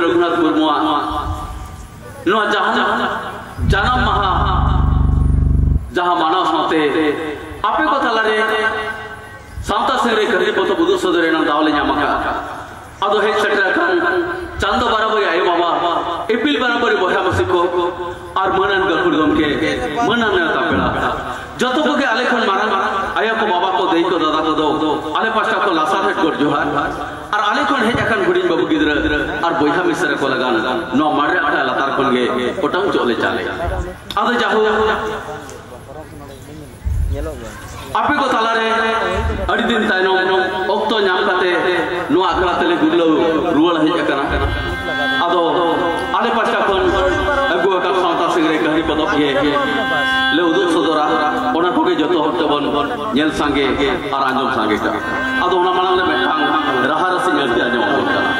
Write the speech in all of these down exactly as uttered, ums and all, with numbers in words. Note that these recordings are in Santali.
ᱨᱚᱜᱷᱩᱱᱟᱛᱷ ᱢᱩᱨᱢᱩᱣᱟᱜ ᱱᱚᱣᱟ ᱡᱟᱦᱟᱸ ᱡᱟᱱᱟᱢ ᱢᱟᱦᱟ ᱡᱟᱦᱟᱸ ᱢᱟᱱᱟᱣ ᱥᱟᱶᱛᱮ ᱟᱯᱮ ᱠᱚ ᱛᱟᱞᱟᱨᱮ ᱥᱟᱶᱛᱟ ᱥᱮᱨᱮᱧ ᱠᱟᱹᱦᱱᱤ ᱯᱚᱛᱚᱵ ᱩᱫᱩᱜ ᱥᱚᱫᱚᱨ ᱨᱮᱱᱟᱜ ᱫᱟᱣ ᱞᱮ ᱧᱟᱢ ᱟᱠᱟᱫᱼᱟ᱾ ᱟᱫᱚ ᱦᱮᱡ ᱥᱮᱴᱮᱨ ᱟᱠᱟᱱ ᱪᱟᱸᱫᱚ ᱵᱟᱨᱟᱵᱟᱹᱨᱤ ᱟᱭᱳ ᱵᱟᱵᱟ, ᱤᱯᱤᱞ ᱵᱟᱨᱟᱵᱟᱹᱨᱤ ᱵᱚᱭᱦᱟ ᱢᱤᱥᱤ ᱠᱚ ᱟᱨ ᱢᱟᱹᱱᱟᱱ ᱜᱟᱹᱠᱷᱩᱲ ᱜᱚᱢᱠᱮ, ᱢᱟᱹᱱᱟᱱ ᱱᱮᱣᱛᱟ ᱯᱮᱲᱟ, ᱡᱚᱛᱚ ᱠᱚᱜᱮ ᱟᱞᱮ ᱠᱷᱚᱱ ᱢᱟᱨᱟᱝ ᱟᱭᱳ ᱠᱚ, ᱵᱟᱵᱟ ᱠᱚ, ᱫᱟᱹᱭ ᱠᱚ, ᱫᱟᱫᱟ ᱠᱚᱫᱚ ᱟᱞᱮ ᱯᱟᱥᱴᱟ ᱠᱷᱚᱱ ᱞᱟᱥᱟᱲᱦᱮᱫ ᱜᱚᱰ ᱡᱚᱦᱟᱨ᱾ ᱟᱨ ᱟᱞᱮ ᱠᱷᱚᱱ ᱦᱮᱡ ᱟᱠᱟᱱ ᱦᱩᱰᱤᱧ ᱵᱟᱹᱵᱩ ᱜᱤᱫᱽᱨᱟᱹ ᱟᱨ ᱵᱚᱭᱦᱟ ᱢᱤᱥᱨᱟ ᱠᱚ ᱞᱟᱜᱟᱱ ᱱᱚᱣᱟ ᱢᱟᱨᱮ ᱟᱠᱷᱲᱟ ᱞᱟᱛᱟᱨ ᱠᱷᱚᱱ ᱜᱮ ᱚᱴᱟᱝ ᱪᱚᱜ ᱞᱮ ᱪᱟᱞᱮ᱾ ᱟᱫᱚ ᱡᱟᱦᱳ, ᱟᱯᱮ ᱠᱚ ᱛᱟᱞᱟᱨᱮ ᱟᱹᱰᱤ ᱫᱤᱱ ᱛᱟᱭᱱᱚᱢ ᱚᱠᱛᱚ ᱧᱟᱢ ᱠᱟᱛᱮ ᱱᱚᱣᱟ ᱟᱠᱷᱲᱟ ᱛᱮᱞᱮ ᱜᱩᱨᱞᱟᱹᱣ ᱨᱩᱣᱟᱹᱲ ᱦᱮᱡ ᱟᱠᱟᱱᱟ᱾ ᱟᱫᱚ ᱟᱞᱮ ᱯᱟᱥᱴᱟ ᱠᱷᱚᱱ ᱟᱹᱜᱩ ᱟᱠᱟᱫ ᱥᱟᱶᱛᱟ ᱥᱤᱝᱨᱟᱹᱭ ᱠᱟᱹᱦᱱᱤ ᱯᱚᱛᱚᱵ ᱜᱮ ᱞᱮ ᱩᱫᱩᱜ ᱥᱚᱫᱚᱨᱟ᱾ ᱚᱱᱟ ᱠᱚᱜᱮ ᱡᱚᱛᱚ ᱦᱚᱲ ᱛᱮᱵᱚᱱ ᱧᱮᱞ ᱥᱟᱸᱜᱮ ᱟᱨ ᱟᱸᱡᱚᱢ ᱥᱟᱸᱜᱮ ᱠᱟᱜᱼᱟ᱾ ᱟᱫᱚ ᱚᱱᱟ ᱢᱟᱲᱟᱝ ᱨᱮ ᱢᱤᱫᱴᱟᱝ ᱨᱟᱦᱟ ᱨᱟᱹᱥᱤ ᱧᱮᱞᱛᱮ ᱟᱸᱡᱚᱢ ᱟᱵᱚᱱ ᱠᱟᱱᱟ᱾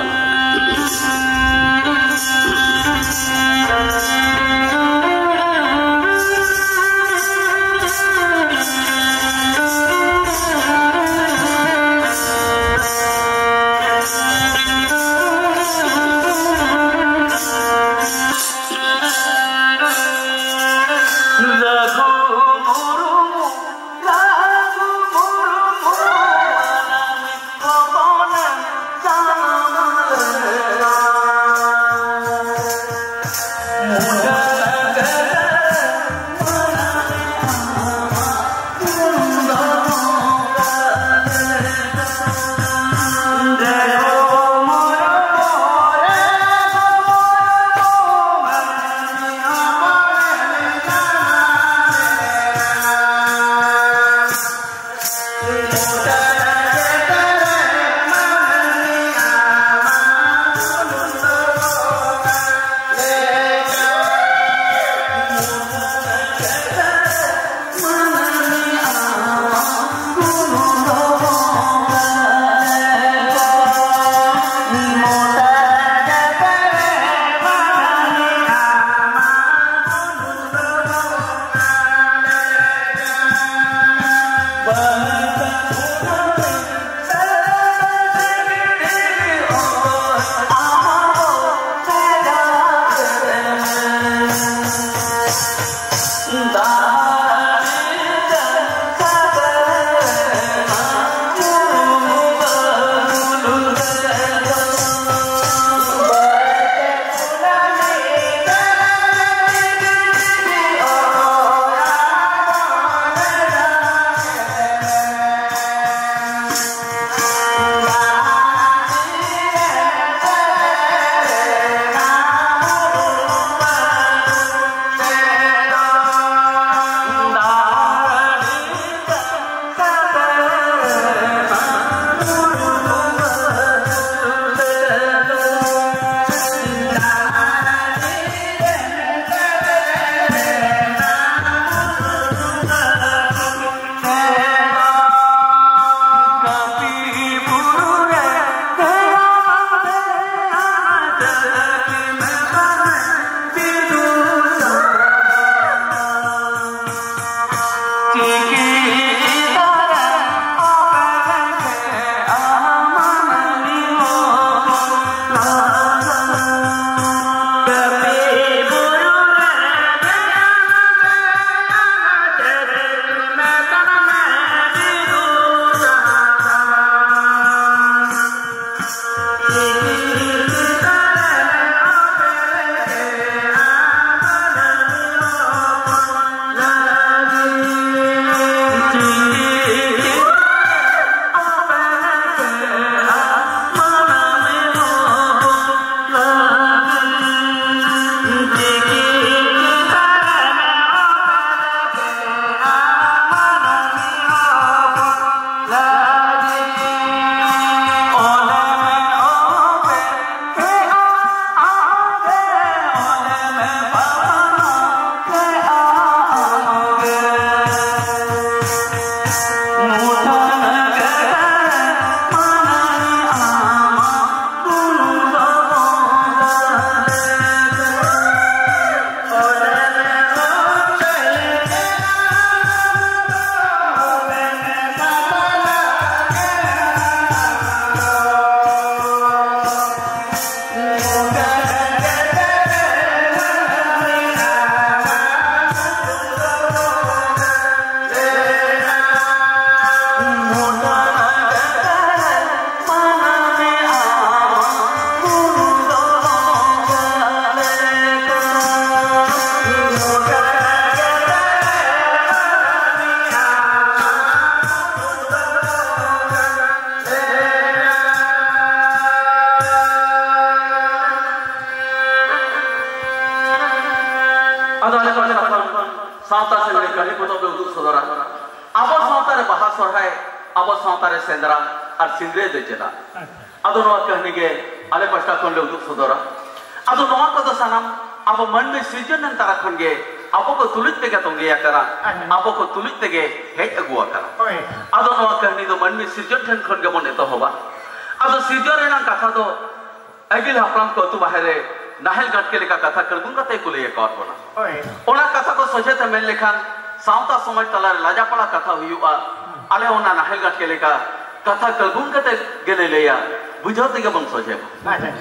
ᱟᱫᱚ ᱟᱞᱮ ᱯᱟᱦᱴᱟ ᱠᱷᱚᱱ ᱥᱟᱶᱛᱟ ᱥᱮᱱ ᱨᱮ ᱠᱟᱹᱦᱱᱤ ᱯᱚᱛᱚᱵ ᱞᱮ ᱩᱫᱩᱜ ᱥᱚᱫᱚᱨᱟ᱾ ᱟᱵᱚ ᱥᱟᱶᱛᱟ ᱨᱮ ᱵᱟᱦᱟ ᱥᱚᱨᱦᱟᱭ, ᱟᱵᱚ ᱥᱟᱶᱛᱟ ᱨᱮ ᱥᱮᱸᱫᱽᱨᱟ ᱟᱨ ᱥᱤᱝᱨᱟᱹᱭ ᱫᱚ ᱪᱮᱫᱟᱜ? ᱟᱫᱚ ᱱᱚᱣᱟ ᱠᱟᱹᱦᱱᱤ ᱜᱮ ᱟᱞᱮ ᱯᱟᱦᱴᱟ ᱠᱷᱚᱱ ᱞᱮ ᱩᱫᱩᱜ ᱥᱚᱫᱚᱨᱟ᱾ ᱟᱫᱚ ᱱᱚᱣᱟ ᱠᱚᱫᱚ ᱥᱟᱱᱟᱢ ᱟᱵᱚ ᱢᱟᱹᱱᱢᱤ ᱥᱤᱨᱡᱚᱱ ᱮᱱ ᱛᱟᱨᱟ ᱠᱷᱚᱱ ᱜᱮ ᱟᱵᱚ ᱠᱚ ᱛᱩᱞᱩᱡ ᱛᱮᱜᱮ ᱛᱚᱸᱜᱮ ᱟᱠᱟᱱᱟ, ᱟᱪᱪᱷᱟ᱾ ᱟᱵᱚ ᱠᱚ ᱛᱩᱞᱩᱡ ᱛᱮᱜᱮ ᱦᱮᱡ ᱟᱹᱜᱩ ᱟᱠᱟᱱᱟ᱾ ᱦᱳᱭ᱾ ᱟᱫᱚ ᱱᱚᱣᱟ ᱠᱟᱹᱦᱱᱤ ᱫᱚ ᱢᱟᱹᱱᱢᱤ ᱥᱤᱨᱡᱚᱱ ᱴᱷᱮᱱ ᱠᱷᱚᱱ ᱜᱮᱵᱚᱱ ᱮᱛᱚᱦᱚᱵᱟ᱾ ᱟᱫᱚ ᱥᱤᱨᱡᱚᱱ ᱨᱮᱱᱟᱜ ᱠᱟᱛᱷᱟ ᱫᱚ ᱟᱹᱜᱤᱞ ᱦᱟᱯᱲᱟᱢ ᱠᱚ ᱟᱹᱛᱩ ᱵᱟᱦᱮᱨ ᱨᱮ ᱱᱟᱦᱮᱞ ᱜᱟᱸᱴᱠᱮ ᱞᱮᱠᱟ ᱠᱟᱛᱷᱟ ᱠᱟᱹᱲᱜᱩᱝ ᱠᱟᱛᱮ ᱠᱚ ᱞᱟᱹᱭ ᱟᱠᱟᱣᱟᱫ ᱵᱚᱱᱟ᱾ ᱦᱳᱭ᱾ ᱚᱱᱟ ᱠᱟᱛᱷᱟ ᱠᱚ ᱥᱚᱡᱷᱮ ᱛᱮ ᱢᱮᱱ ᱞᱮᱠᱷᱟᱱ ᱥᱟᱶᱛᱟ ᱥᱚᱢᱟᱡᱽ ᱛᱟᱞᱟᱨᱮ ᱞᱟᱡᱟᱯᱟᱲᱟ ᱠᱟᱛᱷᱟ ᱦᱩᱭᱩᱜᱼᱟ᱾ ᱟᱞᱮ ᱚᱱᱟ ᱱᱟᱦᱮᱞ ᱜᱟᱸᱴᱠᱮ ᱞᱮᱠᱟ ᱠᱟᱛᱷᱟ ᱠᱟᱹᱲᱜᱩᱝ ᱠᱟᱛᱮ ᱜᱮᱞᱮ ᱞᱟᱹᱭᱟ, ᱵᱩᱡᱷᱟᱹᱣ ᱛᱮᱜᱮ ᱵᱚᱱ ᱥᱚᱡᱷᱮ ᱢᱟ᱾ ᱟᱪᱪᱷᱟ᱾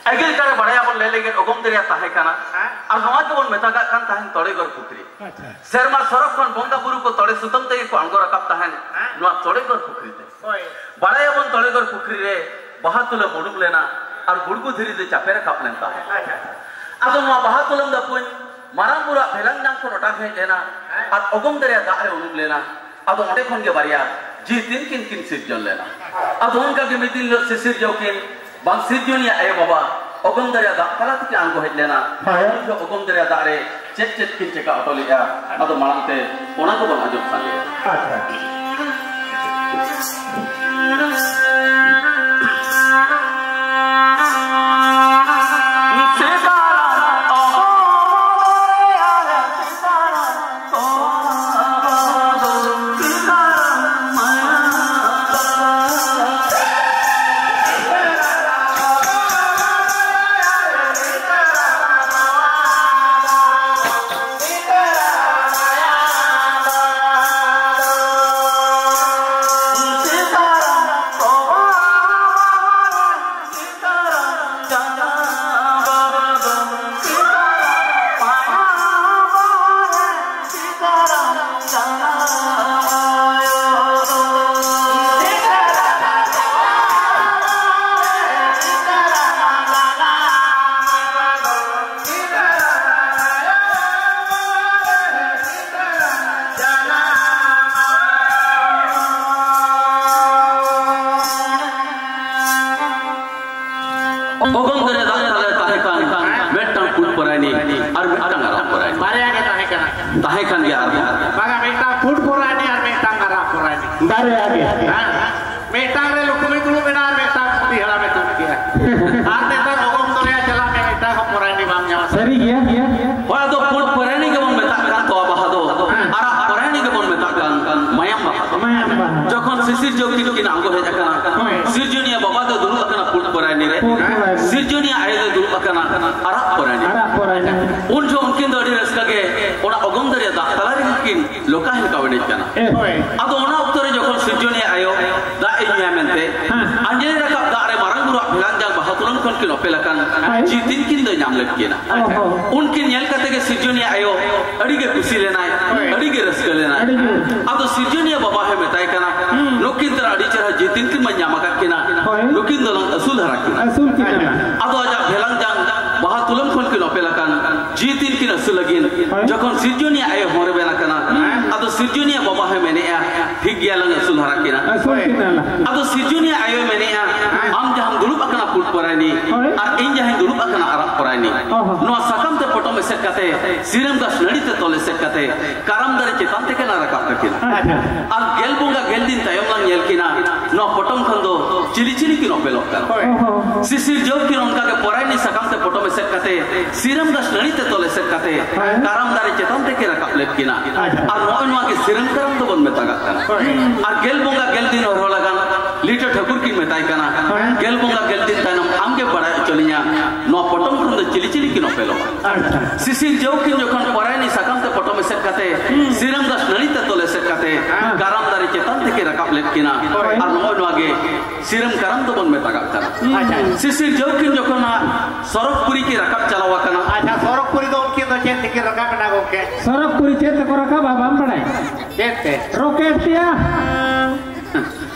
ᱟᱹᱜᱤᱞ ᱠᱟᱨᱮ ᱵᱟᱲᱟᱭᱟᱵᱚᱱ ᱞᱟᱹᱭ ᱞᱮᱜᱮ ᱚᱜᱚᱢ ᱫᱚᱨᱭᱟ ᱛᱟᱦᱮᱸ ᱠᱟᱱᱟ᱾ ᱦᱮᱸ᱾ ᱟᱨ ᱱᱚᱣᱟ ᱜᱮᱵᱚᱱ ᱢᱮᱛᱟᱜᱟᱜ ᱠᱟᱱ ᱛᱟᱦᱮᱸᱱ ᱛᱚᱲᱮᱜᱚᱨ ᱯᱩᱠᱷᱨᱤ᱾ ᱟᱪᱪᱷᱟ᱾ ᱥᱮᱨᱢᱟ ᱥᱚᱨᱚᱜ ᱠᱷᱚᱱ ᱵᱚᱸᱜᱟ ᱵᱩᱨᱩ ᱠᱚ ᱛᱚᱲᱮ ᱥᱩᱛᱟᱹᱢ ᱛᱮᱜᱮ ᱠᱚ ᱟᱬᱜᱚ ᱨᱟᱠᱟᱵ ᱛᱟᱦᱮᱸᱱ᱾ ᱦᱮᱸ᱾ ᱱᱚᱣᱟ ᱛᱚᱲᱮᱜᱚᱨ ᱯᱩᱠᱷᱨᱤ ᱛᱮ᱾ ᱦᱳᱭ᱾ ᱵᱟᱲᱟᱭᱟᱵᱚᱱ ᱛᱚᱲᱮᱜᱚᱨ ᱯᱩᱠᱷᱨᱤ ᱨᱮ ᱵᱟᱦᱟ ᱛᱩᱞᱟᱹᱢ ᱩᱰᱩᱠ ᱞᱮᱱᱟ ᱟᱨ ᱜᱩᱲᱜᱩ ᱫᱷᱤᱨᱤ ᱫᱚ ᱪᱟᱯᱮ ᱨᱟᱠᱟᱵ ᱞᱮᱱ ᱛᱟᱦᱮᱸᱫ᱾ ᱟᱪᱪᱷᱟ᱾ ᱟᱫᱚ ᱱᱚᱣᱟ ᱵᱟᱦᱟ ᱛᱩᱞᱟᱹᱢ ᱫᱚ ᱠᱩᱧ ᱢᱟᱨᱟᱝ ᱵᱩᱨᱩᱣᱟᱜ ᱵᱷᱮᱞᱟᱝ ᱰᱟᱝ ᱠᱷᱚᱱ ᱚᱴᱟᱝ ᱦᱮᱡ ᱞᱮᱱᱟ ᱟᱨ ᱚᱜᱚᱢ ᱫᱚᱨᱭᱟ ᱫᱟᱜ ᱨᱮ ᱩᱱᱩᱢ ᱞᱮᱱᱟ᱾ ᱟᱫᱚ ᱚᱸᱰᱮ ᱠᱷᱚᱱ ᱜᱮ ᱵᱟᱨᱭᱟ ᱡᱤᱣᱤ ᱛᱤᱱᱠᱤᱱ ᱠᱤᱱ ᱥᱤᱨᱡᱚᱱ ᱞᱮᱱᱟ᱾ ᱟᱫᱚ ᱚᱱᱠᱟ ᱜᱮ ᱢᱤᱫ ᱫᱤᱱ ᱦᱤᱞᱳᱜ ᱥᱤᱥᱤᱨ ᱡᱚ ᱠᱤᱱ ᱵᱟᱝ ᱥᱤᱨᱡᱚᱱᱤᱭᱟᱹ ᱟᱭᱳ ᱵᱟᱵᱟ ᱚᱜᱚᱢ ᱫᱚᱨᱭᱟ ᱫᱟᱜ ᱛᱟᱞᱟ ᱛᱮᱠᱤᱱ ᱟᱬᱜᱚ ᱦᱮᱡ ᱞᱮᱱᱟ᱾ ᱦᱳᱭ᱾ ᱩᱱ ᱡᱚᱦᱚᱜ ᱚᱜᱚᱢ ᱫᱚᱨᱭᱟ ᱫᱟᱜ ᱨᱮ ᱪᱮᱫ ᱪᱮᱫ ᱠᱤᱱ ᱪᱮᱠᱟ ᱦᱚᱴᱚ ᱞᱮᱫᱼᱟ, ᱟᱫᱚ ᱢᱟᱲᱟᱝ ᱛᱮ ᱚᱱᱟ ᱠᱚᱵᱚᱱ ᱟᱸᱡᱚᱢ ᱥᱟᱸᱜᱮᱭᱟ᱾ ᱟᱪᱪᱷᱟ᱾ ᱵᱟᱨᱭᱟ ᱜᱮ ᱛᱟᱦᱮᱸ ᱠᱟᱱᱟ᱾ ᱛᱟᱦᱮᱸ ᱠᱟᱱ ᱜᱮᱭᱟ ᱟᱨ ᱵᱟᱝᱟ, ᱢᱤᱫᱴᱟᱝ ᱯᱩᱸᱰ ᱯᱚᱨᱟᱭᱱᱤ ᱟᱨ ᱢᱤᱫᱴᱟᱝ ᱟᱨᱟᱜ ᱯᱚᱨᱟᱭᱱᱤ᱾ ᱵᱟᱨᱭᱟ ᱜᱮ᱾ ᱦᱮᱸ, ᱢᱤᱫᱴᱟᱝ ᱨᱮ ᱞᱩᱠᱩᱢᱤ ᱫᱩᱲᱩᱵ ᱮᱱᱟ ᱟᱨ ᱢᱤᱫᱴᱟᱝ ᱵᱩᱰᱷᱤ ᱦᱟᱲᱟᱢᱮ ᱫᱩᱲᱩᱵ ᱠᱮᱜᱼᱟ᱾ ᱟᱨ ᱱᱮᱛᱟᱨ ᱚᱜᱚᱢ ᱫᱚᱨᱭᱟ ᱪᱟᱞᱟᱜ ᱢᱮ, ᱢᱤᱫᱴᱟᱝ ᱦᱚᱸ ᱯᱚᱨᱟᱭᱱᱤ ᱵᱟᱢ ᱧᱟᱢᱟ᱾ ᱥᱟᱹᱨᱤ ᱜᱮᱭᱟ᱾ ᱦᱳᱭ, ᱟᱫᱚ ᱯᱩᱸᱰ ᱯᱚᱨᱟᱭᱱᱤ ᱜᱮᱵᱚᱱ ᱢᱮᱛᱟᱜ ᱠᱟᱱ ᱛᱚᱣᱟ ᱵᱟᱦᱟ ᱫᱚ, ᱟᱨᱟᱜ ᱯᱚᱨᱟᱭᱱᱤ ᱜᱮᱵᱚᱱ ᱢᱮᱛᱟᱜ ᱠᱟᱱ ᱢᱟᱭᱟᱢ ᱵᱟᱦᱟ᱾ ᱢᱟᱭᱟᱢ ᱵᱟᱦᱟ᱾ ᱡᱚᱠᱷᱚᱱ ᱥᱤᱥᱤᱨ ᱡᱚᱜ ᱠᱤᱱ ᱠᱤᱱ ᱟᱬᱜᱚ ᱦᱮᱡ ᱟᱠᱟᱱᱟ, ᱦᱳᱭ᱾ ᱥᱤᱨᱡᱚᱱᱤᱭᱟᱹ ᱵᱟᱵᱟ ᱫᱚ ᱫᱩᱲᱩᱵ ᱟᱠᱟᱱᱟ ᱯᱩᱸᱰ ᱯᱚᱨᱟᱭᱱᱤ ᱨᱮ, ᱯᱩᱸᱰ ᱯᱚᱨᱟᱭᱱᱤ᱾ ᱥᱤᱨᱡᱚᱱᱤᱭᱟᱹ ᱟᱭᱳ ᱫᱚ ᱫᱩᱲᱩᱵ ᱟᱠᱟᱱᱟ ᱟᱨᱟᱜ ᱯᱚᱨᱟᱭᱱᱤ ᱨᱮ᱾ ᱟᱨᱟᱜ ᱯᱚᱨᱟᱭᱱᱤ᱾ ᱩᱱ ᱡᱚᱠᱷᱚᱱ ᱩᱱᱠᱤᱱ ᱫᱚ ᱟᱹᱰᱤ ᱨᱟᱹᱥᱠᱟᱹ ᱜᱮ ᱚᱱᱟ ᱚᱜᱚᱢ ᱫᱚᱨᱭᱟ ᱫᱟᱜ ᱛᱟᱞᱟ ᱨᱮᱜᱮ ᱠᱤᱱ ᱞᱚᱠᱟ ᱦᱮᱞᱠᱟᱣ ᱮᱱᱮᱡ ᱠᱟᱱᱟ᱾ ᱮ᱾ ᱦᱳᱭ᱾ ᱟᱫᱚ ᱚᱱᱟ ᱚᱠᱛᱚ ᱨᱮ ᱡᱚᱠᱷᱚᱱ ᱥᱤᱨᱡᱚᱱᱤᱭᱟᱹ ᱟᱭᱳ ᱫᱟᱜ ᱤᱧ ᱧᱩᱭᱟ ᱢᱮᱱᱛᱮ, ᱦᱮᱸ᱾ ᱟᱸᱡᱮᱫ ᱨᱟᱠᱟᱵ ᱫᱟᱜ ᱨᱮ ᱢᱟᱨᱟᱝ ᱵᱩᱨᱩᱣᱟᱜ ᱵᱷᱮᱞᱟᱝ ᱡᱟᱝ ᱵᱟᱦᱟ ᱛᱩᱞᱟᱹᱢ ᱠᱷᱚᱱ ᱠᱤᱱ ᱚᱯᱮᱞ ᱟᱠᱟᱱ ᱦᱳᱭ᱾ ᱡᱤᱣᱤ ᱛᱤᱱᱠᱤᱱ ᱫᱚᱭ ᱧᱟᱢ ᱞᱮᱫ ᱠᱤᱱᱟ᱾ ᱚ ᱦᱚᱸ᱾ ᱩᱱᱠᱤᱱ ᱧᱮᱞ ᱠᱟᱛᱮ ᱜᱮ ᱥᱤᱨᱡᱚᱱᱤᱭᱟᱹ ᱟᱭᱳ ᱟᱹᱰᱤ ᱜᱮ ᱠᱩᱥᱤ ᱞᱮᱱᱟᱭ, ᱦᱳᱭ᱾ ᱟᱹᱰᱤ ᱜᱮ ᱨᱟᱹᱥᱠᱟᱹ ᱞᱮᱱᱟᱭ᱾ ᱟᱹᱰᱤ ᱡᱳᱨ᱾ ᱟᱫᱚ ᱥᱤᱨᱡᱚᱱᱤᱭᱟᱹ ᱵᱟᱵᱟ ᱦᱚᱸᱭ ᱢᱮᱛᱟᱭ ᱠᱟᱱᱟ, ᱦᱩᱸ᱾ "ᱱᱩᱠᱤᱱ ᱛᱟᱨᱟ ᱟᱹᱰᱤ ᱪᱮᱦᱨᱟ ᱡᱤᱣᱤ ᱛᱤᱱᱠᱤᱱ ᱢᱟ ᱧᱟᱢ ᱟᱠᱟᱫ ᱠᱤᱱᱟ, ᱦᱳᱭ᱾ ᱱᱩᱠᱤᱱ ᱫᱚᱞᱟᱝ ᱟᱹᱥᱩᱞ ᱦᱟᱨᱟ ᱠᱤᱱᱟ᱾" ᱟᱹᱥᱩᱞ ᱠᱤᱱᱟ᱾ ᱟᱫᱚ ᱟᱡᱟᱜ ᱵᱷᱮᱞᱟᱝ ᱡᱟᱝ ᱵᱟᱦᱟ ᱛᱩᱞᱟᱹᱢ ᱠᱷᱚᱱ ᱠᱤᱱ ᱚᱯᱮᱞ ᱟᱠᱟᱱ ᱡᱤᱣᱤ ᱛᱤᱱᱠᱤᱱ ᱟᱹᱥᱩᱞ ᱞᱟᱹᱜᱤᱫ ᱦᱳᱭ᱾ ᱡᱚᱠᱷᱚᱱ ᱥᱤᱨᱡᱚᱱᱤᱭᱟᱹ ᱟᱭᱳ ᱦᱚᱸ ᱨᱮᱵᱮᱱ ᱟᱠᱟᱱᱟ, ᱦᱩᱸ᱾ ᱟᱫᱚ ᱥᱤᱨᱡᱚᱱᱤᱭᱟᱹ ᱵᱟᱵᱟ ᱦᱚᱸᱭ ᱢᱮᱱᱮᱜᱼᱟ, "ᱴᱷᱤᱠ ᱜᱮᱭᱟ, ᱞᱟᱝ ᱟᱹᱥᱩᱞ ᱦᱟᱨᱟ ᱠᱤᱱᱟ᱾" ᱟᱹᱥᱩᱞ ᱠᱤᱱᱟ ᱞᱟᱝ᱾ ᱟᱫᱚ ᱥᱤᱨᱡᱚᱱᱤᱭᱟᱹ ᱟᱭᱳᱭ ᱢᱮᱱᱮᱜᱼᱟ, ᱦᱮᱸ᱾ "ᱟᱢ ᱡᱟᱦᱟᱸᱢ ᱫᱩᱲᱩᱵ ᱟᱠᱟᱱᱟ ᱯᱩᱸᱰ ᱯᱚᱨᱟᱭᱱᱤ, ᱦᱳᱭ᱾ ᱟᱨ ᱤᱧ ᱡᱟᱦᱟᱸᱧ ᱫᱩᱲᱩᱵ ᱟᱠᱟᱱᱟ ᱟᱨᱟᱜ ᱯᱚᱨᱟᱭᱱᱤ, ᱚ ᱦᱚᱸ᱾ ᱱᱚᱣᱟ ᱥᱟᱠᱟᱢ ᱛᱮ ᱯᱚᱴᱚᱢ ᱮᱥᱮᱫ ᱠᱟᱛᱮ, ᱥᱤᱨᱟᱹᱢ ᱜᱷᱟᱥ ᱱᱟᱹᱲᱤ ᱛᱮ ᱛᱚᱞ ᱮᱥᱮᱫ ᱠᱟᱛᱮ, ᱠᱟᱨᱟᱢ ᱫᱟᱨᱮ ᱪᱮᱛᱟᱱ ᱛᱮᱜᱮ ᱞᱟᱝ ᱨᱟᱠᱟᱵ ᱠᱟᱹᱠᱤᱱᱟ᱾ ᱟᱪᱪᱷᱟ᱾ ᱟᱨ ᱜᱮᱞ ᱵᱚᱸᱜᱟ ᱜᱮᱞ ᱫᱤᱱ ᱛᱟᱭᱚᱢ ᱞᱟᱝ ᱧᱮᱞ ᱠᱤᱱᱟ, ᱱᱚᱣᱟ ᱯᱚᱴᱚᱢ ᱠᱷᱚᱱ ᱫᱚ ᱪᱤᱞᱤ ᱪᱤᱞᱤ ᱠᱤᱱ ᱚᱯᱮᱞᱚᱜ ᱠᱟᱱᱟ᱾ ᱦᱳᱭ᱾ ᱚ ᱦᱚᱸ᱾ ᱥᱤᱥᱤᱨ ᱡᱚᱜ ᱠᱤᱱ ᱚᱱᱠᱟ ᱜᱮ ᱯᱚᱨᱟᱭᱱᱤ ᱥᱟᱠᱟᱢ ᱛᱮ ᱯᱚᱴᱚᱢ ᱮᱥᱮᱫ ᱠᱟᱛᱮ, ᱥᱤᱨᱟᱹᱢ ᱜᱷᱟᱥ ᱱᱟᱹᱲᱤ ᱛᱮ ᱛᱚᱞ ᱮᱥᱮᱫ ᱠᱟᱛᱮ, ᱦᱳᱭ᱾ ᱠᱟᱨᱟᱢ ᱫᱟᱨᱮ ᱪᱮᱛᱟᱱ ᱛᱮᱠᱤᱱ ᱨᱟᱠᱟᱵ ᱞᱮᱫ ᱠᱤᱱᱟ᱾ ᱟᱪᱪᱷᱟ᱾ ᱟᱨ ᱱᱚᱜᱼᱚᱭ ᱱᱚᱣᱟ ᱜᱮ ᱥᱤᱨᱟᱹᱢ ᱠᱟᱨᱟᱢ ᱫᱚᱵᱚᱱ ᱢᱮᱛᱟᱜᱟᱜ ᱠᱟᱱᱟ᱾ ᱦᱳᱭ᱾ ᱟᱨ ᱜᱮᱞ ᱵᱚᱸᱜᱟ ᱜᱮᱞ ᱫᱤᱱ ᱦᱚᱨᱦᱚ ᱞᱟᱜᱟᱱ ᱞᱤᱴᱟᱹ ᱴᱷᱟᱹᱠᱩᱨ ᱠᱤᱱ ᱢᱮᱛᱟᱭ ᱠᱟᱱᱟ, ᱦᱳᱭ᱾ ᱜᱮᱞ ᱵᱚᱸᱜᱟ ᱜᱮᱞ ᱫᱤᱱ ᱛᱟᱭᱱᱚᱢ ᱟᱢ ᱜᱮ ᱵᱟᱲᱟᱭ ᱦᱚᱪᱚ ᱞᱤᱧᱟ, ᱱᱚᱣᱟ ᱯᱚᱴᱚᱢ ᱠᱷᱚᱱ ᱫᱚ ᱪᱤᱞᱤ ᱪᱤᱞᱤ ᱠᱤᱱ ᱚᱯᱮᱞᱚᱜᱼᱟ᱾ ᱟᱪᱪᱷᱟ᱾ ᱥᱤᱥᱤᱨ ᱡᱚᱜ ᱠᱤᱱ ᱡᱚᱠᱷᱚᱱ ᱯᱚᱨᱟᱭᱱᱤ ᱥᱟᱠᱟᱢ ᱛᱮ ᱯᱚᱴᱚᱢ ᱮᱥᱮᱫ ᱠᱟᱛᱮ, ᱦᱩᱸ᱾ ᱥᱤᱨᱟᱹᱢ ᱜᱷᱟᱥ ᱱᱟᱹᱲᱤ ᱛᱮ ᱛᱚᱞ ᱮᱥᱮᱫ ᱠᱟᱛᱮ, ᱦᱮᱸ᱾ ᱠᱟᱨᱟᱢ ᱫᱟᱨᱮ ᱪᱮᱛᱟᱱ ᱛᱮᱠᱤᱱ ᱨᱟᱠᱟᱵ ᱞᱮᱫ ᱠᱤᱱᱟ᱾ ᱦᱳᱭ᱾ ᱟᱨ ᱱᱚᱜᱼᱚᱭ ᱱᱚᱣᱟ ᱜᱮ ᱥᱤᱨᱟᱹᱢ ᱠᱟᱨᱟᱢ ᱫᱚᱵᱚᱱ ᱢᱮᱛᱟᱜᱟᱜ ᱠᱟᱱᱟ᱾ ᱟᱪᱪᱷᱟ᱾ ᱥᱤᱥᱤᱨ ᱡᱚᱜ ᱠᱤᱱ ᱡᱚᱠᱷᱚᱱ ᱦᱟᱸᱜ ᱥᱚᱨᱚᱜᱽᱯᱩᱨᱤ ᱠᱤᱱ ᱨᱟᱠᱟᱵ ᱪᱟᱞᱟᱣ ᱟᱠᱟᱱᱟ᱾ ᱟᱪᱪᱷᱟ, ᱥᱚᱨᱚᱜᱽᱯᱩᱨᱤ ᱫᱚ ᱩᱱᱠᱤᱱ ᱫᱚ ᱪᱮᱫ ᱛᱮᱠᱤᱱ ᱨᱟᱠᱟᱵ ᱮᱱᱟ ᱜᱚᱢᱠᱮ? ᱥᱚᱨᱚᱜᱽᱯᱩᱨᱤ ᱪᱮᱫ ᱛᱮᱠᱚ ᱨᱟᱠᱟᱵᱟ ᱵᱟᱢ ᱵᱟᱲᱟᱭᱟ? ᱪᱮᱫ ᱛᱮ? ᱨᱚᱠᱮᱴ ᱛᱮᱭᱟ᱾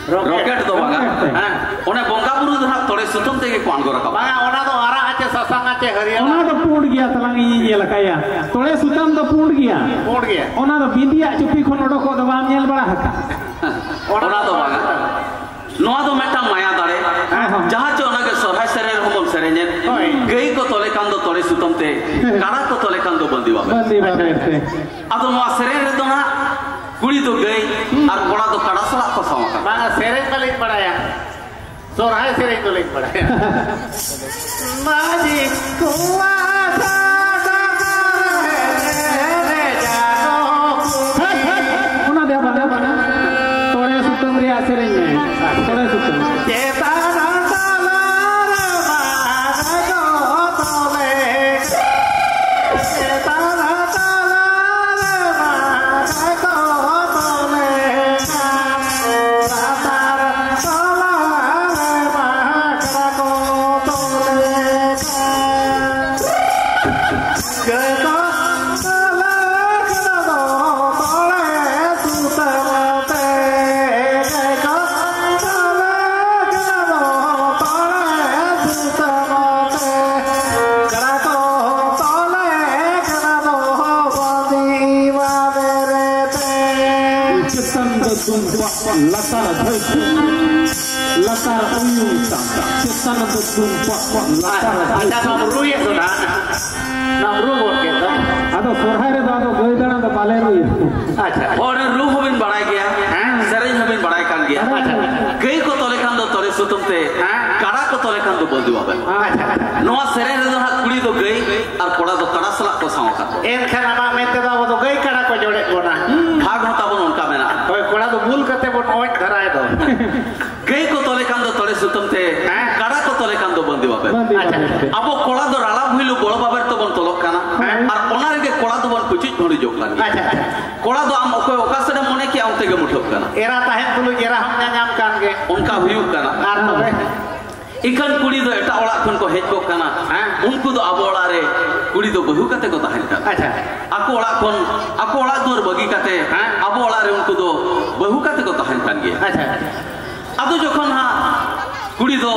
ᱨᱚᱠᱮᱴ ᱫᱚ ᱵᱟᱝᱟ᱾ ᱨᱚᱠᱮᱴ ᱛᱮ᱾ ᱦᱮᱸ, ᱚᱱᱮ ᱵᱚᱸᱜᱟ ᱵᱩᱨᱩ ᱫᱚ ᱦᱟᱸᱜ ᱛᱚᱲᱮ ᱥᱩᱛᱟᱹᱢ ᱛᱮᱜᱮ ᱠᱚ ᱟᱬᱜᱚ ᱨᱟᱠᱟᱵᱟ᱾ ᱵᱟᱝᱟ, ᱚᱱᱟ ᱫᱚ ᱟᱨᱟᱜ ᱟᱪᱮ, ᱥᱟᱥᱟᱝ ᱟᱪᱮ, ᱦᱟᱹᱨᱭᱟᱹᱲ? ᱚᱱᱟ ᱫᱚ ᱯᱩᱸᱰ ᱜᱮᱭᱟ ᱛᱟᱞᱟᱝ, ᱤᱧᱤᱧ ᱧᱮᱞ ᱟᱠᱟᱫᱼᱟ᱾ ᱛᱚᱲᱮ ᱥᱩᱛᱟᱹᱢ ᱫᱚ ᱯᱩᱸᱰ ᱜᱮᱭᱟ᱾ ᱯᱩᱸᱰ ᱜᱮᱭᱟ᱾ ᱚᱱᱟ ᱫᱚ ᱵᱤᱸᱫᱤᱭᱟᱜ ᱪᱩᱯᱤ ᱠᱷᱚᱱ ᱚᱰᱚᱠᱚᱜ ᱫᱚ ᱵᱟᱢ ᱧᱮᱞ ᱵᱟᱲᱟ ᱟᱠᱟᱫᱼᱟ? ᱚᱱᱟ ᱫᱚ ᱵᱟᱝᱟ᱾ ᱱᱚᱣᱟ ᱫᱚ ᱢᱤᱫᱴᱟᱝ ᱢᱟᱭᱟ ᱫᱟᱲᱮ᱾ ᱦᱮᱸ, ᱦᱮᱸ᱾ ᱡᱟᱦᱟᱸ ᱪᱮ ᱚᱱᱟᱜᱮ ᱥᱚᱨᱦᱟᱭ ᱥᱮᱨᱮᱧ ᱨᱮᱦᱚᱸ ᱵᱚᱱ ᱥᱮᱨᱮᱧᱮᱫ᱾ ᱦᱳᱭ᱾ ᱜᱟᱹᱭ ᱠᱚ ᱛᱚᱞᱮ ᱠᱷᱟᱱ ᱫᱚ ᱛᱚᱲᱮ ᱥᱩᱛᱟᱹᱢ ᱛᱮ, ᱠᱟᱰᱟ ᱠᱚ ᱛᱚᱞᱮ ᱠᱷᱟᱱ ᱫᱚ ᱵᱟᱸᱫᱤ ᱵᱟᱵᱮᱨ᱾ ᱵᱟᱸᱫᱮ ᱵᱟᱵᱮᱨ ᱛᱮ᱾ ᱟᱫᱚ ᱱᱚᱣᱟ ᱥᱮᱨᱮᱧ ᱨᱮᱫᱚ ᱱᱟᱜ ᱠᱩᱲᱤ ᱫᱚ ᱜᱟᱹᱭ ᱟᱨ ᱠᱚᱲᱟ ᱫᱚ ᱠᱟᱰᱟ ᱥᱟᱞᱟᱜ ᱠᱚ ᱥᱟᱶ ᱟᱠᱟᱱᱟ᱾ ᱵᱟᱝᱟ, ᱥᱮᱨᱮᱧ ᱵᱟᱹᱞᱤᱧ ᱵᱟᱲᱟᱭᱟ, ᱥᱚᱨᱦᱟᱭ ᱥᱮᱨᱮᱧ ᱫᱚᱞᱤᱧ ᱵᱟᱲᱟᱭᱟ᱾ ᱢᱟᱹᱡᱷᱤ ᱠᱚᱣᱟ ᱥᱟᱫᱟ ᱨᱮ ᱡᱟᱱᱚ ᱠᱩᱲᱤ᱾ ᱚᱱᱟ ᱫᱮ ᱵᱟᱝᱟ, ᱛᱚᱲᱮ ᱥᱩᱛᱟᱹᱢ ᱨᱮᱭᱟᱜ ᱥᱮᱨᱮᱧ ᱢᱮ᱾ ᱛᱚᱲᱮ ᱥᱩᱛᱟᱹᱢ᱾ ᱪᱮᱛᱟᱱ ᱛᱟᱞᱟ ᱨᱮ ᱢᱟᱨᱟᱝ ᱫᱚ ᱛᱚᱞᱮ᱾ ᱪᱮᱛᱟᱱ ᱛᱟᱞᱟ ᱨᱮ ᱢᱟᱨᱟᱝ ᱫᱚ ᱛᱚᱞᱮ᱾ ᱞᱟᱛᱟᱨ ᱛᱟᱞᱟ ᱨᱮ ᱢᱟᱨᱟᱝ ᱫᱚ ᱛᱚᱞᱮ᱾ ᱪᱮᱛᱟᱱ ᱫᱚ ᱫᱩᱢᱵᱟ, ᱞᱟᱛᱟᱨ ᱫᱷᱟᱹᱨᱛᱤ, ᱞᱟᱛᱟᱨ ᱩᱭᱩᱝ ᱛᱟᱢ, ᱪᱮᱛᱟᱱ ᱫᱚ ᱫᱩᱢᱵᱟ, ᱞᱟᱛᱟᱨ ᱟᱪᱪᱷᱟ, ᱫᱷᱟᱹᱨᱛᱤ᱾ ᱱᱚᱣᱟᱢ ᱨᱩᱭᱮᱫ ᱫᱚ ᱱᱟᱦᱟᱜ᱾ ᱱᱚᱣᱟᱢ ᱨᱩ ᱜᱚᱫ ᱠᱮᱫ ᱫᱚ᱾ ᱟᱫᱚ ᱥᱚᱨᱦᱟᱭ ᱨᱮᱫᱚ ᱟᱫᱚ ᱜᱟᱹᱭ ᱫᱟᱬᱟ ᱫᱚ ᱵᱟᱞᱮ ᱨᱩᱭᱟ᱾ ᱟᱪᱪᱷᱟ᱾ ᱦᱚᱲ ᱨᱩ ᱦᱚᱸᱵᱤᱱ ᱵᱟᱲᱟᱭ ᱜᱮᱭᱟ, ᱦᱮᱸ᱾ ᱥᱮᱨᱮᱧ ᱦᱚᱸᱵᱤᱱ ᱵᱟᱲᱟᱭ ᱠᱟᱱ ᱜᱮᱭᱟ᱾ ᱟᱪᱪᱷᱟ᱾ ᱜᱟᱹᱭ ᱠᱚ ᱛᱚᱞᱮ ᱠᱷᱟᱱ ᱫᱚ ᱛᱚᱲᱮ ᱥᱩᱛᱟᱹᱢ ᱛᱮ, ᱦᱮᱸ᱾ ᱠᱟᱰᱟ ᱠᱚ ᱛᱚᱞᱮ ᱠᱷᱟᱱ ᱫᱚ ᱵᱟᱹᱫᱤ ᱵᱟᱵᱮᱨ᱾ ᱟᱪᱪᱷᱟ᱾ ᱱᱚᱣᱟ ᱥᱮᱨᱮᱧ ᱨᱮᱫᱚ ᱦᱟᱸᱜ ᱠᱩᱲᱤ ᱫᱚ ᱜᱟᱹᱭ ᱟᱨ ᱠᱚᱲᱟ ᱫᱚ ᱠᱟᱰᱟ ᱥᱟᱞᱟᱜ ᱠᱚ ᱥᱟᱶ ᱟᱠᱟᱫ ᱠᱚᱣᱟ᱾ ᱮᱱᱠᱷᱟᱱ ᱟᱢᱟᱜ ᱢᱮᱱ ᱛᱮᱫᱚ ᱟᱵᱚ ᱫᱚ ᱜᱟᱹᱭ ᱠᱟᱰᱟ ᱠᱚ ᱡᱚᱲᱮᱫ ᱵᱚᱱᱟ᱾ ᱵᱷᱟᱜᱽ ᱦᱚᱸ ᱛᱟᱵᱚᱱ ᱚᱱᱠᱟ ᱢᱮᱱᱟᱜᱼᱟ᱾ ᱦᱳᱭ, ᱠᱚᱲᱟ ᱫᱚ ᱵᱩᱞ ᱠᱟᱛᱮ ᱵᱚᱱ ᱚᱡ ᱫᱷᱟᱨᱟᱭ ᱫᱚ᱾ ᱜᱟᱹᱭ ᱠᱚ ᱛᱚᱞᱮ ᱠᱷᱟᱱ ᱫᱚ ᱛᱚᱲᱮ ᱥᱩᱛᱟᱹᱢ ᱛᱮ, ᱦᱮᱸ᱾ ᱠᱟᱰᱟ ᱠᱚ ᱛᱚᱞᱮ ᱠᱷᱟᱱ ᱫᱚ ᱵᱟᱹᱫᱤ ᱵᱟᱵᱮᱨ᱾ ᱵᱟᱹᱫᱤ ᱟᱪᱪᱷᱟ᱾ ᱵᱟᱵᱮᱨ ᱛᱮ᱾ ᱟᱵᱚ ᱠᱚᱲᱟ ᱫᱚ ᱨᱟᱲᱟ ᱵᱷᱩᱭᱞᱩ ᱵᱚᱲᱚ ᱵᱟᱵᱮᱨ ᱛᱮᱵᱚᱱ ᱛᱚᱞᱚᱜ ᱠᱟᱱᱟ᱾ ᱦᱮᱸ᱾ ᱟᱨ ᱚᱱᱟ ᱨᱮᱜᱮ ᱠᱚᱲᱟ ᱫᱚᱵᱚᱱ ᱯᱩᱪᱩᱡ ᱵᱷᱩᱸᱰᱩᱡᱚᱜ ᱠᱟᱱ ᱜᱮᱭᱟ᱾ ᱟᱪᱪᱷᱟ, ᱟᱪᱪᱷᱟ᱾ ᱠᱚᱲᱟ ᱫᱚ ᱟᱢ ᱚᱠᱚᱭ ᱚᱠᱟ ᱥᱮᱫ ᱮᱢ ᱢᱚᱱᱮ ᱠᱮᱜᱼᱟ, ᱚᱱᱛᱮ ᱜᱮ ᱢᱩᱴᱷᱟᱹᱜ ᱠᱟᱱᱟ᱾ ᱮᱨᱟ ᱛᱟᱦᱮᱱ ᱛᱩᱞᱩᱡ ᱮᱨᱟ ᱦᱚᱸᱢ ᱧᱟᱧᱟᱢ ᱠᱟᱱ ᱜᱮ᱾ ᱚᱱᱠᱟ ᱦᱩᱭᱩᱜ ᱠᱟᱱᱟ᱾ ᱟᱨ ᱛᱚᱵᱮ? ᱤᱠᱷᱟᱹᱱ ᱠᱩᱲᱤ ᱫᱚ ᱮᱴᱟᱜ ᱚᱲᱟᱜ ᱠᱷᱚᱱ ᱠᱚ ᱦᱮᱡ ᱠᱚᱜ ᱠᱟᱱᱟ᱾ ᱦᱮᱸ᱾ ᱩᱱᱠᱩ ᱫᱚ ᱟᱵᱚ ᱚᱲᱟᱜ ᱨᱮ ᱠᱩᱲᱤ ᱫᱚ ᱵᱟᱹᱦᱩ ᱠᱟᱛᱮ ᱠᱚ ᱛᱟᱦᱮᱱ ᱠᱟᱱᱟ᱾ ᱟᱪᱪᱷᱟ᱾ ᱟᱠᱚ ᱚᱲᱟᱜ ᱠᱷᱚᱱ, ᱟᱠᱚ ᱚᱲᱟᱜ ᱫᱩᱣᱟᱹᱨ ᱵᱟᱹᱜᱤ ᱠᱟᱛᱮ, ᱦᱮᱸ᱾ ᱟᱵᱚ ᱚᱲᱟᱜ ᱨᱮ ᱩᱱᱠᱩ ᱫᱚ ᱵᱟᱹᱦᱩ ᱠᱟᱛᱮ ᱠᱚ ᱛᱟᱦᱮᱱ ᱠᱟᱱ ᱜᱮᱭᱟ᱾ ᱟᱪᱪᱷᱟ᱾ ᱟᱫᱚ ᱡᱚᱠᱷᱚᱱ ᱦᱟᱸᱜ ᱠᱩᱲᱤ ᱫᱚ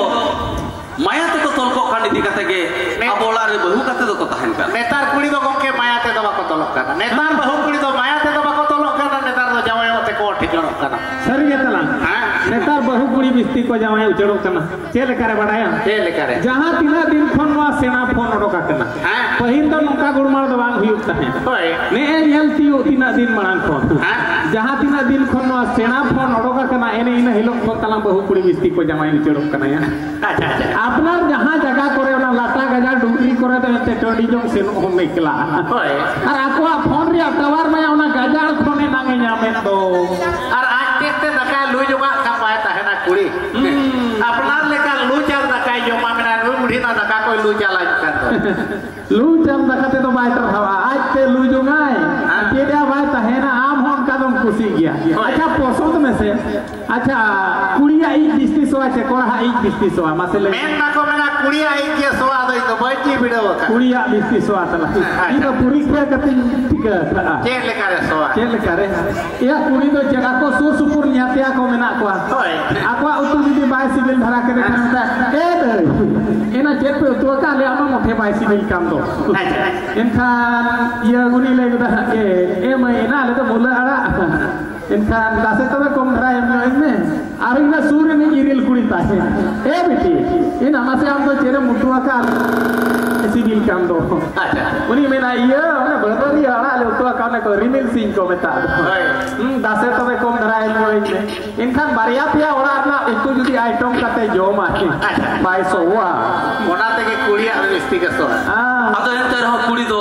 ᱢᱟᱭᱟ ᱛᱮᱠᱚ ᱛᱚᱞ ᱠᱚᱜ ᱠᱷᱟᱱ ᱤᱫᱤ ᱠᱟᱛᱮ ᱜᱮ ᱱᱮ- ᱟᱵᱚ ᱚᱲᱟᱜ ᱨᱮ ᱵᱟᱹᱦᱩ ᱠᱟᱛᱮ ᱫᱚᱠᱚ ᱛᱟᱦᱮᱱ ᱠᱟᱱᱟ᱾ ᱱᱮᱛᱟᱨ ᱠᱩᱲᱤ ᱫᱚ ᱜᱚᱢᱠᱮ ᱢᱟᱭᱟ ᱛᱮᱫᱚ ᱵᱟᱠᱚ ᱛᱚᱞᱚᱜ ᱠᱟᱱᱟ᱾ ᱱᱮᱛᱟᱨ ᱵᱟᱹᱦᱩ ᱠᱩᱲᱤ ᱫᱚ ᱢᱟᱭᱟ ᱛᱮᱫᱚ ᱵᱟᱠᱚ ᱛᱚᱞᱚᱜ ᱠᱟᱱᱟ, ᱱᱮᱛᱟᱨ ᱫᱚ ᱡᱟᱶᱟᱭᱚᱜ ᱛᱮᱠᱚ ᱚᱴᱷᱤ ᱡᱚᱱᱚᱜ ᱠᱟᱱᱟ᱾ ᱥᱟᱹᱨᱤ ᱜᱮ ᱛᱟᱞᱟᱝ᱾ ᱦᱮᱸ? ᱱᱮᱛᱟᱨ ᱵᱟᱹᱦᱩ ᱠᱩᱲᱤ ᱵᱤᱥᱛᱤ ᱠᱚ ᱡᱟᱶᱟᱭ ᱩᱪᱟᱹᱲᱚᱜ ᱠᱟᱱᱟ᱾ ᱪᱮᱫ ᱞᱮᱠᱟᱨᱮ ᱵᱟᱰᱟᱭᱟᱢ? ᱪᱮᱫ ᱞᱮᱠᱟᱨᱮ? ᱡᱟᱦᱟᱸ ᱛᱤᱱᱟᱹᱜ ᱫᱤᱱ ᱠᱷᱚᱱ ᱱᱚᱣᱟ ᱥᱮᱬᱟ ᱯᱷᱳᱱ ᱚᱰᱚᱠ ᱟᱠᱟᱱᱟ, ᱦᱮᱸ᱾ ᱯᱟᱹᱦᱤᱞ ᱫᱚ ᱱᱚᱝᱠᱟ ᱜᱩᱲᱢᱟᱲ ᱫᱚ ᱵᱟᱝ ᱦᱩᱭᱩᱜ ᱛᱟᱦᱮᱸᱫ᱾ ᱦᱳᱭ᱾ ᱱᱮᱜᱼᱮ ᱧᱮᱞ ᱛᱤᱭᱳᱜ ᱛᱤᱱᱟᱹᱜ ᱫᱤᱱ ᱢᱟᱲᱟᱝ ᱠᱷᱚᱱ, ᱦᱮᱸ᱾ ᱡᱟᱦᱟᱸ ᱛᱤᱱᱟᱹᱜ ᱫᱤᱱ ᱠᱷᱚᱱ ᱱᱚᱣᱟ ᱥᱮᱬᱟ ᱯᱷᱳᱱ ᱚᱰᱚᱠ ᱟᱠᱟᱱᱟ, ᱮᱱᱮ ᱤᱱᱟᱹ ᱦᱤᱞᱳᱜ ᱠᱷᱚᱱ ᱛᱟᱞᱟᱝ ᱵᱟᱹᱦᱩ ᱠᱩᱲᱤ ᱵᱤᱥᱛᱤ ᱠᱚ ᱡᱟᱶᱟᱭ ᱩᱪᱟᱹᱲᱚᱜ ᱠᱟᱱᱟ ᱭᱟ᱾ ᱟᱪᱪᱷᱟ, ᱟᱪᱪᱷᱟ᱾ ᱟᱯᱱᱟᱨ ᱡᱟᱦᱟᱸ ᱡᱟᱭᱜᱟ ᱠᱚᱨᱮ ᱚᱱᱟ ᱞᱟᱴᱟ ᱜᱟᱡᱟᱲ ᱰᱩᱝᱨᱤ ᱠᱚᱨᱮ ᱫᱚ ᱮᱱᱛᱮ ᱴᱟᱺᱰᱤ ᱡᱚᱝ ᱥᱮᱱᱚᱜ ᱦᱚᱸ ᱮᱠᱞᱟ᱾ ᱦᱳᱭ᱾ ᱟᱨ ᱟᱠᱚᱣᱟᱜ ᱯᱷᱳᱱ ᱨᱮᱭᱟᱜ ᱴᱟᱣᱟᱨ ᱢᱟ ᱚᱱᱟ ᱜᱟᱡᱟᱲ ᱠᱷᱚᱱᱮ ᱱᱟᱝ ᱮ ᱧᱟᱢᱮᱫ ᱫᱚ᱾ ᱟᱨ ᱟᱡ ᱛᱮ ᱛᱮ ᱫᱟᱠᱟᱭ ᱞᱩ ᱡᱚᱝᱟᱜ ᱠᱷᱟᱱ ᱵᱟᱭ ᱛᱟᱦᱮᱱᱟ ᱠᱩᱲᱤ᱾ ᱦᱩᱸ᱾ ᱟᱯᱱᱟᱨ ᱞᱮᱠᱟ ᱞᱩ ᱪᱟᱞ ᱫᱟᱠᱟᱭ ᱡᱚᱢᱟ, ᱢᱮᱱᱟ ᱱᱩᱭ ᱵᱩᱰᱷᱤ ᱱᱟ ᱫᱟᱠᱟ ᱠᱚᱭ ᱞᱩ ᱪᱟᱞᱟᱧ ᱠᱟᱱ ᱫᱚ᱾ ᱞᱩ ᱪᱟᱞ ᱫᱟᱠᱟ ᱛᱮᱫᱚ ᱵᱟᱭ ᱴᱟᱨᱦᱟᱣᱟ, ᱟᱡ ᱛᱮ ᱞᱩ ᱡᱚᱝᱟᱭ᱾ ᱦᱮᱸ᱾ ᱪᱮᱫ ᱭᱟ ᱵᱟᱭ ᱛᱟᱦᱮᱱᱟ, ᱟᱢ ᱦᱚᱸ ᱚᱱᱠᱟ ᱫᱚᱢ ᱠᱩᱥᱤᱜ ᱜᱮᱭᱟ᱾ ᱦᱳᱭ᱾ ᱟᱪᱪᱷᱟ, ᱯᱚᱥᱚᱸᱫ ᱢᱮᱥᱮ᱾ ᱟᱪᱪᱷᱟ, ᱠᱩᱲᱤᱭᱟᱜ ᱤᱡ ᱵᱤᱥᱛᱤ ᱥᱚᱣᱟ ᱪᱮ ᱠᱚᱲᱟᱦᱟᱜ ᱤᱡ ᱵᱤᱥᱛᱤ ᱥᱚᱣᱟ? ᱢᱟᱥᱮ ᱞᱟᱹᱭ ᱢᱮ᱾ ᱢᱮᱱ ᱢᱟᱠᱚ ᱢᱮᱱᱟ, ᱠᱩᱲᱤᱭᱟᱜ ᱤᱡ ᱜᱮ ᱥᱚᱣᱟ ᱫᱚ ᱤᱧ ᱫᱚ ᱵᱟᱹᱧ ᱡᱤ ᱵᱷᱤᱲᱟᱹᱣ ᱟᱠᱟᱫ᱾ ᱠᱩᱲᱤᱭᱟᱜ ᱵᱤᱥᱛᱤ ᱥᱚᱣᱟ ᱛᱟᱞᱟ᱾ ᱟᱪᱪᱷᱟ᱾ ᱤᱧ ᱫᱚ ᱯᱚᱨᱤᱠᱠᱷᱟ ᱠᱟᱛᱮᱧ ᱴᱷᱤᱠᱟᱹ ᱟᱠᱟᱫᱼᱟ᱾ ᱪᱮᱫ ᱞᱮᱠᱟᱨᱮ ᱥᱚᱣᱟ? ᱪᱮᱫ ᱞᱮᱠᱟᱨᱮ? ᱮᱭᱟ, ᱠᱩᱲᱤ ᱫᱚ ᱪᱮᱫ ᱟᱠᱚ ᱥᱩᱨ ᱥᱩᱯᱩᱨ ᱧᱟᱛᱭᱟ ᱠᱚ ᱢᱮᱱᱟᱜ ᱠᱚᱣᱟ᱾ ᱦᱳᱭ᱾ ᱟᱠᱚᱣᱟᱜ ᱩᱛᱩ ᱡᱩᱫᱤ ᱵᱟᱭ ᱥᱤᱵᱤᱞ ᱫᱷᱟᱨᱟ ᱠᱮᱫᱮ ᱠᱷᱟᱱ, ᱢᱮᱛᱟᱭᱟ, "ᱮ ᱫᱟᱹᱭ, ᱮᱱᱟ ᱪᱮᱫ ᱯᱮ ᱩᱛᱩ ᱟᱠᱟᱫ? ᱟᱞᱮᱭᱟᱜ ᱢᱟ ᱢᱚᱴᱷᱮ ᱵᱟᱭ ᱥᱤᱵᱤᱞ ᱠᱟᱱ ᱫᱚ᱾" ᱟᱪᱪᱷᱟ᱾ ᱮᱱᱠᱷᱟᱱ ᱤᱭᱟᱹ ᱩᱱᱤ ᱞᱟᱹᱭ ᱜᱚᱫᱟ, "ᱮ, ᱮ ᱢᱟᱹᱭ, ᱮᱱᱟ ᱟᱞᱮ ᱫᱚ ᱢᱩᱞᱟᱹ ᱟᱲᱟᱜ᱾" ᱮᱱᱠᱷᱟᱱ ᱫᱟᱥᱮ ᱛᱚᱵᱮ ᱠᱚᱢ ᱫᱷᱟᱨᱟ ᱮᱢ ᱧᱚᱜ ᱟᱹᱧ ᱢᱮ᱾ ᱟᱨ ᱤᱧ ᱥᱩᱨ ᱨᱤᱱᱤᱡ ᱤᱨᱤᱞ ᱠᱩᱲᱤ ᱛᱟᱦᱮᱸ, "ᱮ ᱵᱤᱴᱤ, ᱤᱧ ᱟᱢᱟ ᱥᱮ ᱟᱢ ᱫᱚ ᱪᱮᱫ ᱮᱢ ᱩᱛᱩ ᱟᱠᱟᱫ? ᱥᱤᱵᱤᱞ ᱠᱟᱱ ᱫᱚ᱾" ᱟᱪᱪᱷᱟ᱾ ᱩᱱᱤ ᱢᱮᱱᱟ, "ᱤᱭᱟᱹ, ᱚᱱᱮ ᱵᱟᱹᱫᱟᱹᱨᱤ ᱟᱲᱟᱜ ᱞᱮ ᱩᱛᱩ ᱟᱠᱟᱫ, ᱚᱱᱮ ᱠᱚ ᱨᱤᱢᱤᱞ ᱥᱤᱧ ᱠᱚ ᱢᱮᱛᱟᱜ ᱫᱚ᱾ ᱦᱳᱭ᱾ ᱦᱩᱸ, ᱫᱟᱥᱮ ᱛᱚᱵᱮ ᱠᱚᱢ ᱫᱷᱟᱨᱟ ᱮᱢ ᱧᱚᱜ ᱟᱹᱧ ᱢᱮ᱾" ᱮᱱᱠᱷᱟᱱ ᱵᱟᱨᱭᱟ ᱯᱮᱭᱟ ᱚᱲᱟᱜ ᱨᱮᱱᱟᱜ ᱩᱛᱩ ᱡᱩᱫᱤ ᱟᱭᱴᱚᱢ ᱠᱟᱛᱮ ᱡᱚᱢᱟᱭ, ᱟᱪᱪᱷᱟ᱾ ᱵᱟᱭ ᱥᱚᱣᱟ᱾ ᱚᱱᱟ ᱛᱮᱜᱮ ᱠᱩᱲᱤᱭᱟᱜ ᱫᱚ ᱡᱟᱹᱥᱛᱤ ᱜᱮ ᱥᱚᱣᱟ᱾ ᱦᱮᱸ᱾ ᱟᱫᱚ ᱮᱱᱛᱮ ᱨᱮᱦᱚᱸ ᱠᱩᱲᱤ ᱫᱚ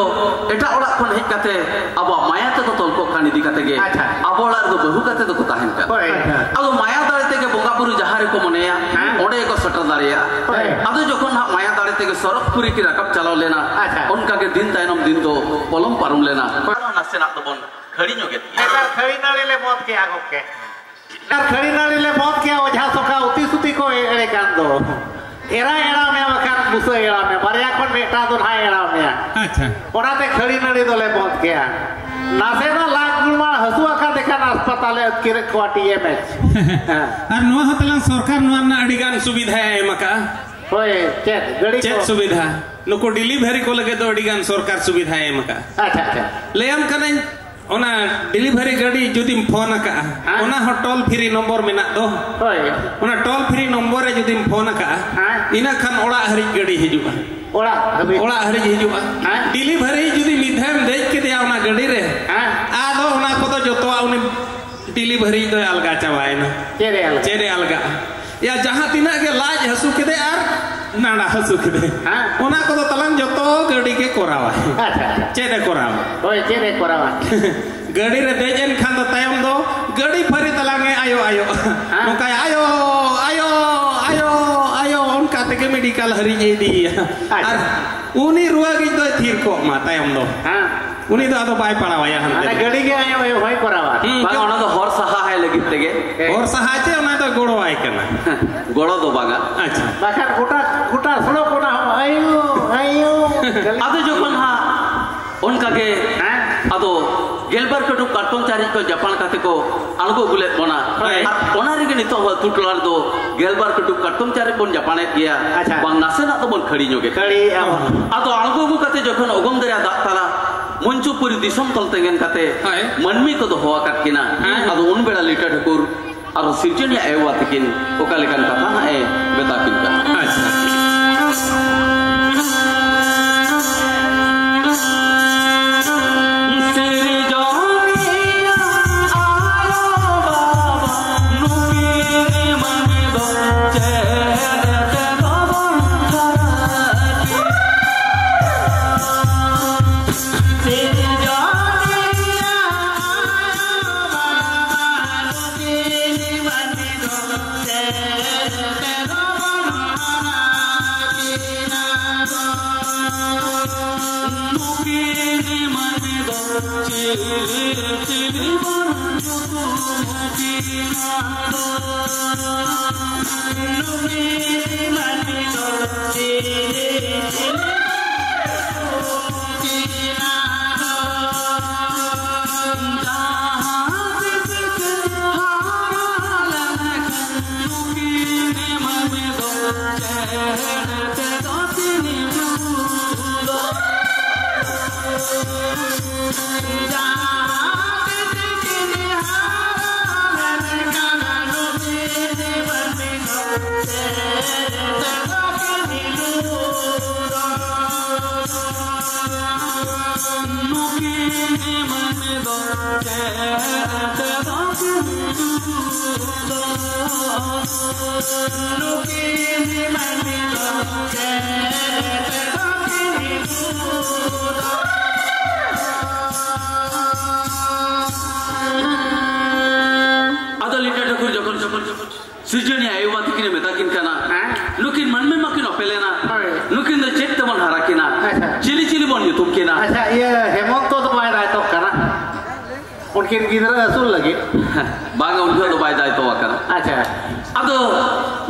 ᱮᱴᱟᱜ ᱚᱲᱟᱜ ᱠᱷᱚᱱ ᱦᱮᱡ ᱠᱟᱛᱮ ᱟᱵᱚᱣᱟᱜ ᱢᱟᱭᱟ ᱛᱮᱠᱚ ᱛᱚᱞ ᱠᱚᱜ ᱠᱟᱱ ᱤᱫᱤ ᱠᱟᱛᱮ ᱜᱮ ᱟᱪᱪᱷᱟ᱾ ᱟᱵᱚ ᱚᱲᱟᱜ ᱨᱮᱫᱚ ᱵᱟᱹᱦᱩ ᱠᱟᱛᱮ ᱫᱚᱠᱚ ᱛᱟᱦᱮᱱ ᱠᱟᱱᱟ᱾ ᱦᱳᱭ᱾ ᱟᱫᱚ ᱢᱟᱭᱟ ᱫᱟᱲᱮ ᱛᱮᱜᱮ ᱵᱚᱸᱜᱟ ᱵᱩᱨᱩ ᱡᱟᱦᱟᱸ ᱨᱮᱠᱚ ᱢᱚᱱᱮᱭᱟ, ᱦᱮᱸ᱾ ᱚᱸᱰᱮ ᱜᱮᱠᱚ ᱥᱮᱴᱮᱨ ᱫᱟᱲᱮᱭᱟᱜᱼᱟ᱾ ᱦᱳᱭ᱾ ᱟᱫᱚ ᱡᱚᱠᱷᱚᱱ ᱦᱟᱸᱜ ᱢᱟᱭᱟ ᱫᱟᱲᱮ ᱛᱮᱜᱮ ᱥᱚᱨᱚᱜᱽᱯᱩᱨᱤ ᱠᱤᱱ ᱨᱟᱠᱟᱵ ᱪᱟᱞᱟᱣ ᱞᱮᱱᱟ, ᱟᱪᱪᱷᱟ᱾ ᱚᱱᱠᱟ ᱜᱮ ᱫᱤᱱ ᱛᱟᱭᱱᱚᱢ ᱫᱤᱱ ᱫᱚ ᱯᱚᱞᱚᱢ ᱯᱟᱨᱚᱢ ᱞᱮᱱᱟ᱾ ᱟᱨᱦᱚᱸ ᱱᱟᱥᱮᱱᱟᱜ ᱫᱚᱵᱚᱱ ᱠᱷᱟᱹᱲᱤ ᱧᱚᱜᱮᱫ ᱜᱮᱭᱟ᱾ ᱱᱮᱛᱟᱨ ᱠᱷᱟᱹᱲᱤ ᱱᱟᱹᱲᱤ ᱞᱮ ᱵᱚᱸᱫᱽ ᱠᱮᱜᱼᱟ ᱜᱚᱢᱠᱮ᱾ ᱱᱮᱛᱟᱨ ᱠᱷᱟᱹᱲᱤ ᱱᱟᱹᱲᱤ ᱞᱮ ᱵᱚᱸᱫᱽ ᱠᱮᱜᱼᱟ, ᱚᱡᱷᱟ ᱥᱚᱠᱟ ᱩᱛᱤ ᱥᱩᱛᱤ ᱠᱚ ᱮᱲᱮ ᱠᱟᱱ ᱫᱚ᱾ ᱮᱨᱟ ᱮᱲᱟᱣ ᱢᱮᱭᱟ ᱵᱟᱠᱷᱟᱱ ᱵᱩᱥᱟᱹ ᱮᱲᱟᱣ ᱢᱮᱭᱟ, ᱵᱟᱨᱭᱟ ᱠᱷᱚᱱ ᱢᱤᱫᱴᱟᱝ ᱫᱚ ᱱᱟᱦᱟᱜ ᱮᱲᱟᱣ ᱢᱮᱭᱟ᱾ ᱟᱪᱪᱷᱟ᱾ ᱚᱱᱟᱛᱮ ᱠᱷᱟᱹᱲᱤ ᱱᱟᱹᱲᱤ ᱫᱚᱞᱮ ᱵᱚᱸᱫᱽ ᱠᱮᱜᱼᱟ᱾ ᱱᱟᱥᱮᱱᱟᱜ ᱞᱟᱡ ᱜᱩᱲᱢᱟᱲ ᱦᱟᱹᱥᱩ ᱟᱠᱟᱫᱮ ᱠᱷᱟᱱ ᱦᱟᱥᱯᱟᱛᱟᱞᱮ ᱟᱹᱛᱠᱤᱨᱮᱫ ᱠᱚᱣᱟ, ᱴᱤ ᱮᱢ ᱮᱭᱤᱪ᱾ ᱦᱮᱸ᱾ ᱟᱨ ᱱᱚᱣᱟ ᱦᱚᱸ ᱛᱟᱞᱟᱝ ᱥᱚᱨᱠᱟᱨ ᱱᱚᱣᱟ ᱨᱮᱱᱟᱜ ᱟᱹᱰᱤ ᱜᱟᱱ ᱥᱩᱵᱤᱫᱷᱟᱭ ᱮᱢ ᱟᱠᱟᱜᱼᱟ᱾ ᱦᱳᱭ, ᱪᱮᱫ ᱜᱟᱹᱰᱤ ᱪᱮᱫ ᱠᱚ? ᱥᱩᱵᱤᱫᱷᱟ? ᱱᱩᱠᱩ ᱰᱮᱞᱤᱵᱷᱟᱨᱤ ᱠᱚ ᱞᱟᱹᱜᱤᱫ ᱫᱚ ᱟᱹᱰᱤ ᱜᱟᱱ ᱥᱚᱨᱠᱟᱨ ᱥᱩᱵᱤᱫᱷᱟᱭ ᱮᱢ ᱟᱠᱟᱜᱼᱟ᱾ ᱟᱪᱪᱷᱟ, ᱟᱪᱪᱷᱟ᱾ ᱞᱟᱹᱭᱟᱢ ᱠᱟᱹᱱᱟᱹᱧ, ᱚᱱᱟ ᱰᱮᱞᱤᱵᱷᱟᱨᱤ ᱜᱟᱹᱰᱤ ᱡᱩᱫᱤᱢ ᱯᱷᱳᱱ ᱟᱠᱟᱜᱼᱟ, ᱦᱮᱸ᱾ ᱚᱱᱟ ᱦᱚᱸ ᱴᱳᱞ ᱯᱷᱨᱤ ᱱᱚᱢᱵᱚᱨ ᱢᱮᱱᱟᱜ ᱫᱚ᱾ ᱦᱳᱭ᱾ ᱚᱱᱟ ᱴᱳᱞ ᱯᱷᱨᱤ ᱱᱚᱢᱵᱚᱨ ᱨᱮ ᱡᱩᱫᱤᱢ ᱯᱷᱳᱱ ᱟᱠᱟᱜᱼᱟ, ᱦᱮᱸ᱾ ᱤᱱᱟᱹ ᱠᱷᱟᱱ ᱚᱲᱟᱜ ᱦᱟᱹᱨᱤᱡ ᱜᱟᱹᱰᱤ ᱦᱤᱡᱩᱜᱼᱟ᱾ ᱚᱲᱟᱜ ᱦᱟᱹᱵᱤᱡ? ᱚᱲᱟᱜ ᱦᱟᱹᱨᱤᱡ ᱦᱤᱡᱩᱜᱼᱟ᱾ ᱦᱮᱸ᱾ ᱰᱮᱞᱤᱵᱷᱟᱨᱤ ᱡᱩᱫᱤ ᱢᱤᱫ ᱫᱷᱟᱣᱮᱢ ᱫᱮᱡ ᱠᱮᱫᱮᱭᱟ ᱚᱱᱟ ᱜᱟᱹᱰᱤ ᱨᱮ, ᱦᱮᱸ᱾ ᱟᱫᱚ ᱚᱱᱟ ᱠᱚᱫᱚ ᱡᱚᱛᱚᱣᱟᱜ ᱩᱱᱤ ᱰᱮᱞᱤᱵᱷᱟᱨᱤ ᱫᱚᱭ ᱟᱞᱜᱟ ᱪᱟᱵᱟᱭᱮᱱᱟ᱾ ᱪᱮᱫ ᱮ ᱟᱞᱜᱟ? ᱪᱮᱫ ᱮ ᱟᱞᱜᱟᱜᱼᱟ? ᱭᱟ, ᱡᱟᱦᱟᱸ ᱛᱤᱱᱟᱹᱜ ᱜᱮ ᱞᱟᱡ ᱦᱟᱹᱥᱩ ᱠᱮᱫᱮ ᱟᱨ ᱰᱟᱸᱰᱟ ᱦᱟᱹᱥᱩ ᱠᱮᱫᱮ, ᱦᱮᱸ᱾ ᱚᱱᱟ ᱠᱚᱫᱚ ᱛᱟᱞᱟᱝ ᱡᱚᱛᱚ ᱜᱟᱹᱰᱤ ᱜᱮ ᱠᱚᱨᱟᱣᱟᱭ᱾ ᱟᱪᱪᱷᱟ, ᱟᱪᱪᱷᱟ᱾ ᱪᱮᱫ ᱮ ᱠᱚᱨᱟᱣᱟ? ᱦᱳᱭ, ᱪᱮᱫ ᱮ ᱠᱚᱨᱟᱣᱟ? ᱜᱟᱹᱰᱤ ᱨᱮ ᱫᱮᱡ ᱮᱱ ᱠᱷᱟᱱ ᱫᱚ ᱛᱟᱭᱚᱢ ᱫᱚ ᱜᱟᱹᱰᱤ ᱯᱷᱟᱹᱨᱤ ᱛᱟᱞᱟᱝ ᱮ ᱟᱭᱳ, ᱟᱭᱳ᱾ ᱦᱮᱸ᱾ ᱱᱚᱝᱠᱟᱭ ᱟᱭᱳ, ᱟᱭᱳ, ᱟᱭᱳ, ᱟᱭᱳ, ᱚᱱᱠᱟ ᱛᱮᱜᱮ ᱢᱮᱰᱤᱠᱟᱞ ᱦᱟᱹᱨᱤᱡ ᱮ ᱤᱫᱤᱭᱮᱭᱟ᱾ ᱟᱪᱪᱷᱟ᱾ ᱟᱨ ᱩᱱᱤ ᱨᱩᱣᱟᱹᱜᱤᱡ ᱫᱚᱭ ᱛᱷᱤᱨ ᱠᱚᱜ ᱢᱟ ᱛᱟᱭᱚᱢ ᱫᱚ᱾ ᱦᱮᱸ᱾ ᱩᱱᱤ ᱫᱚ ᱟᱫᱚ ᱵᱟᱭ ᱯᱟᱲᱟᱣᱟᱭᱟ ᱦᱟᱱᱛᱮ ᱢᱟᱱᱮ ᱫᱚ᱾ ᱜᱟᱹᱰᱤ ᱜᱮ ᱟᱭᱳ, ᱟᱭᱳ ᱦᱚᱸᱭ ᱠᱚᱨᱟᱣᱟ᱾ ᱦᱩᱸ, ᱵᱟᱝ, ᱡᱚ- ᱚᱱᱟ ᱫᱚ ᱦᱚᱨ ᱥᱟᱦᱟ ᱟᱭ ᱞᱟᱹᱜᱤᱫ ᱛᱮᱜᱮ᱾ ᱦᱮᱸ᱾ ᱦᱚᱨ ᱥᱟᱦᱟ ᱪᱮ ᱚᱱᱟ ᱫᱚ ᱜᱚᱲᱚᱣᱟᱭ ᱠᱟᱱᱟ᱾ ᱜᱚᱲᱚ ᱫᱚ ᱵᱟᱝᱟ᱾ ᱟᱪᱪᱷᱟ᱾ ᱵᱟᱠᱷᱟᱱ ᱜᱚᱴᱟ, ᱜᱚᱴᱟ ᱥᱚᱲᱚᱠ ᱚᱱᱟ ᱦᱚᱸ ᱟᱭᱳ, ᱟᱭᱳ᱾ ᱟᱫᱚ ᱡᱚᱠᱷᱚᱱ ᱦᱟᱸᱜ ᱚᱱᱠᱟ ᱜᱮ ᱦᱮᱸ? ᱟᱫᱚ ᱜᱮᱞᱵᱟᱨ ᱠᱟᱹᱴᱩᱵ ᱠᱟᱴᱠᱚᱢ ᱪᱟᱨᱤᱡ ᱠᱚ ᱡᱟᱯᱟᱱ ᱠᱟᱛᱮ ᱠᱚ ᱟᱬᱜᱚ ᱟᱹᱜᱩ ᱞᱮᱫ ᱵᱚᱱᱟ᱾ ᱦᱳᱭ᱾ ᱟᱨ ᱚᱱᱟ ᱨᱮᱜᱮ ᱱᱤᱛᱚᱜ ᱦᱚᱸ ᱟᱹᱛᱩ ᱴᱚᱞᱟ ᱨᱮᱫᱚ ᱜᱮᱞᱵᱟᱨ ᱠᱟᱹᱴᱩᱵ ᱠᱟᱴᱠᱚᱢ ᱪᱟᱨᱤᱡ ᱵᱚᱱ ᱡᱟᱯᱟᱱᱮᱫ ᱜᱮᱭᱟ᱾ ᱟᱪᱪᱷᱟ᱾ ᱵᱟᱝ ᱱᱟᱥᱮᱱᱟᱜ ᱫᱚᱵᱚᱱ ᱠᱷᱟᱹᱲᱤ ᱧᱚᱜ ᱮᱫ᱾ ᱠᱷᱟᱹᱲᱤ ᱟᱵᱚᱱ᱾ ᱟᱫᱚ ᱟᱬᱜᱚ ᱟᱹᱜᱩ ᱠᱟᱛᱮ ᱡᱚᱠᱷᱚᱱ ᱚᱜᱚᱢ ᱫᱚᱨᱭᱟ ᱫᱟᱜ ᱛᱟᱞᱟ ᱢᱚᱧᱪᱚᱯᱩᱨᱤ ᱫᱤᱥᱚᱢ ᱛᱚᱞ ᱛᱮᱸᱜᱮᱱ ᱠᱟᱛᱮ ᱦᱳᱭ᱾ ᱢᱟᱹᱱᱢᱤ ᱠᱚ ᱫᱚᱦᱚ ᱟᱠᱟᱫ ᱠᱤᱱᱟ᱾ ᱦᱮᱸ᱾ ᱟᱫᱚ ᱩᱱ ᱵᱮᱲᱟ ᱞᱤᱴᱟᱹ ᱴᱷᱟᱹᱠᱩᱨ ᱟᱨ ᱥᱤᱨᱡᱚᱱᱤᱭᱟᱹ ᱟᱭᱳ ᱵᱟᱵᱟ ᱛᱟᱹᱠᱤᱱ ᱚᱠᱟ ᱞᱮᱠᱟᱱ ᱠᱟᱛᱷᱟ ᱦᱟᱸᱜ ᱮ ᱢᱮᱛᱟ ᱠᱤᱱ ᱠᱟᱱᱟ᱾ ᱟᱪᱪᱷᱟ᱾ ᱟᱫᱚ ᱞᱤᱴᱟᱹ ᱴᱷᱟᱹᱠᱩᱨ ᱡᱚᱠᱷᱚᱱ ᱡᱚᱠᱷᱚᱱ ᱡᱚᱠᱷᱚᱱ ᱥᱤᱨᱡᱚᱱᱤᱭᱟᱹ ᱟᱭᱳ ᱵᱟᱵᱟ ᱛᱟᱹᱠᱤᱱᱮ ᱢᱮᱛᱟ ᱠᱤᱱ ᱠᱟᱱᱟ, ᱦᱮᱸ? ᱱᱩᱠᱤᱱ ᱢᱟᱹᱱᱢᱤ ᱢᱟᱠᱤᱱ ᱚᱯᱮᱞᱮᱱᱟ, ᱦᱳᱭ᱾ ᱱᱩᱠᱤᱱ ᱫᱚ ᱪᱮᱫ ᱛᱮᱵᱚᱱ ᱦᱟᱨᱟ ᱠᱤᱱᱟ? ᱟᱪᱪᱷᱟ᱾ ᱪᱤᱞᱤ ᱪᱤᱞᱤ ᱵᱚᱱ ᱧᱩᱛᱩᱢ ᱠᱤᱱᱟ? ᱟᱪᱪᱷᱟ, ᱤᱭᱟᱹ ᱦᱮᱢᱚᱱᱛᱚ ᱫᱚ ᱵᱟᱭ ᱫᱟᱭᱛᱚᱜ ᱠᱟᱱᱟ? ᱩᱱᱠᱤᱱ ᱜᱤᱫᱽᱨᱟᱹ ᱟᱹᱥᱩᱞ ᱞᱟᱹᱜᱤᱫ? ᱵᱟᱝ, ᱩᱱ ᱡᱚᱦᱚᱜ ᱫᱚ ᱵᱟᱭ ᱫᱟᱭᱛᱚ ᱟᱠᱟᱱᱟ᱾ ᱟᱪᱪᱷᱟ᱾ ᱟᱫᱚ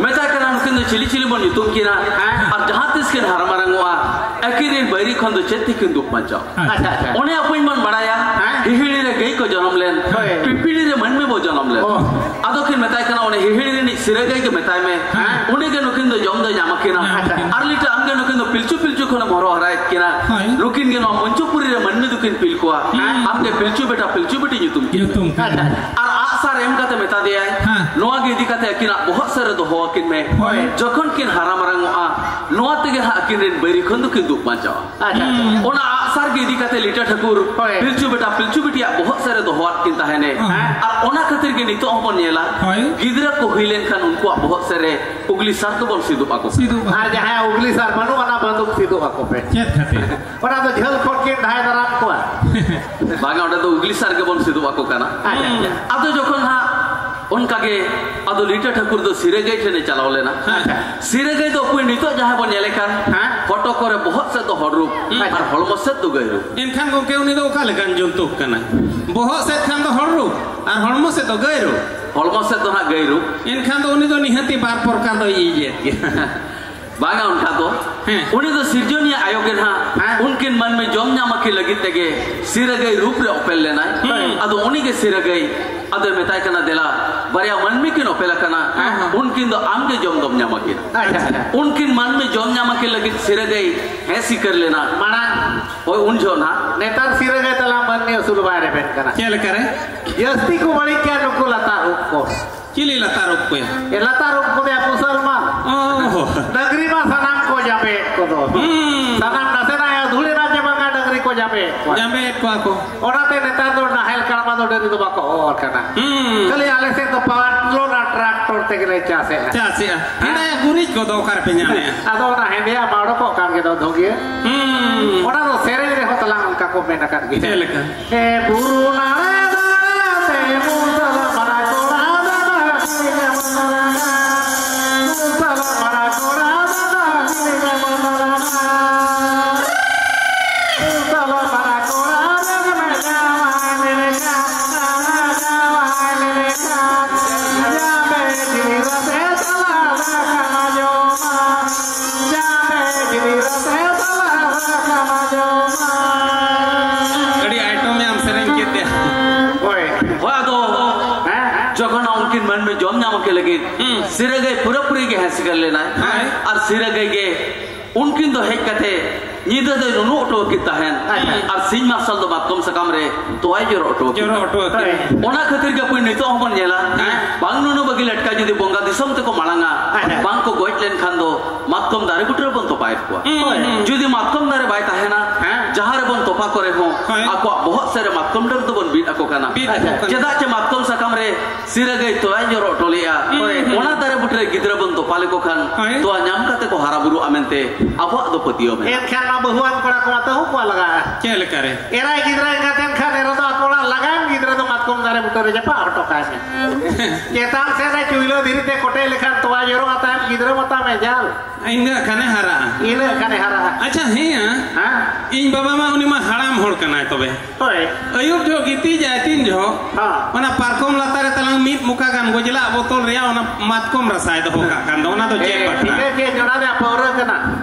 ᱢᱮᱛᱟᱭ ᱠᱟᱱᱟ, ᱱᱩᱠᱤᱱ ᱫᱚ ᱪᱤᱞᱤ ᱪᱤᱞᱤ ᱵᱚᱱ ᱧᱩᱛᱩᱢ ᱠᱤᱱᱟ? ᱦᱮᱸ᱾ ᱟᱨ ᱡᱟᱦᱟᱸ ᱛᱤᱥ ᱠᱤᱱ ᱦᱟᱨᱟ ᱢᱟᱨᱟᱝᱚᱜᱼᱟ, ᱟᱹᱠᱤᱱ ᱨᱮᱱ ᱵᱟᱹᱭᱨᱤ ᱠᱷᱚᱱ ᱫᱚ ᱪᱮᱫ ᱛᱮᱠᱤᱱ ᱫᱩᱜ ᱵᱟᱧᱪᱟᱣ? ᱟᱪᱪᱷᱟ, ᱟᱪᱪᱷᱟ᱾ ᱚᱱᱮ ᱟᱯᱚᱧ ᱵᱚᱱ ᱵᱟᱲᱟᱭᱟ, ᱦᱮᱸ᱾ ᱦᱤᱦᱤᱲᱤ ᱨᱮ ᱜᱟᱹᱭ ᱠᱚ ᱡᱚᱱᱚᱢ ᱞᱮᱱ, ᱦᱳᱭ᱾ ᱯᱤᱯᱤᱲᱤ ᱨᱮ ᱢᱟᱹᱱᱢᱤ ᱵᱚ ᱡᱚᱱᱚᱢ ᱞᱮᱱ᱾ ᱚ᱾ ᱟᱫᱚ ᱠᱤᱱ ᱢᱮᱛᱟᱭ ᱠᱟᱱᱟ, ᱚᱱᱮ ᱦᱤᱦᱤᱲᱤ ᱨᱤᱱᱤᱡ ᱥᱤᱨᱟᱹ ᱜᱟᱹᱭ ᱜᱮ ᱢᱮᱛᱟᱭ ᱢᱮ, ᱦᱮᱸ᱾ ᱩᱱᱤ ᱜᱮ ᱱᱩᱠᱤᱱ ᱫᱚ ᱡᱚᱢ ᱫᱚᱭ ᱧᱟᱢ ᱟᱹᱠᱤᱱᱟ᱾ ᱟᱪᱪᱷᱟ᱾ ᱟᱨ ᱞᱤᱴᱟᱹ, ᱟᱢ ᱜᱮ ᱱᱩᱠᱤᱱ ᱫᱚ ᱯᱤᱞᱪᱩ ᱯᱤᱞᱪᱩ ᱠᱷᱚᱱᱮᱢ ᱦᱚᱨᱚ ᱦᱟᱨᱟᱭᱮᱫ ᱠᱤᱱᱟ᱾ ᱦᱳᱭ᱾ ᱱᱩᱠᱤᱱ ᱜᱮ ᱱᱚᱣᱟ ᱢᱚᱧᱪᱚᱯᱩᱨᱤ ᱨᱮ ᱢᱟᱹᱱᱢᱤ ᱫᱚᱠᱤᱱ ᱯᱤᱞ ᱠᱚᱣᱟ᱾ ᱦᱩᱸ᱾ ᱟᱢ ᱜᱮ ᱯᱤᱞᱪᱩ ᱵᱮᱴᱟ ᱯᱤᱞᱪᱩ ᱵᱤᱴᱤ ᱧᱩᱛᱩᱢ ᱠᱤᱱ ᱢᱮ᱾ ᱧᱩᱛᱩᱢ ᱠᱤᱱ ᱢᱮ᱾ ᱟᱪᱪᱷᱟ᱾ ᱟᱨ ᱟᱜ ᱥᱟᱨ ᱮᱢ ᱠᱟᱛᱮ ᱢᱮᱛᱟ ᱫᱮᱭᱟᱭ, ᱦᱮᱸ᱾ ᱱᱚᱣᱟ ᱜᱮ ᱤᱫᱤ ᱠᱟᱛᱮ ᱟᱹᱠᱤᱱᱟᱜ ᱵᱚᱦᱚᱜ ᱥᱮᱫ ᱨᱮ ᱫᱚᱦᱚ ᱟᱹᱠᱤᱱ ᱢᱮ᱾ ᱦᱳᱭ᱾ ᱡᱚᱠᱷᱚᱱ ᱠᱤᱱ ᱦᱟᱨᱟ ᱢᱟᱨᱟᱝᱚᱜᱼᱟ, ᱱᱚᱣᱟ ᱛᱮᱜᱮ ᱦᱟᱸᱜ ᱟᱹᱠᱤᱱ ᱨᱮᱱ ᱵᱟᱹᱭᱨᱤ ᱠᱷᱚᱱ ᱫᱚᱠᱤᱱ ᱫᱩᱜ ᱵᱟᱧᱪᱟᱣᱟ᱾ ᱟᱪᱪᱷᱟ, ᱟᱪᱪᱷᱟ᱾ ᱦᱩᱸ᱾ ᱚᱱᱟ ᱟᱜ ᱥᱟᱨ ᱜᱮ ᱤᱫᱤ ᱠᱟᱛᱮ ᱞᱤᱴᱟᱹ ᱴᱷᱟᱹᱠᱩᱨ ᱦᱳᱭ᱾ ᱯᱤᱞᱪᱩ ᱵᱮᱴᱟ ᱯᱤᱞᱪᱩ ᱵᱤᱴᱤᱭᱟᱜ ᱵᱚᱦᱚᱜ ᱥᱮᱫ ᱨᱮ ᱫᱚᱦᱚᱣᱟᱫ ᱠᱤᱱ ᱛᱟᱦᱮᱱᱮ᱾ ᱦᱮᱸ᱾ ᱟᱨ ᱚᱱᱟ ᱠᱷᱟᱹᱛᱤᱨ ᱜᱮ ᱱᱤᱛᱚᱜ ᱦᱚᱸᱵᱚᱱ ᱧᱮᱞᱟ, ᱦᱳᱭ᱾ ᱜᱤᱫᱽᱨᱟᱹ ᱠᱚ ᱦᱩᱭ ᱞᱮᱱᱠᱷᱟᱱ ᱩᱱᱠᱩᱣᱟᱜ ᱵᱚᱦᱚᱜ ᱥᱮᱫ ᱨᱮ ᱩᱜᱽᱞᱤ ᱥᱟᱨ ᱫᱚᱵᱚᱱ ᱥᱤᱫᱩᱵ ᱟᱠᱚ᱾ ᱥᱤᱫᱩᱵ ᱟᱠᱚ᱾ ᱟᱨ ᱡᱟᱦᱟᱸᱭᱟᱜ ᱩᱜᱽᱞᱤ ᱥᱟᱨ ᱵᱟᱹᱱᱩᱜ, ᱚᱱᱟ ᱵᱟᱹᱫᱩᱠ ᱥᱤᱫᱩᱵ ᱟᱠᱚ ᱯᱮ᱾ ᱪᱮᱫ ᱠᱷᱟᱹᱛᱤᱨ? ᱚᱱᱟ ᱫᱚ ᱡᱷᱟᱹᱞ ᱠᱷᱚᱱ ᱠᱤᱱ ᱰᱷᱟᱭ ᱫᱟᱨᱟᱢ ᱠᱚᱣᱟ᱾ ᱵᱟᱝᱟ, ᱚᱸᱰᱮ ᱫᱚ ᱩᱜᱽᱞᱤ ᱥᱟᱨ ᱜᱮᱵᱚᱱ ᱥᱤᱫᱩᱵ ᱟᱠᱚ ᱠᱟᱱᱟ᱾ ᱟᱪᱪᱷᱟ, ᱟᱪᱪᱷᱟ᱾ ᱟᱫᱚ ᱡᱚᱠᱷᱚᱱ ᱦᱟᱸᱜ ᱚᱱᱠᱟ ᱜᱮ, ᱟᱫᱚ ᱞᱤᱴᱟᱹ ᱴᱷᱟᱹᱠᱩᱨ ᱫᱚ ᱥᱤᱨᱟᱹ ᱜᱟᱹᱭ ᱴᱷᱮᱱᱮ ᱪᱟᱞᱟᱣ ᱞᱮᱱᱟ᱾ ᱟᱪᱪᱷᱟ᱾ ᱥᱤᱨᱟᱹ ᱜᱟᱹᱭ ᱫᱚ ᱚᱠᱚᱭ ᱱᱤᱛᱚᱜ ᱡᱟᱦᱟᱸ ᱵᱚᱱ ᱧᱮᱞᱮ ᱠᱟᱱ, ᱦᱮᱸ᱾ ᱦᱚᱴᱚᱜ ᱠᱚᱨᱮ ᱵᱚᱦᱚᱜ ᱥᱮᱫ ᱫᱚ ᱦᱚᱲ ᱨᱩᱯ, ᱦᱩᱸ᱾ ᱟᱨ ᱦᱚᱲᱢᱚ ᱥᱮᱫ ᱫᱚ ᱜᱟᱹᱭ ᱨᱩᱯ᱾ ᱮᱱᱠᱷᱟᱱ ᱜᱚᱢᱠᱮ, ᱩᱱᱤ ᱫᱚ ᱚᱠᱟ ᱞᱮᱠᱟᱱ ᱡᱚᱱᱛᱩ ᱠᱟᱱᱟᱭ? ᱵᱚᱦᱚᱜ ᱥᱮᱫ ᱠᱷᱟᱱ ᱫᱚ ᱦᱚᱲ ᱨᱩᱯ ᱟᱨ ᱦᱚᱲᱢᱚ ᱥᱮᱫ ᱫᱚ ᱜᱟᱹᱭ ᱨᱩᱯ᱾ ᱦᱚᱲᱢᱚ ᱥᱮᱫ ᱫᱚ ᱦᱟᱸᱜ ᱜᱟᱹᱭ ᱨᱩᱯ᱾ ᱮᱱᱠᱷᱟᱱ ᱫᱚ ᱩᱱᱤ ᱫᱚ ᱱᱤᱦᱟᱹᱛᱤ ᱵᱟᱨ ᱯᱨᱚᱠᱟᱨ ᱫᱚᱭ ᱤᱡᱮᱫ ᱜᱮᱭᱟ᱾ ᱵᱟᱝᱟ, ᱚᱱᱠᱟ ᱫᱚ᱾ ᱦᱮᱸ᱾ ᱩᱱᱤ ᱫᱚ ᱥᱤᱨᱡᱚᱱᱤᱭᱟᱹ ᱟᱭᱳ ᱜᱮ ᱱᱟᱦᱟᱜ, ᱦᱮᱸ᱾ ᱩᱱᱠᱤᱱ ᱢᱟᱹᱱᱢᱤ ᱡᱚᱢ ᱧᱟᱢ ᱟᱹᱠᱤᱱ ᱞᱟᱹᱜᱤᱫ ᱛᱮᱜᱮ ᱥᱤᱨᱟᱹ ᱜᱟᱹᱭ ᱨᱩᱯ ᱨᱮ ᱚᱯᱮᱞ ᱞᱮᱱᱟᱭ᱾ ᱦᱮᱸ᱾ ᱟᱫᱚ ᱩᱱᱤ ᱜᱮ ᱥᱤᱨᱟᱹ ᱜᱟᱹᱭ ᱟᱫᱚᱭ ᱢᱮᱛᱟᱭ ᱠᱟᱱᱟ, ᱫᱮᱞᱟ, ᱵᱟᱨᱭᱟ ᱢᱟᱹᱱᱢᱤ ᱠᱤᱱ ᱚᱯᱮᱞ ᱟᱠᱟᱱᱟ, ᱦᱮᱸ, ᱦᱮᱸ᱾ ᱩᱱᱠᱤᱱ ᱫᱚ ᱟᱢ ᱜᱮ ᱡᱚᱢ ᱫᱚᱢ ᱧᱟᱢ ᱟᱹᱠᱤᱱᱟ᱾ ᱟᱪᱪᱷᱟ, ᱟᱪᱪᱷᱟ᱾ ᱩᱱᱠᱤᱱ ᱢᱟᱹᱱᱢᱤ ᱡᱚᱢ ᱧᱟᱢ ᱟᱹᱠᱤᱱ ᱞᱟᱹᱜᱤᱫ ᱥᱤᱨᱟᱹ ᱜᱟᱹᱭ ᱦᱮᱸ ᱥᱤᱠᱟᱹᱨ ᱞᱮᱱᱟ᱾ ᱢᱟᱲᱟᱝ ᱦᱳᱭ, ᱩᱱ ᱡᱚᱦᱚᱜ ᱱᱟᱦᱟᱜ᱾ ᱱᱮᱛᱟᱨ ᱥᱤᱨᱟᱹ ᱜᱟᱹᱭ ᱛᱟᱞᱟᱝ ᱢᱟᱹᱱᱢᱤ ᱟᱹᱥᱩᱞ ᱵᱟᱭ ᱨᱮᱵᱮᱱ ᱠᱟᱱᱟ᱾ ᱪᱮᱫ ᱞᱮᱠᱟ ᱨᱮ? ᱡᱟᱹᱥᱛᱤ ᱠᱚ ᱵᱟᱹᱲᱤᱡ ᱠᱟᱱ ᱱᱩᱠᱩ ᱞᱟᱛᱟᱨ ᱩᱵ ᱠᱚ᱾ ᱪᱤᱞᱤ ᱞᱟᱛᱟᱨ ᱩᱵ ᱠᱚᱭᱟ? ᱮ, ᱞᱟᱛᱟᱨ ᱩᱵ ᱠᱚᱫᱚᱭᱟ ᱢᱩᱥᱚᱞᱢᱟᱱ᱾ ᱚ᱾ ᱰᱟᱹᱝᱨᱤ ᱢᱟ ᱥᱟᱱᱟᱢ ᱠᱚ ᱡᱟᱵᱮᱭᱮᱫ ᱠᱚᱫᱚ᱾ ᱦᱩᱸ᱾ ᱥᱟᱱᱟᱢ ᱱᱟᱥᱮᱱᱟᱜ ᱮ ᱟᱹᱫᱷᱩᱲ ᱮᱱᱟ ᱪᱮ ᱵᱟᱝᱟ, ᱰᱟᱹᱝᱨᱤ ᱠᱚ ᱡᱟᱢᱮᱭᱮᱫ ᱠᱚᱣᱟ᱾ ᱡᱟᱢᱮᱭᱮᱫ ᱠᱚᱣᱟ ᱠᱚ᱾ ᱚᱱᱟᱛᱮ ᱱᱮᱛᱟᱨ ᱫᱚ ᱱᱟᱦᱮᱞ ᱠᱟᱲᱵᱟ ᱫᱚ ᱰᱟᱹᱝᱨᱤ ᱫᱚ ᱵᱟᱠᱚ ᱚᱨ ᱠᱟᱱᱟ᱾ ᱦᱩᱸ᱾ ᱠᱷᱟᱹᱞᱤ ᱟᱞᱮ ᱥᱮᱫ ᱫᱚ ᱯᱟᱣᱟᱨ ᱴᱤᱞᱟᱨ ᱟᱨ ᱴᱨᱟᱠᱴᱚᱨ ᱛᱮᱜᱮ ᱞᱮ ᱪᱟᱥᱮᱫᱼᱟ᱾ ᱪᱟᱥᱮᱫᱼᱟ᱾ ᱦᱮᱸ? ᱦᱮᱸ, ᱜᱩᱨᱤᱡ ᱠᱚᱫᱚ ᱚᱠᱟ ᱨᱮᱯᱮ ᱧᱟᱢᱮᱫᱼᱟ? ᱟᱫᱚ ᱚᱱᱟ ᱦᱮᱸᱫᱮᱭᱟᱜ ᱢᱟ ᱚᱰᱚᱠᱚᱜ ᱠᱟᱱ ᱜᱮ ᱫᱚ ᱫᱷᱩᱜᱤᱭᱟᱹ᱾ ᱦᱩᱸ᱾ ᱚᱱᱟ ᱫᱚ ᱥᱮᱨᱮᱧ ᱨᱮᱦᱚᱸ ᱛᱟᱞᱟᱝ ᱚᱱᱠᱟ ᱠᱚ ᱢᱮᱱ ᱟᱠᱟᱫ ᱜᱮᱭᱟ᱾ ᱪᱮᱫ ᱞᱮᱠᱟ? ᱮ ᱵᱩᱨᱩ ᱱᱟᱲᱮ ᱫᱟᱲᱮ ᱛᱮ ᱢᱩᱥᱟᱞᱟ ᱢᱟᱨᱟ ᱠᱚᱲᱟ ᱫᱟᱫᱟ ᱠᱩᱲᱤ ᱜᱮ ᱢᱟᱱᱟᱣᱟ᱾ ᱢᱩᱥᱟᱞᱟ ᱢᱟᱨᱟ ᱠᱚᱲᱟ ᱫᱟᱫᱟ ᱠᱩᱲᱤ ᱜᱮ ᱢᱟᱱᱟᱣᱟ᱾ ᱢᱩᱥᱟᱞᱟ ᱢᱟᱨᱟ ᱠᱚᱲᱟ ᱫᱟᱫᱟ ᱡᱟᱶᱟᱭ ᱞᱮᱠᱟ, ᱡᱟᱶᱟᱭ ᱞᱮᱠᱟ᱾ ᱡᱟᱢᱮ ᱡᱤᱞ ᱨᱟᱥᱮ ᱥᱟᱞᱟ ᱫᱟᱠᱟ ᱡᱚᱢᱟ᱾ ᱡᱟᱢᱮ ᱡᱤᱞ ᱨᱟᱥᱮ ᱥᱟᱞᱟ ᱫᱟᱠᱟ ᱡᱚᱢᱟ᱾ ᱟᱹᱰᱤ ᱟᱭᱴᱚᱢ ᱮᱢ ᱥᱮᱨᱮᱧ ᱠᱮᱫ ᱛᱮ᱾ ᱦᱳᱭ᱾ ᱦᱳᱭ, ᱟᱫᱚ ᱦᱮᱸ? ᱡᱚᱠᱷᱚᱱ ᱩᱱᱠᱤᱱ ᱢᱟᱹᱱᱢᱤ ᱡᱚᱢ ᱧᱟᱢ ᱠᱤᱱ ᱞᱟᱹᱜᱤᱫ ᱦᱩᱸ᱾ ᱥᱤᱨᱟᱹ ᱜᱟᱹᱭ ᱯᱩᱨᱟᱹᱯᱩᱨᱤ ᱜᱮ ᱦᱮᱸᱥᱠᱟᱹᱨ ᱞᱮᱱᱟᱭ᱾ ᱦᱳᱭ᱾ ᱟᱨ ᱥᱤᱨᱟᱹ ᱜᱟᱹᱭ ᱜᱮ ᱩᱱᱠᱤᱱ ᱫᱚ ᱦᱮᱡ ᱠᱟᱛᱮ ᱧᱤᱫᱟᱹ ᱫᱚᱭ ᱱᱩᱱᱩ ᱚᱴᱚ ᱟᱹᱠᱤᱱ ᱛᱟᱦᱮᱱ᱾ ᱟᱪᱪᱷᱟ᱾ ᱟᱨ ᱥᱤᱧ ᱢᱟᱨᱥᱟᱞ ᱫᱚ ᱢᱟᱛᱠᱚᱢ ᱥᱟᱠᱟᱢ ᱨᱮ ᱛᱚᱣᱟᱭ ᱡᱚᱨᱚ ᱚᱴᱚ ᱟᱹᱠᱤᱱ ᱡᱚᱨᱚ ᱛᱟᱦᱮᱱ᱾ ᱚᱴᱚ ᱟᱹᱠᱤᱱ᱾ ᱦᱳᱭ᱾ ᱚᱱᱟ ᱠᱷᱟᱹᱛᱤᱨ ᱜᱮ ᱟᱯᱮ ᱱᱤᱛᱚᱜ ᱦᱚᱸᱵᱚᱱ ᱧᱮᱞᱟ, ᱦᱮᱸ᱾ ᱵᱟᱝ ᱱᱩᱱᱩ ᱵᱟᱹᱜᱤ ᱞᱮᱴᱠᱟ ᱡᱩᱫᱤ ᱵᱚᱸᱜᱟ ᱫᱤᱥᱚᱢ ᱛᱮᱠᱚ ᱢᱟᱲᱟᱝᱟ, ᱟᱪᱪᱷᱟ᱾ ᱵᱟᱝ ᱠᱚ ᱜᱚᱡ ᱞᱮᱱᱠᱷᱟᱱ ᱫᱚ ᱢᱟᱛᱠᱚᱢ ᱫᱟᱨᱮ ᱵᱩᱴᱟᱹ ᱨᱮᱵᱚᱱ ᱛᱚᱯᱟᱭᱮᱫ ᱠᱚᱣᱟ᱾ ᱦᱩᱸ, ᱦᱩᱸ᱾ ᱡᱩᱫᱤ ᱢᱟᱛᱠᱚᱢ ᱫᱟᱨᱮ ᱵᱟᱭ ᱛᱟᱦᱮᱱᱟ, ᱦᱮᱸ᱾ ᱡᱟᱦᱟᱸ ᱨᱮᱵᱚᱱ ᱛᱚᱯᱟ ᱠᱚᱨᱮ ᱦᱚᱸ ᱦᱳᱭ᱾ ᱟᱠᱚᱣᱟᱜ ᱵᱚᱦᱚᱜ ᱥᱮᱫ ᱨᱮ ᱢᱟᱛᱠᱚᱢ ᱰᱟᱹᱨ ᱫᱚᱵᱚᱱ ᱵᱤᱫ ᱟᱠᱚ ᱠᱟᱱᱟ᱾ ᱵᱤᱫ ᱟᱠᱚ ᱠᱟᱱᱟ᱾ ᱪᱮᱫᱟᱜ ᱪᱮ ᱢᱟᱛᱠᱚᱢ ᱥᱟᱠᱟᱢ ᱨᱮ ᱥᱤᱨᱟᱹ ᱜᱟᱹᱭ ᱛᱚᱣᱟᱭ ᱡᱚᱨᱚ ᱦᱚᱴᱚ ᱞᱮᱜᱼᱟ᱾ ᱦᱳᱭ᱾ ᱚᱱᱟ ᱫᱟᱨᱮ ᱵᱩᱴᱟᱹ ᱨᱮ ᱜᱤᱫᱽᱨᱟᱹ ᱵᱚᱱ ᱛᱚᱯᱟ ᱞᱮᱠᱚ ᱠᱷᱟᱱ ᱦᱳᱭ᱾ ᱛᱚᱣᱟ ᱧᱟᱢ ᱠᱟᱛᱮ ᱠᱚ ᱦᱟᱨᱟ ᱵᱩᱨᱩᱜᱼᱟ ᱢᱮᱱᱛᱮ ᱟᱵᱚᱣᱟᱜ ᱫᱚ ᱯᱟᱹᱛᱭᱟᱹᱣ ᱢᱮᱱᱟᱜᱼᱟ᱾ ᱮᱱᱠᱷᱟᱱ ᱢᱟ ᱵᱟᱹᱦᱩᱣᱟᱱ ᱠᱚᱲᱟ ᱠᱚᱢᱟ ᱛᱟᱹᱦᱩ ᱠᱚᱣᱟ ᱞᱟᱜᱟᱜᱼᱟ᱾ ᱪᱮᱫ ᱞᱮᱠᱟ ᱨᱮ? ᱮᱨᱟᱭ ᱜᱤᱫᱽᱨᱟᱹ ᱮᱸᱜᱟᱛ ᱮᱱ ᱠᱷᱟᱱ ᱮᱨᱟ ᱫᱚ ᱟᱠᱚ ᱚᱲᱟᱜ ᱞᱟᱜᱟᱭᱮᱢ ᱜᱤᱫᱽᱨᱟᱹ ᱫᱚ ᱢᱟᱛᱠᱚᱢ ᱫᱟᱨᱮ ᱵᱩᱴᱟᱹ ᱨᱮ ᱡᱟᱯᱟᱜ ᱦᱚᱴᱚ ᱠᱟᱭ ᱢᱮ᱾ ᱪᱮᱛᱟᱱ ᱥᱮᱫ ᱨᱮ ᱪᱩᱭᱞᱟᱹ ᱫᱷᱤᱨᱤ ᱛᱮ ᱠᱚᱴᱮᱡ ᱞᱮᱠᱷᱟᱱ ᱛᱚᱣᱟ ᱡᱚᱨᱚᱜᱼᱟ ᱛᱟᱭᱚᱢ ᱜᱤᱫᱽᱨᱟᱹ ᱢᱟ ᱛᱟᱢ ᱮ ᱡᱟᱞ᱾ ᱤᱱᱟᱹᱜ ᱠᱷᱟᱱᱮ ᱦᱟᱨᱟᱜᱼᱟ᱾ ᱤᱱᱟᱹᱜ ᱠᱷᱟᱱᱮ ᱦᱟᱨᱟᱜᱼᱟ᱾ ᱟᱪᱪᱷᱟ, ᱦᱮᱸᱭᱟ᱾ ᱦᱮᱸ? ᱤᱧ ᱵᱟᱵᱟ ᱢᱟ ᱩᱱᱤ ᱢᱟ ᱦᱟᱲᱟᱢ ᱦᱚᱲ ᱠᱟᱱᱟᱭ ᱛᱚᱵᱮ᱾ ᱦᱳᱭ᱾ ᱟᱹᱭᱩᱵ ᱡᱚᱦᱚᱜ ᱜᱤᱛᱤᱡᱟᱭ ᱛᱤᱱ ᱡᱚᱦᱚᱜ, ᱦᱮᱸ᱾ ᱚᱱᱟ ᱯᱟᱨᱠᱚᱢ ᱞᱟᱛᱟᱨ ᱨᱮ ᱛᱟᱞᱟᱝ ᱢᱤᱫ ᱢᱚᱠᱟ ᱜᱟᱱ ᱜᱚᱡᱞᱟᱜ ᱵᱚᱛᱚᱞ ᱨᱮᱭᱟᱜ ᱚᱱᱟ ᱢᱟᱛᱠᱚᱢ ᱨᱟᱥᱟᱭ ᱫᱚᱦᱚ ᱠᱟᱜ ᱠᱟᱱ ᱫᱚ, ᱚᱱᱟ ᱫᱚ ᱪᱮᱫ ᱮ, ᱵᱟᱠᱷᱨᱟ? ᱴᱷᱤᱠᱟᱹ ᱠᱮᱫ, ᱡᱚᱲᱟ ᱨᱮᱭᱟᱜ ᱯᱟᱹᱣᱨᱟᱹ ᱠᱟᱱᱟ᱾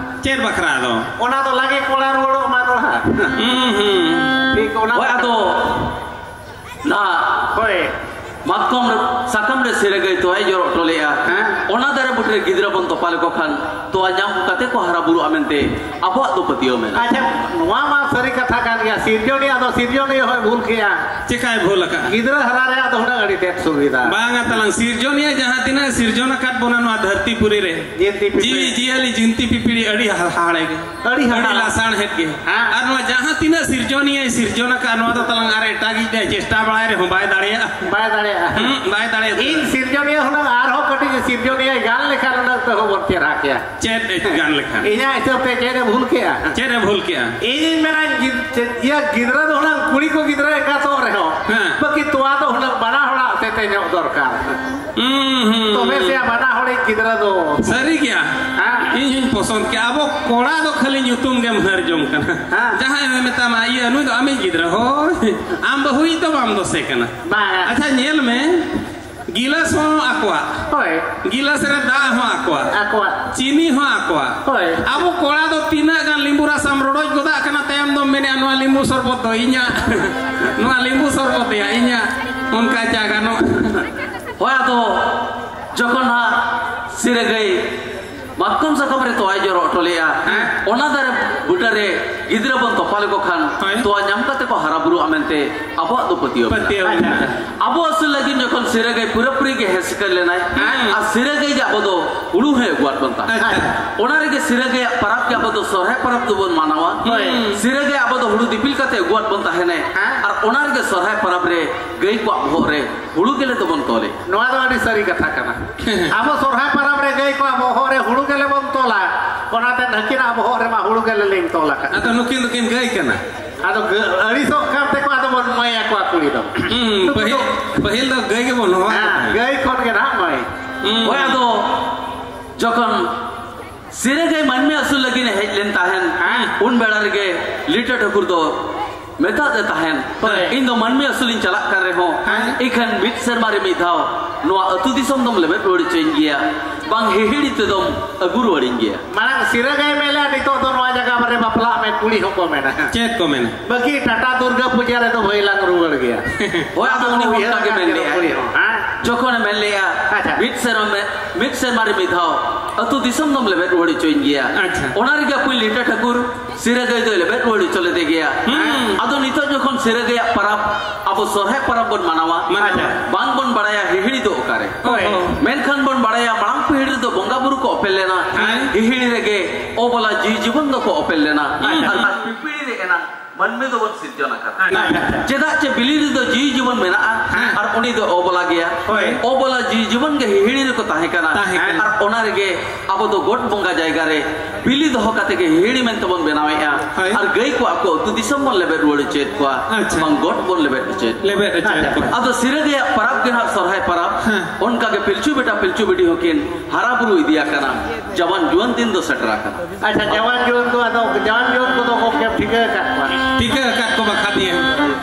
ᱪᱮᱫ ᱵᱟᱠᱷᱨᱟ ᱫᱚ? ᱚᱱᱟ ᱫᱚ ᱞᱟᱜᱮ ᱠᱚᱲᱟ ᱨᱩᱣᱟᱹᱲᱚᱜ ᱢᱟ ᱫᱚᱲᱦᱟ᱾ ᱦᱩᱸ, ᱦᱩᱸ᱾ ᱴᱷᱤᱠ, ᱚᱱᱟ ᱦᱳᱭ, ᱟᱫᱚ ᱱᱟ ᱦᱳᱭ᱾ ᱢᱟᱛᱠᱚᱢ ᱨᱮ, ᱥᱟᱠᱟᱢ ᱨᱮ ᱥᱤᱨᱟᱹ ᱜᱟᱹᱭ ᱛᱚᱣᱟᱭ ᱡᱚᱨᱚ ᱦᱚᱴᱚ ᱞᱮᱜᱼᱟ᱾ ᱦᱮᱸ᱾ ᱚᱱᱟ ᱫᱟᱨᱮ ᱵᱩᱴᱟᱹᱨᱮ ᱜᱤᱫᱽᱨᱟᱹ ᱵᱚᱱ ᱛᱚᱯᱟ ᱞᱮᱠᱚ ᱠᱷᱟᱱ ᱛᱚᱣᱟ ᱧᱟᱢ ᱠᱟᱛᱮ ᱠᱚ ᱦᱟᱨᱟ ᱵᱩᱨᱩᱜᱼᱟ ᱢᱮᱱᱛᱮ ᱟᱵᱚᱣᱟᱜ ᱫᱚ ᱯᱟᱹᱛᱭᱟᱹᱣ ᱢᱮᱱᱟᱜᱼᱟ᱾ ᱟᱪᱪᱷᱟ, ᱱᱚᱣᱟ ᱢᱟ ᱥᱟᱹᱨᱤ ᱠᱟᱛᱷᱟ ᱠᱟᱱ ᱜᱮᱭᱟ, ᱥᱤᱨᱡᱚᱱᱤᱭᱟᱹ ᱫᱚ ᱥᱤᱨᱡᱚᱱᱤᱭᱟᱹ ᱦᱚᱸᱭ ᱵᱷᱩᱞ ᱠᱮᱜᱼᱟ᱾ ᱪᱮᱠᱟᱭ ᱵᱷᱩᱞ ᱟᱠᱟᱫᱼᱟ? ᱜᱤᱫᱽᱨᱟᱹ ᱦᱟᱨᱟ ᱨᱮᱭᱟᱜ ᱫᱚ ᱦᱩᱱᱟᱹᱝ ᱟᱹᱰᱤ ᱛᱮᱫ ᱥᱩᱵᱤᱫᱷᱟ᱾ ᱵᱟᱝᱟ ᱛᱟᱞᱟᱝ, ᱥᱤᱨᱡᱚᱱᱤᱭᱟᱹ ᱡᱟᱦᱟᱸ ᱛᱤᱱᱟᱹᱜ ᱥᱤᱨᱡᱚᱱ ᱟᱠᱟᱫ ᱵᱚᱱᱟ ᱱᱚᱣᱟ ᱫᱷᱟᱹᱨᱛᱤ ᱯᱩᱨᱤ ᱨᱮ, ᱡᱤᱱᱛᱤ ᱯᱤᱯᱤᱲᱤ᱾ ᱡᱤᱣᱤ ᱡᱤᱭᱟᱹᱞᱤ ᱡᱤᱱᱛᱤ ᱯᱤᱯᱤᱲᱤ ᱟᱹᱰᱤ ᱦᱟᱦᱟᱲᱮ ᱜᱮ᱾ ᱟᱹᱰᱤ ᱦᱟᱦᱟᱲᱟ᱾ ᱟᱹᱰᱤ ᱞᱟᱥᱟᱬᱦᱮᱫ ᱜᱮ᱾ ᱦᱮᱸ᱾ ᱟᱨ ᱱᱚᱣᱟ ᱡᱟᱦᱟᱸ ᱛᱤᱱᱟᱹᱜ ᱥᱤᱨᱡᱚᱱᱤᱭᱟᱹᱭ ᱥᱤᱨᱡᱚᱱ ᱟᱠᱟᱫ, ᱱᱚᱣᱟ ᱫᱚ ᱛᱟᱞᱟᱝ ᱟᱨ ᱮᱴᱟᱜᱤᱡ ᱫᱚ ᱪᱮᱥᱴᱟ ᱵᱟᱲᱟᱭ ᱨᱮᱦᱚᱸ ᱵᱟᱭ ᱫᱟᱲᱮᱭᱟᱜᱼᱟ᱾ ᱵᱟᱭ ᱫᱟᱲᱮᱭᱟᱜᱼᱟ᱾ ᱦᱩᱸ, ᱵᱟᱭ ᱫᱟᱲᱮᱭᱟᱜᱼᱟ᱾ ᱤᱧ ᱥᱤᱨᱡᱚᱱᱤᱭᱟᱹ ᱦᱩᱱᱟᱹᱝ ᱟᱨᱦᱚᱸ ᱠᱟᱹᱴᱤᱡ ᱥᱤᱨᱡᱚᱱᱤᱭᱟᱹᱭ ᱜᱟᱱ ᱞᱮᱠᱷᱟᱱ ᱦᱩᱱᱟᱹᱝ ᱛᱟᱹᱦᱩ ᱵᱚᱱ ᱪᱮᱦᱨᱟ ᱠᱮᱭᱟ᱾ ᱪᱮᱫ ᱮ ᱜᱟᱱ ᱞᱮᱠᱷᱟᱱ? ᱤᱧᱟᱹᱜ ᱦᱤᱥᱟᱹᱵ ᱛᱮ ᱪᱮᱫ ᱮ ᱵᱷᱩᱞ ᱠᱮᱜᱼᱟ? ᱪᱮᱫ ᱮ ᱵᱷᱩᱞ ᱠᱮᱜᱼᱟ? ᱤᱧᱤᱧ ᱢᱮᱱᱟ, ᱜᱤᱫ-, ᱪᱮᱫ, ᱤᱭᱟᱹ ᱜᱤᱫᱽᱨᱟᱹ ᱫᱚ ᱦᱩᱱᱟᱹᱝ ᱠᱩᱲᱤ ᱠᱚ ᱜᱤᱫᱽᱨᱟᱹ ᱮᱸᱜᱟᱛᱚᱜ ᱨᱮᱦᱚᱸ, ᱦᱮᱸ᱾ ᱵᱟᱹᱠᱤ ᱛᱚᱣᱟ ᱫᱚ ᱦᱩᱱᱟᱹᱝ ᱵᱟᱱᱟ ᱦᱚᱲᱟᱜ ᱦᱚᱛᱮᱛᱮ ᱧᱚᱜ ᱫᱚᱨᱠᱟᱨ᱾ ᱦᱩᱸ, ᱦᱩᱸ, ᱛᱚᱵᱮ ᱦᱩᱸ᱾ ᱥᱮ ᱵᱟᱱᱟ ᱦᱚᱲᱤᱡ ᱜᱤᱫᱽᱨᱟᱹ ᱫᱚ᱾ ᱥᱟᱹᱨᱤ ᱜᱮᱭᱟ᱾ ᱦᱮᱸ᱾ ᱤᱧ ᱦᱚᱧ ᱯᱚᱥᱚᱸᱫ ᱠᱮᱜᱼᱟ᱾ ᱟᱵᱚ ᱠᱚᱲᱟ ᱫᱚ ᱠᱷᱟᱹᱞᱤ ᱧᱩᱛᱩᱢ ᱜᱮᱢ ᱦᱟᱹᱨ ᱡᱚᱝ ᱠᱟᱱᱟ᱾ ᱦᱮᱸ᱾ ᱡᱟᱦᱟᱸᱭ ᱦᱚᱸᱭ ᱢᱮᱛᱟᱢᱟ, "ᱤᱭᱟᱹ, ᱱᱩᱭ ᱫᱚ ᱟᱢᱤᱡ ᱜᱤᱫᱽᱨᱟᱹ?" ᱦᱳᱭ, ᱟᱢ ᱵᱟᱹᱦᱩᱭᱤᱡ ᱫᱚ ᱵᱟᱢ ᱫᱚᱥᱮ ᱠᱟᱱᱟ᱾ ᱵᱟᱝ᱾ ᱟᱪᱪᱷᱟ, ᱧᱮᱞ ᱢᱮ, ᱜᱤᱞᱟᱹᱥ ᱦᱚᱸ ᱟᱠᱚᱣᱟᱜ᱾ ᱦᱳᱭ᱾ ᱜᱤᱞᱟᱹᱥ ᱨᱮ ᱫᱟᱜ ᱦᱚᱸ ᱟᱠᱚᱣᱟᱜ᱾ ᱟᱠᱚᱣᱟᱜ᱾ ᱪᱤᱱᱤ ᱦᱚᱸ ᱟᱠᱚᱣᱟᱜ᱾ ᱦᱳᱭ᱾ ᱟᱵᱚ ᱠᱚᱲᱟ ᱫᱚ ᱛᱤᱱᱟᱹᱜ ᱜᱟᱱ ᱞᱤᱢᱵᱩ ᱨᱟᱥᱟᱢ ᱨᱚᱰᱚᱡ ᱜᱚᱫᱟᱜ ᱠᱟᱱᱟ, ᱛᱟᱭᱚᱢ ᱫᱚᱢ ᱢᱮᱱᱮᱜᱼᱟ, "ᱱᱚᱣᱟ ᱞᱤᱢᱵᱩ ᱥᱚᱨᱵᱚᱛ ᱫᱚ ᱤᱧᱟᱹᱜ, ᱱᱚᱣᱟ ᱞᱤᱢᱵᱩ ᱥᱚᱨᱵᱚᱛ ᱫᱚᱭᱟ ᱤᱧᱟᱹᱜ", ᱚᱱᱠᱟ ᱪᱟ ᱜᱟᱱᱚᱜ᱾ ᱦᱳᱭ, ᱟᱫᱚ ᱡᱚᱠᱷᱚᱱ ᱦᱟᱸᱜ ᱥᱤᱨᱟᱹ ᱜᱟᱹᱭ ᱢᱟᱛᱠᱚᱢ ᱥᱟᱠᱟᱢ ᱨᱮ ᱛᱚᱣᱟᱭ ᱡᱚᱨᱚ ᱦᱚᱴᱚ ᱞᱮᱜᱼᱟ, ᱦᱮᱸ᱾ ᱚᱱᱟ ᱫᱟᱨᱮ ᱵᱩᱴᱟᱹ ᱨᱮ ᱜᱤᱫᱽᱨᱟᱹ ᱵᱚᱱ ᱛᱚᱯᱟ ᱞᱮᱠᱚ ᱠᱷᱟᱱ, ᱦᱳᱭ᱾ ᱛᱚᱣᱟ ᱧᱟᱢ ᱠᱟᱛᱮ ᱠᱚ ᱦᱟᱨᱟ ᱵᱩᱨᱩᱜᱼᱟ ᱢᱮᱱᱛᱮ ᱟᱵᱚᱣᱟᱜ ᱫᱚ ᱯᱟᱹᱛᱭᱟᱹᱣ ᱢᱮᱱᱟᱜᱼᱟ᱾ ᱯᱟᱹᱛᱭᱟᱹᱣ ᱢᱮᱱᱟᱜᱼᱟ᱾ ᱟᱵᱚ ᱟᱹᱥᱩᱞ ᱞᱟᱹᱜᱤᱫ ᱡᱚᱠᱷᱚᱱ ᱥᱤᱨᱟᱹ ᱜᱟᱹᱭ ᱯᱩᱨᱟᱹᱯᱩᱨᱤ ᱜᱮ ᱦᱮᱡ ᱥᱮᱴᱮᱨ ᱞᱮᱱᱟᱭ, ᱦᱮᱸ᱾ ᱟᱨ ᱥᱤᱨᱟᱹ ᱜᱟᱹᱭ ᱜᱮ ᱟᱵᱚ ᱫᱚ ᱦᱩᱲᱩ ᱦᱚᱸᱭ ᱟᱹᱜᱩᱣᱟᱫ ᱵᱚᱱ ᱛᱟᱦᱮᱸᱫ᱾ ᱟᱪᱪᱷᱟ᱾ ᱚᱱᱟ ᱨᱮᱜᱮ ᱥᱤᱨᱟᱹ ᱜᱟᱹᱭᱟᱜ ᱯᱟᱨᱟᱵᱽ ᱜᱮ ᱟᱵᱚ ᱫᱚ ᱥᱚᱨᱦᱟᱭ ᱯᱟᱨᱟᱵᱽ ᱫᱚᱵᱚᱱ ᱢᱟᱱᱟᱣᱟ᱾ ᱦᱳᱭ᱾ ᱥᱤᱨᱟᱹ ᱜᱟᱹᱭ ᱟᱵᱚ ᱫᱚ ᱦᱩᱲᱩ ᱫᱤᱯᱤᱞ ᱠᱟᱛᱮ ᱟᱹᱜᱩᱣᱟᱫ ᱵᱚᱱ ᱛᱟᱦᱮᱱᱮ, ᱦᱮᱸ᱾ ᱟᱨ ᱚᱱᱟ ᱨᱮᱜᱮ ᱥᱚᱨᱦᱟᱭ ᱯᱟᱨᱟᱵᱽ ᱨᱮ ᱜᱟᱹᱭ ᱠᱚᱣᱟᱜ ᱵᱚᱦᱚᱜ ᱨᱮ ᱦᱩᱲᱩ ᱜᱮᱞᱮ ᱫᱚᱵᱚᱱ ᱛᱚᱞᱮ᱾ ᱱᱚᱣᱟ ᱫᱚ ᱟᱹᱰᱤ ᱥᱟᱹᱨᱤ ᱠᱟᱛᱷᱟ ᱠᱟᱱᱟ᱾ ᱟᱵᱚ ᱥᱚᱨᱦᱟᱭ ᱯᱟᱨᱟᱵᱽ ᱨᱮ ᱜᱟᱹᱭ ᱠᱚᱣᱟᱜ ᱵᱚᱦᱚᱜ ᱨᱮ ᱦᱩᱲᱩ ᱜᱮᱞᱮ ᱵᱚᱱ ᱛᱚᱞᱟ, ᱚᱱᱟᱛᱮ ᱱᱟᱹᱠᱤᱱᱟᱜ ᱵᱚᱦᱚᱜ ᱨᱮᱢᱟ ᱦᱩᱲᱩ ᱜᱮᱞᱮ ᱞᱤᱧ ᱛᱚᱞ ᱟᱠᱟᱫ᱾ ᱟᱫᱚ ᱱᱩᱠᱤᱱ ᱫᱚᱠᱤᱱ ᱜᱟᱹᱭ ᱠᱟᱱᱟ᱾ ᱟᱫᱚ ᱜᱟᱹ-, ᱟᱹᱲᱤᱥᱚᱜ ᱠᱟᱱ ᱛᱮᱠᱚ ᱟᱫᱚ ᱵᱚᱱ ᱮᱢᱟᱭᱟ ᱠᱚᱣᱟ ᱠᱩᱲᱤ ᱫᱚ᱾ ᱦᱩᱸ, ᱱᱩᱠᱩ ᱯᱟᱹᱦᱤᱞ, ᱫᱚ ᱯᱟᱹᱦᱤᱞ ᱫᱚ ᱜᱟᱹᱭ ᱜᱮᱵᱚᱱ ᱦᱚᱦᱚ ᱦᱮᱸ, ᱠᱟᱱᱟ᱾ ᱜᱟᱹᱭ ᱠᱷᱚᱱ ᱜᱮ ᱱᱟᱦᱟᱜ ᱢᱟᱹᱭ᱾ ᱦᱩᱸ᱾ ᱦᱳᱭ, ᱟᱫᱚ ᱡᱚᱠᱷᱚᱱ ᱥᱤᱨᱟᱹ ᱜᱟᱹᱭ ᱢᱟᱹᱱᱢᱤ ᱟᱹᱥᱩᱞ ᱞᱟᱹᱜᱤᱫ ᱮ ᱦᱮᱡ ᱞᱮᱱ ᱛᱟᱦᱮᱸᱱ, ᱦᱮᱸ᱾ ᱩᱱ ᱵᱮᱲᱟ ᱨᱮᱜᱮ ᱞᱤᱴᱟᱹ ᱴᱷᱟᱹᱠᱩᱨ ᱫᱚ ᱢᱮᱛᱟᱫ ᱮ ᱛᱟᱦᱮᱸᱱ, ᱦᱳᱭ᱾ "ᱤᱧ ᱫᱚ ᱢᱟᱹᱱᱢᱤ ᱟᱹᱥᱩᱞᱤᱧ ᱪᱟᱞᱟᱜ ᱠᱟᱱ ᱨᱮᱦᱚᱸ, ᱦᱮᱸ᱾ ᱤᱠᱷᱟᱹᱱ ᱢᱤᱫ ᱥᱮᱨᱢᱟ ᱨᱮ ᱢᱤᱫ ᱫᱷᱟᱣ ᱱᱚᱣᱟ ᱟᱹᱛᱩ ᱫᱤᱥᱚᱢ ᱫᱚᱢ ᱞᱮᱵᱮᱫ ᱨᱩᱣᱟᱹᱲ ᱦᱚᱪᱚᱧ ᱜᱮᱭᱟ, ᱵᱟᱝ ᱦᱤᱦᱤᱲᱤ ᱛᱮᱫᱚᱢ ᱟᱹᱜᱩ ᱨᱩᱣᱟᱹᱲᱤᱧ ᱜᱮᱭᱟ?" ᱢᱟᱲᱟᱝ ᱥᱤᱨᱟᱹ ᱜᱟᱹᱭ ᱢᱮᱱ ᱞᱮᱫᱼᱟ, ᱱᱤᱛᱚᱜ ᱫᱚ ᱱᱚᱣᱟ ᱡᱟᱭᱜᱟ ᱨᱮ ᱵᱟᱯᱞᱟᱜ ᱠᱩᱲᱤ ᱦᱚᱸᱠᱚ ᱢᱮᱱᱟ᱾ ᱪᱮᱫ ᱠᱚ ᱢᱮᱱᱟ? ᱵᱟᱹᱠᱤ ᱴᱟᱴᱟ ᱫᱩᱨᱜᱟ ᱯᱩᱡᱟ ᱨᱮᱫᱚ ᱵᱷᱟᱹᱭ ᱞᱟᱝ ᱨᱩᱣᱟᱹᱲ ᱜᱮᱭᱟ᱾ ᱦᱳᱭ, ᱟᱫᱚ ᱩᱱᱤ ᱦᱚᱸ ᱩᱭᱦᱟᱹᱨ ᱚᱱᱠᱟ ᱜᱮ ᱠᱟᱛᱮ ᱢᱮᱱ ᱞᱮᱜᱼᱟ᱾ ᱠᱩᱲᱤ ᱦᱚᱸ, ᱦᱮᱸ? ᱡᱚᱠᱷᱚᱱᱮ ᱢᱮᱱ ᱞᱮᱜᱼᱟ, ᱟᱪᱪᱷᱟ᱾ "ᱢᱤᱫ ᱥᱮᱨᱢᱟ, ᱢᱤᱫ ᱥᱮᱨᱢᱟ ᱨᱮ ᱢᱤᱫ ᱫᱷᱟᱣ ᱟᱹᱛᱩ ᱫᱤᱥᱚᱢ ᱫᱚᱢ ᱞᱮᱵᱮᱫ ᱨᱩᱣᱟᱹᱲ ᱦᱚᱪᱚᱧ ᱜᱮᱭᱟ᱾" ᱟᱪᱪᱷᱟ᱾ ᱚᱱᱟ ᱨᱮᱜᱮ ᱟᱹᱠᱩᱭᱤᱡ ᱞᱤᱴᱟᱹ ᱴᱷᱟᱹᱠᱩᱨ ᱥᱤᱨᱟᱹ ᱜᱟᱹᱭ ᱫᱚᱭ ᱞᱮᱵᱮᱫ ᱨᱩᱣᱟᱹᱲ ᱦᱚᱪᱚ ᱞᱮᱫᱮ ᱜᱮᱭᱟ᱾ ᱦᱩᱸ᱾ ᱟᱫᱚ ᱱᱤᱛᱚᱜ ᱡᱚᱠᱷᱚᱱ ᱥᱤᱨᱟᱹ ᱜᱟᱹᱭᱟᱜ ᱯᱟᱨᱟᱵᱽ, ᱟᱵᱚ ᱥᱚᱨᱦᱟᱭ ᱯᱟᱨᱟᱵᱽ ᱵᱚᱱ ᱢᱟᱱᱟᱣᱟ, ᱢᱟᱱᱟᱣᱟ᱾ ᱵᱟᱝ ᱵᱚᱱ ᱵᱟᱲᱟᱭᱟ ᱦᱤᱦᱤᱲᱤ ᱫᱚ ᱚᱠᱟᱨᱮ᱾ ᱦᱳᱭ᱾ ᱢᱮᱱᱠᱷᱟᱱ ᱵᱚᱱ ᱵᱟᱲᱟᱭᱟ ᱢᱟᱲᱟᱝ ᱯᱤᱦᱤᱲᱤ ᱨᱮᱫᱚ ᱵᱚᱸᱜᱟ ᱵᱩᱨᱩ ᱠᱚ ᱚᱯᱮᱞ ᱞᱮᱱᱟ, ᱦᱮᱸ᱾ ᱦᱤᱦᱤᱲᱤ ᱨᱮᱜᱮ ᱚᱵᱚᱞᱟ ᱡᱤᱣᱤ ᱡᱤᱵᱚᱱ ᱫᱚᱠᱚ ᱚᱯᱮᱞ ᱞᱮᱱᱟ᱾ ᱦᱩᱸ᱾ ᱟᱨ ᱯᱤᱯᱤᱲᱤ ᱨᱮ ᱮᱱᱟᱝ ᱢᱟᱹᱱᱢᱤ ᱫᱚᱵᱚᱱ ᱥᱤᱨᱡᱚᱱ ᱟᱠᱟᱱᱟ᱾ ᱟᱪᱪᱷᱟ᱾ ᱪᱮᱫᱟᱜ ᱪᱮ ᱵᱤᱞᱤ ᱨᱮᱫᱚ ᱡᱤᱣᱤ ᱡᱤᱵᱚᱱ ᱢᱮᱱᱟᱜᱼᱟ, ᱦᱮᱸ᱾ ᱟᱨ ᱩᱱᱤ ᱫᱚ ᱚᱵᱚᱞᱟ ᱜᱮᱭᱟ᱾ ᱦᱳᱭ᱾ ᱚᱵᱚᱞᱟ ᱡᱤᱣᱤ ᱡᱤᱵᱚᱱ ᱜᱮ ᱦᱤᱦᱤᱲᱤ ᱨᱮᱠᱚ ᱛᱟᱦᱮᱸ ᱠᱟᱱᱟ᱾ ᱛᱟᱦᱮᱸ ᱠᱟᱱᱟ᱾ ᱟᱨ ᱚᱱᱟ ᱨᱮᱜᱮ ᱟᱵᱚ ᱫᱚ ᱜᱚᱴ ᱵᱚᱸᱜᱟ ᱡᱟᱭᱜᱟ ᱨᱮ ᱵᱤᱞᱤ ᱫᱚᱦᱚ ᱠᱟᱛᱮ ᱜᱮ ᱦᱤᱦᱤᱲᱤ ᱢᱮᱱᱛᱮ ᱵᱚᱱ ᱵᱮᱱᱟᱣᱮᱫᱼᱟ᱾ ᱦᱳᱭ᱾ ᱟᱨ ᱜᱟᱹᱭ ᱠᱚ ᱟᱠᱚ ᱟᱹᱛᱩ ᱫᱤᱥᱚᱢ ᱵᱚᱱ ᱞᱮᱵᱮᱫ ᱨᱩᱣᱟᱹᱲ ᱦᱚᱪᱚᱭᱮᱫ ᱠᱚᱣᱟ᱾ ᱟᱪᱪᱷᱟ᱾ ᱵᱟᱝ ᱜᱚᱴ ᱵᱚᱱ ᱞᱮᱵᱮᱫ ᱦᱚᱪᱚᱭᱮᱫ ᱠᱚᱣᱟ᱾ ᱞᱮᱵᱮᱫ ᱦᱚᱪᱚᱭᱮᱫ ᱠᱚᱣᱟ᱾ ᱟᱫᱚ ᱥᱤᱨᱟᱹ ᱜᱟᱹᱭᱟᱜ ᱯᱟᱨᱟᱵᱽ ᱜᱮ ᱦᱟᱸᱜ ᱥᱚᱨᱦᱟᱭ ᱯᱟᱨᱟᱵᱽ᱾ ᱦᱮᱸ᱾ ᱚᱱᱠᱟ ᱜᱮ ᱯᱤᱞᱪᱩ ᱵᱮᱴᱟ ᱯᱤᱞᱪᱩ ᱵᱤᱴᱤ ᱦᱚᱸᱠᱤᱱ ᱦᱟᱨᱟ ᱵᱩᱨᱩ ᱤᱫᱤ ᱟᱠᱟᱱᱟ᱾ ᱡᱟᱣᱟᱱ ᱡᱩᱣᱟᱹᱱ ᱫᱤᱱ ᱫᱚ ᱥᱮᱴᱮᱨ ᱟᱠᱟᱱᱟ᱾ ᱟᱪᱪᱷᱟ, ᱡᱟᱣᱟᱱ ᱡᱩᱣᱟᱹᱱ ᱠᱚ, ᱟᱫᱚ ᱡᱟᱣᱟᱱ ᱡᱩᱣᱟᱹᱱ ᱠᱚᱫᱚ ᱜᱚᱢᱠᱮᱢ ᱴᱷᱤᱠᱟᱹ ᱟᱠᱟᱫ ᱠᱚᱣᱟ? ᱴᱷᱤᱠᱟᱹ ᱟᱠᱟᱫ ᱠᱚ ᱵᱟᱠᱷᱟᱱ ᱤᱭᱟᱹ᱾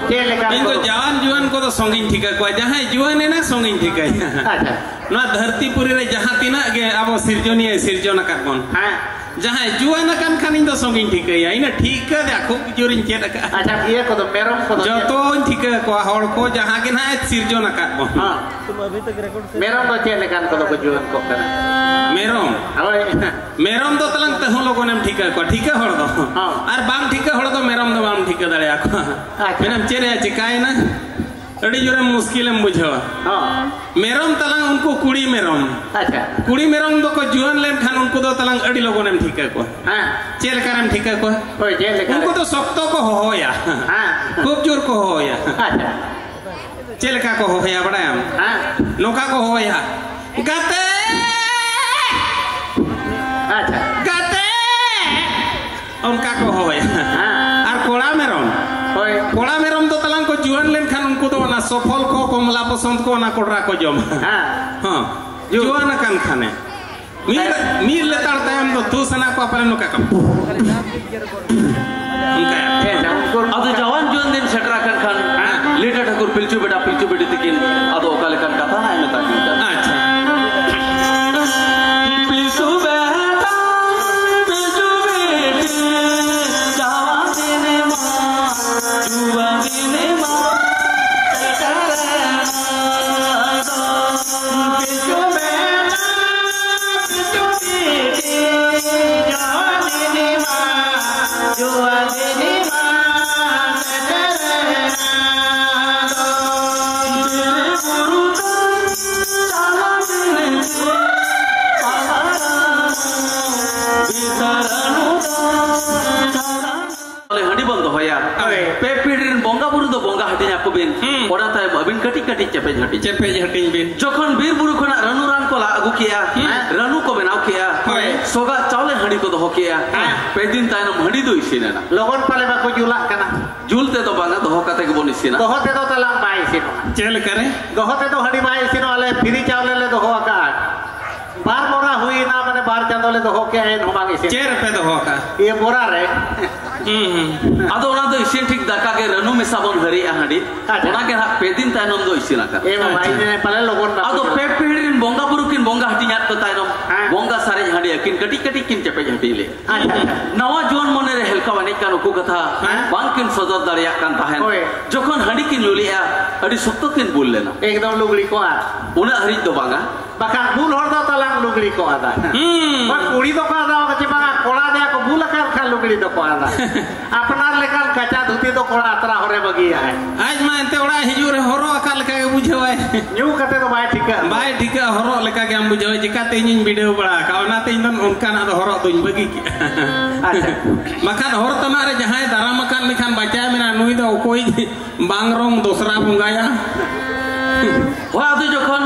ᱪᱮᱫ ᱞᱮᱠᱟ ᱤᱧ ᱫᱚ ᱠᱚ? ᱡᱟᱣᱟᱱ ᱡᱩᱣᱟᱹᱱ ᱠᱚᱫᱚ ᱥᱚᱝᱜᱤᱧ ᱴᱷᱤᱠᱟᱹ ᱠᱚᱣᱟ, ᱡᱟᱦᱟᱸᱭ ᱡᱩᱣᱟᱹᱱ ᱮᱱᱟ ᱥᱚᱝᱜᱤᱧ ᱴᱷᱤᱠᱟᱹᱭᱟ᱾ ᱟᱪᱪᱷᱟ᱾ ᱱᱚᱣᱟ ᱫᱷᱟᱹᱨᱛᱤ ᱯᱩᱨᱤ ᱨᱮ ᱡᱟᱦᱟᱸ ᱛᱤᱱᱟᱹᱜ ᱜᱮ ᱟᱵᱚ ᱥᱤᱨᱡᱚᱱᱤᱭᱟᱹᱭ ᱥᱤᱨᱡᱚᱱ ᱟᱠᱟᱫ ᱵᱚᱱ, ᱦᱮᱸ᱾ ᱡᱟᱦᱟᱸᱭ ᱡᱩᱣᱟᱹᱱ ᱟᱠᱟᱱ ᱠᱷᱟᱱ ᱤᱧ ᱫᱚ ᱥᱚᱝᱜᱤᱧ ᱴᱷᱤᱠᱟᱹᱭᱟ, ᱤᱱᱟᱹ ᱴᱷᱤᱠᱟᱹ ᱫᱚ ᱠᱷᱩᱵ ᱡᱳᱨᱤᱧ ᱪᱮᱫ ᱟᱠᱟᱫᱼᱟ᱾ ᱟᱪᱪᱷᱟ, ᱤᱭᱟᱹ ᱠᱚᱫᱚ, ᱢᱮᱨᱚᱢ ᱠᱚᱫᱚ ᱪᱮᱫ? ᱡᱚᱛᱚᱧ ᱴᱷᱤᱠᱟᱹ ᱠᱚᱣᱟ, ᱦᱚᱲ ᱠᱚ ᱡᱟᱦᱟᱸ ᱜᱮ ᱱᱟᱦᱟᱜ ᱮ ᱥᱤᱨᱡᱚᱱ ᱟᱠᱟᱫ ᱵᱚᱱ᱾ ᱦᱮᱸ᱾ ᱢᱮᱨᱚᱢ ᱫᱚ ᱪᱮᱫ ᱞᱮᱠᱟᱱ ᱠᱚᱫᱚ ᱠᱚ ᱡᱩᱣᱟᱹᱱ ᱠᱚᱜ ᱠᱟᱱᱟ? ᱢᱮᱨᱚᱢ? ᱦᱳᱭ᱾ ᱢᱮᱨᱚᱢ ᱫᱚ ᱛᱟᱞᱟᱝ ᱛᱟᱹᱦᱩ ᱞᱚᱜᱚᱱᱮᱢ ᱴᱷᱤᱠᱟᱹ ᱠᱚᱣᱟ, ᱴᱷᱤᱠᱟᱹ ᱦᱚᱲ ᱫᱚ᱾ ᱦᱚᱸ᱾ ᱟᱨ ᱵᱟᱝ ᱴᱷᱤᱠᱟᱹ ᱦᱚᱲ ᱫᱚ ᱢᱮᱨᱚᱢ ᱫᱚ ᱵᱟᱢ ᱴᱷᱤᱠᱟᱹ ᱫᱟᱲᱮᱭᱟᱠᱚᱣᱟ᱾ ᱟᱪᱪᱷᱟ᱾ ᱢᱮᱱᱟᱢ, "ᱪᱮᱫ ᱭᱟ ᱪᱤᱠᱟᱭᱮᱱᱟ?" ᱟᱹᱰᱤ ᱡᱳᱨᱮᱢ ᱢᱩᱥᱠᱤᱞᱮᱢ ᱵᱩᱡᱷᱟᱹᱣᱟ᱾ ᱦᱚᱸ᱾ ᱢᱮᱨᱚᱢ ᱛᱟᱞᱟᱝ ᱩᱱᱠᱩ ᱠᱩᱲᱤ ᱢᱮᱨᱚᱢ᱾ ᱟᱪᱪᱷᱟ᱾ ᱠᱩᱲᱤ ᱢᱮᱨᱚᱢ ᱫᱚᱠᱚ ᱡᱩᱣᱟᱹᱱ ᱞᱮᱱᱠᱷᱟᱱ ᱩᱱᱠᱩ ᱫᱚ ᱛᱟᱞᱟᱝ ᱟᱹᱰᱤ ᱞᱚᱜᱚᱱᱮᱢ ᱴᱷᱤᱠᱟᱹ ᱠᱚᱣᱟ᱾ ᱦᱮᱸ᱾ ᱪᱮᱫ ᱞᱮᱠᱟᱨᱮᱢ ᱴᱷᱤᱠᱟᱹ ᱠᱚᱣᱟ? ᱦᱳᱭ, ᱪᱮᱫ ᱞᱮᱠᱟ ᱩᱱᱠᱩ ᱨᱮ? ᱫᱚ ᱥᱚᱠᱛᱚ ᱠᱚ ᱦᱚᱦᱚᱭᱟ᱾ ᱦᱮᱸ᱾ ᱠᱷᱩᱵ ᱡᱳᱨ ᱠᱚ ᱦᱚᱦᱚᱭᱟ᱾ ᱟᱪᱪᱷᱟ᱾ ᱪᱮᱫ ᱞᱮᱠᱟ ᱠᱚ ᱦᱚᱦᱚᱭᱟ ᱵᱟᱲᱟᱭᱟᱢ? ᱦᱮᱸ᱾ ᱱᱚᱝᱠᱟ ᱠᱚ ᱦᱚᱦᱚᱭᱟ, "ᱜᱟᱛᱮ! ᱟᱪᱪᱷᱟ᱾ ᱜᱟᱛᱮ!" ᱚᱱᱠᱟ ᱠᱚ ᱦᱚᱦᱚᱭᱟ᱾ ᱦᱮᱸ᱾ ᱟᱨ ᱠᱚᱲᱟ ᱢᱮᱨᱚᱢ? ᱦᱳᱭ᱾ ᱠᱚᱲᱟ ᱢᱮᱨᱚᱢ ᱫᱚ ᱛᱟᱞᱟᱝ ᱠᱚ ᱡᱩᱣᱟᱹᱱ ᱞᱮᱱᱠᱷᱟᱱ ᱩᱱᱠᱩ ᱫᱚ ᱚᱱᱟ ᱥᱚᱯᱷᱚᱞ ᱠᱚ, ᱠᱚᱢᱞᱟ ᱯᱚᱥᱚᱱᱫ ᱠᱚ, ᱚᱱᱟ ᱠᱚᱰᱨᱟ ᱠᱚ ᱡᱚᱢᱟ᱾ ᱦᱮᱸ᱾ ᱦᱚᱸ᱾ ᱡᱩ- ᱡᱩᱣᱟᱹᱱ ᱟᱠᱟᱱ ᱠᱷᱟᱱᱮ᱾ ᱢᱤᱫ, ᱢᱤᱫ ᱞᱮᱛᱟᱲ ᱛᱟᱭᱚᱢ ᱫᱚ ᱛᱩ ᱥᱟᱱᱟ ᱠᱚᱣᱟ ᱯᱟᱞᱮ ᱱᱚᱝᱠᱟ ᱠᱚ᱾ ᱚᱱᱠᱟᱭᱟ᱾ ᱦᱮᱸ, ᱦᱮᱸ, ᱩᱱᱠᱩ ᱟᱫᱚ ᱡᱟᱣᱟᱱ ᱡᱩᱣᱟᱹᱱ ᱫᱤᱱ ᱥᱮᱴᱮᱨ ᱟᱠᱟᱱ ᱠᱷᱟᱱ, ᱦᱮᱸ᱾ ᱞᱤᱴᱟᱹ ᱴᱷᱟᱹᱠᱩᱨ ᱯᱤᱞᱪᱩ ᱵᱮᱴᱟ ᱯᱤᱞᱪᱩ ᱵᱤᱴᱤ ᱛᱤᱠᱤᱱ ᱟᱫᱚ ᱚᱠᱟ ᱞᱮᱠᱟᱱ ᱠᱟᱛᱷᱟ ᱦᱟᱸᱜ ᱮ ᱢᱮᱛᱟ ᱠᱤᱱ ᱠᱟᱱᱟ᱾ ᱟᱪᱪᱷᱟ᱾ ᱯᱤᱞᱪᱩ ᱵᱮᱴᱟ ᱯᱤᱞᱪᱩ ᱵᱤᱴᱤ᱾ ᱦᱟᱹᱴᱤᱧ ᱟᱠᱚ ᱵᱤᱱ᱾ ᱦᱩᱸ᱾ ᱚᱱᱟ ᱛᱟᱭᱚᱢ ᱟᱹᱵᱤᱱ ᱠᱟᱹᱴᱤᱡ ᱠᱟᱹᱴᱤᱡ ᱪᱮᱯᱮᱡ ᱦᱟᱹᱴᱤᱧ᱾ ᱪᱮᱯᱮᱡ ᱦᱟᱹᱴᱤᱧ ᱵᱤᱱ᱾ ᱡᱚᱠᱷᱚᱱ ᱵᱤᱨ ᱵᱩᱨᱩ ᱠᱷᱚᱱᱟᱜ ᱨᱟᱹᱱᱩ ᱨᱟᱱ ᱠᱚ ᱞᱟ ᱟᱹᱜᱩ ᱠᱮᱜᱼᱟ, ᱦᱩᱸ᱾ ᱨᱟᱹᱱᱩ ᱠᱚ ᱵᱮᱱᱟᱣ ᱠᱮᱜᱼᱟ, ᱦᱳᱭ᱾ ᱥᱚᱜᱟᱜ ᱪᱟᱣᱞᱮ ᱦᱟᱺᱰᱤ ᱠᱚ ᱫᱚᱦᱚ ᱠᱮᱜᱼᱟ, ᱦᱮᱸ᱾ ᱯᱮ ᱫᱤᱱ ᱛᱟᱭᱱᱚᱢ ᱦᱟᱺᱰᱤ ᱫᱚ ᱤᱥᱤᱱ ᱮᱱᱟ᱾ ᱞᱚᱜᱚᱱ ᱯᱟᱞᱮ ᱵᱟᱠᱚ ᱡᱩᱞᱟᱜ ᱠᱟᱱᱟ᱾ ᱡᱩᱞ ᱛᱮᱫᱚ ᱵᱟᱝᱟ, ᱫᱚᱦᱚ ᱠᱟᱛᱮ ᱜᱮᱵᱚᱱ ᱤᱥᱤᱱᱟ᱾ ᱫᱚᱦᱚ ᱛᱮᱫᱚ ᱛᱟᱞᱟᱝ ᱵᱟᱭ ᱤᱥᱤᱱᱚᱜᱼᱟ᱾ ᱪᱮᱫ ᱞᱮᱠᱟ ᱨᱮ? ᱫᱚᱦᱚ ᱛᱮᱫᱚ ᱦᱟᱺᱰᱤ ᱵᱟᱭ ᱤᱥᱤᱱᱚᱜᱼᱟ᱾ ᱟᱞᱮ ᱯᱷᱤᱨᱤ ᱪᱟᱣᱞᱮ ᱞᱮ ᱫᱚᱦᱚ ᱟᱠᱟᱫᱼᱟ᱾ ᱵᱟᱨ ᱵᱚᱨᱟ ᱦᱩᱭᱮᱱᱟ, ᱢᱟᱱᱮ ᱵᱟᱨ ᱪᱟᱸᱫᱚ ᱞᱮ ᱫᱚᱦᱚ ᱠᱮᱜᱼᱟ, ᱮᱱ ᱦᱚᱸ ᱵᱟᱝ ᱤᱥᱤᱱ᱾ ᱪᱮᱫ ᱨᱮᱯᱮ ᱫᱚᱦᱚ ᱟᱠᱟᱫᱼᱟ? ᱤᱭᱟᱹ ᱵᱚᱨᱟ ᱨᱮ᱾ ᱦᱩᱸ, ᱦᱩᱸ᱾ ᱟᱫᱚ ᱚᱱᱟ ᱫᱚ ᱤᱥᱤᱱ ᱴᱷᱤᱠ ᱫᱟᱠᱟ ᱜᱮ ᱨᱟᱹᱱᱩ ᱢᱮᱥᱟ ᱵᱚᱱ ᱦᱟᱹᱨᱤᱜᱼᱟ ᱦᱟᱺᱰᱤ᱾ ᱟᱪᱪᱷᱟ᱾ ᱚᱱᱟ ᱜᱮ ᱦᱟᱸᱜ ᱯᱮ ᱫᱤᱱ ᱛᱟᱭᱱᱚᱢ ᱫᱚ ᱤᱥᱤᱱ ᱟᱠᱟᱱᱟ᱾ ᱮ ᱵᱟᱵᱟ, ᱟᱪᱪᱷᱟ᱾ ᱤᱧ ᱯᱟᱞᱮ ᱞᱚᱜᱚᱱ ᱵᱟᱠᱚ ᱟᱫᱚ ᱡᱚᱢᱟ᱾ ᱯᱮ ᱯᱤᱲᱦᱤ ᱨᱮᱱ ᱵᱚᱸᱜᱟ ᱵᱩᱨᱩ ᱠᱤᱱ ᱵᱚᱸᱜᱟ ᱦᱟᱹᱴᱤᱧᱟᱫ ᱠᱚ ᱛᱟᱭᱱᱚᱢ, ᱦᱮᱸ᱾ ᱵᱚᱸᱜᱟ ᱥᱟᱨᱮᱡ ᱦᱟᱺᱰᱤ ᱟᱹᱠᱤᱱ ᱠᱟᱹᱴᱤᱡ ᱠᱟᱹᱴᱤᱡ ᱠᱤᱱ ᱪᱮᱯᱮᱡ ᱦᱟᱹᱴᱤᱧ ᱞᱮᱫᱼᱟ᱾ ᱟᱪᱪᱷᱟ, ᱟᱪᱪᱷᱟ᱾ ᱱᱟᱣᱟ ᱡᱩᱣᱟᱹᱱ ᱢᱚᱱᱮ ᱨᱮ ᱦᱮᱞᱠᱟᱣ ᱮᱱᱮᱡ ᱠᱟᱱ ᱩᱠᱩ ᱠᱟᱛᱷᱟ ᱦᱮᱸ᱾ ᱵᱟᱝ ᱠᱤᱱ ᱥᱚᱫᱚᱨ ᱫᱟᱲᱮᱭᱟᱜ ᱠᱟᱱ ᱛᱟᱦᱮᱸᱫ᱾ ᱦᱳᱭ᱾ ᱡᱚᱠᱷᱚᱱ ᱦᱟᱺᱰᱤ ᱠᱤᱱ ᱧᱩ ᱞᱮᱫᱼᱟ, ᱟᱹᱰᱤ ᱥᱚᱠᱛᱚ ᱠᱤᱱ ᱵᱩᱞ ᱞᱮᱱᱟ᱾ ᱮᱠᱫᱚᱢ ᱞᱩᱜᱽᱲᱤ ᱠᱚ ᱟᱨ ᱩᱱᱟᱹᱜ ᱦᱟᱹᱨᱤᱡ ᱫᱚ ᱵᱟᱝᱟ᱾ ᱵᱟᱠᱷᱟᱱ ᱵᱩᱞ ᱦᱚᱲ ᱫᱚ ᱛᱟᱞᱟᱝ ᱞᱩᱜᱽᱲᱤ ᱠᱚ ᱟᱫᱟ᱾ ᱦᱩᱸ᱾ ᱵᱟᱝ, ᱠᱩᱲᱤ ᱫᱚᱠᱚ ᱟᱫᱟ ᱪᱮ ᱵᱟᱝᱟ, ᱠᱚᱲᱟ ᱫᱮᱭᱟ ᱠᱚ ᱵᱩᱞ ᱟᱠᱟᱱ ᱠᱷᱟᱱ ᱞᱩᱜᱽᱲᱤ ᱫᱚᱠᱚ ᱟᱫᱟ᱾ ᱟᱯᱱᱟᱨ ᱞᱮᱠᱟᱱ ᱠᱟᱪᱟ ᱫᱷᱩᱛᱤ ᱫᱚ ᱠᱚᱲᱟ ᱟᱛᱨᱟ ᱦᱚᱨᱮ ᱵᱟᱹᱜᱤᱭᱟᱜᱼᱟᱭ᱾ ᱟᱡ ᱢᱟ ᱮᱱᱛᱮ ᱚᱲᱟᱜ ᱦᱤᱡᱩᱜ ᱨᱮ ᱦᱚᱨᱚᱜ ᱟᱠᱟᱫ ᱞᱮᱠᱟ ᱜᱮ ᱵᱩᱡᱷᱟᱹᱣᱟᱭ᱾ ᱧᱩ ᱠᱟᱛᱮ ᱫᱚ ᱵᱟᱭ ᱴᱷᱤᱠᱟᱹᱜᱼᱟ᱾ ᱵᱟᱭ ᱴᱷᱤᱠᱟᱹᱜᱼᱟ, ᱦᱚᱨᱚᱜ ᱞᱮᱠᱟ ᱜᱮᱢ ᱵᱩᱡᱷᱟᱹᱣᱟ᱾ ᱪᱤᱠᱟᱹᱛᱮ ᱤᱧᱤᱧ ᱵᱤᱰᱟᱹᱣ ᱵᱟᱲᱟ ᱟᱠᱟᱫᱼᱟ, ᱚᱱᱟᱛᱮ ᱤᱧ ᱫᱚ ᱚᱱᱠᱟᱱᱟᱜ ᱫᱚ ᱦᱚᱨᱚᱜ ᱫᱚᱧ ᱵᱟᱹᱜᱤ ᱠᱮᱫᱼᱟ᱾ ᱟᱪᱪᱷᱟ᱾ ᱵᱟᱠᱷᱟᱱ ᱦᱚᱨ ᱛᱟᱱᱟᱜ ᱨᱮ ᱡᱟᱦᱟᱸᱭ ᱫᱟᱨᱟᱢ ᱟᱠᱟᱫ ᱢᱮᱠᱷᱟᱱ ᱵᱟᱪᱟᱭ ᱢᱮᱱᱟ, ᱱᱩᱭ ᱫᱚ ᱚᱠᱚᱭ ᱵᱟᱝ ᱨᱚᱝ ᱫᱚᱥᱨᱟ ᱵᱚᱸᱜᱟᱭᱟ᱾ ᱦᱳᱭ, ᱟᱫᱚ ᱡᱚᱠᱷᱚᱱ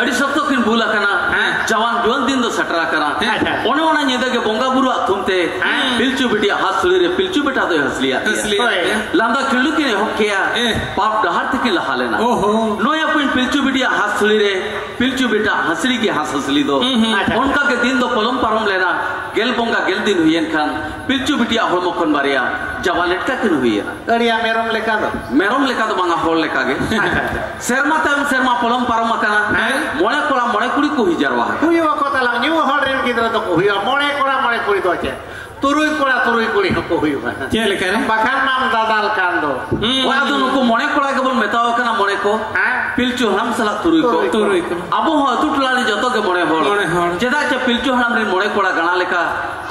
ᱟᱹᱰᱤ ᱥᱚᱠᱛᱚ ᱠᱤᱱ ᱵᱩᱞ ᱟᱠᱟᱱᱟ, ᱦᱮᱸ᱾ ᱡᱟᱣᱟᱱ ᱡᱩᱣᱟᱹᱱ ᱫᱤᱱ ᱫᱚ ᱥᱮᱴᱮᱨ ᱟᱠᱟᱱᱟ᱾ ᱦᱮᱸ᱾ ᱚᱱᱮ ᱚᱱᱟ ᱧᱤᱫᱟᱹ ᱜᱮ ᱵᱚᱸᱜᱟ ᱵᱩᱨᱩᱣᱟᱜ ᱛᱷᱩᱢ ᱛᱮ ᱦᱮᱸ᱾ ᱯᱤᱞᱪᱩ ᱵᱤᱴᱤᱭᱟᱜ ᱦᱟᱸᱥ ᱦᱟᱹᱥᱞᱤ ᱨᱮ ᱯᱤᱞᱪᱩ ᱵᱮᱴᱟ ᱫᱚᱭ ᱦᱟᱹᱥᱞᱤᱭᱟᱜ ᱯᱮᱭᱟ᱾ ᱦᱟᱹᱥᱞᱤᱭᱟᱜ ᱦᱳᱭ᱾ ᱯᱮᱭᱟ᱾ ᱞᱟᱸᱫᱟ ᱠᱷᱤᱞᱰᱩ ᱠᱤᱱ ᱮᱦᱚᱵ ᱠᱮᱜᱼᱟ, ᱮ᱾ ᱯᱟᱯ ᱰᱟᱦᱟᱨ ᱛᱮᱠᱤᱱ ᱞᱟᱦᱟ ᱞᱮᱱᱟ᱾ ᱳᱦᱳ᱾ ᱱᱩᱭ ᱟᱯᱮᱧ ᱯᱤᱞᱪᱩ ᱵᱤᱴᱤᱭᱟᱜ ᱦᱟᱸᱥ ᱦᱟᱹᱥᱞᱤ ᱨᱮ ᱯᱤᱞᱪᱩ ᱵᱮᱴᱟ ᱦᱟᱸᱥᱞᱤ ᱜᱮ ᱦᱟᱸᱥ ᱦᱟᱹᱥᱞᱤ ᱫᱚ᱾ ᱦᱩᱸ, ᱦᱩᱸ᱾ ᱟᱪᱪᱷᱟ᱾ ᱚᱱᱠᱟ ᱜᱮ ᱫᱤᱱ ᱫᱚ ᱯᱚᱞᱚᱢ ᱯᱟᱨᱚᱢ ᱞᱮᱱᱟ᱾ ᱜᱮᱞ ᱵᱚᱸᱜᱟ ᱜᱮᱞ ᱫᱤᱱ ᱦᱩᱭᱮᱱ ᱠᱷᱟᱱ ᱯᱤᱞᱪᱩ ᱵᱤᱴᱤᱭᱟᱜ ᱦᱚᱲᱢᱚ ᱠᱷᱚᱱ ᱵᱟᱨᱭᱟ ᱡᱟᱣᱟ ᱞᱮᱴᱠᱟ ᱠᱤᱱ ᱦᱩᱭᱮᱱᱟ᱾ ᱟᱹᱲᱤᱭᱟ ᱢᱮᱨᱚᱢ ᱞᱮᱠᱟ ᱫᱚ᱾ ᱢᱮᱨᱚᱢ ᱞᱮᱠᱟ ᱫᱚ ᱵᱟᱝᱟ, ᱦᱚᱲ ᱞᱮᱠᱟ ᱜᱮ᱾ ᱟᱪᱪᱷᱟ, ᱟᱪᱪᱷᱟ᱾ ᱥᱮᱨᱢᱟ ᱛᱟᱭᱚᱢ ᱥᱮᱨᱢᱟ ᱯᱚᱞᱚᱢ ᱯᱟᱨᱚᱢ ᱟᱠᱟᱱᱟ᱾ ᱦᱮᱸ᱾ ᱢᱚᱬᱮ ᱠᱚᱲᱟ ᱢᱚᱬᱮ ᱠᱩᱲᱤ ᱠᱚ ᱦᱩᱭ ᱡᱟᱨᱣᱟ ᱟᱠᱟᱱᱟ᱾ ᱦᱩᱭᱩᱜ ᱟᱠᱚ ᱛᱟᱞᱟᱝ, ᱧᱩ ᱦᱚᱲ ᱨᱮᱱ ᱜᱤᱫᱽᱨᱟᱹ ᱫᱚᱠᱚ ᱦᱩᱭᱩᱜᱼᱟ᱾ ᱢᱚᱬᱮ ᱠᱚᱲᱟ ᱢᱚᱬᱮ ᱠᱩᱲᱤ ᱫᱚ ᱪᱮᱫ? ᱛᱩᱨᱩᱭ ᱠᱚᱲᱟ ᱛᱩᱨᱩᱭ ᱠᱩᱲᱤ ᱦᱚᱸᱠᱚ ᱦᱩᱭᱩᱜᱼᱟ᱾ ᱪᱮᱫ ᱞᱮᱠᱟ ᱨᱮ? ᱵᱟᱠᱷᱟᱱ ᱢᱟᱢ ᱫᱟᱫᱟᱞ ᱠᱟᱱ ᱫᱚ᱾ ᱦᱩᱸ᱾ ᱦᱳᱭ, ᱟᱫᱚ ᱱᱩᱠᱩ ᱢᱚᱬᱮ ᱠᱚᱲᱟ ᱜᱮᱵᱚᱱ ᱢᱮᱛᱟᱣ ᱠᱟᱱᱟ ᱢᱚᱬᱮ ᱠᱚ᱾ ᱦᱮᱸ᱾ ᱯᱤᱞᱪᱩ ᱦᱟᱲᱟᱢ ᱥᱟᱞᱟᱜ ᱛᱩᱨᱩᱭ ᱠᱚ᱾ ᱛᱩᱨᱩᱭ ᱠᱚ᱾ ᱟᱵᱚ ᱦᱚᱸ ᱟᱹᱛᱩ ᱴᱚᱞᱟ ᱨᱮ ᱡᱚᱛᱚ ᱜᱮ ᱢᱚᱬᱮ ᱦᱚᱲ᱾ ᱢᱚᱬᱮ ᱦᱚᱲ᱾ ᱪᱮᱫᱟᱜ ᱪᱮ ᱯᱤᱞᱪᱩ ᱦᱟᱲᱟᱢ ᱨᱮᱱ ᱢᱚᱬᱮ ᱠᱚᱲᱟ ᱜᱟᱬᱟ ᱞᱮᱠᱟ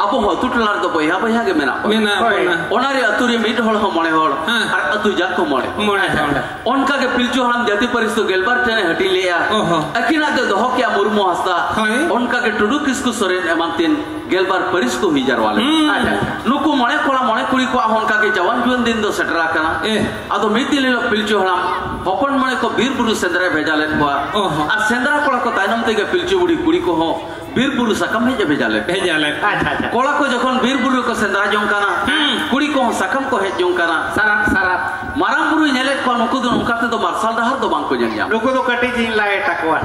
ᱟᱵᱚ ᱦᱚᱸ ᱟᱹᱛᱩ ᱴᱚᱞᱟ ᱨᱮᱫᱚ ᱵᱚᱭᱦᱟ ᱵᱚᱭᱦᱟ ᱜᱮ ᱢᱮᱱᱟᱜ ᱵᱚᱱᱟ᱾ ᱢᱮᱱᱟᱜ ᱦᱳᱭ᱾ ᱵᱚᱱᱟ᱾ ᱚᱱᱟ ᱨᱮ ᱟᱹᱛᱩ ᱨᱮ ᱢᱤᱫ ᱦᱚᱲ ᱦᱚᱸ ᱢᱚᱬᱮ ᱦᱚᱲ, ᱦᱮᱸ᱾ ᱟᱨ ᱟᱹᱛᱩ ᱡᱟᱠ ᱦᱚᱸ ᱢᱚᱬᱮ ᱦᱚᱲ᱾ ᱢᱚᱬᱮ ᱦᱚᱲ᱾ ᱚᱱᱠᱟ ᱜᱮ ᱯᱤᱞᱪᱩ ᱦᱟᱲᱟᱢ ᱡᱟᱹᱛᱤ ᱯᱟᱹᱨᱤᱥ ᱫᱚ ᱜᱮᱞᱵᱟᱨ ᱴᱷᱮᱱᱮ ᱦᱟᱹᱴᱤᱧ ᱞᱮᱜᱼᱟ᱾ ᱚ ᱦᱚᱸ᱾ ᱟᱹᱠᱤᱱᱟᱜ ᱫᱚ ᱫᱚᱦᱚ ᱠᱮᱜᱼᱟ ᱢᱩᱨᱢᱩ ᱦᱟᱸᱥᱫᱟ᱾ ᱦᱳᱭ᱾ ᱚᱱᱠᱟ ᱜᱮ ᱴᱩᱰᱩ ᱠᱤᱥᱠᱩ ᱥᱚᱨᱮᱱ ᱮᱢᱟᱱ ᱛᱤᱱ ᱜᱮᱞᱵᱟᱨ ᱯᱟᱹᱨᱤᱥ ᱠᱚ ᱦᱩᱭ ᱡᱟᱨᱣᱟ ᱞᱮᱱᱟ᱾ ᱦᱩᱸ᱾ ᱟᱪᱪᱷᱟ᱾ ᱱᱩᱠᱩ ᱢᱚᱬᱮ ᱠᱚᱲᱟ ᱢᱚᱬᱮ ᱠᱩᱲᱤ ᱠᱚᱣᱟᱜ ᱦᱚᱸ ᱚᱱᱠᱟ ᱜᱮ ᱡᱟᱣᱟᱱ ᱡᱩᱣᱟᱹᱱ ᱫᱤᱱ ᱫᱚ ᱥᱮᱴᱮᱨ ᱟᱠᱟᱱᱟ᱾ ᱮ᱾ ᱟᱫᱚ ᱢᱤᱫ ᱫᱤᱱ ᱦᱤᱞᱳᱜ ᱯᱤᱞᱪᱩ ᱦᱟᱲᱟᱢ ᱦᱚᱯᱚᱱ ᱢᱚᱬᱮ ᱠᱚ ᱵᱤᱨ ᱵᱩᱨᱩ ᱥᱮᱸᱫᱽᱨᱟᱭ ᱵᱷᱮᱡᱟ ᱞᱮᱫ ᱠᱚᱣᱟ᱾ ᱚ ᱦᱚᱸ᱾ ᱟᱨ ᱥᱮᱸᱫᱽᱨᱟ ᱠᱚᱲᱟ ᱠᱚ ᱛᱟᱭᱱᱚᱢ ᱛᱮᱜᱮ ᱯᱤᱞᱪᱩ ᱵᱩᱲᱦᱤ ᱠᱩᱲᱤ ᱠᱚᱦᱚᱸ ᱵᱤᱨ ᱵᱩᱨᱩ ᱥᱟᱠᱟᱢ ᱦᱮᱡ ᱮ ᱵᱷᱮᱡᱟ ᱞᱮᱫ ᱠᱚᱣᱟ᱾ ᱵᱷᱮᱡᱟ ᱞᱮᱫ᱾ ᱟᱪᱪᱷᱟ, ᱟᱪᱪᱷᱟ᱾ ᱠᱚᱲᱟ ᱠᱚ ᱡᱚᱠᱷᱚᱱ ᱵᱤᱨ ᱵᱩᱨᱩ ᱨᱮᱠᱚ ᱥᱮᱸᱫᱽᱨᱟ ᱡᱚᱝ ᱠᱟᱱᱟ, ᱦᱩᱸ᱾ ᱠᱩᱲᱤ ᱠᱚᱦᱚᱸ ᱥᱟᱠᱟᱢ ᱠᱚ ᱦᱮᱡ ᱡᱚᱝ ᱠᱟᱱᱟ᱾ ᱥᱟᱨᱟᱯ, ᱥᱟᱨᱟᱯ᱾ ᱢᱟᱨᱟᱝ ᱵᱩᱨᱩᱭ ᱧᱮᱞᱮᱫ ᱠᱚᱣᱟ, ᱱᱩᱠᱩ ᱫᱚ ᱱᱚᱝᱠᱟ ᱛᱮᱫᱚ ᱢᱟᱨᱥᱟᱞ ᱰᱟᱦᱟᱨ ᱫᱚ ᱵᱟᱝ ᱠᱚ ᱧᱮᱞ ᱧᱟᱢᱟ᱾ ᱱᱩᱠᱩ ᱫᱚ ᱠᱟᱹᱴᱤᱡ ᱤᱧ ᱞᱟᱭᱮᱴ ᱟᱠᱚᱣᱟ᱾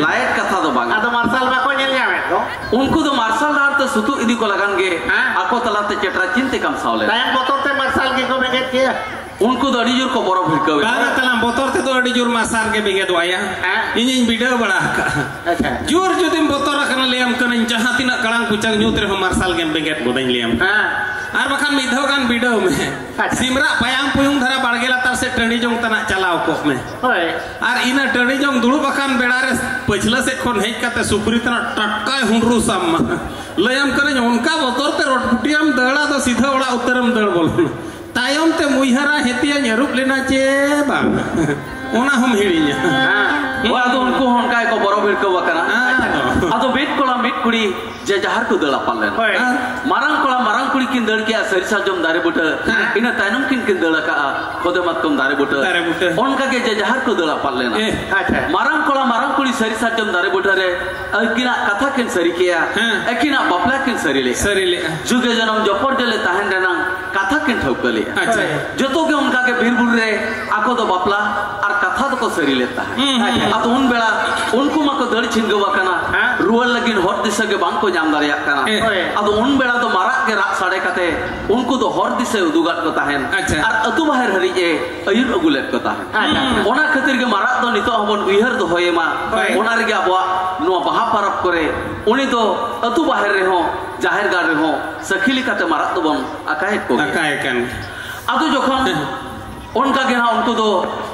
ᱞᱟᱭᱮᱴ ᱠᱟᱛᱷᱟ ᱫᱚ ᱵᱟᱝ᱾ ᱟᱫᱚ ᱢᱟᱨᱥᱟᱞ ᱵᱟᱠᱚ ᱧᱮᱞ ᱧᱟᱢᱮᱫ ᱫᱚ᱾ ᱩᱱᱠᱩ ᱫᱚ ᱢᱟᱨᱥᱟᱞ ᱰᱟᱦᱟᱨ ᱛᱮ ᱥᱩᱛᱩᱜ ᱤᱫᱤ ᱠᱚ ᱞᱟᱜᱟᱱ ᱜᱮ ᱦᱮᱸ᱾ ᱟᱠᱚ ᱛᱟᱞᱟᱛᱮ ᱪᱮᱴᱨᱟ ᱪᱤᱱ ᱛᱮ ᱠᱟᱢᱥᱟᱣ ᱞᱮᱱᱟ᱾ ᱛᱟᱭᱚᱢ ᱵᱚᱛᱚᱨ ᱛᱮ ᱢᱟᱨᱥᱟᱞ ᱜᱮᱠᱚ ᱵᱮᱸᱜᱮᱫ ᱠᱮᱭᱟ᱾ ᱩᱱᱠᱩ ᱫᱚ ᱟᱹᱰᱤ ᱡᱳᱨ ᱠᱚ ᱵᱚᱨᱚ ᱵᱷᱤᱲᱠᱟᱹᱣ ᱮᱱᱟ᱾ ᱵᱟᱝᱟ ᱛᱟᱞᱟᱝ, ᱵᱚᱛᱚᱨ ᱛᱮᱫᱚ ᱟᱹᱰᱤ ᱡᱳᱨ ᱢᱟᱨᱥᱟᱞ ᱜᱮ ᱵᱮᱸᱜᱮᱫᱚᱜ ᱟᱭᱟ᱾ ᱦᱮᱸ᱾ ᱤᱧᱤᱧ ᱵᱤᱰᱟᱹᱣ ᱵᱟᱲᱟ ᱟᱠᱟᱜᱼᱟ᱾ ᱟᱪᱪᱷᱟ᱾ ᱡᱳᱨ ᱡᱩᱫᱤᱢ ᱵᱚᱛᱚᱨ ᱟᱠᱟᱱᱟ, ᱞᱟᱹᱭᱟᱢ ᱠᱟᱹᱱᱟᱹᱧ, ᱡᱟᱦᱟᱸ ᱛᱤᱱᱟᱹᱜ ᱠᱟᱲᱟᱝ ᱯᱩᱪᱟᱝ ᱧᱩᱛ ᱨᱮᱦᱚᱸ ᱢᱟᱨᱥᱟᱞ ᱜᱮᱢ ᱵᱮᱸᱜᱮᱫ ᱜᱚᱫᱟᱹᱧ, ᱞᱟᱹᱭᱟᱢ᱾ ᱦᱮᱸ᱾ ᱟᱨ ᱵᱟᱠᱷᱟᱱ ᱢᱤᱫ ᱫᱷᱟᱣ ᱜᱟᱱ ᱵᱤᱰᱟᱹᱣ ᱢᱮ᱾ ᱟᱪᱪᱷᱟ᱾ ᱥᱤᱢᱨᱟᱜ ᱯᱟᱭᱟᱢ ᱯᱩᱭᱩᱝ ᱫᱷᱟᱨᱟ ᱵᱟᱲᱜᱮ ᱞᱟᱛᱟᱨ ᱥᱮᱫ ᱴᱟᱺᱰᱤ ᱡᱚᱝ ᱛᱟᱱᱟᱜ ᱪᱟᱞᱟᱣ ᱠᱚᱜ ᱢᱮ᱾ ᱦᱳᱭ᱾ ᱟᱨ ᱤᱱᱟᱹ ᱴᱟᱺᱰᱤ ᱡᱚᱝ ᱫᱩᱲᱩᱵ ᱟᱠᱟᱱ ᱵᱮᱲᱟ ᱨᱮ ᱯᱟᱹᱪᱷᱞᱟᱹ ᱥᱮᱫ ᱠᱷᱚᱱ ᱦᱮᱡ ᱠᱟᱛᱮ ᱥᱩᱠᱨᱤ ᱛᱟᱱᱟᱜ ᱴᱟᱴᱠᱟᱭ ᱦᱩᱸᱰᱨᱩ ᱥᱟᱵ ᱢᱟ᱾ ᱞᱟᱹᱭᱟᱢ ᱠᱟᱹᱱᱟᱹᱧ, ᱚᱱᱠᱟ ᱵᱚᱛᱚᱨ ᱛᱮ ᱨᱚᱴᱯᱩᱴᱤᱭᱟᱢ ᱫᱟᱹᱲᱟ, ᱫᱚ ᱥᱤᱫᱷᱟᱹ ᱚᱲᱟᱜ ᱩᱛᱟᱹᱨᱮᱢ ᱫᱟᱹᱲ ᱵᱚᱞᱚᱱᱟ᱾ ᱛᱟᱭᱚᱢ ᱛᱮᱢ ᱩᱭᱦᱟᱹᱨᱟ, ᱦᱮᱛᱤᱭᱟᱹᱧ ᱟᱹᱨᱩᱵ ᱞᱮᱱᱟ ᱪᱮ ᱵᱟᱝ? ᱚᱱᱟ ᱦᱚᱸᱢ ᱦᱤᱲᱤᱧᱟ᱾ ᱦᱮᱸ᱾ ᱦᱳᱭ, ᱟᱫᱚ ᱩᱱᱠᱩ ᱦᱚᱸ ᱚᱱᱠᱟ ᱜᱮᱠᱚ ᱵᱚᱨᱚ ᱵᱷᱤᱲᱠᱟᱹᱣ ᱟᱠᱟᱱᱟ᱾ ᱦᱮᱸ᱾ ᱟᱫᱚ ᱢᱤᱫ ᱠᱚᱲᱟ ᱢᱤᱫ ᱠᱩᱲᱤ ᱡᱮ ᱡᱟᱦᱟᱨ ᱠᱚ ᱫᱟᱹᱲ ᱟᱯᱟᱱ ᱞᱮᱱᱟ᱾ ᱦᱳᱭ᱾ ᱦᱮᱸ᱾ ᱢᱟᱨᱟᱝ ᱠᱚᱲᱟ ᱢᱟᱨᱟᱝ ᱠᱩᱲᱤ ᱠᱤᱱ ᱫᱟᱹᱲ ᱠᱮᱜᱼᱟ ᱥᱟᱹᱨᱤ ᱥᱟᱨᱡᱚᱢ ᱫᱟᱨᱮ ᱵᱩᱴᱟᱹ᱾ ᱦᱮᱸ᱾ ᱤᱱᱟᱹ ᱛᱟᱭᱱᱚᱢ ᱠᱤᱱ ᱠᱤᱱ ᱫᱟᱹᱲ ᱟᱠᱟᱜᱼᱟ ᱠᱷᱚᱫᱮ ᱢᱟᱛᱠᱚᱢ ᱫᱟᱨᱮ ᱵᱩᱴᱟᱹ᱾ ᱫᱟᱨᱮ ᱵᱩᱴᱟᱹ᱾ ᱚᱱᱠᱟ ᱜᱮ ᱡᱮ ᱡᱟᱦᱟᱨ ᱠᱚ ᱫᱟᱹᱲ ᱟᱯᱟᱱ ᱞᱮᱱᱟ᱾ ᱮ᱾ ᱟᱪᱪᱷᱟ᱾ ᱢᱟᱨᱟᱝ ᱠᱚᱲᱟ ᱢᱟᱨᱟᱝ ᱠᱩᱲᱤ ᱥᱟᱹᱨᱤ ᱥᱟᱨᱡᱚᱢ ᱫᱟᱨᱮ ᱵᱩᱴᱟᱹ ᱨᱮ ᱟᱹᱠᱤᱱᱟᱜ ᱠᱟᱛᱷᱟ ᱠᱤᱱ ᱥᱟᱹᱨᱤ ᱠᱮᱜᱼᱟ᱾ ᱦᱮᱸ᱾ ᱟᱹᱠᱤᱱᱟᱜ ᱵᱟᱯᱞᱟ ᱠᱤᱱ ᱥᱟᱹᱨᱤ ᱞᱮᱜᱼᱟ᱾ ᱥᱟᱹᱨᱤ ᱞᱮᱜᱼᱟ᱾ ᱡᱩᱜᱮ ᱡᱚᱱᱚᱢ ᱡᱚᱯᱚᱨ ᱡᱚᱞᱮ ᱛᱟᱦᱮᱱ ᱨᱮᱱᱟᱝ ᱠᱟᱛᱷᱟ ᱠᱤᱱ ᱴᱷᱟᱹᱣᱠᱟᱹ ᱞᱮᱜᱼᱟ᱾ ᱟᱪᱪᱷᱟ᱾ ᱦᱳᱭ᱾ ᱡᱚᱛᱚ ᱜᱮ ᱚᱱᱠᱟ ᱜᱮ ᱵᱤᱨ ᱵᱩᱨᱩ ᱨᱮ ᱟᱠᱚ ᱫᱚ ᱵᱟᱯᱞᱟ ᱟᱨ ᱠᱟᱛᱷᱟ ᱫᱚᱠᱚ ᱥᱟᱹᱨᱤ ᱞᱮᱫ ᱛᱟᱦᱮᱸᱫ᱾ ᱦᱩᱸ, ᱦᱩᱸ, ᱦᱩᱸ᱾ ᱟᱫᱚ ᱩᱱ ᱵᱮᱲᱟ ᱩᱱᱠᱩ ᱢᱟᱠᱚ ᱫᱟᱹᱲ ᱪᱷᱤᱱᱜᱟᱹᱣ ᱟᱠᱟᱱᱟ, ᱦᱮᱸ᱾ ᱨᱩᱣᱟᱹᱲ ᱞᱟᱹᱜᱤᱫ ᱦᱚᱨ ᱫᱤᱥᱟᱹ ᱜᱮ ᱵᱟᱝ ᱠᱚ ᱧᱟᱢ ᱫᱟᱲᱮᱭᱟᱜ ᱠᱟᱱᱟ᱾ ᱮ᱾ ᱦᱳᱭ᱾ ᱟᱫᱚ ᱩᱱ ᱵᱮᱲᱟ ᱫᱚ ᱢᱟᱨᱟᱜ ᱜᱮ ᱨᱟᱜ ᱥᱟᱰᱮ ᱠᱟᱛᱮ ᱩᱱᱠᱩ ᱫᱚ ᱦᱚᱨ ᱫᱤᱥᱟᱹᱭ ᱩᱫᱩᱜᱟᱫ ᱠᱚ ᱛᱟᱦᱮᱸᱫ᱾ ᱟᱪᱪᱷᱟ᱾ ᱟᱨ ᱟᱹᱛᱩ ᱵᱟᱦᱮᱨ ᱦᱟᱹᱨᱤᱡ ᱮ ᱟᱹᱭᱩᱨ ᱟᱹᱜᱩ ᱞᱮᱫ ᱠᱚ ᱛᱟᱦᱮᱸᱫ᱾ ᱟᱪᱪᱷᱟ᱾ ᱦᱩᱸ᱾ ᱚᱱᱟ ᱠᱷᱟᱹᱛᱤᱨ ᱜᱮ ᱢᱟᱨᱟᱜ ᱫᱚ ᱱᱤᱛᱚᱜ ᱦᱚᱸᱵᱚᱱ ᱩᱭᱦᱟᱹᱨ ᱫᱚᱦᱚᱭᱮ ᱢᱟ᱾ ᱦᱳᱭ᱾ ᱚᱱᱟ ᱨᱮᱜᱮ ᱟᱵᱚᱣᱟᱜ ᱱᱚᱣᱟ ᱵᱟᱦᱟ ᱯᱚᱨᱚᱵᱽ ᱠᱚᱨᱮ ᱩᱱᱤ ᱫᱚ ᱟᱹᱛᱩ ᱵᱟᱦᱮᱨ ᱨᱮᱦᱚᱸ ᱡᱟᱦᱮᱨ ᱜᱟᱲ ᱨᱮᱦᱚᱸ ᱥᱟᱹᱠᱷᱤ ᱞᱮᱠᱟᱛᱮ ᱢᱟᱨᱟᱜ ᱫᱚᱵᱚᱱ ᱟᱠᱟᱭᱮᱫ ᱠᱚᱜᱮᱭᱟ᱾ ᱟᱠᱟᱭ ᱠᱟᱱ᱾ ᱟᱫᱚ ᱡᱚᱠᱷᱚᱱ ᱚᱱᱠᱟ ᱜᱮ ᱦᱟᱸᱜ ᱩᱱᱠᱩ ᱫᱚ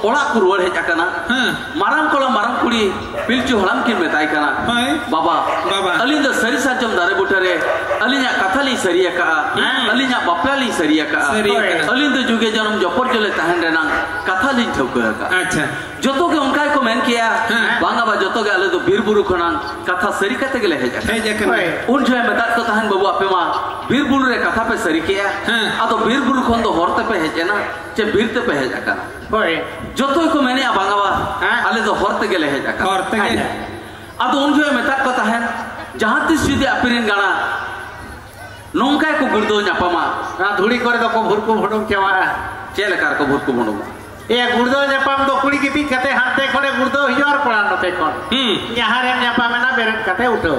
ᱚᱲᱟᱜ ᱠᱚ ᱨᱩᱣᱟᱹᱲ ᱦᱮᱡ ᱟᱠᱟᱱᱟ᱾ ᱦᱮᱸ᱾ ᱢᱟᱨᱟᱝ ᱠᱚᱲᱟ ᱢᱟᱨᱟᱝ ᱠᱩᱲᱤ ᱯᱤᱞᱪᱩ ᱦᱟᱲᱟᱢ ᱠᱤᱱ ᱢᱮᱛᱟᱭ ᱠᱟᱱᱟ, ᱦᱳᱭ᱾ "ᱵᱟᱵᱟ, ᱵᱟᱵᱟ᱾ ᱟᱹᱞᱤᱧ ᱫᱚ ᱥᱟᱹᱨᱤ ᱥᱟᱨᱡᱚᱢ ᱫᱟᱨᱮ ᱵᱩᱴᱟᱹ ᱨᱮ ᱟᱹᱞᱤᱧᱟᱜ ᱠᱟᱛᱷᱟ ᱞᱤᱧ ᱥᱟᱹᱨᱤ ᱟᱠᱟᱜᱼᱟ᱾ ᱦᱮᱸ᱾ ᱟᱹᱞᱤᱧᱟᱜ ᱵᱟᱯᱞᱟ ᱞᱤᱧ ᱥᱟᱹᱨᱤ ᱟᱠᱟᱜᱼᱟ᱾ ᱥᱟᱹᱨᱤ ᱟᱠᱟᱜᱼᱟ᱾ ᱟᱹᱞᱤᱧ ᱫᱚ ᱡᱩᱜᱮ ᱡᱚᱱᱚᱢ ᱡᱚᱯᱚᱨ ᱡᱚᱞᱮ ᱛᱟᱦᱮᱱ ᱨᱮᱱᱟᱝ ᱠᱟᱛᱷᱟ ᱞᱤᱧ ᱴᱷᱟᱹᱣᱠᱟᱹ ᱟᱠᱟᱜᱼᱟ᱾ ᱟᱪᱪᱷᱟ᱾ ᱡᱚᱛᱚ ᱜᱮ ᱚᱱᱠᱟ ᱜᱮᱠᱚ ᱢᱮᱱ ᱠᱮᱜᱼᱟ, ᱦᱮᱸ᱾ "ᱵᱟᱝᱟ ᱵᱟ, ᱡᱚᱛᱚ ᱜᱮ ᱟᱞᱮ ᱫᱚ ᱵᱤᱨ ᱵᱩᱨᱩ ᱠᱷᱚᱱᱟᱝ ᱠᱟᱛᱷᱟ ᱥᱟᱹᱨᱤ ᱠᱟᱛᱮ ᱜᱮᱞᱮ ᱦᱮᱡ ᱟᱠᱟᱱᱟ᱾" ᱦᱮᱡ ᱟᱠᱟᱱᱟ᱾ ᱦᱳᱭ᱾ ᱩᱱ ᱡᱚᱦᱚᱜ ᱢᱮᱛᱟᱫ ᱠᱚ ᱛᱟᱦᱮᱱ, "ᱵᱟᱹᱵᱩ, ᱟᱯᱮ ᱢᱟ ᱵᱤᱨ ᱵᱩᱨᱩ ᱨᱮ ᱠᱟᱛᱷᱟ ᱯᱮ ᱥᱟᱹᱨᱤ ᱠᱮᱜᱼᱟ, ᱦᱮᱸ᱾ ᱟᱫᱚ ᱵᱤᱨ ᱵᱩᱨᱩ ᱠᱷᱚᱱ ᱫᱚ ᱦᱚᱨ ᱛᱮᱯᱮ ᱦᱮᱡ ᱮᱱᱟ ᱪᱮ ᱵᱤᱨ ᱛᱮᱯᱮ ᱦᱮᱡ ᱟᱠᱟᱱᱟ?" ᱦᱳᱭ᱾ ᱡᱚᱛᱚ ᱜᱮᱠᱚ ᱢᱮᱱᱮᱜᱼᱟ, "ᱵᱟᱝᱟ ᱵᱟ, ᱦᱮᱸ᱾ ᱟᱞᱮ ᱫᱚ ᱦᱚᱨ ᱛᱮᱜᱮᱞᱮ ᱦᱮᱡ ᱟᱠᱟᱱᱟ᱾" ᱦᱚᱨ ᱛᱮᱜᱮ᱾ ᱟᱪᱪᱷᱟ᱾ ᱟᱫᱚ ᱩᱱ ᱡᱚᱦᱚᱜ ᱢᱮᱛᱟᱫ ᱠᱚ ᱛᱟᱦᱮᱱ, ᱡᱟᱦᱟᱸ ᱛᱤᱥ ᱡᱩᱫᱤ ᱟᱯᱮ ᱨᱮᱱ ᱜᱟᱬᱟ ᱱᱚᱝᱠᱟ ᱜᱮᱠᱚ ᱜᱩᱲᱫᱟᱹᱣ ᱧᱟᱯᱟᱢᱟ, ᱚᱱᱟ ᱫᱷᱩᱲᱤ ᱠᱚᱨᱮ ᱫᱚᱠᱚ ᱵᱷᱩᱨᱠᱩ ᱵᱷᱩᱰᱩᱝ ᱪᱟᱵᱟᱜᱼᱟ᱾ ᱪᱮᱫ ᱞᱮᱠᱟ ᱨᱮᱠᱚ ᱵᱷᱩᱨᱠᱩ ᱵᱷᱩᱰᱩᱝᱟ? ᱮᱭᱟ, ᱜᱩᱲᱫᱟᱹᱣ ᱧᱟᱯᱟᱢ ᱫᱚ ᱠᱩᱲᱤ ᱜᱤᱛᱤᱡ ᱠᱟᱛᱮ ᱦᱟᱱᱛᱮ ᱠᱷᱚᱱᱮ ᱜᱩᱲᱫᱟᱹᱣ ᱦᱤᱡᱩᱜᱼᱟ ᱟᱨ ᱠᱚᱲᱟ ᱱᱚᱛᱮ ᱠᱷᱚᱱ᱾ ᱦᱩᱸ᱾ ᱡᱟᱦᱟᱸ ᱨᱮᱢ ᱧᱟᱯᱟᱢᱮᱱᱟ, ᱵᱮᱨᱮᱫ ᱠᱟᱛᱮ ᱩᱴᱷᱟᱹᱣ᱾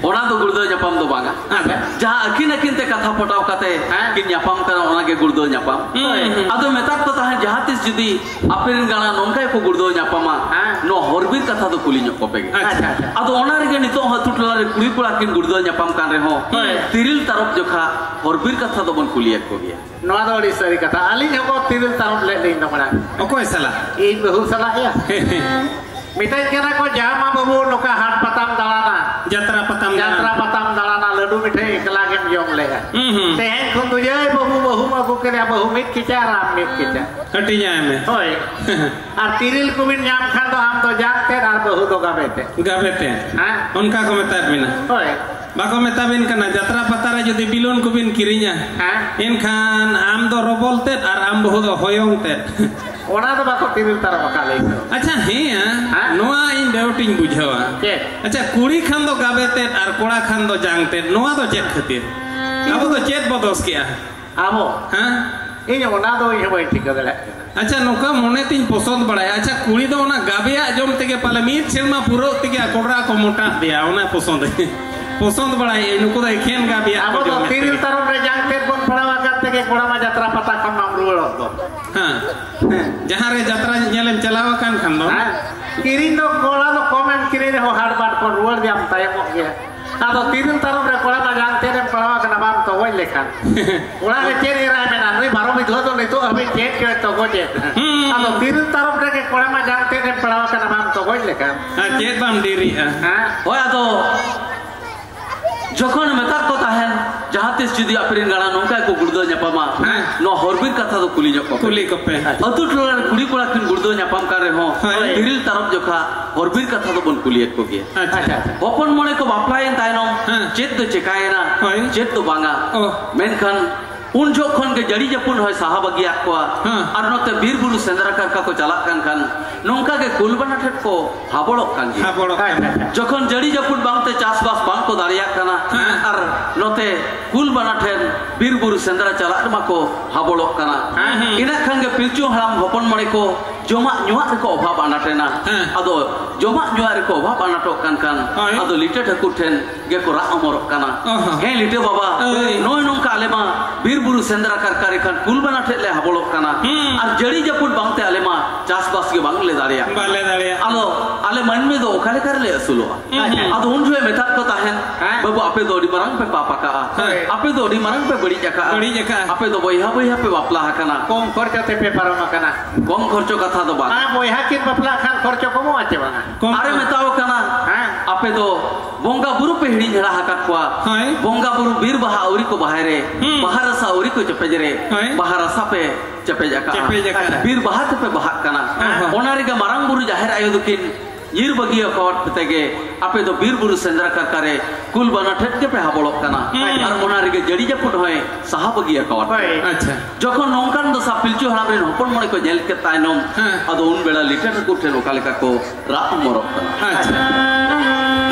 ᱚᱱᱟ ᱫᱚ ᱜᱩᱲᱫᱟᱹᱣ ᱧᱟᱯᱟᱢ ᱫᱚ ᱵᱟᱝᱟ᱾ ᱟᱫᱚ? ᱡᱟᱦᱟᱸ ᱟᱹᱠᱤᱱ ᱟᱹᱠᱤᱱ ᱛᱮ ᱠᱟᱛᱷᱟ ᱯᱚᱴᱟᱣ ᱠᱟᱛᱮ ᱦᱮᱸ᱾ ᱠᱤᱱ ᱧᱟᱯᱟᱢ ᱠᱟᱱᱟ, ᱚᱱᱟ ᱜᱮ ᱜᱩᱲᱫᱟᱹᱣ ᱧᱟᱯᱟᱢ᱾ ᱦᱩᱸ, ᱦᱩᱸ᱾ ᱟᱫᱚ ᱢᱮᱛᱟᱫ ᱠᱚ ᱛᱟᱦᱮᱸᱫ, ᱡᱟᱦᱟᱸ ᱛᱤᱥ ᱡᱩᱫᱤ ᱟᱯᱮ ᱨᱮᱱ ᱜᱟᱬᱟ ᱱᱚᱝᱠᱟ ᱜᱮᱠᱚ ᱜᱩᱲᱫᱟᱹᱣ ᱧᱟᱯᱟᱢᱟ, ᱦᱮᱸ᱾ ᱱᱚᱣᱟ ᱦᱚᱨ ᱵᱤᱨ ᱠᱟᱛᱷᱟ ᱫᱚ ᱠᱩᱞᱤ ᱧᱚᱜ ᱠᱚᱯᱮ ᱜᱮ᱾ ᱟᱪᱪᱷᱟ, ᱟᱪᱪᱷᱟ᱾ ᱟᱫᱚ ᱚᱱᱟ ᱨᱮᱜᱮ ᱱᱤᱛᱚᱜ ᱦᱚᱸ ᱟᱹᱛᱩ ᱴᱚᱞᱟ ᱨᱮ ᱠᱩᱲᱤ ᱠᱚᱲᱟ ᱠᱤᱱ ᱜᱩᱲᱫᱟᱹᱣ ᱧᱟᱯᱟᱢ ᱠᱟᱱ ᱨᱮᱦᱚᱸ, ᱦᱳᱭ᱾ ᱛᱤᱨᱤᱞ ᱛᱟᱨᱚᱵ ᱡᱚᱠᱷᱟ ᱦᱚᱨ ᱵᱤᱨ ᱠᱟᱛᱷᱟ ᱫᱚᱵᱚᱱ ᱠᱩᱞᱤᱭᱮᱫ ᱠᱚᱜᱮᱭᱟ᱾ ᱱᱚᱣᱟ ᱫᱚ ᱟᱹᱰᱤ ᱥᱟᱹᱨᱤ ᱠᱟᱛᱷᱟ᱾ ᱟᱹᱞᱤᱧ ᱦᱚᱸᱠᱚ ᱛᱤᱨᱤᱞ ᱛᱟᱨᱚᱵ ᱞᱮᱫ ᱞᱤᱧ ᱫᱚ ᱢᱟᱲᱟᱝ᱾ ᱚᱠᱚᱭ ᱥᱟᱞᱟᱜ? ᱤᱧ ᱵᱟᱹᱦᱩ ᱥᱟᱞᱟᱜ ᱭᱟ᱾ ᱢᱮᱛᱟᱹᱧ ᱠᱟᱱᱟ ᱠᱚ, "ᱡᱟ ᱢᱟ ᱵᱟᱹᱵᱩ, ᱱᱚᱝᱠᱟ ᱦᱟᱴ ᱯᱟᱛᱟᱢ ᱫᱟᱬᱟᱱᱟ, ᱡᱟᱛᱨᱟ ᱯᱟᱛᱟᱢ ᱡᱟᱛᱨᱟ ᱫᱟᱬᱟᱱᱟ᱾ ᱯᱟᱛᱟᱢ ᱫᱟᱬᱟᱱᱟ, ᱞᱟᱹᱰᱩ ᱢᱤᱴᱷᱟᱹᱭ ᱮᱠᱞᱟ ᱜᱮᱢ ᱡᱚᱢ ᱞᱮᱜᱼᱟ᱾ ᱦᱩᱸ, ᱦᱩᱸ᱾ ᱛᱮᱦᱮᱧ ᱠᱷᱚᱱ ᱫᱚ ᱭᱟᱹᱭ ᱵᱟᱹᱵᱩ, ᱵᱟᱹᱦᱩᱢ ᱟᱹᱜᱩ ᱠᱮᱫᱮᱭᱟ, ᱵᱟᱹᱦᱩ ᱢᱤᱫ ᱠᱮᱪᱟ ᱟᱨ ᱟᱢ ᱢᱤᱫ ᱠᱮᱪᱟ᱾" ᱦᱟᱹᱴᱤᱧᱟᱭ ᱢᱮ᱾ ᱦᱳᱭ᱾ ᱟᱨ ᱛᱤᱨᱤᱞ ᱠᱚᱵᱤᱱ ᱧᱟᱢ ᱠᱷᱟᱱ ᱫᱚ ᱟᱢ ᱫᱚ ᱡᱟᱝ ᱛᱮᱫ ᱟᱨ ᱵᱟᱹᱦᱩ ᱫᱚ ᱜᱟᱵᱮ ᱛᱮᱫ᱾ ᱜᱟᱵᱮ ᱛᱮᱫ᱾ ᱦᱮᱸ? ᱚᱱᱠᱟ ᱠᱚ ᱢᱮᱛᱟᱫ ᱵᱤᱱᱟ? ᱦᱳᱭ᱾ ᱵᱟᱠᱚ ᱢᱮᱛᱟ ᱵᱤᱱ ᱠᱟᱱᱟ, ᱡᱟᱛᱨᱟ ᱯᱟᱛᱟ ᱨᱮ ᱡᱩᱫᱤ ᱵᱤᱞᱚᱱ ᱠᱚᱵᱤᱱ ᱠᱤᱨᱤᱧᱟ, ᱦᱮᱸ? ᱮᱱᱠᱷᱟᱱ ᱟᱢ ᱫᱚ ᱨᱚᱵᱚᱞ ᱛᱮᱫ ᱟᱨ ᱟᱢ ᱵᱟᱹᱦᱩ ᱫᱚ ᱦᱚᱭᱚᱝ ᱛᱮᱫ᱾ ᱚᱱᱟ ᱫᱚ ᱵᱟᱠᱚ ᱛᱤᱨᱤᱞ ᱛᱟᱨᱚᱵ ᱟᱠᱟᱫ ᱞᱮ ᱫᱚ᱾ ᱟᱪᱪᱷᱟ, ᱦᱮᱸᱭᱟ, ᱦᱮᱸ? ᱱᱚᱣᱟ ᱤᱧ doubt ᱤᱧ ᱵᱩᱡᱷᱟᱹᱣᱟ᱾ ᱪᱮᱫ? ᱟᱪᱪᱷᱟ, ᱠᱩᱲᱤ ᱠᱷᱟᱱ ᱫᱚ ᱜᱟᱵᱮ ᱛᱮᱫ ᱟᱨ ᱠᱚᱲᱟ ᱠᱷᱟᱱ ᱫᱚ ᱡᱟᱝ ᱛᱮᱫ, ᱱᱚᱣᱟ ᱫᱚ ᱪᱮᱫ ᱠᱷᱟᱹᱛᱤᱨ? ᱟᱵᱚ ᱫᱚ ᱪᱮᱫ ᱵᱚ ᱫᱚᱥ ᱠᱮᱜᱼᱟ? ᱟᱵᱚ? ᱦᱮᱸ? ᱤᱧ ᱚᱱᱟ ᱫᱚ ᱤᱧ ᱦᱚᱸ ᱵᱟᱹᱧ ᱴᱷᱤᱠᱟᱹ ᱫᱟᱲᱮᱭᱟᱜ ᱠᱟᱱᱟ᱾ ᱟᱪᱪᱷᱟ, ᱱᱚᱝᱠᱟ ᱢᱚᱱᱮ ᱛᱤᱧ ᱯᱚᱥᱚᱸᱫ ᱵᱟᱲᱟᱭᱟ᱾ ᱟᱪᱪᱷᱟ, ᱠᱩᱲᱤ ᱫᱚ ᱚᱱᱟ ᱜᱟᱵᱮᱭᱟᱜ ᱡᱚᱢ ᱛᱮᱜᱮ ᱯᱟᱞᱮ ᱢᱤᱫ ᱥᱮᱨᱢᱟ ᱯᱩᱨᱟᱹᱜ ᱛᱮᱜᱮ ᱠᱚᱰᱨᱟ ᱠᱚ ᱢᱚᱴᱟᱜ ᱛᱟᱭᱟ, ᱚᱱᱟ ᱯᱚᱥᱚᱸᱫ᱾ ᱯᱚᱥᱚᱸᱫ ᱵᱟᱲᱟᱭᱟᱹᱧ, ᱱᱩᱠᱩ ᱫᱚ ᱮᱠᱷᱮᱱ ᱜᱟᱵᱮᱭᱟᱜ ᱟᱵᱚ ᱠᱚ ᱫᱚ ᱡᱚᱢᱮᱫ ᱛᱤᱨᱤᱞ ᱛᱮᱜᱮ᱾ ᱛᱟᱨᱚᱵ ᱨᱮ ᱡᱟᱝ ᱛᱮᱫ ᱵᱚᱱ ᱯᱟᱲᱟᱣ ᱟᱠᱟᱫ ᱛᱮᱜᱮ ᱠᱚᱲᱟ ᱢᱟ ᱡᱟᱛᱨᱟ ᱯᱟᱛᱟ ᱠᱷᱚᱱ ᱵᱟᱢ ᱨᱩᱣᱟᱹᱲᱚᱜ ᱫᱚ᱾ ᱦᱮᱸ᱾ ᱦᱮᱸ᱾ ᱡᱟᱦᱟᱸ ᱨᱮ ᱡᱟᱛᱨᱟ ᱧᱮᱞᱮᱢ ᱪᱟᱞᱟᱣ ᱟᱠᱟᱱ ᱠᱷᱟᱱ ᱫᱚ᱾ ᱦᱮᱸ᱾ ᱠᱤᱨᱤᱧ ᱫᱚ ᱠᱚᱲᱟ ᱫᱚ ᱠᱚᱢᱮᱢ ᱠᱤᱨᱤᱧ ᱨᱮᱦᱚᱸ ᱦᱟᱴ ᱵᱟᱴ ᱠᱷᱚᱱ ᱨᱩᱣᱟᱹᱲ ᱜᱮᱭᱟᱢ ᱛᱟᱭᱚᱢᱚᱜ ᱜᱮᱭᱟ᱾ ᱟᱫᱚ ᱛᱤᱨᱤᱞ ᱛᱟᱨᱚᱵ ᱨᱮ ᱠᱚᱲᱟ ᱢᱟ ᱡᱟᱝ ᱛᱮᱫ ᱮᱢ ᱯᱟᱲᱟᱣ ᱟᱠᱟᱱᱟ, ᱵᱟᱢ ᱛᱚᱜᱚᱡ ᱞᱮᱠᱷᱟᱱ᱾ ᱚᱲᱟᱜ ᱨᱮ ᱪᱮᱫ ᱮᱨᱟᱭ ᱢᱮᱱᱟ? ᱱᱩᱭ ᱵᱟᱨᱚ ᱵᱤᱫᱷᱣᱟᱹ ᱫᱚ ᱱᱤᱛᱚᱜ ᱦᱟᱹᱵᱤᱡ ᱪᱮᱫ ᱜᱮ ᱛᱚᱜᱚᱡᱮᱫ᱾ ᱦᱩᱸ᱾ ᱟᱫᱚ ᱛᱤᱨᱤᱞ ᱛᱟᱨᱚᱵ ᱨᱮᱜᱮ ᱠᱚᱲᱟ ᱢᱟ ᱡᱟᱝ ᱛᱮᱫ ᱮᱢ ᱯᱟᱲᱟᱣ ᱟᱠᱟᱱᱟ, ᱵᱟᱢ ᱛᱚᱜᱚᱡ ᱞᱮᱠᱷᱟᱱ᱾ ᱟᱨ ᱪᱮᱫ ᱵᱟᱢ ᱰᱮᱨᱤᱜᱼᱟ? ᱦᱮᱸ? ᱦᱳᱭ, ᱟᱫᱚ ᱡᱚᱠᱷᱚᱱ ᱢᱮᱛᱟᱜ ᱠᱚ ᱛᱟᱦᱮᱱ, ᱡᱟᱦᱟᱸ ᱛᱤᱥ ᱡᱩᱫᱤ ᱟᱯᱮ ᱨᱮᱱ ᱜᱟᱬᱟ ᱱᱚᱝᱠᱟ ᱜᱮᱠᱚ ᱜᱩᱲᱫᱟᱹᱣ ᱧᱟᱯᱟᱢᱟ, ᱦᱮᱸ᱾ ᱱᱚᱣᱟ ᱦᱚᱨ ᱵᱤᱨ ᱠᱟᱛᱷᱟ ᱫᱚ ᱠᱩᱞᱤ ᱧᱚᱜ ᱠᱚᱯᱮ᱾ ᱠᱩᱞᱤ ᱠᱚᱯᱮ᱾ ᱟᱹᱛᱩ ᱴᱚᱞᱟ ᱨᱮ ᱠᱩᱲᱤ ᱠᱚᱲᱟ ᱠᱤᱱ ᱜᱩᱲᱫᱟᱹᱣ ᱧᱟᱯᱟᱢ ᱠᱟᱱ ᱨᱮᱦᱚᱸ, ᱦᱳᱭ᱾ ᱛᱤᱨᱤᱞ ᱛᱟᱨᱚᱵ ᱡᱚᱠᱷᱟ ᱦᱚᱨ ᱵᱤᱨ ᱠᱟᱛᱷᱟ ᱫᱚᱵᱚᱱ ᱠᱩᱞᱤᱭᱮᱫ ᱠᱚᱜᱮᱭᱟ᱾ ᱟᱪᱪᱷᱟ᱾ ᱦᱚᱯᱚᱱ ᱢᱚᱬᱮ ᱠᱚ ᱵᱟᱯᱞᱟᱭᱮᱱ ᱛᱟᱭᱱᱚᱢ, ᱦᱮᱸ᱾ ᱪᱮᱫ ᱫᱚ ᱪᱮᱠᱟᱭᱮᱱᱟ, ᱦᱳᱭ᱾ ᱪᱮᱫ ᱫᱚ ᱵᱟᱝᱟ᱾ ᱚ᱾ ᱢᱮᱱᱠᱷᱟᱱ ᱩᱱ ᱡᱚᱦᱚᱜ ᱠᱷᱚᱱ ᱜᱮ ᱡᱟᱹᱲᱤ ᱡᱟᱹᱯᱩᱫ ᱦᱚᱸᱭ ᱥᱟᱦᱟ ᱵᱟᱹᱜᱤᱭᱟᱜ ᱠᱚᱣᱟ᱾ ᱦᱮᱸ᱾ ᱟᱨ ᱱᱚᱛᱮ ᱵᱤᱨ ᱵᱩᱨᱩ ᱥᱮᱸᱫᱽᱨᱟ ᱠᱟᱨᱠᱟ ᱠᱚ ᱪᱟᱞᱟᱜ ᱠᱟᱱ ᱠᱷᱟᱱ, ᱱᱚᱝᱠᱟ ᱜᱮ ᱠᱩᱞ ᱵᱟᱱᱟ ᱴᱷᱮᱱ ᱠᱚ ᱦᱟᱵᱚᱲᱚᱜ ᱠᱟᱱ ᱜᱮᱭᱟ᱾ ᱦᱟᱵᱚᱲᱚᱜ ᱠᱟᱱᱟ᱾ ᱡᱚᱠᱷᱚᱱ ᱡᱟᱹᱲᱤ ᱡᱟᱹᱯᱩᱫ ᱵᱟᱝᱛᱮ ᱪᱟᱥᱵᱟᱥ ᱵᱟᱝ ᱠᱚ ᱫᱟᱲᱮᱭᱟᱜ ᱠᱟᱱᱟ, ᱦᱮᱸ᱾ ᱟᱨ ᱱᱚᱛᱮ ᱠᱩᱞ ᱵᱟᱱᱟ ᱴᱷᱮᱱ ᱵᱤᱨ ᱵᱩᱨᱩ ᱥᱮᱸᱫᱽᱨᱟ ᱪᱟᱞᱟᱜ ᱨᱮᱢᱟ ᱠᱚ ᱦᱟᱵᱚᱲᱚᱜ ᱠᱟᱱᱟ᱾ ᱦᱮᱸ, ᱦᱮᱸ᱾ ᱤᱱᱟᱹᱜ ᱠᱷᱟᱱ ᱜᱮ ᱯᱤᱞᱪᱩ ᱦᱟᱲᱟᱢ ᱦᱚᱯᱚᱱ ᱢᱚᱬᱮ ᱠᱚ ᱡᱚᱢᱟᱜ ᱧᱩᱣᱟᱜ ᱨᱮᱠᱚ ᱚᱵᱷᱟᱵ ᱟᱱᱟᱴ ᱮᱱᱟ᱾ ᱦᱮᱸ᱾ ᱟᱫᱚ ᱡᱚᱢᱟᱜ ᱧᱩᱣᱟᱜ ᱨᱮᱠᱚ ᱚᱵᱷᱟᱵ ᱟᱱᱟᱴᱚᱜ ᱠᱟᱱ ᱠᱷᱟᱱ, ᱦᱳᱭ᱾ ᱟᱫᱚ ᱞᱤᱴᱟᱹ ᱴᱷᱟᱹᱠᱩᱨ ᱴᱷᱮᱱ ᱜᱮᱠᱚ ᱨᱟᱜ ᱚᱢᱚᱨᱚᱜ ᱠᱟᱱᱟ᱾ ᱚᱦᱚ᱾ ᱦᱮᱸ ᱞᱤᱴᱟᱹ ᱵᱟᱵᱟ, ᱦᱳᱭ᱾ ᱱᱚᱜᱼᱚᱭ ᱱᱚᱝᱠᱟ ᱟᱞᱮ ᱢᱟ ᱵᱤᱨ ᱵᱩᱨᱩ ᱥᱮᱸᱫᱽᱨᱟ ᱠᱟᱨᱠᱟ ᱨᱮ ᱠᱷᱟᱱ ᱠᱩᱞ ᱵᱟᱱᱟ ᱴᱷᱮᱡ ᱞᱮ ᱦᱟᱵᱚᱲᱚᱜ ᱠᱟᱱᱟ᱾ ᱦᱩᱸ᱾ ᱟᱨ ᱡᱟᱹᱲᱤ ᱡᱟᱹᱯᱩᱫ ᱵᱟᱝᱛᱮ ᱟᱞᱮ ᱢᱟ ᱪᱟᱥᱵᱟᱥ ᱜᱮ ᱵᱟᱝᱞᱮ ᱫᱟᱲᱮᱭᱟᱜ᱾ ᱵᱟᱞᱮ ᱫᱟᱲᱮᱭᱟᱜ᱾ ᱟᱞᱚ, ᱟᱞᱮ ᱢᱟᱹᱱᱢᱤ ᱫᱚ ᱚᱠᱟ ᱞᱮᱠᱟ ᱨᱮᱞᱮ ᱟᱹᱥᱩᱞᱚᱜᱼᱟ? ᱦᱩᱸ, ᱦᱩᱸ᱾ ᱟᱫᱚ ᱩᱱ ᱡᱚᱦᱚᱜ ᱢᱮᱛᱟᱫ ᱠᱚ ᱛᱟᱦᱮᱸᱱ, ᱦᱮᱸ᱾ "ᱵᱟᱹᱵᱩ, ᱟᱯᱮ ᱫᱚ ᱟᱹᱰᱤ ᱢᱟᱨᱟᱝ ᱯᱮ ᱯᱟᱯ ᱟᱠᱟᱜᱼᱟ᱾ ᱦᱳᱭ᱾ ᱟᱯᱮ ᱫᱚ ᱟᱹᱰᱤ ᱢᱟᱨᱟᱝ ᱯᱮ ᱵᱟᱹᱲᱤᱡ ᱟᱠᱟᱜᱼᱟ᱾ ᱵᱟᱹᱲᱤᱡ ᱟᱠᱟᱜᱼᱟ᱾ ᱟᱯᱮ ᱫᱚ ᱵᱚᱭᱦᱟ ᱵᱚᱭᱦᱟ ᱯᱮ ᱵᱟᱯᱞᱟ ᱟᱠᱟᱱᱟ᱾ ᱠᱚᱢ ᱠᱷᱚᱨᱪᱟ ᱛᱮᱯᱮ ᱯᱟᱨᱚᱢ ᱟᱠᱟᱱᱟ᱾ ᱠᱚᱢ ᱠᱷᱚᱨᱪᱚ ᱠᱟᱛᱷᱟ ᱫᱚ ᱵᱟᱝ᱾ ᱦᱮᱸ, ᱵᱚᱭᱦᱟ ᱠᱤᱱ ᱵᱟᱯᱞᱟᱜ ᱠᱷᱟᱱ ᱠᱷᱚᱨᱪᱟ ᱠᱚᱢᱚᱜᱼᱟ ᱪᱮ ᱵᱟᱝᱟ?" ᱠᱚᱢ ᱟᱨᱮ ᱠᱚ- ᱢᱮᱛᱟᱣ ᱠᱟᱱᱟ, ᱦᱮᱸ᱾ ᱟᱯᱮ ᱫᱚ ᱵᱚᱸᱜᱟ ᱵᱩᱨᱩ ᱯᱮ ᱦᱤᱲᱤᱧ ᱦᱮᱲᱟ ᱟᱠᱟᱫ ᱠᱚᱣᱟ᱾ ᱦᱳᱭ᱾ ᱵᱚᱸᱜᱟ ᱵᱩᱨᱩ ᱵᱤᱨ ᱵᱟᱦᱟ ᱟᱹᱣᱨᱤ ᱠᱚ ᱵᱟᱦᱟᱭ ᱨᱮ, ᱦᱩᱸ᱾ ᱵᱟᱦᱟ ᱨᱟᱥᱟ ᱟᱹᱣᱨᱤ ᱠᱚ ᱪᱮᱯᱮᱡ ᱨᱮ, ᱦᱳᱭ᱾ ᱵᱟᱦᱟ ᱨᱟᱥᱟ ᱯᱮ ᱪᱮᱯᱮᱡ ᱟᱠᱟᱫᱼᱟ᱾ ᱪᱮᱯᱮᱡ ᱟᱠᱟᱫᱼᱟ᱾ ᱵᱤᱨ ᱵᱟᱦᱟ ᱛᱮᱯᱮ ᱵᱟᱦᱟᱜ ᱠᱟᱱᱟ᱾ ᱚᱦᱚᱸ᱾ ᱚᱱᱟ ᱨᱮᱜᱮ ᱢᱟᱨᱟᱝ ᱵᱩᱨᱩ ᱡᱟᱦᱮᱨ ᱟᱭᱳ ᱫᱚᱠᱤᱱ ᱧᱤᱨ ᱵᱟᱹᱜᱤ ᱟᱠᱟᱣᱟᱫ ᱯᱮ ᱛᱮᱜᱮ ᱟᱯᱮ ᱫᱚ ᱵᱤᱨ ᱵᱩᱨᱩ ᱥᱮᱸᱫᱽᱨᱟ ᱠᱟᱨᱠᱟ ᱨᱮ ᱠᱩᱞ ᱵᱟᱱᱟ ᱴᱷᱮᱱ ᱜᱮᱯᱮ ᱦᱟᱵᱚᱲᱚᱜ ᱠᱟᱱᱟ᱾ ᱦᱩᱸ᱾ ᱟᱨ ᱚᱱᱟ ᱨᱮᱜᱮ ᱡᱟᱹᱲᱤ ᱡᱟᱹᱯᱩᱫ ᱦᱚᱸᱭ ᱥᱟᱦᱟ ᱵᱟᱹᱜᱤ ᱟᱠᱟᱣᱟᱫ ᱯᱮ᱾ ᱦᱳᱭ᱾ ᱟᱪᱪᱷᱟ᱾ ᱡᱚᱠᱷᱚᱱ ᱱᱚᱝᱠᱟᱱ ᱫᱚᱥᱟ ᱯᱤᱞᱪᱩ ᱦᱟᱲᱟᱢ ᱨᱮᱱ ᱦᱚᱯᱚᱱ ᱢᱚᱬᱮ ᱠᱚ ᱧᱮᱞ ᱠᱮᱫ ᱛᱟᱭᱱᱚᱢ, ᱦᱮᱸ᱾ ᱟᱫᱚ ᱩᱱ ᱵᱮᱲᱟ ᱞᱤᱴᱟᱹ ᱴᱷᱟᱹᱠᱩᱨ ᱴᱷᱮᱱ ᱚᱠᱟ ᱞᱮᱠᱟ ᱠᱚ ᱨᱟᱜ ᱢᱚᱨᱚᱜ ᱠᱟᱱᱟ᱾ ᱟᱪᱪᱷᱟ᱾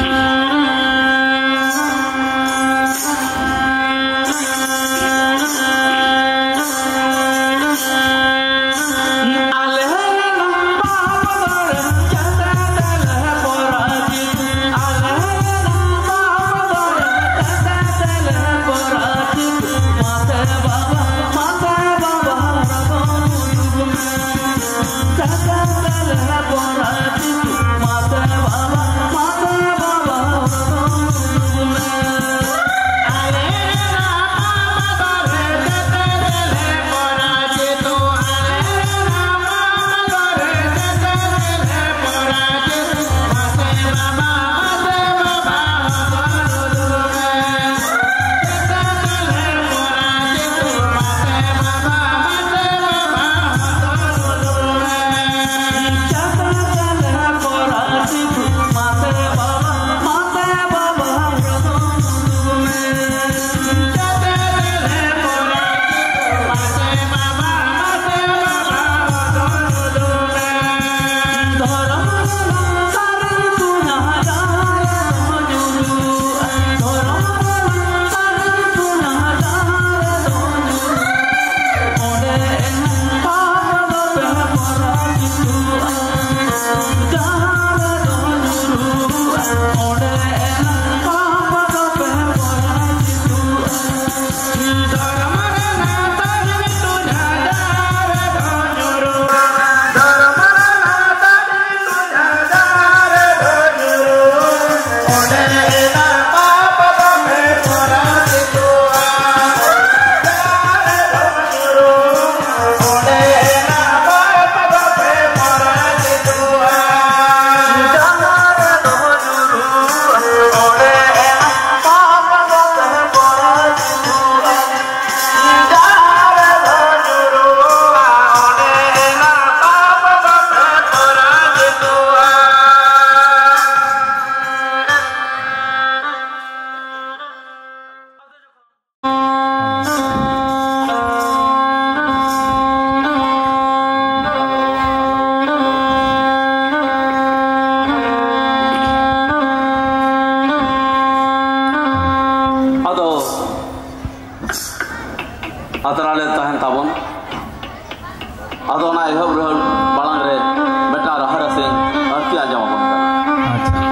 ᱮᱦᱚᱵ ᱨᱩᱣᱟᱹᱲ ᱢᱟᱲᱟᱝ ᱨᱮ ᱢᱤᱫᱴᱟᱝ ᱨᱟᱦᱟ ᱨᱟᱥᱮ ᱟᱹᱲᱛᱤ ᱟᱸᱡᱚᱢ ᱟᱵᱚᱱ ᱠᱟᱱᱟ᱾ ᱟᱪᱪᱷᱟ᱾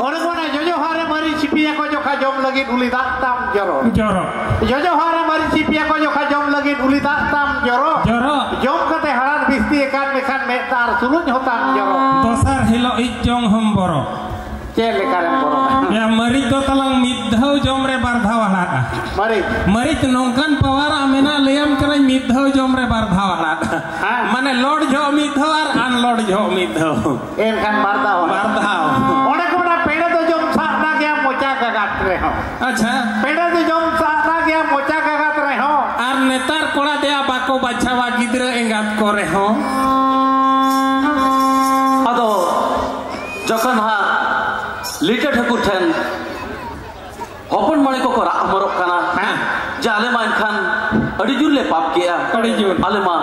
ᱚᱱᱮ ᱠᱚ ᱢᱮᱱᱟ, ᱡᱚᱡᱚ ᱦᱟᱣᱟ ᱨᱮ ᱢᱟᱹᱨᱤᱪ ᱥᱤᱯᱤᱭᱟᱠᱚ ᱡᱚᱠᱷᱟ ᱡᱚᱢ ᱞᱟᱹᱜᱤᱫ ᱩᱞᱤ ᱫᱟᱜ ᱛᱟᱢ ᱡᱚᱨᱚ᱾ ᱡᱚᱨᱚ᱾ ᱡᱚᱡᱚ ᱦᱟᱣᱟ ᱨᱮ ᱢᱟᱹᱨᱤᱪ ᱥᱤᱯᱤᱭᱟᱠᱚ ᱡᱚᱠᱷᱟ ᱡᱚᱢ ᱞᱟᱹᱜᱤᱫ ᱩᱞᱤ ᱫᱟᱜ ᱛᱟᱢ ᱡᱚᱨᱚ᱾ ᱡᱚᱨᱚ᱾ ᱡᱚᱢ ᱠᱟᱛᱮ ᱦᱟᱲᱟᱫ ᱵᱤᱥᱛᱤ ᱟᱠᱟᱱ ᱢᱮᱠᱷᱟᱱ ᱢᱮᱫ ᱫᱟᱜ ᱟᱨ ᱥᱩᱞᱩᱡ ᱦᱚᱸ ᱛᱟᱢ ᱡᱚᱨᱚ᱾ ᱫᱚᱥᱟᱨ ᱦᱤᱞᱳᱜ ᱤᱡ ᱡᱚᱝ ᱦᱚᱢ ᱵᱚᱨᱚ᱾ ᱪᱮᱫ ᱞᱮᱠᱟ ᱨᱮᱢ ᱵᱚᱨᱚ? ᱭᱟ, ᱢᱟᱹᱨᱤᱪ ᱫᱚ ᱛᱟᱞᱟᱝ ᱢᱤᱫ ᱫᱷᱟᱣ ᱡᱚᱢ ᱨᱮ ᱵᱟᱨ ᱫᱷᱟᱣ ᱦᱟᱲᱟᱫᱼᱟ᱾ ᱢᱟᱹᱨᱤᱪ? ᱢᱟᱹᱨᱤᱪ ᱱᱚᱝᱠᱟᱱ ᱯᱟᱣᱟᱨᱟ ᱢᱮᱱᱟᱜ, ᱞᱟᱹᱭᱟᱢ ᱠᱟᱹᱱᱟᱹᱧ, ᱢᱤᱫ ᱫᱷᱟᱣ ᱡᱚᱢ ᱨᱮ ᱵᱟᱨ ᱫᱷᱟᱣ ᱦᱟᱲᱟᱫᱼᱟ᱾ ᱦᱮᱸ᱾ ᱢᱟᱱᱮ ᱞᱚᱰ ᱡᱚᱦᱚᱜ ᱢᱤᱫ ᱫᱷᱟᱣ ᱟᱨ ᱟᱱᱞᱚᱰ ᱡᱚᱦᱚᱜ ᱢᱤᱫ ᱫᱷᱟᱣ᱾ ᱮᱱᱠᱷᱟᱱ ᱵᱟᱨ ᱫᱷᱟᱣ᱾ ᱵᱟᱨ ᱫᱷᱟᱣ᱾ ᱚᱸᱰᱮ ᱠᱚ ᱢᱮᱱᱟ, ᱯᱮᱲᱮ ᱫᱚ ᱡᱚᱢ ᱥᱟᱦᱱᱟ ᱜᱮᱭᱟ ᱢᱚᱪᱟ ᱜᱟᱜᱟᱛ ᱨᱮᱦᱚᱸ᱾ ᱟᱪᱪᱷᱟ᱾ ᱯᱮᱲᱮ ᱫᱚ ᱡᱚᱢ ᱥᱟᱦᱱᱟ ᱜᱮᱭᱟ ᱢᱚᱪᱟ ᱜᱟᱜᱟᱛ ᱨᱮᱦᱚᱸ᱾ ᱟᱨ ᱱᱮᱛᱟᱨ ᱠᱚᱲᱟ ᱫᱮᱭᱟ ᱵᱟᱠᱚ ᱵᱟᱪᱷᱟᱣᱟ ᱜᱤᱫᱽᱨᱟᱹ ᱮᱸᱜᱟᱛ ᱠᱚᱨᱮ ᱦᱚᱸ᱾ ᱟᱫᱚ ᱡᱚᱠᱷᱚᱱ ᱦᱟᱸᱜ ᱞᱤᱴᱟᱹ ᱴᱷᱟᱹᱠᱩᱨ ᱴᱷᱮᱱ ᱦᱚᱯᱚᱱ ᱢᱚᱬᱮ ᱠᱚᱠᱚ ᱨᱟᱜ ᱦᱚᱢᱚᱨᱚᱜ ᱠᱟᱱᱟ, ᱦᱮᱸ᱾ ᱡᱮ ᱟᱞᱮ ᱢᱟ ᱮᱱᱠᱷᱟᱱ ᱟᱹᱰᱤ ᱡᱳᱨ ᱞᱮ ᱯᱟᱯ ᱠᱮᱜᱼᱟ, ᱟᱹᱰᱤ ᱡᱳᱨ᱾ ᱟᱞᱮ ᱢᱟ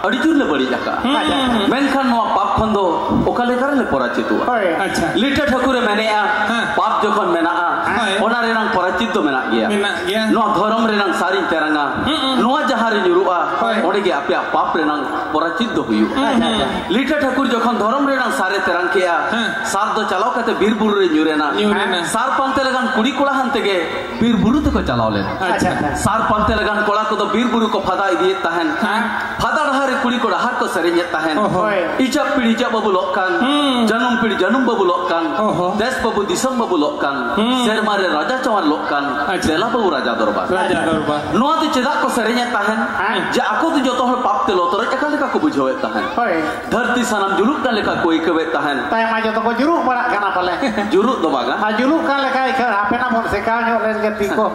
ᱟᱹᱰᱤ ᱡᱳᱨ ᱞᱮ ᱵᱟᱹᱲᱤᱡ ᱟᱠᱟᱜᱼᱟ᱾ ᱦᱩᱸ᱾ ᱢᱮᱱᱠᱷᱟᱱ ᱱᱚᱣᱟ ᱯᱟᱯ ᱠᱷᱚᱱ ᱫᱚ ᱚᱠᱟ ᱞᱮᱠᱟ ᱨᱮᱞᱮ ᱯᱚᱨᱟᱪᱤᱛᱚᱜᱼᱟ? ᱦᱳᱭ᱾ ᱟᱪᱪᱷᱟ᱾ ᱞᱤᱴᱟᱹ ᱴᱷᱟᱹᱠᱩᱨᱮ ᱢᱮᱱᱮᱜᱼᱟ, ᱦᱮᱸ᱾ ᱯᱟᱯ ᱡᱚᱠᱷᱚᱱ ᱢᱮᱱᱟᱜᱼᱟ, ᱦᱳᱭ᱾ ᱚᱱᱟ ᱨᱮᱱᱟᱝ ᱯᱚᱨᱟᱪᱤᱛ ᱫᱚ ᱢᱮᱱᱟᱜ ᱜᱮᱭᱟ᱾ ᱢᱮᱱᱟᱜ ᱜᱮᱭᱟ᱾ ᱱᱚᱣᱟ ᱫᱷᱚᱨᱚᱢ ᱨᱮᱱᱟᱝ ᱥᱟᱨᱤᱧ ᱛᱮᱨᱟᱝᱟ, ᱦᱩᱸ, ᱦᱩᱸ᱾ ᱱᱚᱣᱟ ᱡᱟᱦᱟᱸ ᱨᱮ ᱧᱩᱨᱩᱜᱼᱟ, ᱦᱳᱭ᱾ ᱚᱸᱰᱮ ᱜᱮ ᱟᱯᱮᱭᱟᱜ ᱯᱟᱯ ᱨᱮᱱᱟᱝ ᱯᱚᱨᱟᱪᱤᱛ ᱫᱚ ᱦᱩᱭᱩᱜᱼᱟ᱾ ᱦᱩᱸ, ᱦᱩᱸ᱾ ᱞᱤᱴᱟᱹ ᱴᱷᱟᱹᱠᱩᱨ ᱡᱚᱠᱷᱚᱱ ᱫᱷᱚᱨᱚᱢ ᱨᱮᱱᱟᱝ ᱥᱟᱨᱮ ᱛᱮᱨᱟᱝ ᱠᱮᱜᱼᱟ, ᱦᱮᱸ᱾ ᱥᱟᱨ ᱫᱚ ᱪᱟᱞᱟᱣ ᱠᱟᱛᱮ ᱵᱤᱨ ᱵᱩᱨᱩ ᱨᱮ ᱧᱩᱨ ᱮᱱᱟ᱾ ᱧᱩᱨ ᱮᱱᱟ᱾ ᱥᱟᱨ ᱯᱟᱱᱛᱮ ᱞᱮᱠᱟᱱ ᱠᱩᱲᱤ ᱠᱚᱲᱟ ᱦᱟᱱᱛᱮ ᱜᱮ ᱵᱤᱨ ᱵᱩᱨᱩ ᱛᱮᱠᱚ ᱪᱟᱞᱟᱣ ᱞᱮᱱᱟ᱾ ᱟᱪᱪᱷᱟ᱾ ᱥᱟᱨ ᱯᱟᱱᱛᱮ ᱞᱮᱠᱟᱱ ᱠᱚᱲᱟ ᱠᱚᱫᱚ ᱵᱤᱨ ᱵᱩᱨᱩ ᱠᱚ ᱯᱷᱟᱫᱟ ᱤᱫᱤᱭᱮᱫ ᱛᱟᱦᱮᱱ᱾ ᱦᱮᱸ᱾ ᱯᱷᱟᱫᱟ ᱰᱟᱦᱟᱨ ᱨᱮ ᱠᱩᱲᱤ ᱠᱚ ᱰᱟᱦᱟᱨ ᱠᱚ ᱥᱮᱨᱮᱧᱮᱫ ᱛᱟᱦᱮᱱ᱾ ᱚ, ᱦᱳᱭ᱾ ᱤᱪᱟᱹᱜ ᱯᱤᱲ ᱤᱪᱟᱹᱜ ᱵᱟᱹᱵᱩ ᱞᱚᱜ ᱠᱟᱱ, ᱦᱩᱸ᱾ ᱡᱟᱹᱱᱩᱢ ᱯᱤᱲ ᱡᱟᱹᱱᱩᱢ ᱵᱟᱹᱵᱩ ᱞᱚᱜ ᱠᱟᱱ, ᱚ ᱦᱚ᱾ ᱫᱮᱥ ᱵᱟᱹᱵᱩ ᱫᱤᱥᱚᱢ ᱵᱟᱹᱵᱩ ᱞᱚᱜ ᱠᱟᱱ, ᱦᱩᱸ᱾ ᱥᱮᱨᱢᱟ ᱨᱮ ᱨᱟᱡᱟ ᱪᱟᱣᱟᱱ ᱞᱚᱜ ᱠᱟᱱ, ᱟᱪᱪᱷᱟ᱾ ᱫᱮᱞᱟ ᱵᱟᱹᱵᱩ ᱨᱟᱡᱟ ᱫᱚᱨᱵᱟᱨ᱾ ᱨᱟᱡᱟ ᱫᱚᱨᱵᱟᱨ᱾ ᱱᱚᱣᱟ ᱫᱚ ᱪᱮᱫᱟᱜ ᱠᱚ ᱥᱮᱨᱮᱧᱮᱫ ᱛᱟᱦᱮᱱ? ᱦᱮᱸ᱾ ᱡᱮ ᱟᱠᱚ ᱫᱚ ᱡᱚᱛᱚ ᱦᱚᱲ ᱯᱟᱯ ᱛᱮ ᱞᱚᱛᱚᱨᱚᱡ ᱟᱠᱟᱱ ᱞᱮᱠᱟ ᱠᱚ ᱵᱩᱡᱷᱟᱹᱣᱮᱫ ᱛᱟᱦᱮᱱ᱾ ᱦᱳᱭ᱾ ᱫᱷᱟᱹᱨᱛᱤ ᱥᱟᱱᱟᱢ ᱡᱩᱞᱩᱜ ᱠᱟᱱ ᱞᱮᱠᱟ ᱠᱚ ᱟᱹᱭᱠᱟᱹᱣᱮᱫ ᱛᱟᱦᱮᱱ᱾ ᱛᱟᱭᱢᱟ ᱡᱚᱛᱚ ᱠᱚ ᱡᱩᱨᱩᱜ ᱵᱟᱲᱟᱜ ᱠᱟᱱᱟ ᱯᱟᱞᱮ᱾ ᱡᱩᱨᱩᱜ ᱫᱚ ᱵᱟᱝᱟ᱾ ᱟᱨ ᱡᱩᱞᱩᱜ ᱠᱟᱱ ᱞᱮᱠᱟ ᱟᱹᱭᱠᱟᱹᱣ, ᱦᱟᱯᱮᱱᱟ ᱵᱚᱱ ᱥᱮᱠᱟᱣ ᱧᱚᱜ ᱞᱮᱱ ᱜᱮ ᱛᱤ ᱠᱚ᱾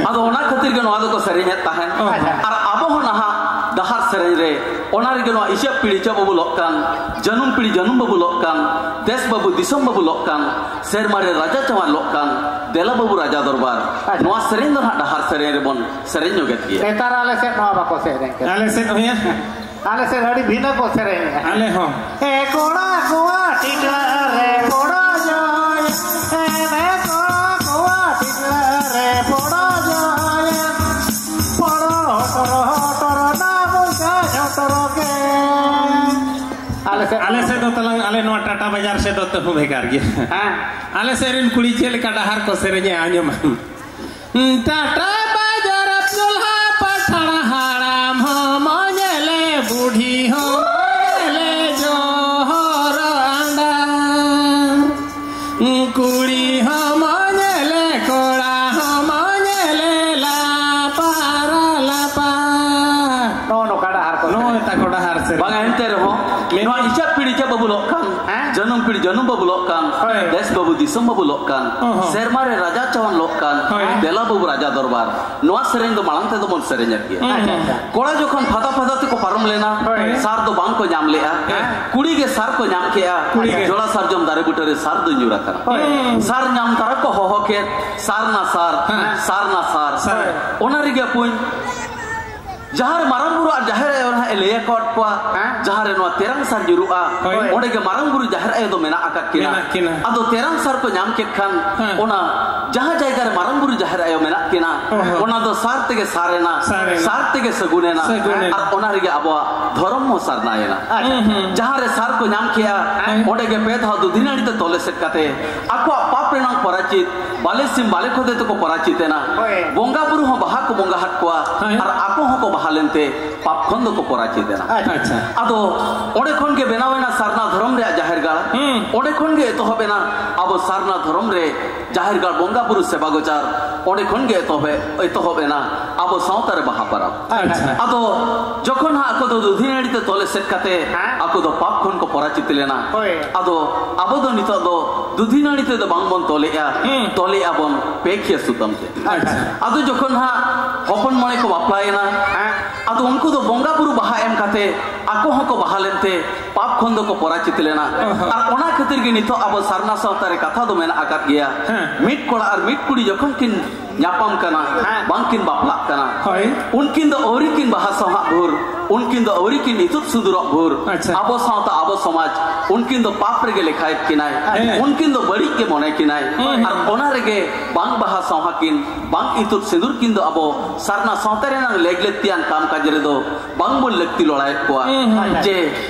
ᱟᱫᱚ ᱚᱱᱟ ᱠᱷᱟᱹᱛᱤᱨ ᱜᱮ ᱱᱚᱣᱟ ᱫᱚᱠᱚ ᱥᱮᱨᱮᱧᱮᱫ ᱛᱟᱦᱮᱸᱫ᱾ ᱟᱪᱪᱷᱟ᱾ ᱟᱨ ᱟᱵᱚ ᱦᱚᱸ ᱱᱟᱦᱟᱜ ᱰᱟᱦᱟᱨ ᱥᱮᱨᱮᱧ ᱨᱮ, ᱚᱱᱟ ᱨᱮᱜᱮ ᱱᱚᱣᱟ ᱤᱪᱟᱹᱜ ᱯᱤᱲ ᱤᱪᱟᱹᱜ ᱵᱟᱹᱵᱩ ᱞᱚᱜ ᱠᱟᱱ, ᱡᱟᱹᱱᱩᱢ ᱯᱤᱲ ᱡᱟᱹᱱᱩᱢ ᱵᱟᱹᱵᱩ ᱞᱚᱜ ᱠᱟᱱ, ᱫᱮᱥ ᱵᱟᱹᱵᱩ ᱫᱤᱥᱚᱢ ᱵᱟᱹᱵᱩ ᱞᱚᱜ ᱠᱟᱱ, ᱥᱮᱨᱢᱟ ᱨᱮ ᱨᱟᱡᱟ ᱪᱟᱣᱟᱱ ᱞᱚᱜ ᱠᱟᱱ, ᱫᱮᱞᱟ ᱵᱟᱹᱵᱩ ᱨᱟᱡᱟ ᱫᱚᱨᱵᱟᱨ᱾ ᱟᱪᱪᱷᱟ᱾ ᱱᱚᱣᱟ ᱥᱮᱨᱮᱧ ᱫᱚ ᱱᱟᱦᱟᱜ ᱰᱟᱦᱟᱨ ᱥᱮᱨᱮᱧ ᱨᱮᱵᱚᱱ ᱥᱮᱨᱮᱧ ᱧᱚᱜᱮᱫ ᱜᱮᱭᱟ᱾ ᱱᱮᱛᱟᱨ ᱟᱞᱮ ᱥᱮᱫ ᱱᱚᱣᱟ ᱵᱟᱠᱚ ᱥᱮᱨᱮᱧ ᱠᱟᱱᱟ᱾ ᱟᱞᱮ ᱥᱮᱫ ᱦᱚᱸᱭᱟ᱾ ᱟᱞᱮ ᱥᱮᱫ ᱟᱹᱰᱤ ᱵᱷᱤᱱᱟᱹ ᱠᱚ ᱥᱮᱨᱮᱧᱟ᱾ ᱟᱞᱮ ᱦᱚᱸ᱾ ᱮ ᱠᱚᱲᱟ ᱠᱚᱣᱟ ᱴᱤᱠᱞᱟ ᱨᱮ ᱯᱚᱲᱚ ᱡᱚᱭ, ᱮ ᱠᱚᱲᱟ ᱠᱚᱣᱟ ᱴᱤᱠᱞᱟ ᱨᱮ ᱯᱚᱲᱚ ᱡᱚᱭ, ᱯᱚᱲᱚ ᱦᱚᱴᱚᱨ ᱦᱚᱴᱚᱨ ᱱᱟ ᱵᱚᱭᱥᱟ ᱡᱚᱴᱚᱨ ᱜᱮ᱾ ᱟᱞᱮ ᱥᱮᱫ ᱟᱞᱮ ᱥᱮᱫ ᱫᱚ ᱛᱟᱞᱟᱝ, ᱟᱞᱮ ᱱᱚᱣᱟ ᱴᱟᱴᱟ ᱵᱟᱡᱟᱨ ᱥᱮᱫ ᱫᱚ ᱛᱟᱹᱦᱩ ᱵᱷᱮᱜᱟᱨ ᱜᱮᱭᱟ᱾ ᱦᱮᱸ᱾ ᱟᱞᱮ ᱥᱮᱫ ᱨᱮᱱ ᱠᱩᱲᱤ ᱪᱮᱫ ᱞᱮᱠᱟ ᱰᱟᱦᱟᱨ ᱠᱚ ᱥᱮᱨᱮᱧᱟ, ᱟᱸᱡᱚᱢᱟᱢ᱾ ᱴᱟᱴᱟ ᱵᱟᱡᱟᱨ ᱪᱚᱞᱦᱟ ᱯᱟᱴᱷᱟᱲ ᱦᱟᱲᱟᱢ ᱦᱚᱸ ᱢᱚᱡᱮᱞᱮ, ᱵᱩᱰᱷᱤ ᱦᱚᱸ ᱢᱚᱡᱮᱞᱮ, ᱡᱚᱦᱚᱨ ᱟᱸᱰᱟ᱾ ᱠᱩᱲᱤ ᱦᱚᱸ ᱢᱚᱡᱮᱞᱮ, ᱠᱚᱲᱟ ᱦᱚᱸ ᱢᱚᱡᱮᱞᱮ, ᱞᱟᱯᱟᱨᱟ ᱞᱟᱯᱟ᱾ ᱱᱚᱜᱼᱚ ᱱᱚᱝᱠᱟ ᱰᱟᱦᱟᱨ ᱠᱚ ᱱᱚᱜᱼᱚᱭ ᱛᱟᱠᱚ ᱰᱟᱦᱟᱨ ᱥᱮᱨᱮᱧ᱾ ᱵᱟᱝᱟ, ᱮᱱᱛᱮ ᱨᱮᱦᱚᱸ ᱢᱮᱱ- ᱱᱚᱣᱟ ᱤᱪᱟᱹᱜ ᱯᱤᱲ ᱤᱪᱟᱹᱜ ᱵᱟᱹᱵᱩ ᱞᱚᱜ ᱠᱟᱱ, ᱦᱮᱸ? ᱡᱟᱹᱱᱩᱢ ᱯᱤᱲ ᱡᱟᱹᱱᱩᱢ ᱵᱟᱹᱵᱩ ᱞᱚᱜ ᱠᱟᱱ, ᱦᱳᱭ᱾ ᱫᱮᱥ ᱵᱟᱹᱵᱩ ᱫᱤᱥᱚᱢ ᱵᱟᱹᱵᱩ ᱞᱚᱜ ᱠᱟᱱ, ᱚ ᱦᱚᱸ᱾ ᱥᱮᱨᱢᱟ ᱨᱮ ᱨᱟᱡᱟ ᱪᱟᱣᱟᱱ ᱞᱚᱜ ᱠᱟᱱ, ᱦᱳᱭ᱾ ᱫᱮᱞᱟ ᱵᱟᱹᱵᱩ ᱨᱟᱡᱟ ᱫᱚᱨᱵᱟᱨ, ᱱᱚᱣᱟ ᱥᱮᱨᱮᱧ ᱫᱚ ᱢᱟᱲᱟᱝ ᱛᱮᱫᱚ ᱵᱚᱱ ᱥᱮᱨᱮᱧᱮᱫ ᱜᱮᱭᱟ᱾ ᱦᱩᱸ, ᱦᱩᱸ᱾ ᱠᱚᱲᱟ ᱡᱚᱠᱷᱚᱱ ᱯᱷᱟᱫᱟ ᱯᱷᱟᱫᱟ ᱛᱮᱠᱚ ᱯᱟᱨᱚᱢ ᱞᱮᱱᱟ, ᱦᱳᱭ᱾ ᱥᱟᱨ ᱫᱚ ᱵᱟᱝ ᱠᱚ ᱧᱟᱢ ᱞᱮᱜᱼᱟ᱾ ᱦᱮᱸ᱾ ᱠᱩᱲᱤ ᱜᱮ ᱥᱟᱨ ᱠᱚ ᱧᱟᱢ ᱠᱮᱜᱼᱟ᱾ ᱠᱩᱲᱤ ᱜᱮ᱾ ᱡᱚᱞᱟ ᱥᱟᱨᱡᱚᱢ ᱫᱟᱨᱮ ᱵᱩᱴᱟᱹ ᱨᱮ ᱥᱟᱨ ᱫᱚ ᱧᱩᱨ ᱟᱠᱟᱱᱟ᱾ ᱦᱳᱭ᱾ ᱥᱟᱨ ᱧᱟᱢ ᱛᱟᱨᱟ ᱠᱚ ᱦᱚᱦᱚ ᱠᱮᱫ, "ᱥᱟᱨ ᱱᱟ ᱥᱟᱨ, ᱦᱮᱸ᱾ ᱥᱟᱨ ᱱᱟ ᱥᱟᱨ᱾" ᱥᱟᱨ᱾ ᱚᱱᱟ ᱨᱮᱜᱮ ᱯᱩᱧ ᱡᱟᱦᱟᱸ ᱨᱮ ᱢᱟᱨᱟᱝ ᱵᱩᱨᱩ ᱟᱨ ᱡᱟᱦᱮᱨ ᱟᱭᱳ ᱱᱟᱦᱟᱜ ᱮ ᱞᱟᱹᱭ ᱟᱠᱟᱫ ᱠᱚᱣᱟ, ᱦᱮᱸ᱾ ᱡᱟᱦᱟᱸ ᱨᱮ ᱱᱚᱣᱟ ᱛᱮᱨᱟᱝ ᱥᱟᱨ ᱧᱩᱨᱩᱜᱼᱟ, ᱦᱳᱭ᱾ ᱚᱸᱰᱮ ᱜᱮ ᱢᱟᱨᱟᱝ ᱵᱩᱨᱩ ᱡᱟᱦᱮᱨ ᱟᱭᱳ ᱫᱚ ᱢᱮᱱᱟᱜ ᱟᱠᱟᱫ ᱠᱤᱱᱟ᱾ ᱢᱮᱱᱟᱜ ᱠᱤᱱᱟ᱾ ᱟᱫᱚ ᱛᱮᱨᱟᱝ ᱥᱟᱨ ᱠᱚ ᱧᱟᱢ ᱠᱮᱫ ᱠᱷᱟᱱ, ᱦᱮᱸ᱾ ᱚᱱᱟ ᱡᱟᱦᱟᱸ ᱡᱟᱭᱜᱟ ᱨᱮ ᱢᱟᱨᱟᱝ ᱵᱩᱨᱩ ᱡᱟᱦᱮᱨ ᱟᱭᱳ ᱢᱮᱱᱟᱜ ᱠᱤᱱᱟ, ᱚ ᱦᱚᱸ᱾ ᱚᱱᱟ ᱫᱚ ᱥᱟᱨ ᱛᱮᱜᱮ ᱥᱟᱨ ᱮᱱᱟ, ᱥᱟᱨ ᱮᱱᱟ᱾ ᱥᱟᱨ ᱛᱮᱜᱮ ᱥᱟᱹᱜᱩᱱ ᱮᱱᱟ, ᱥᱟᱹᱜᱩᱱ ᱮᱱᱟ᱾ ᱟᱨ ᱚᱱᱟ ᱨᱮᱜᱮ ᱟᱵᱚᱣᱟᱜ ᱫᱷᱚᱨᱚᱢ ᱦᱚᱸ ᱥᱟᱨᱱᱟ ᱮᱱᱟ᱾ ᱟᱪᱪᱷᱟ, ᱦᱩᱸ, ᱦᱩᱸ᱾ ᱡᱟᱦᱟᱸ ᱨᱮ ᱥᱟᱨ ᱠᱚ ᱧᱟᱢ ᱠᱮᱜᱼᱟ, ᱦᱮᱸ᱾ ᱚᱸᱰᱮ ᱜᱮ ᱯᱮ ᱫᱷᱟᱣ ᱫᱩᱫᱷᱤ ᱱᱟᱹᱲᱤ ᱛᱮ ᱛᱚᱞ ᱮᱥᱮᱫ ᱠᱟᱛᱮ ᱟᱠᱚᱣᱟᱜ ᱯᱟᱯ ᱨᱮᱱᱟᱜ ᱯᱚᱨᱟᱪᱤᱛ, ᱵᱟᱞᱮ ᱥᱤᱢ ᱵᱟᱞᱮ ᱠᱷᱚᱫᱮ ᱛᱮᱠᱚ ᱯᱚᱨᱟᱪᱤᱛ ᱮᱱᱟ᱾ ᱦᱳᱭ᱾ ᱵᱚᱸᱜᱟ ᱵᱩᱨᱩ ᱦᱚᱸ ᱵᱟᱦᱟ ᱠᱚ ᱵᱚᱸᱜᱟ ᱦᱟᱫ ᱠᱚᱣᱟ, ᱦᱳᱭ᱾ ᱟᱨ ᱟᱠᱚ ᱦᱚᱸᱠᱚ ᱵᱟᱦᱟ ᱞᱮᱱᱛᱮ ᱯᱟᱯ ᱠᱷᱚᱱ ᱫᱚᱠᱚ ᱯᱚᱨᱟᱪᱤᱛ ᱮᱱᱟ᱾ ᱟᱪᱪᱷᱟ᱾ ᱟᱪᱪᱷᱟ᱾ ᱟᱫᱚ ᱚᱸᱰᱮ ᱠᱷᱚᱱ ᱜᱮ ᱵᱮᱱᱟᱣ ᱮᱱᱟ ᱥᱟᱨᱱᱟ ᱫᱷᱚᱨᱚᱢ ᱨᱮᱭᱟᱜ ᱡᱟᱦᱮᱨ ᱜᱟᱲ᱾ ᱦᱩᱸ᱾ ᱚᱸᱰᱮ ᱠᱷᱚᱱ ᱜᱮ ᱮᱛᱚᱦᱚᱵ ᱮᱱᱟ ᱟᱵᱚ ᱥᱟᱨᱱᱟ ᱫᱷᱚᱨᱚᱢ ᱨᱮ ᱡᱟᱦᱮᱨ ᱜᱟᱲ ᱵᱚᱸᱜᱟ ᱵᱩᱨᱩ ᱥᱮᱵᱟ ᱜᱚᱪᱟᱨ ᱚᱸᱰᱮ ᱠᱷᱚᱱ ᱜᱮ ᱮᱛᱚᱦᱚᱵ ᱮ-, ᱮᱛᱚᱦᱚᱵ ᱮᱱᱟ ᱟᱵᱚ ᱥᱟᱶᱛᱟ ᱨᱮ ᱵᱟᱦᱟ ᱯᱚᱨᱚᱵᱽ᱾ ᱟᱪᱪᱷᱟ᱾ ᱟᱫᱚ ᱡᱚᱠᱷᱚᱱ ᱦᱟᱸᱜ ᱟᱠᱚ ᱫᱚ ᱫᱩᱫᱷᱤ ᱱᱟᱹᱲᱤ ᱛᱮ ᱛᱚᱞ ᱮᱥᱮᱫ ᱠᱟᱛᱮ ᱦᱮᱸ᱾ ᱟᱠᱚ ᱫᱚ ᱯᱟᱯ ᱠᱷᱚᱱ ᱠᱚ ᱯᱚᱨᱟᱪᱤᱛ ᱞᱮᱱᱟ᱾ ᱦᱳᱭ᱾ ᱟᱫᱚ ᱟᱵᱚ ᱫᱚ ᱱᱤᱛᱚᱜ ᱫᱚ ᱫᱩᱫᱷᱤ ᱱᱟᱹᱲᱤ ᱛᱮᱫᱚ ᱵᱟᱝ ᱵᱚᱱ ᱛᱚᱞᱮᱜᱼᱟ, ᱦᱩᱸ᱾ ᱛᱚᱞᱮᱜᱼᱟ ᱵᱚᱱ ᱯᱮ ᱠᱷᱤᱭᱟᱹ ᱥᱩᱛᱟᱹᱢ ᱛᱮ᱾ ᱟᱪᱪᱷᱟ᱾ ᱟᱫᱚ ᱡᱚᱠᱷᱚᱱ ᱦᱟᱸᱜ ᱦᱚᱯᱚᱱ ᱢᱚᱬᱮ ᱠᱚ ᱵᱟᱯᱞᱟᱭᱮᱱᱟ, ᱦᱮᱸ᱾ ᱟᱫᱚ ᱩᱱᱠᱩ ᱫᱚ ᱵᱚᱸᱜᱟ ᱵᱩᱨᱩ ᱵᱟᱦᱟ ᱮᱢ ᱠᱟᱛᱮ ᱟᱠᱚ ᱦᱚᱸᱠᱚ ᱵᱟᱦᱟ ᱞᱮᱱᱛᱮ ᱯᱟᱯ ᱠᱷᱚᱱ ᱫᱚᱠᱚ ᱯᱚᱨᱟᱪᱤᱛ ᱞᱮᱱᱟ᱾ ᱚᱦᱚ᱾ ᱟᱨ ᱚᱱᱟ ᱠᱷᱟᱹᱛᱤᱨ ᱜᱮ ᱱᱤᱛᱚᱜ ᱟᱵᱚ ᱥᱟᱨᱱᱟ ᱥᱟᱶᱛᱟ ᱨᱮ ᱠᱟᱛᱷᱟ ᱫᱚ ᱢᱮᱱᱟᱜ ᱟᱠᱟᱫ ᱜᱮᱭᱟ᱾ ᱦᱮᱸ᱾ ᱢᱤᱫ ᱠᱚᱲᱟ ᱟᱨ ᱢᱤᱫ ᱠᱩᱲᱤ ᱡᱚᱠᱷᱚᱱ ᱠᱤᱱ ᱧᱟᱯᱟᱢ ᱠᱟᱱᱟ, ᱦᱮᱸ᱾ ᱵᱟᱝ ᱠᱤᱱ ᱵᱟᱯᱞᱟᱜ ᱠᱟᱱᱟ, ᱦᱳᱭ᱾ ᱩᱱᱠᱤᱱ ᱫᱚ ᱟᱹᱣᱨᱤ ᱠᱤᱱ ᱵᱟᱦᱟ ᱥᱟᱶᱦᱟᱜ ᱵᱷᱳᱨ, ᱩᱱᱠᱤᱱ ᱫᱚ ᱟᱹᱣᱨᱤ ᱠᱤᱱ ᱤᱛᱩᱫ ᱥᱤᱸᱫᱩᱨᱚᱜ ᱵᱷᱳᱨ, ᱟᱪᱪᱷᱟ᱾ ᱟᱵᱚ ᱥᱟᱶᱛᱟ, ᱟᱵᱚ ᱥᱚᱢᱟᱡᱽ, ᱩᱱᱠᱤᱱ ᱫᱚ ᱯᱟᱯ ᱨᱮᱜᱮ ᱞᱮᱠᱷᱟᱭᱮᱫ ᱠᱤᱱᱟᱭ, ᱦᱮᱸ᱾ ᱩᱱᱠᱤᱱ ᱫᱚ ᱵᱟᱹᱲᱤᱡ ᱜᱮ ᱢᱚᱱᱮ ᱠᱤᱱᱟᱭ᱾ ᱦᱩᱸ᱾ ᱟᱨ ᱚᱱᱟ ᱨᱮᱜᱮ ᱵᱟᱝ ᱵᱟᱦᱟ ᱥᱟᱶᱦᱟ ᱠᱤᱱ, ᱵᱟᱝ ᱤᱛᱩᱫ ᱥᱤᱸᱫᱩᱨ ᱠᱤᱱ ᱫᱚ ᱟᱵᱚ ᱥᱟᱨᱱᱟ ᱥᱟᱶᱛᱟ ᱨᱮᱱᱟᱜ ᱞᱮᱜ ᱞᱟᱹᱠᱛᱤᱭᱟᱱ ᱠᱟᱢ ᱠᱟᱡᱽ ᱨᱮᱫᱚ ᱵᱟᱝ ᱵᱚᱱ ᱞᱟᱹᱠᱛᱤ ᱞᱚᱲᱟᱭᱮᱫ ᱠᱚᱣᱟ᱾ ᱦᱩᱸ, ᱦᱩᱸ᱾ ᱡᱮ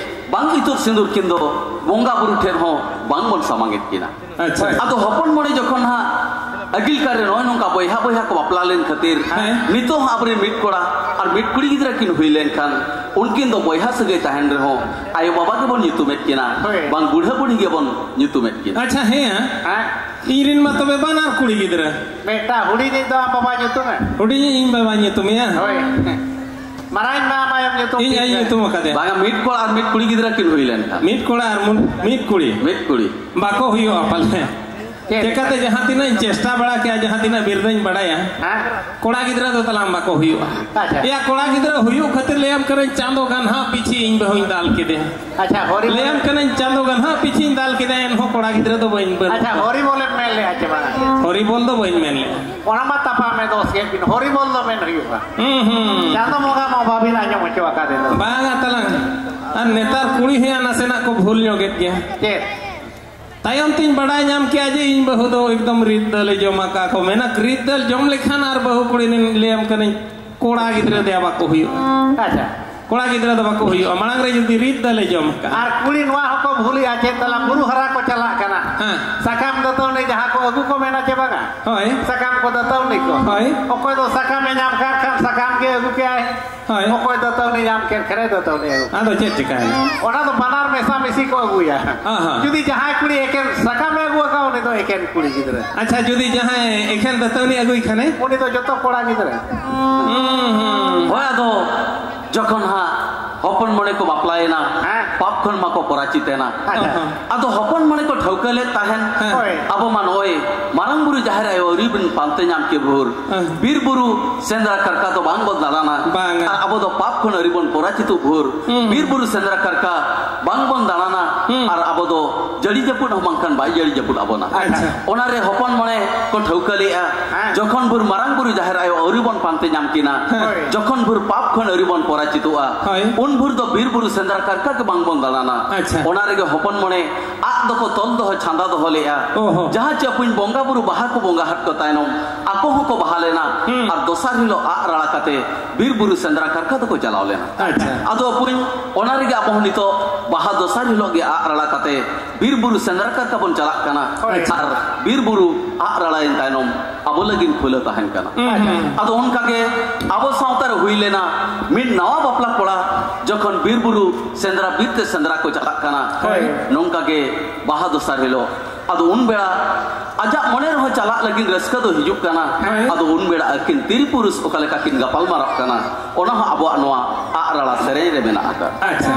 ᱵᱟᱝ ᱤᱛᱩᱫ ᱥᱤᱸᱫᱩᱨ ᱠᱤᱱ ᱫᱚ ᱵᱚᱸᱜᱟ ᱵᱩᱨᱩ ᱴᱷᱮᱱ ᱦᱚᱸ ᱵᱟᱝ ᱵᱚᱱ ᱥᱟᱢᱟᱝᱮᱫ ᱠᱤᱱᱟ᱾ ᱟᱪᱪᱷᱟ᱾ ᱟᱫᱚ ᱦᱚᱯᱚᱱ ᱢᱚᱬᱮ ᱡᱚᱠᱷᱚᱱ ᱦᱟᱸᱜ ᱟᱹᱜᱤᱞ ᱠᱟᱞ ᱨᱮ ᱱᱚᱜᱼᱚᱭ ᱱᱚᱝᱠᱟ ᱵᱚᱭᱦᱟ ᱵᱚᱭᱦᱟ ᱠᱚ ᱵᱟᱯᱞᱟ ᱞᱮᱱ ᱠᱷᱟᱹᱛᱤᱨ, ᱦᱮᱸ᱾ ᱱᱤᱛᱚᱜ ᱦᱚᱸ ᱟᱵᱚᱨᱮᱱ ᱢᱤᱫ ᱠᱚᱲᱟ ᱟᱨ ᱢᱤᱫ ᱠᱩᱲᱤ ᱜᱤᱫᱽᱨᱟᱹ ᱠᱤᱱ ᱦᱩᱭ ᱞᱮᱱᱠᱷᱟᱱ, ᱩᱱᱠᱤᱱ ᱫᱚ ᱵᱚᱭᱦᱟ ᱥᱟᱹᱜᱟᱹᱭ ᱛᱟᱦᱮᱱ ᱨᱮᱦᱚᱸ ᱟᱭᱳ ᱵᱟᱵᱟ ᱜᱮᱵᱚᱱ ᱧᱩᱛᱩᱢᱮᱫ ᱠᱤᱱᱟ, ᱦᱳᱭ᱾ ᱵᱟᱝ ᱵᱩᱲᱦᱟᱹ ᱵᱩᱲᱦᱤ ᱜᱮᱵᱚᱱ ᱧᱩᱛᱩᱢᱮᱫ ᱠᱤᱱᱟ᱾ ᱟᱪᱪᱷᱟ, ᱦᱮᱸ᱾ ᱦᱮᱸ᱾ ᱤᱧ ᱨᱮᱱ ᱢᱟ ᱛᱚᱵᱮ ᱵᱟᱱᱟᱨ ᱠᱩᱲᱤ ᱜᱤᱫᱽᱨᱟᱹ᱾ ᱢᱤᱫᱴᱟᱝ ᱦᱩᱰᱤᱧᱤᱡ ᱫᱚ ᱟᱢ ᱵᱟᱵᱟ ᱧᱩᱛᱩᱢᱮ? ᱦᱩᱰᱤᱧᱤᱡ ᱤᱧ ᱵᱟᱵᱟ ᱧᱩᱛᱩᱢᱮᱭᱟ᱾ ᱦᱳᱭ᱾ ᱢᱟᱨᱟᱝ ᱢᱟ ᱟᱢ ᱟᱭᱳᱢ ᱧᱩᱛᱩᱢ ᱤᱧ ᱟᱭᱳ ᱠᱮᱫ ᱧᱩᱛᱩᱢ ᱟᱠᱟᱫᱮᱭᱟ᱾ ᱵᱟᱝᱟ, ᱢᱤᱫ ᱠᱚᱲᱟ ᱟᱨ ᱢᱤᱫ ᱠᱩᱲᱤ ᱜᱤᱫᱽᱨᱟᱹ ᱠᱤᱱ ᱦᱩᱭ ᱞᱮᱱᱠᱷᱟᱱ᱾ ᱢᱤᱫ ᱠᱚᱲᱟ ᱟᱨ ᱢᱩ-, ᱢᱤᱫ ᱠᱩᱲᱤ᱾ ᱢᱤᱫ ᱠᱩᱲᱤ᱾ ᱵᱟᱠᱚ ᱦᱩᱭᱩᱜᱼᱟ ᱯᱟᱞᱮ᱾ ᱪᱮᱫ? ᱪᱮᱠᱟᱛᱮ ᱡᱟᱦᱟᱸ ᱛᱤᱱᱟᱹᱜ ᱤᱧ ᱪᱮᱥᱴᱟ ᱵᱟᱲᱟ ᱠᱮᱜᱼᱟ, ᱡᱟᱦᱟᱸ ᱛᱤᱱᱟᱹᱜ ᱵᱤᱨᱫᱟᱹᱧ ᱵᱟᱲᱟᱭᱟ, ᱦᱮᱸ? ᱠᱚᱲᱟ ᱜᱤᱫᱽᱨᱟᱹ ᱫᱚ ᱛᱟᱞᱟᱝ ᱵᱟᱠᱚ ᱦᱩᱭᱩᱜᱼᱟ᱾ ᱟᱪᱪᱷᱟ᱾ ᱮᱭᱟ, ᱠᱚᱲᱟ ᱜᱤᱫᱽᱨᱟᱹ ᱦᱩᱭᱩᱜ ᱠᱷᱟᱹᱛᱤᱨ ᱞᱟᱹᱭᱟᱢ ᱠᱟᱹᱱᱟᱹᱧ, ᱪᱟᱸᱫᱚ ᱜᱟᱱᱦᱟᱣ ᱯᱤᱪᱷᱤ ᱤᱧ ᱵᱟᱹᱦᱩᱧ ᱫᱟᱞ ᱠᱮᱫᱮᱭᱟ᱾ ᱟᱪᱪᱷᱟ, ᱦᱚᱨᱤ ᱵᱚᱞ᱾ ᱞᱟᱹᱭᱟᱢ ᱠᱟᱹᱱᱟᱹᱧ, ᱪᱟᱸᱫᱚ ᱜᱟᱱᱦᱟᱣ ᱯᱤᱪᱷᱤᱧ ᱫᱟᱞ ᱠᱮᱫᱮᱭᱟ, ᱮᱱᱦᱚᱸ ᱠᱚᱲᱟ ᱜᱤᱫᱽᱨᱟᱹ ᱫᱚ ᱵᱟᱹᱧ ᱵᱟᱹᱱᱩᱜ ᱟᱪᱪᱷᱟ, ᱠᱚᱣᱟ᱾ ᱦᱚᱨᱤ ᱵᱚᱞᱮᱢ ᱢᱮᱱ ᱞᱮᱜᱼᱟ ᱪᱮ ᱵᱟᱝ? ᱦᱚᱨᱤ ᱵᱚᱞ ᱫᱚ ᱵᱟᱹᱧ ᱢᱮᱱ ᱞᱮᱜᱼᱟ᱾ ᱚᱱᱟ ᱢᱟ ᱛᱟᱯᱟᱢ ᱮ ᱫᱚᱥ ᱠᱮᱫ ᱵᱤᱱ, ᱦᱚᱨᱤ ᱵᱚᱞ ᱫᱚ ᱢᱮᱱ ᱦᱩᱭᱩᱜᱼᱟ᱾ ᱦᱩᱸ, ᱦᱩᱸ᱾ ᱪᱟᱸᱫᱚ ᱵᱚᱸᱜᱟ ᱢᱟ ᱵᱟᱵᱤᱱ ᱟᱸᱡᱚᱢ ᱦᱚᱪᱚ ᱟᱠᱟᱫᱮ ᱫᱚ᱾ ᱵᱟᱝᱟ ᱛᱟᱞᱟᱝ᱾ ᱟᱨ ᱱᱮᱛᱟᱨ ᱠᱩᱲᱤ ᱦᱚᱸᱭᱟ ᱱᱟᱥᱮᱱᱟᱜ ᱠᱚ ᱵᱷᱩᱞ ᱧᱚᱜᱮᱫ ᱜᱮᱭᱟ᱾ ᱪᱮᱫ? ᱛᱟᱭᱚᱢ ᱛᱤᱧ ᱵᱟᱲᱟᱭ ᱧᱟᱢ ᱠᱮᱜᱼᱟ ᱡᱮ ᱤᱧ ᱵᱟᱹᱦᱩ ᱫᱚ ᱮᱠᱫᱚᱢ ᱨᱤᱫ ᱫᱟᱹᱞᱮ ᱡᱚᱢ ᱟᱠᱟᱫ ᱠᱚ ᱢᱮᱱᱟ, ᱨᱤᱫ ᱫᱟᱹᱞ ᱡᱚᱢ ᱞᱮᱠᱷᱟᱱ ᱟᱨ ᱵᱟᱹᱦᱩ ᱠᱩᱲᱤ ᱨᱮᱱ ᱞᱟᱹᱭᱟᱢ ᱠᱟᱹᱱᱟᱹᱧ, ᱠᱚᱲᱟ ᱜᱤᱫᱽᱨᱟᱹ ᱫᱚᱭᱟ ᱵᱟᱠᱚ ᱦᱩᱭᱩᱜᱼᱟ᱾ ᱟᱪᱪᱷᱟ᱾ ᱠᱚᱲᱟ ᱜᱤᱫᱽᱨᱟᱹ ᱫᱚ ᱵᱟᱠᱚ ᱦᱩᱭᱩᱜᱼᱟ, ᱢᱟᱲᱟᱝ ᱨᱮ ᱡᱩᱫᱤ ᱨᱤᱫ ᱫᱟᱞᱮ ᱡᱚᱢ ᱠᱟᱜᱼᱟ᱾ ᱟᱨ ᱠᱩᱲᱤ ᱱᱚᱣᱟ ᱦᱚᱸᱠᱚ ᱵᱷᱩᱞᱮᱜᱼᱟ, ᱪᱮᱫ ᱛᱟᱞᱟ ᱵᱩᱨᱩ ᱦᱟᱨᱟ ᱠᱚ ᱪᱟᱞᱟᱜ ᱠᱟᱱᱟ᱾ ᱦᱮᱸ᱾ ᱥᱟᱠᱟᱢ ᱫᱟᱹᱛᱟᱹᱣᱱᱤ ᱡᱟᱦᱟᱸ ᱠᱚ ᱟᱹᱜᱩ ᱠᱚ ᱢᱮᱱᱟ ᱪᱮ ᱵᱟᱝᱟ? ᱦᱳᱭ᱾ ᱥᱟᱠᱟᱢ ᱠᱚ ᱫᱟᱹᱛᱟᱹᱣᱱᱤ ᱠᱚ᱾ ᱦᱳᱭ᱾ ᱚᱠᱚᱭ ᱫᱚ ᱥᱟᱠᱟᱢᱮ ᱧᱟᱢ ᱠᱟᱜ ᱠᱷᱟᱱ ᱥᱟᱠᱟᱢ ᱜᱮ ᱟᱹᱜᱩ ᱠᱮᱜᱼᱟᱭ᱾ ᱦᱳᱭ᱾ ᱚᱠᱚᱭ ᱫᱟᱹᱛᱟᱹᱣᱱᱤ ᱧᱟᱢ ᱠᱮᱫ ᱠᱷᱟᱱᱮ ᱫᱟᱹᱛᱟᱹᱣᱱᱤ ᱟᱹᱜᱩ᱾ ᱟᱫᱚ ᱪᱮᱫ ᱪᱤᱠᱟᱹᱭᱮᱱᱟ? ᱚᱱᱟ ᱫᱚ ᱵᱟᱱᱟᱨ ᱢᱮᱥᱟ ᱢᱤᱥᱤ ᱠᱚ ᱟᱹᱜᱩᱭᱟ᱾ ᱦᱮᱸ, ᱦᱮᱸ᱾ ᱡᱩᱫᱤ ᱡᱟᱦᱟᱸᱭ ᱠᱩᱲᱤ ᱮᱠᱮᱱ ᱥᱟᱠᱟᱢᱮ ᱟᱹᱜᱩ ᱟᱠᱟᱫ, ᱩᱱᱤ ᱫᱚ ᱮᱠᱮᱱ ᱠᱩᱲᱤ ᱜᱤᱫᱽᱨᱟᱹ᱾ ᱟᱪᱪᱷᱟ, ᱡᱩᱫᱤ ᱡᱟᱦᱟᱸᱭ ᱮᱠᱷᱮᱱ ᱫᱟᱹᱛᱟᱹᱣᱱᱤ ᱟᱹᱜᱩᱭ ᱠᱷᱟᱱᱮ? ᱩᱱᱤ ᱫᱚ ᱡᱚᱛᱚ ᱠᱚᱲᱟ ᱜᱤᱫᱽᱨᱟᱹ᱾ ᱦᱩᱸ, ᱦᱩᱸ᱾ ᱦᱳᱭ, ᱟᱫᱚ ᱡᱚᱠᱷᱚᱱ ᱦᱟᱸᱜ ᱦᱚᱯᱚᱱ ᱢᱚᱬᱮ ᱠᱚ ᱵᱟᱯᱞᱟᱭᱮᱱᱟ, ᱦᱮᱸ᱾ ᱯᱟᱯ ᱠᱷᱚᱱ ᱢᱟᱠᱚ ᱯᱚᱨᱟᱪᱤᱛ ᱮᱱᱟ᱾ ᱟᱪᱪᱷᱟ᱾ ᱦᱚᱸ, ᱦᱚᱸ᱾ ᱟᱫᱚ ᱦᱚᱯᱚᱱ ᱢᱚᱬᱮ ᱠᱚ ᱴᱷᱟᱹᱣᱠᱟᱹ ᱞᱮᱫ ᱛᱟᱦᱮᱱ, ᱦᱮᱸ᱾ ᱦᱳᱭ᱾ ᱟᱵᱚ ᱢᱟ ᱱᱚᱜᱼᱚᱭ ᱢᱟᱨᱟᱝ ᱵᱩᱨᱩ ᱡᱟᱦᱮᱨ ᱟᱭᱳ ᱟᱹᱣᱨᱤ ᱵᱚᱱ ᱯᱟᱱᱛᱮ ᱧᱟᱢ ᱠᱮ ᱵᱷᱳᱨ, ᱦᱮᱸ᱾ ᱵᱤᱨ ᱵᱩᱨᱩ ᱥᱮᱸᱫᱽᱨᱟ ᱠᱟᱨᱠᱟ ᱫᱚ ᱵᱟᱝ ᱵᱚᱱ ᱫᱟᱬᱟᱱᱟ᱾ ᱵᱟᱝᱟ᱾ ᱟᱨ ᱟᱵᱚ ᱫᱚ ᱯᱟᱯ ᱠᱷᱚᱱ ᱟᱹᱣᱨᱤ ᱵᱚᱱ ᱯᱚᱨᱟᱪᱤᱛᱚᱜ ᱵᱷᱳᱨ, ᱦᱩᱸ᱾ ᱵᱤᱨ ᱵᱩᱨᱩ ᱥᱮᱸᱫᱽᱨᱟ ᱠᱟᱨᱠᱟ ᱵᱟᱝ ᱵᱚᱱ ᱫᱟᱬᱟᱱᱟ᱾ ᱦᱩᱸ᱾ ᱟᱨ ᱟᱵᱚ ᱫᱚ ᱡᱟᱹᱲᱤ ᱡᱟᱹᱯᱩᱫ ᱦᱚᱸ ᱵᱟᱝᱠᱷᱟᱱ ᱵᱟᱭ ᱡᱟᱹᱲᱤ ᱡᱟᱹᱯᱩᱫ ᱟᱵᱚᱱᱟ᱾ ᱟᱪᱪᱷᱟ᱾ ᱚᱱᱟᱨᱮ ᱦᱚᱯᱚᱱ ᱢᱚᱬᱮ ᱠᱚ ᱴᱷᱟᱹᱣᱠᱟᱹ ᱞᱮᱜᱼᱟ, ᱦᱮᱸ᱾ ᱡᱚᱠᱷᱚᱱ ᱵᱷᱳᱨ ᱢᱟᱨᱟᱝ ᱵᱩᱨᱩ ᱡᱟᱦᱮᱨ ᱟᱭᱳ ᱟᱹᱣᱨᱤ ᱵᱚᱱ ᱯᱟᱱᱛᱮ ᱧᱟᱢ ᱠᱤᱱᱟ, ᱦᱳᱭ᱾ ᱡᱚᱠᱷᱚᱱ ᱵᱷᱳᱨ ᱯᱟᱯ ᱠᱷᱚᱱ ᱟᱹᱣᱨᱤ ᱵᱚᱱ ᱯᱚᱨᱟᱪᱤᱛᱚᱜᱼᱟ, ᱦᱳᱭ᱾ ᱩᱱ ᱵᱷᱳᱨ ᱫᱚ ᱵᱤᱨ ᱵᱩᱨᱩ ᱥᱮᱸᱫᱽᱨᱟ ᱠᱟᱨᱠᱟ ᱜᱮ ᱵᱟᱝ ᱵᱚᱱ ᱫᱟᱬᱟᱱᱟ᱾ ᱟᱪᱪᱷᱟ᱾ ᱚᱱᱟ ᱨᱮᱜᱮ ᱦᱚᱯᱚᱱ ᱢᱚᱬᱮ ᱟᱜ ᱫᱚᱠᱚ ᱛᱚᱞ ᱫᱚᱦᱚ ᱪᱷᱟᱸᱫᱟ ᱫᱚᱦᱚ ᱞᱮᱜᱼᱟ᱾ ᱚᱦᱚ᱾ ᱡᱟᱦᱟᱸ ᱪᱮ ᱟᱯᱩᱧ ᱵᱚᱸᱜᱟ ᱵᱩᱨᱩ ᱵᱟᱦᱟ ᱠᱚ ᱵᱚᱸᱜᱟ ᱦᱟᱴ ᱠᱚ ᱛᱟᱭᱱᱚᱢ ᱟᱠᱚ ᱦᱚᱸᱠᱚ ᱵᱟᱦᱟ ᱞᱮᱱᱟ᱾ ᱦᱩᱸ᱾ ᱟᱨ ᱫᱚᱥᱟᱨ ᱦᱤᱞᱳᱜ ᱟᱜ ᱨᱟᱲᱟ ᱠᱟᱛᱮ ᱵᱤᱨ ᱵᱩᱨᱩ ᱥᱮᱸᱫᱽᱨᱟ ᱠᱟᱨᱠᱟ ᱫᱚᱠᱚ ᱪᱟᱞᱟᱣ ᱞᱮᱱᱟ᱾ ᱟᱪᱪᱷᱟ᱾ ᱟᱫᱚ ᱟᱯᱩᱧ ᱚᱱᱟ ᱨᱮᱜᱮ ᱟᱵᱚ ᱦᱚᱸ ᱱᱤᱛᱚᱜ ᱵᱟᱦᱟ ᱫᱚᱥᱟᱨ ᱦᱤᱞᱳᱜ ᱜᱮ ᱟᱜ ᱨᱟᱲᱟ ᱠᱟᱛᱮ ᱵᱤᱨ ᱵᱩᱨᱩ ᱥᱮᱸᱫᱽᱨᱟ ᱠᱟᱨᱠᱟ ᱵᱚᱱ ᱪᱟᱞᱟᱜ ᱠᱟᱱᱟ᱾ ᱦᱳᱭ᱾ ᱟᱨ ᱵᱤᱨ ᱵᱩᱨᱩ ᱟᱜ ᱨᱟᱲᱟᱭᱮᱱ ᱛᱟᱭᱱᱚᱢ ᱟᱵᱚ ᱞᱟᱹᱜᱤᱫ ᱠᱷᱩᱞᱟᱹ ᱛᱟᱦᱮᱱ ᱠᱟᱱᱟ᱾ ᱦᱩᱸ, ᱦᱩᱸ᱾ ᱟᱫᱚ ᱚᱱᱠᱟ ᱜᱮ ᱟᱵᱚ ᱥᱟᱶᱛᱟ ᱨᱮ ᱦᱩᱭ ᱞᱮᱱᱟ ᱢᱤᱫ ᱱᱟᱣᱟ ᱵᱟᱯᱞᱟ ᱠᱚᱲᱟ ᱡᱚᱠᱷᱚᱱ ᱵᱤᱨ ᱵᱩᱨᱩ ᱥᱮᱸᱫᱽᱨᱟ, ᱵᱤᱨ ᱛᱮ ᱥᱮᱸᱫᱽᱨᱟ ᱠᱚ ᱪᱟᱞᱟᱜ ᱠᱟᱱᱟ᱾ ᱦᱳᱭ᱾ ᱱᱚᱝᱠᱟ ᱜᱮ ᱵᱟᱦᱟ ᱫᱚᱥᱟᱨ ᱦᱤᱞᱳᱜ ᱟᱫᱚ ᱩᱱ ᱵᱮᱲᱟ ᱟᱡᱟᱜ ᱢᱚᱱᱮ ᱨᱮᱦᱚᱸ ᱪᱟᱞᱟᱜ ᱞᱟᱹᱜᱤᱫ ᱨᱟᱹᱥᱠᱟᱹ ᱫᱚ ᱦᱤᱡᱩᱜ ᱠᱟᱱᱟ᱾ ᱦᱮᱸ᱾ ᱟᱫᱚ ᱩᱱ ᱵᱮᱲᱟ ᱟᱹᱠᱤᱱ ᱛᱤᱨᱤ ᱯᱩᱨᱩᱥ ᱚᱠᱟ ᱞᱮᱠᱟ ᱠᱤᱱ ᱜᱟᱯᱟᱞ ᱢᱟᱨᱟᱜ ᱠᱟᱱᱟ, ᱚᱱᱟ ᱦᱚᱸ ᱟᱵᱚᱣᱟᱜ ᱱᱚᱣᱟ ᱟᱜ ᱨᱟᱲᱟ ᱥᱮᱨᱮᱧ ᱨᱮ ᱢᱮᱱᱟᱜ ᱟᱠᱟᱫ᱾ ᱟᱪᱪᱷᱟ᱾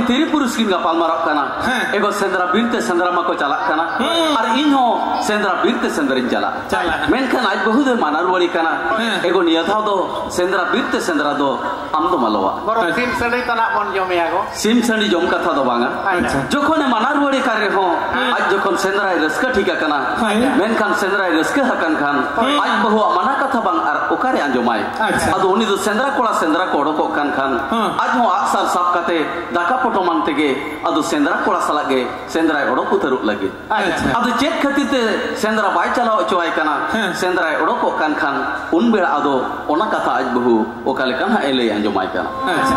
ᱛᱤᱨᱤ ᱯᱩᱨᱩᱥ ᱠᱤᱱ ᱜᱟᱯᱟᱞ ᱢᱟᱨᱟᱜ ᱠᱟᱱᱟ᱾ ᱦᱮᱸ᱾ ᱮᱜᱳ, ᱥᱮᱸᱫᱽᱨᱟ ᱵᱤᱨ ᱛᱮ ᱥᱮᱸᱫᱽᱨᱟ ᱢᱟᱠᱚ ᱪᱟᱞᱟᱜ ᱠᱟᱱᱟ᱾ ᱦᱩᱸ᱾ ᱟᱨ ᱤᱧ ᱦᱚᱸ ᱥᱮᱸᱫᱽᱨᱟ ᱵᱤᱨ ᱛᱮ ᱥᱮᱸᱫᱽᱨᱟᱧ ᱪᱟᱞᱟᱜᱼᱟ᱾ ᱪᱟᱞᱟᱜᱼᱟ᱾ ᱢᱮᱱᱠᱷᱟᱱ ᱟᱡ ᱵᱟᱹᱦᱩ ᱫᱚᱭ ᱢᱟᱱᱟ ᱨᱩᱣᱟᱹᱲᱮ ᱠᱟᱱᱟ᱾ ᱦᱮᱸ᱾ ᱮᱜᱳ, ᱱᱤᱭᱟᱹ ᱫᱷᱟᱣ ᱫᱚ ᱥᱮᱸᱫᱽᱨᱟ ᱵᱤᱨ ᱛᱮ ᱥᱮᱸᱫᱽᱨᱟ ᱫᱚ ᱟᱢ ᱫᱚ ᱢᱟᱞᱚᱣᱟ᱾ ᱵᱚᱨᱚᱝ ᱟᱪᱪᱷᱟ᱾ ᱥᱤᱢ ᱥᱟᱺᱰᱤ ᱛᱟᱱᱟᱜ ᱵᱚᱱ ᱡᱚᱢᱮᱭᱟ ᱜᱚ᱾ ᱥᱤᱢ ᱥᱟᱺᱰᱤ ᱡᱚᱢ ᱠᱟᱛᱷᱟ ᱫᱚ ᱵᱟᱝᱟ᱾ ᱟᱪᱪᱷᱟ᱾ ᱡᱚᱠᱷᱚᱱᱮ ᱢᱟᱱᱟ ᱨᱩᱣᱟᱹᱲᱮ ᱠᱟᱱ ᱨᱮᱦᱚᱸ, ᱦᱮᱸ᱾ ᱟᱡ ᱡᱚᱠᱷᱚᱱ ᱥᱮᱸᱫᱽᱨᱟᱭ ᱨᱟᱹᱥᱠᱟᱹ ᱴᱷᱤᱠ ᱟᱠᱟᱱᱟ, ᱦᱮᱸ᱾ ᱢᱮᱱᱠᱷᱟᱱ ᱥᱮᱸᱫᱽᱨᱟᱭ ᱨᱟᱹᱥᱠᱟᱹ ᱟᱠᱟᱱ ᱠᱷᱟᱱ, ᱦᱮᱸ᱾ ᱟᱡ ᱵᱟᱹᱦᱩᱣᱟᱜ ᱢᱟᱱᱟ ᱠᱟᱛᱷᱟ ᱵᱟᱝ ᱟᱨ ᱚᱠᱟᱨᱮ ᱟᱸᱡᱚᱢᱟᱭ? ᱟᱪᱪᱷᱟ᱾ ᱟᱫᱚ ᱩᱱᱤ ᱫᱚ ᱥᱮᱸᱫᱽᱨᱟ ᱠᱚᱲᱟ ᱥᱮᱸᱫᱽᱨᱟ ᱠᱚ ᱚᱰᱚᱠᱚᱜ ᱠᱟᱱ ᱠᱷᱟᱱ, ᱦᱮᱸ᱾ ᱟᱡ ᱦᱚᱸ ᱟᱜᱼᱥᱟᱨ ᱥᱟᱵ ᱠᱟᱛᱮ ᱫᱟᱠᱟ ᱯᱚᱴᱚᱢᱟᱱ ᱛᱮᱜᱮ ᱟᱫᱚ ᱥᱮᱸᱫᱽᱨᱟ ᱠᱚᱲᱟ ᱥᱟᱞᱟᱜ ᱜᱮ ᱥᱮᱸᱫᱽᱨᱟᱭ ᱚᱰᱚᱠ ᱩᱛᱟᱹᱨᱚᱜ ᱞᱟᱹᱜᱤᱫ᱾ ᱟᱪᱪᱷᱟ᱾ ᱟᱫᱚ ᱪᱮᱫ ᱠᱷᱟᱹᱛᱤᱨ ᱛᱮ ᱥᱮᱸᱫᱽᱨᱟ ᱵᱟᱭ ᱪᱟᱞᱟᱣ ᱦᱚᱪᱚᱣᱟᱭ ᱠᱟᱱᱟ? ᱦᱮᱸ᱾ ᱥᱮᱸᱫᱽᱨᱟᱭ ᱚᱰᱚᱠᱚᱜ ᱠᱟᱱ ᱠᱷᱟᱱ ᱩᱱ ᱵᱮᱲᱟ ᱟᱫᱚ ᱚᱱᱟ ᱠᱟᱛᱷᱟ ᱟᱡ ᱵᱟᱹᱦᱩ ᱚᱠᱟ ᱞᱮᱠᱟ ᱱᱟᱦᱟᱜ ᱮ ᱞᱟᱹᱭ ᱟᱸᱡᱚᱢᱟᱭ ᱠᱟᱱᱟ᱾ ᱟᱪᱪᱷᱟ᱾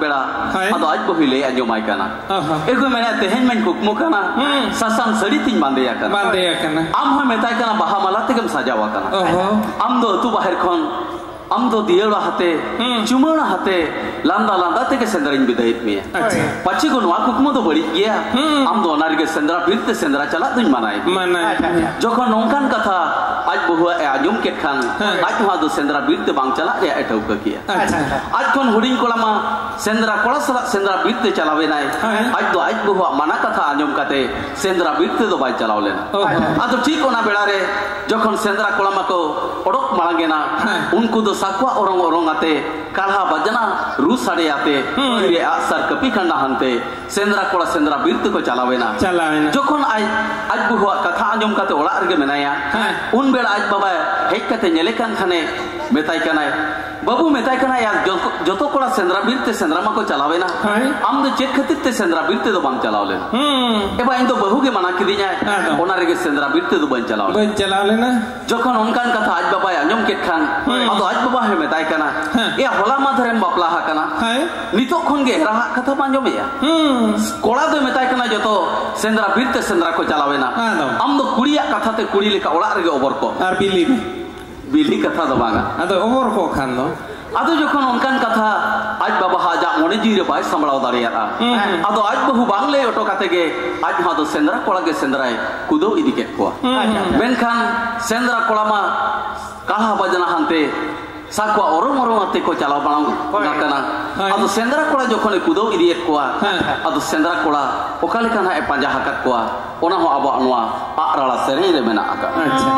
ᱵᱮᱲᱟ, ᱦᱳᱭ᱾ ᱟᱫᱚ ᱟᱡ ᱵᱟᱹᱦᱩᱭ ᱞᱟᱹᱭ ᱟᱸᱡᱚᱢᱟᱭ ᱠᱟᱱᱟ᱾ ᱚᱦᱚ᱾ ᱮ ᱜᱳ, ᱢᱮᱱᱟ, ᱛᱮᱦᱮᱧ ᱢᱟᱧ ᱠᱩᱠᱢᱩ ᱠᱟᱱᱟ, ᱦᱩᱸ᱾ ᱥᱟᱥᱟᱝ ᱥᱟᱹᱲᱤ ᱛᱤᱧ ᱵᱟᱸᱫᱮ ᱟᱠᱟᱱᱟ᱾ ᱵᱟᱸᱫᱮ ᱟᱠᱟᱱᱟ᱾ ᱟᱢ ᱦᱚᱸᱭ ᱢᱮᱛᱟᱭ ᱠᱟᱱᱟ, ᱵᱟᱦᱟ ᱢᱟᱞᱟ ᱛᱮᱜᱮᱢ ᱥᱟᱡᱟᱣ ᱟᱠᱟᱱᱟ᱾ ᱚᱦᱚ᱾ ᱟᱢ ᱫᱚ ᱟᱹᱛᱩ ᱵᱟᱦᱮᱨ ᱠᱷᱚᱱ, ᱟᱢ ᱫᱚ ᱫᱤᱭᱟᱹᱲᱟ ᱦᱟᱛᱮ, ᱦᱩᱸ᱾ ᱪᱩᱢᱟᱹᱲᱟ ᱦᱟᱛᱮ, ᱞᱟᱸᱫᱟ ᱞᱟᱸᱫᱟ ᱛᱮᱜᱮ ᱥᱮᱸᱫᱽᱨᱟᱧ ᱵᱤᱫᱟᱹᱭᱮᱫ ᱢᱮᱭᱟ᱾ ᱟᱪᱪᱷᱟ᱾ ᱯᱟᱪᱷᱮ ᱜᱳ ᱱᱚᱣᱟ ᱠᱩᱠᱢᱩ ᱫᱚ ᱵᱟᱹᱲᱤᱡ ᱜᱮᱭᱟ? ᱦᱩᱸ᱾ ᱟᱢ ᱫᱚ ᱚᱱᱟ ᱨᱮᱜᱮ ᱥᱮᱸᱫᱽᱨᱟ ᱵᱤᱨ ᱛᱮ ᱥᱮᱸᱫᱽᱨᱟ ᱪᱟᱞᱟᱜ ᱫᱩᱧ ᱢᱟᱱᱟᱭᱮᱫ ᱢᱮᱭᱟ᱾ ᱢᱟᱱᱟᱭᱮᱫ ᱢᱮᱭᱟ᱾ ᱡᱚᱠᱷᱚᱱ ᱱᱚᱝᱠᱟᱱ ᱠᱟᱛᱷᱟ ᱟᱡ ᱵᱟᱹᱦᱩᱣᱟᱜ ᱮ ᱟᱸᱡᱚᱢ ᱠᱮᱫ ᱠᱷᱟᱱ, ᱦᱮᱸ᱾ ᱟᱡ ᱦᱚᱸ ᱟᱫᱚ ᱥᱮᱸᱫᱽᱨᱟ ᱵᱤᱨ ᱛᱮ ᱵᱟᱝ ᱪᱟᱞᱟᱜ ᱨᱮᱭᱟᱜ ᱮ ᱴᱷᱟᱹᱣᱠᱟᱹ ᱠᱮᱜᱼᱟ᱾ ᱟᱪᱪᱷᱟ᱾ ᱟᱡ ᱠᱷᱚᱱ ᱦᱩᱰᱤᱧ ᱠᱚᱲᱟ ᱢᱟ ᱥᱮᱸᱫᱽᱨᱟ ᱠᱚᱲᱟ ᱥᱟᱞᱟᱜ ᱥᱮᱸᱫᱽᱨᱟ ᱵᱤᱨ ᱛᱮ ᱪᱟᱞᱟᱣ ᱮᱱᱟᱭ᱾ ᱦᱮᱸ᱾ ᱟᱡ ᱫᱚ ᱟᱡ ᱵᱟᱹᱦᱩᱣᱟᱜ ᱢᱟᱱᱟ ᱠᱟᱛᱷᱟ ᱟᱸᱡᱚᱢ ᱠᱟᱛᱮ ᱥᱮᱸᱫᱽᱨᱟ ᱵᱤᱨ ᱛᱮᱫᱚ ᱵᱟᱭ ᱪᱟᱞᱟᱣ ᱞᱮᱱᱟ᱾ ᱚ᱾ ᱟᱫᱚ ᱴᱷᱤᱠ ᱚᱱᱟ ᱵᱮᱲᱟ ᱨᱮ ᱡᱚᱠᱷᱚᱱ ᱥᱮᱸᱫᱽᱨᱟ ᱠᱚᱲᱟ ᱢᱟᱠᱚ ᱚᱰᱚᱠ ᱢᱟᱲᱟᱝ ᱮᱱᱟ, ᱦᱮᱸ᱾ ᱩᱱᱠᱩ ᱫᱚ ᱥᱟᱠᱣᱟ ᱚᱨᱚᱝ ᱚᱨᱚᱝ ᱟᱛᱮ, ᱠᱟᱲᱦᱟ ᱵᱟᱡᱽᱱᱟ ᱨᱩ ᱥᱟᱰᱮ ᱟᱛᱮ, ᱦᱩᱸ᱾ ᱛᱤᱨᱮ ᱟᱜ ᱥᱟᱨ ᱠᱟᱹᱯᱤ ᱠᱷᱟᱱᱰᱟ ᱦᱟᱱᱛᱮ, ᱥᱮᱸᱫᱽᱨᱟ ᱠᱚᱲᱟ ᱥᱮᱸᱫᱽᱨᱟ ᱵᱤᱨ ᱛᱮᱠᱚ ᱪᱟᱞᱟᱣ ᱮᱱᱟ᱾ ᱪᱟᱞᱟᱣ ᱮᱱᱟ᱾ ᱡᱚᱠᱷᱚᱱ ᱟᱡ, ᱟᱡ ᱵᱟᱹᱦᱩᱣᱟᱜ ᱠᱟᱛᱷᱟ ᱟᱸᱡᱚᱢ ᱠᱟᱛᱮ ᱚᱲᱟᱜ ᱨᱮᱜᱮ ᱢᱮᱱᱟᱭᱟ, ᱦᱮᱸ᱾ ᱩᱱ ᱵᱮᱲᱟ ᱟᱡ ᱵᱟᱵᱟ ᱦᱮᱡ ᱠᱟᱛᱮ ᱧᱮᱞᱮ ᱠᱟᱱ ᱠᱷᱟᱱᱮ ᱢᱮᱛᱟᱭ ᱠᱟᱱᱟᱭ, "ᱵᱟᱹᱵᱩ", ᱢᱮᱛᱟᱭ ᱠᱟᱱᱟᱭ, "ᱭᱟ, ᱡᱚᱛᱚ, ᱡᱚᱛᱚ ᱠᱚᱲᱟ ᱥᱮᱸᱫᱽᱨᱟ ᱵᱤᱨ ᱛᱮ ᱥᱮᱸᱫᱽᱨᱟ ᱢᱟᱠᱚ ᱪᱟᱞᱟᱣ ᱮᱱᱟ, ᱦᱮᱸ᱾ ᱟᱢ ᱫᱚ ᱪᱮᱫ ᱠᱷᱟᱹᱛᱤᱨ ᱛᱮ ᱥᱮᱸᱫᱽᱨᱟ ᱵᱤᱨ ᱛᱮᱫᱚ ᱵᱟᱢ ᱪᱟᱞᱟᱣ ᱞᱮᱱᱟ?" ᱦᱩᱸ᱾ ᱮ ᱵᱟ, ᱤᱧ ᱫᱚ ᱵᱟᱹᱦᱩ ᱜᱮ ᱢᱟᱱᱟ ᱠᱤᱫᱤᱧᱟᱭ, ᱦᱮᱸ ᱛᱚ᱾ ᱚᱱᱟ ᱨᱮᱜᱮ ᱥᱮᱸᱫᱽᱨᱟ ᱵᱤᱨ ᱛᱮᱫᱚ ᱵᱟᱹᱧ ᱪᱟᱞᱟᱣ ᱞᱮᱱᱟ᱾ ᱵᱟᱹᱧ ᱪᱟᱞᱟᱣ ᱞᱮᱱᱟ᱾ ᱡᱚᱠᱷᱚᱱ ᱚᱱᱠᱟᱱ ᱠᱟᱛᱷᱟ ᱟᱡ ᱵᱟᱵᱟᱭ ᱟᱸᱡᱚᱢ ᱠᱮᱫ ᱠᱷᱟᱱ, ᱦᱩᱸ᱾ ᱟᱫᱚ ᱟᱡ ᱵᱟᱵᱟ ᱦᱚᱸᱭ ᱢᱮᱛᱟᱭ ᱠᱟᱱᱟ, ᱦᱮᱸ᱾ "ᱮᱭᱟ, ᱦᱚᱞᱟ ᱢᱟᱫᱷᱮᱨᱮᱢ ᱵᱟᱯᱞᱟ ᱟᱠᱟᱱᱟ, ᱦᱮᱸ᱾ ᱱᱤᱛᱚᱜ ᱠᱷᱚᱱ ᱜᱮ ᱮᱨᱟᱦᱟᱜ ᱠᱟᱛᱷᱟᱢ ᱟᱸᱡᱚᱢᱮᱜᱼᱟ?" ᱦᱩᱸ᱾ ᱠᱚᱲᱟ ᱫᱚᱭ ᱢᱮᱛᱟᱭ ᱠᱟᱱᱟ, "ᱡᱚᱛᱚ ᱥᱮᱸᱫᱽᱨᱟ ᱵᱤᱨ ᱛᱮ ᱥᱮᱸᱫᱽᱨᱟ ᱠᱚ ᱪᱟᱞᱟᱣ ᱮᱱᱟ᱾ ᱟᱫᱚ? ᱟᱢ ᱫᱚ ᱠᱩᱲᱤᱭᱟᱜ ᱠᱟᱛᱷᱟ ᱛᱮ ᱠᱩᱲᱤ ᱞᱮᱠᱟ ᱚᱲᱟᱜ ᱨᱮᱜᱮ ᱚᱵᱚᱨ ᱠᱚᱜ ᱢᱮ᱾" ᱟᱨ ᱵᱤᱞᱤ ᱢᱮ᱾ ᱵᱤᱞᱤ ᱠᱟᱛᱷᱟ ᱫᱚ ᱵᱟᱝᱟ᱾ ᱟᱫᱚ ᱚᱵᱚᱨ ᱠᱚᱜ ᱠᱷᱟᱱ ᱫᱚ? ᱟᱫᱚ ᱡᱚᱠᱷᱚᱱ ᱚᱱᱠᱟᱱ ᱠᱟᱛᱷᱟ ᱟᱡ ᱵᱟᱵᱟ ᱟᱡᱟᱜ ᱢᱚᱱᱮ ᱡᱤᱣᱤ ᱨᱮ ᱵᱟᱭ ᱥᱟᱢᱵᱲᱟᱣ ᱫᱟᱲᱮᱭᱟᱫᱼᱟ, ᱦᱩᱸ, ᱦᱩᱸ᱾ ᱟᱫᱚ ᱟᱡ ᱵᱟᱹᱦᱩ ᱵᱟᱝ ᱞᱟᱹᱭ ᱦᱚᱴᱚ ᱠᱟᱛᱮ ᱜᱮ ᱟᱡ ᱦᱚᱸ ᱟᱫᱚ ᱥᱮᱸᱫᱽᱨᱟ ᱠᱚᱲᱟ ᱜᱮ ᱥᱮᱸᱫᱽᱨᱟᱭ ᱠᱩᱫᱟᱹᱣ ᱤᱫᱤ ᱠᱮᱫ ᱠᱚᱣᱟ᱾ ᱦᱩᱸ, ᱦᱩᱸ᱾ ᱢᱮᱱᱠᱷᱟᱱ ᱥᱮᱸᱫᱽᱨᱟ ᱠᱚᱲᱟ ᱢᱟ ᱠᱟᱲᱦᱟ ᱵᱟᱡᱽᱱᱟ ᱦᱟᱱᱛᱮ ᱥᱟᱠᱣᱟ ᱚᱨᱚᱝ ᱚᱨᱚᱝ ᱟᱛᱮ ᱠᱚ ᱪᱟᱞᱟᱣ ᱵᱟᱲᱟ ᱦᱳᱭ᱾ ᱟᱠᱟᱱᱟ᱾ ᱦᱳᱭ᱾ ᱟᱫᱚ ᱥᱮᱸᱫᱽᱨᱟ ᱠᱚᱲᱟ ᱡᱚᱠᱷᱚᱱᱮ ᱠᱩᱫᱟᱹᱣ ᱤᱫᱤᱭᱮᱫ ᱠᱚᱣᱟ, ᱦᱮᱸ᱾ ᱟᱫᱚ ᱥᱮᱸᱫᱽᱨᱟ ᱠᱚᱲᱟ ᱚᱠᱟ ᱞᱮᱠᱟ ᱱᱟᱦᱟᱜ ᱮ ᱯᱟᱸᱡᱟ ᱟᱠᱟᱫ ᱠᱚᱣᱟ, ᱚᱱᱟ ᱦᱚᱸ ᱟᱵᱚᱣᱟᱜ ᱱᱚᱣᱟ ᱟᱜ ᱨᱟᱲᱟ ᱥᱮᱨᱮᱧ ᱨᱮ ᱢᱮᱱᱟᱜ ᱟᱠᱟᱫᱼᱟ᱾ ᱟᱪᱪᱷᱟ᱾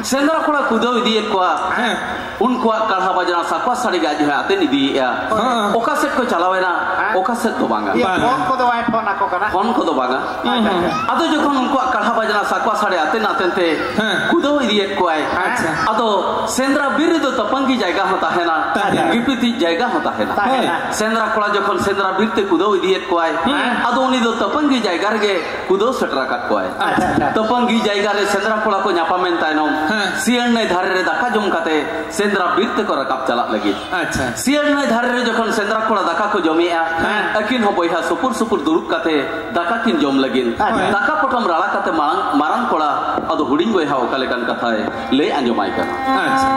ᱥᱮᱸᱫᱽᱨᱟ ᱠᱚᱲᱟ ᱠᱩᱫᱟᱹᱣ ᱤᱫᱤᱭᱮᱫ ᱠᱚᱣᱟ᱾ ᱦᱮᱸ᱾ ᱩᱱᱠᱩᱣᱟᱜ ᱠᱟᱲᱦᱟ ᱵᱟᱡᱽᱱᱟ ᱥᱟᱠᱣᱟ ᱥᱟᱰᱮ ᱜᱮ ᱟᱡ ᱦᱚᱸᱭ ᱟᱛᱮᱱ ᱤᱫᱤᱭᱮᱫᱼᱟ᱾ ᱦᱮᱸ᱾ ᱚᱠᱟ ᱥᱮᱫ ᱠᱚ ᱪᱟᱞᱟᱣᱮᱱᱟ? ᱦᱮᱸ᱾ ᱚᱠᱟ ᱥᱮᱫ ᱫᱚ ᱵᱟᱝᱟ᱾ ᱤᱭᱟᱹ, ᱵᱟᱝᱟ᱾ ᱯᱷᱳᱱ ᱠᱚᱫᱚ ᱵᱟᱭ ᱯᱷᱳᱱ ᱟᱠᱚ ᱠᱟᱱᱟ? ᱯᱷᱳᱱ ᱠᱚᱫᱚ ᱵᱟᱝᱟ᱾ ᱟᱪᱪᱷᱟ, ᱟᱪᱪᱷᱟ᱾ ᱟᱫᱚ ᱡᱚᱠᱷᱚᱱ ᱩᱱᱠᱩᱣᱟᱜ ᱠᱟᱲᱦᱟ ᱵᱟᱡᱽᱱᱟ ᱥᱟᱠᱣᱟ ᱥᱟᱰᱮ ᱟᱛᱮᱱ ᱟᱛᱮᱱ ᱛᱮ ᱦᱮᱸ᱾ ᱠᱩᱫᱟᱹᱣ ᱤᱫᱤᱭᱮᱫ ᱠᱚᱣᱟᱭ, ᱟᱪᱪᱷᱟ᱾ ᱟᱫᱚ ᱥᱮᱸᱫᱽᱨᱟ ᱵᱤᱨ ᱨᱮᱫᱚ ᱛᱟᱯᱟᱝᱜᱤ ᱡᱟᱭᱜᱟ ᱦᱚᱸ ᱛᱟᱦᱮᱱᱟ, ᱛᱟᱦᱮᱱᱟ᱾ ᱜᱤᱯᱤᱛᱤᱡ ᱡᱟᱭᱜᱟ ᱦᱚᱸ ᱛᱟᱦᱮᱱᱟ᱾ ᱛᱟᱦᱮᱱᱟ᱾ ᱥᱮᱸᱫᱽᱨᱟ ᱠᱚᱲᱟ ᱡᱚᱠᱷᱚᱱ ᱥᱮᱸᱫᱽᱨᱟ ᱵᱤᱨ ᱛᱮ ᱠᱩᱫᱟᱹᱣ ᱤᱫᱤᱭᱮᱫ ᱠᱚᱣᱟᱭ, ᱦᱮᱸ᱾ ᱟᱫᱚ ᱩᱱᱤ ᱫᱚ ᱛᱟᱯᱟᱝᱜᱤ ᱡᱟᱭᱜᱟ ᱨᱮᱜᱮ ᱠᱩᱫᱟᱹᱣ ᱥᱮᱴᱮᱨ ᱟᱠᱟᱫ ᱠᱚᱣᱟᱭ᱾ ᱟᱪᱪᱷᱟ, ᱟᱪᱪᱷᱟ᱾ ᱛᱟᱯᱟᱝᱜᱤ ᱡᱟᱭᱜᱟ ᱨᱮ ᱥᱮᱸᱫᱽᱨᱟ ᱠᱚᱲᱟ ᱠᱚ ᱧᱟᱯᱟᱢᱮᱱ ᱛᱟᱭᱱᱚᱢ, ᱦᱮᱸ᱾ ᱥᱤᱭᱟᱹᱲ ᱱᱟᱹᱭ ᱫᱷᱟᱨᱮ ᱨᱮ ᱫᱟᱠᱟ ᱡᱚᱢ ᱠᱟᱛᱮ ᱥᱮᱸᱫᱽᱨᱟ ᱵᱤᱨ ᱛᱮᱠᱚ ᱨᱟᱠᱟᱵ ᱪᱟᱞᱟᱜ ᱞᱟᱹᱜᱤᱫ᱾ ᱟᱪᱪᱷᱟ᱾ ᱥᱤᱭᱟᱹᱲ ᱱᱟᱹᱭ ᱫᱷᱟᱨᱮ ᱨᱮ ᱡᱚᱠᱷᱚᱱ ᱥᱮᱸᱫᱽᱨᱟ ᱠᱚᱲᱟ ᱫᱟᱠᱟ ᱠᱚ ᱡᱚᱢᱮᱜᱼᱟ, ᱦᱮᱸ᱾ ᱟᱹᱠᱤᱱ ᱦᱚᱸ ᱵᱚᱭᱦᱟ ᱥᱩᱯᱩᱨ ᱥᱩᱯᱩᱨ ᱫᱩᱲᱩᱵ ᱠᱟᱛᱮ ᱫᱟᱠᱟ ᱠᱤᱱ ᱡᱚᱢ ᱞᱟᱹᱜᱤᱫ᱾ ᱟᱪᱪᱷᱟ᱾ ᱫᱟᱠᱟ ᱯᱚᱴᱚᱢ ᱨᱟᱲᱟ ᱠᱟᱛᱮ ᱢᱟᱨᱟᱝ, ᱢᱟᱨᱟᱝ ᱠᱚᱲᱟ ᱟᱫᱚ ᱦᱩᱰᱤᱧ ᱵᱚᱭᱦᱟ ᱚᱠᱟ ᱞᱮᱠᱟᱱ ᱠᱟᱛᱷᱟᱭ ᱞᱟᱹᱭ ᱟᱸᱡᱚᱢᱟᱭ ᱠᱟᱱᱟ᱾ ᱟᱪᱪᱷᱟ᱾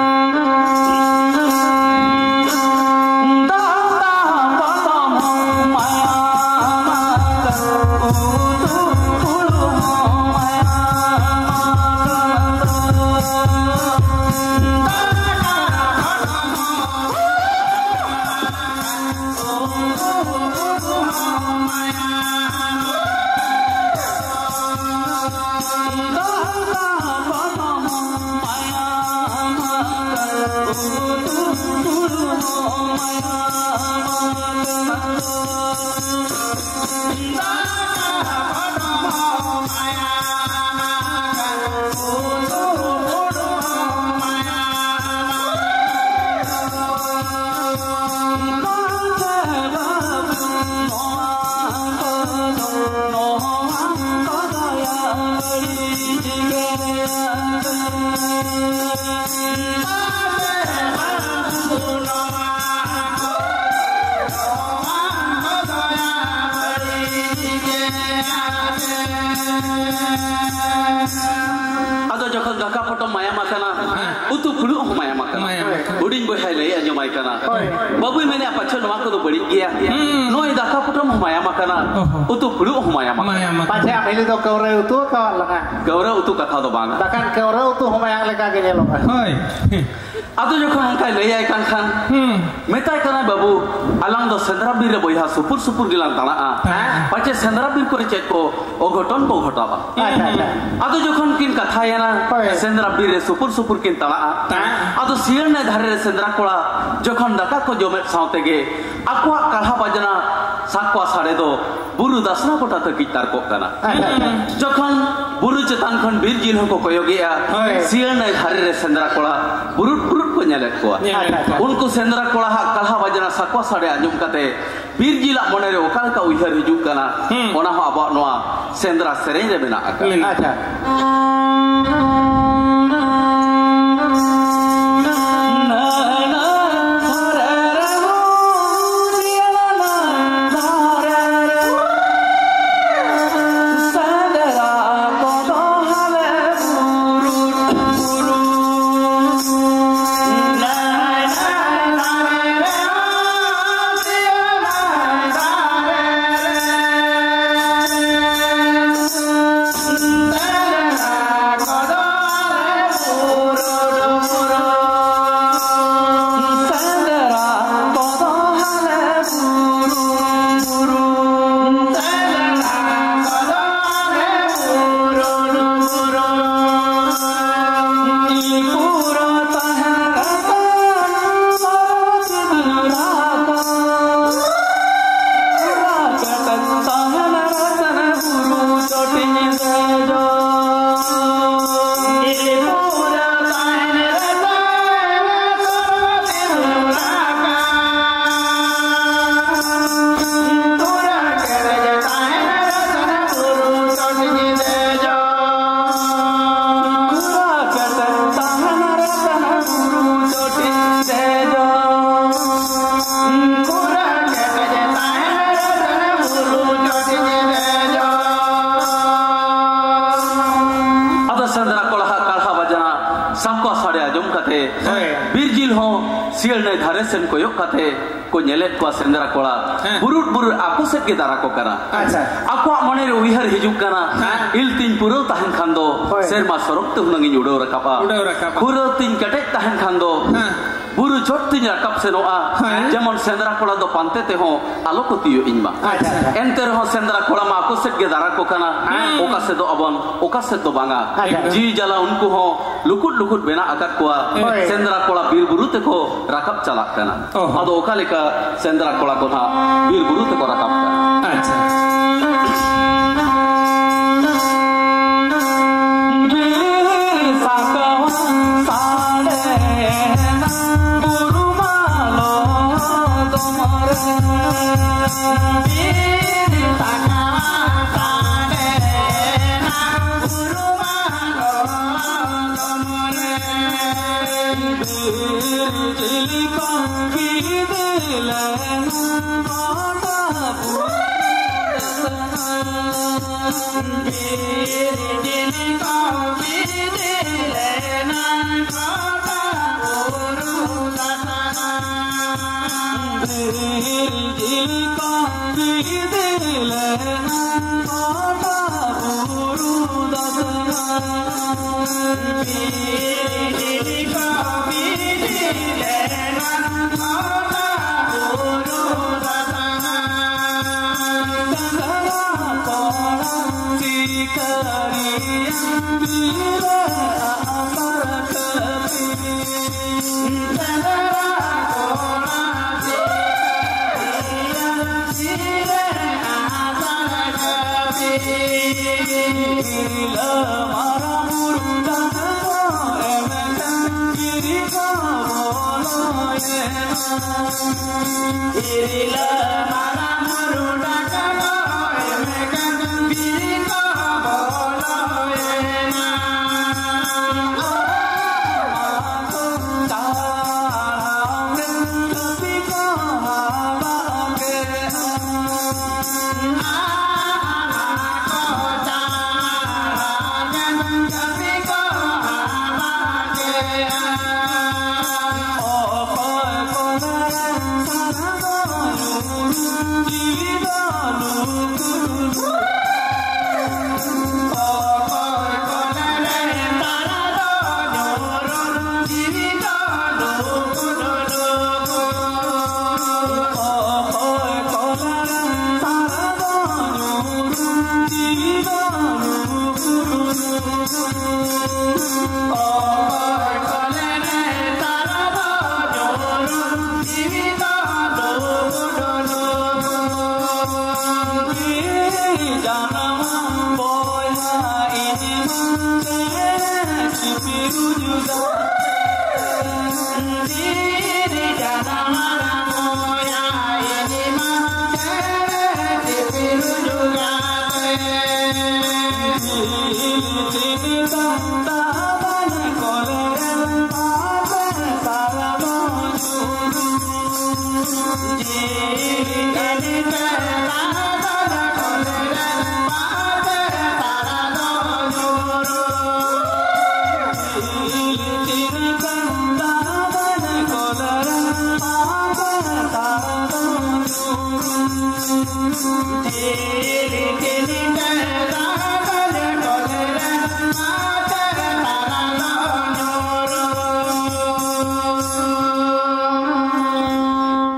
ᱟᱫᱚ ᱡᱚᱠᱷᱚᱱ ᱫᱟᱠᱟ ᱯᱚᱴᱚᱢ ᱢᱟᱭᱟᱢ ᱟᱠᱟᱱᱟ, ᱦᱮᱸ᱾ ᱩᱛᱩ ᱯᱷᱩᱲᱩᱜ ᱦᱚᱸ ᱢᱟᱭᱟᱢ ᱟᱠᱟᱱᱟ᱾ ᱢᱟᱭᱟᱢ ᱟᱠᱟᱱᱟ᱾ ᱦᱩᱰᱤᱧ ᱵᱚᱭᱦᱟᱭ ᱞᱟᱹᱭ ᱟᱸᱡᱚᱢᱟᱭ ᱠᱟᱱᱟ᱾ ᱦᱳᱭ᱾ ᱵᱟᱹᱵᱩᱭ ᱢᱮᱱᱮᱫᱼᱟ, "ᱯᱟᱪᱷᱮ ᱱᱚᱣᱟ ᱠᱚᱫᱚ ᱵᱟᱹᱲᱤᱡ ᱜᱮᱭᱟ᱾ ᱦᱩᱸ᱾ ᱱᱚᱜᱼᱚᱭ ᱫᱟᱠᱟ ᱯᱚᱴᱚᱢ ᱦᱚᱸ ᱢᱟᱭᱟᱢ ᱟᱠᱟᱱᱟ, ᱚᱦᱚ᱾ ᱩᱛᱩ ᱯᱷᱩᱲᱩᱜ ᱦᱚᱸ ᱢᱟᱭᱟᱢ ᱟᱠᱟᱱᱟ᱾" ᱢᱟᱭᱟᱢ ᱟᱠᱟᱱᱟ᱾ ᱯᱟᱪᱷᱮ ᱟᱢ ᱦᱤᱞᱤ ᱫᱚ ᱠᱟᱹᱣᱨᱟᱹ ᱩᱛᱩ ᱟᱠᱟᱣᱟᱫ ᱞᱟᱝᱟ᱾ ᱠᱟᱹᱣᱨᱟᱹ ᱩᱛᱩ ᱠᱟᱛᱷᱟ ᱫᱚ ᱵᱟᱝ᱾ ᱵᱟᱠᱷᱟᱱ ᱠᱟᱹᱣᱨᱟᱹ ᱩᱛᱩ ᱦᱚᱸ ᱢᱟᱭᱟᱢ ᱞᱮᱠᱟ ᱜᱮ ᱧᱮᱞᱚᱜᱼᱟ᱾ ᱦᱳᱭ᱾ ᱟᱫᱚ ᱡᱚᱠᱷᱚᱱ ᱚᱱᱠᱟᱭ ᱞᱟᱹᱭᱟᱭ ᱠᱟᱱ ᱠᱷᱟᱱ, ᱦᱩᱸ᱾ ᱢᱮᱛᱟᱭ ᱠᱟᱱᱟᱭ, "ᱵᱟᱹᱵᱩ, ᱟᱞᱟᱝ ᱫᱚ ᱥᱮᱸᱫᱽᱨᱟ ᱵᱤᱨ ᱨᱮ ᱵᱚᱭᱦᱟ ᱥᱩᱯᱩᱨ ᱥᱩᱯᱩᱨ ᱜᱮᱞᱟᱝ ᱛᱟᱲᱟᱜᱼᱟ᱾ ᱦᱮᱸ᱾ ᱯᱟᱪᱮ ᱥᱮᱸᱫᱽᱨᱟ ᱵᱤᱨ ᱠᱚᱨᱮ ᱪᱮᱫ ᱠᱚ ᱚᱜᱷᱚᱴᱚᱱ ᱠᱚ ᱜᱷᱚᱴᱟᱣᱟ?" ᱟᱪᱪᱷᱟ, ᱟᱪᱪᱷᱟ᱾ ᱟᱫᱚ ᱡᱚᱠᱷᱚᱱ ᱠᱤᱱ ᱠᱟᱛᱷᱟᱭᱮᱱᱟ, ᱦᱳᱭ᱾ ᱥᱮᱸᱫᱽᱨᱟ ᱵᱤᱨ ᱨᱮ ᱥᱩᱯᱩᱨ ᱥᱩᱯᱩᱨ ᱠᱤᱱ ᱛᱟᱲᱟᱜᱼᱟ᱾ ᱦᱮᱸ᱾ ᱟᱫᱚ ᱥᱤᱭᱟᱹᱲ ᱱᱟᱹᱭ ᱫᱷᱟᱨᱮ ᱨᱮ ᱥᱮᱸᱫᱽᱨᱟ ᱠᱚᱲᱟ ᱡᱚᱠᱷᱚᱱ ᱫᱟᱠᱟ ᱠᱚ ᱡᱚᱢᱮᱫ ᱥᱟᱶ ᱛᱮᱜᱮ ᱟᱠᱚᱣᱟᱜ ᱠᱟᱲᱦᱟ ᱵᱟᱡᱽᱱᱟ ᱥᱟᱠᱣᱟ ᱥᱟᱰᱮ ᱫᱚ ᱵᱩᱨᱩ ᱫᱟᱥᱱᱟ ᱜᱚᱴᱟ ᱛᱟᱹᱠᱤᱡ ᱛᱟᱨᱠᱚᱜ ᱠᱟᱱᱟ᱾ ᱟᱪᱪᱷᱟ, ᱟᱪᱪᱷᱟ᱾ ᱡᱚᱠᱷᱚᱱ ᱵᱩᱨᱩ ᱪᱮᱛᱟᱱ ᱠᱷᱚᱱ ᱵᱤᱨ ᱡᱤᱞ ᱦᱚᱸᱠᱚ ᱠᱚᱭᱚᱜᱮᱜᱼᱟ, ᱦᱳᱭ᱾ ᱥᱤᱭᱟᱹᱲ ᱱᱟᱹᱭ ᱫᱷᱟᱨᱮ ᱨᱮ ᱥᱮᱸᱫᱽᱨᱟ ᱠᱚᱲᱟ ᱵᱩᱨᱩᱴ ᱵᱩᱨᱩᱴ ᱠᱚ ᱧᱮᱞᱮᱫ ᱠᱚᱣᱟ᱾ ᱟᱪᱪᱷᱟ, ᱟᱪᱪᱷᱟ᱾ ᱩᱱᱠᱩ ᱥᱮᱸᱫᱽᱨᱟ ᱠᱚᱲᱟ ᱦᱟᱜ ᱠᱟᱲᱦᱟ ᱵᱟᱡᱽᱱᱟ ᱥᱟᱠᱣᱟ ᱥᱟᱰᱮ ᱟᱸᱡᱚᱢ ᱠᱟᱛᱮ ᱵᱤᱨ ᱡᱤᱞᱟᱜ ᱢᱚᱱᱮᱨᱮ ᱚᱠᱟ ᱞᱮᱠᱟ ᱩᱭᱦᱟᱹᱨ ᱦᱤᱡᱩᱜ ᱠᱟᱱᱟ, ᱦᱩᱸ᱾ ᱚᱱᱟ ᱦᱚᱸ ᱟᱵᱚᱣᱟᱜ ᱱᱚᱣᱟ ᱥᱮᱸᱫᱽᱨᱟ ᱥᱮᱨᱮᱧ ᱨᱮ ᱢᱮᱱᱟᱜ ᱟᱠᱟᱫᱟ᱾ ᱢᱮᱱᱟᱜ ᱟᱠᱟᱫᱟ᱾ ᱟᱫᱚ ᱥᱮᱸᱫᱽᱨᱟ ᱠᱚᱲᱟ ᱦᱟᱜ ᱠᱟᱲᱦᱟ ᱵᱟᱡᱽᱱᱟ ᱥᱟᱠᱣᱟ ᱥᱟᱰᱮ ᱟᱸᱡᱚᱢ ᱠᱟᱛᱮ, ᱦᱳᱭ᱾ ᱵᱤᱨ ᱡᱤᱞ ᱦᱚᱸ ᱪᱤᱭᱟᱹᱲ ᱱᱟᱹᱭ ᱫᱷᱟᱨᱮ ᱥᱮᱱ ᱠᱚᱭᱚᱜ ᱠᱟᱛᱮ ᱠᱚ ᱧᱮᱞᱮᱫ ᱠᱚᱣᱟ ᱥᱮᱸᱫᱽᱨᱟ ᱠᱚᱲᱟ᱾ ᱦᱮᱸ᱾ ᱵᱩᱨᱩᱴ ᱵᱩᱨᱩᱴ ᱟᱠᱚ ᱥᱮᱫ ᱜᱮ ᱫᱟᱨᱟ ᱠᱚ ᱠᱟᱱᱟ᱾ ᱟᱪᱪᱷᱟ᱾ ᱟᱠᱚᱣᱟᱜ ᱢᱚᱱᱮᱨᱮ ᱩᱭᱦᱟᱹᱨ ᱦᱤᱡᱩᱜ ᱠᱟᱱᱟ, ᱦᱮᱸ᱾ ᱤᱞ ᱛᱤᱧ ᱯᱩᱨᱟᱹᱣ ᱛᱟᱦᱮᱱ ᱠᱷᱟᱱ ᱫᱚ, ᱦᱳᱭ᱾ ᱥᱮᱨᱢᱟ ᱥᱚᱨᱚᱜ ᱛᱮ ᱦᱩᱱᱟᱹᱝ ᱤᱧ ᱩᱰᱟᱹᱣ ᱨᱟᱠᱟᱵᱼᱟ᱾ ᱩᱰᱟᱹᱣ ᱨᱟᱠᱟᱵᱼᱟ᱾ ᱠᱷᱩᱨᱟᱹ ᱛᱤᱧ ᱠᱮᱴᱮᱡ ᱛᱟᱦᱮᱱ ᱠᱷᱟᱱ ᱫᱚ, ᱦᱮᱸ᱾ ᱵᱩᱨᱩ ᱪᱚᱴ ᱛᱤᱧ ᱨᱟᱠᱟᱵ ᱥᱮᱱᱚᱜᱼᱟ᱾ ᱦᱮᱸ᱾ ᱡᱮᱢᱚᱱ ᱥᱮᱸᱫᱽᱨᱟ ᱠᱚᱲᱟ ᱫᱚ ᱯᱟᱱᱛᱮ ᱛᱮᱦᱚᱸ ᱟᱞᱚ ᱠᱚ ᱛᱤᱭᱳᱜ ᱤᱧ ᱢᱟ᱾ ᱟᱪᱪᱷᱟ, ᱟᱪᱪᱷᱟ᱾ ᱮᱱᱛᱮ ᱨᱮᱦᱚᱸ ᱥᱮᱸᱫᱽᱨᱟ ᱠᱚᱲᱟ ᱢᱟ ᱟᱠᱚ ᱥᱮᱫ ᱜᱮ ᱫᱟᱨᱟ ᱠᱚ ᱠᱟᱱᱟ᱾ ᱦᱮᱸ᱾ ᱚᱠᱟ ᱥᱮᱫ ᱫᱚ ᱟᱵᱚᱱ, ᱚᱠᱟ ᱥᱮᱫ ᱫᱚ ᱵᱟᱝᱟ᱾ ᱟᱪᱪᱷᱟ᱾ ᱡᱤᱣᱤ ᱡᱟᱞᱟ ᱩᱱᱠᱩ ᱦᱚᱸ ᱞᱩᱠᱩᱴ ᱞᱩᱠᱩᱴ ᱢᱮᱱᱟᱜ ᱟᱠᱟᱫ ᱠᱚᱣᱟ᱾ ᱦᱳᱭ᱾ ᱥᱮᱸᱫᱽᱨᱟ ᱠᱚᱲᱟ ᱵᱤᱨ ᱵᱩᱨᱩ ᱛᱮᱠᱚ ᱨᱟᱠᱟᱵ ᱪᱟᱞᱟᱜ ᱠᱟᱱᱟ᱾ ᱚ᱾ ᱟᱫᱚ ᱚᱠᱟ ᱞᱮᱠᱟ ᱥᱮᱸᱫᱽᱨᱟ ᱠᱚᱲᱟ ᱠᱚ ᱱᱟᱦᱟᱜ ᱵᱤᱨ ᱵᱩᱨᱩ ᱛᱮᱠᱚ ᱨᱟᱠᱟᱵ ᱠᱟᱱᱟ? ᱟᱪᱪᱷᱟ᱾ ᱵᱤᱨ ᱥᱟᱠᱟᱢ ᱥᱟᱰᱮ ᱵᱩᱨᱩ ᱢᱟᱞᱚ ᱫᱚᱢ ᱨᱮ᱾ ᱵᱤᱨ ᱥᱟᱠᱟᱢ ᱥᱟᱰᱮ ᱵᱩᱨᱩ ᱢᱟᱞᱚ ᱫᱚᱢ ᱨᱮ᱾ ᱵᱤᱨ ᱡᱤᱞ ᱠᱚ ᱵᱤᱫ ᱞᱮᱱ ᱜᱚᱴᱟ ᱵᱩᱨᱩ ᱫᱟᱛᱟᱱ᱾ ᱵᱤᱨ ᱡᱤᱞ ᱠᱚ ᱵᱤᱫ ᱞᱮᱱ ᱜᱚᱴᱟ ᱵᱩᱨᱩ ᱫᱟᱛᱟᱱ᱾ ᱵᱤᱨ ᱡᱤᱞ ᱠᱚ ᱵᱤᱫ ᱞᱮᱱ ᱜᱚᱴᱟ ᱵᱩᱨᱩ ᱫᱟᱛᱟᱱ᱾ ᱵᱤᱨ ᱡᱤᱞ ᱠᱚ ᱵᱤᱫ ᱞᱮᱱ ᱜᱚᱴᱟ ᱵᱩᱨᱩ ᱫᱟᱛᱟᱱ᱾ ᱰᱟᱝᱜᱽᱨᱟ ᱠᱚᱲᱟ ᱥᱤᱠᱟᱹᱨᱤᱭᱟᱹ ᱵᱤᱨ ᱨᱮ ᱟᱢᱟᱨ ᱠᱟᱹᱯᱤ᱾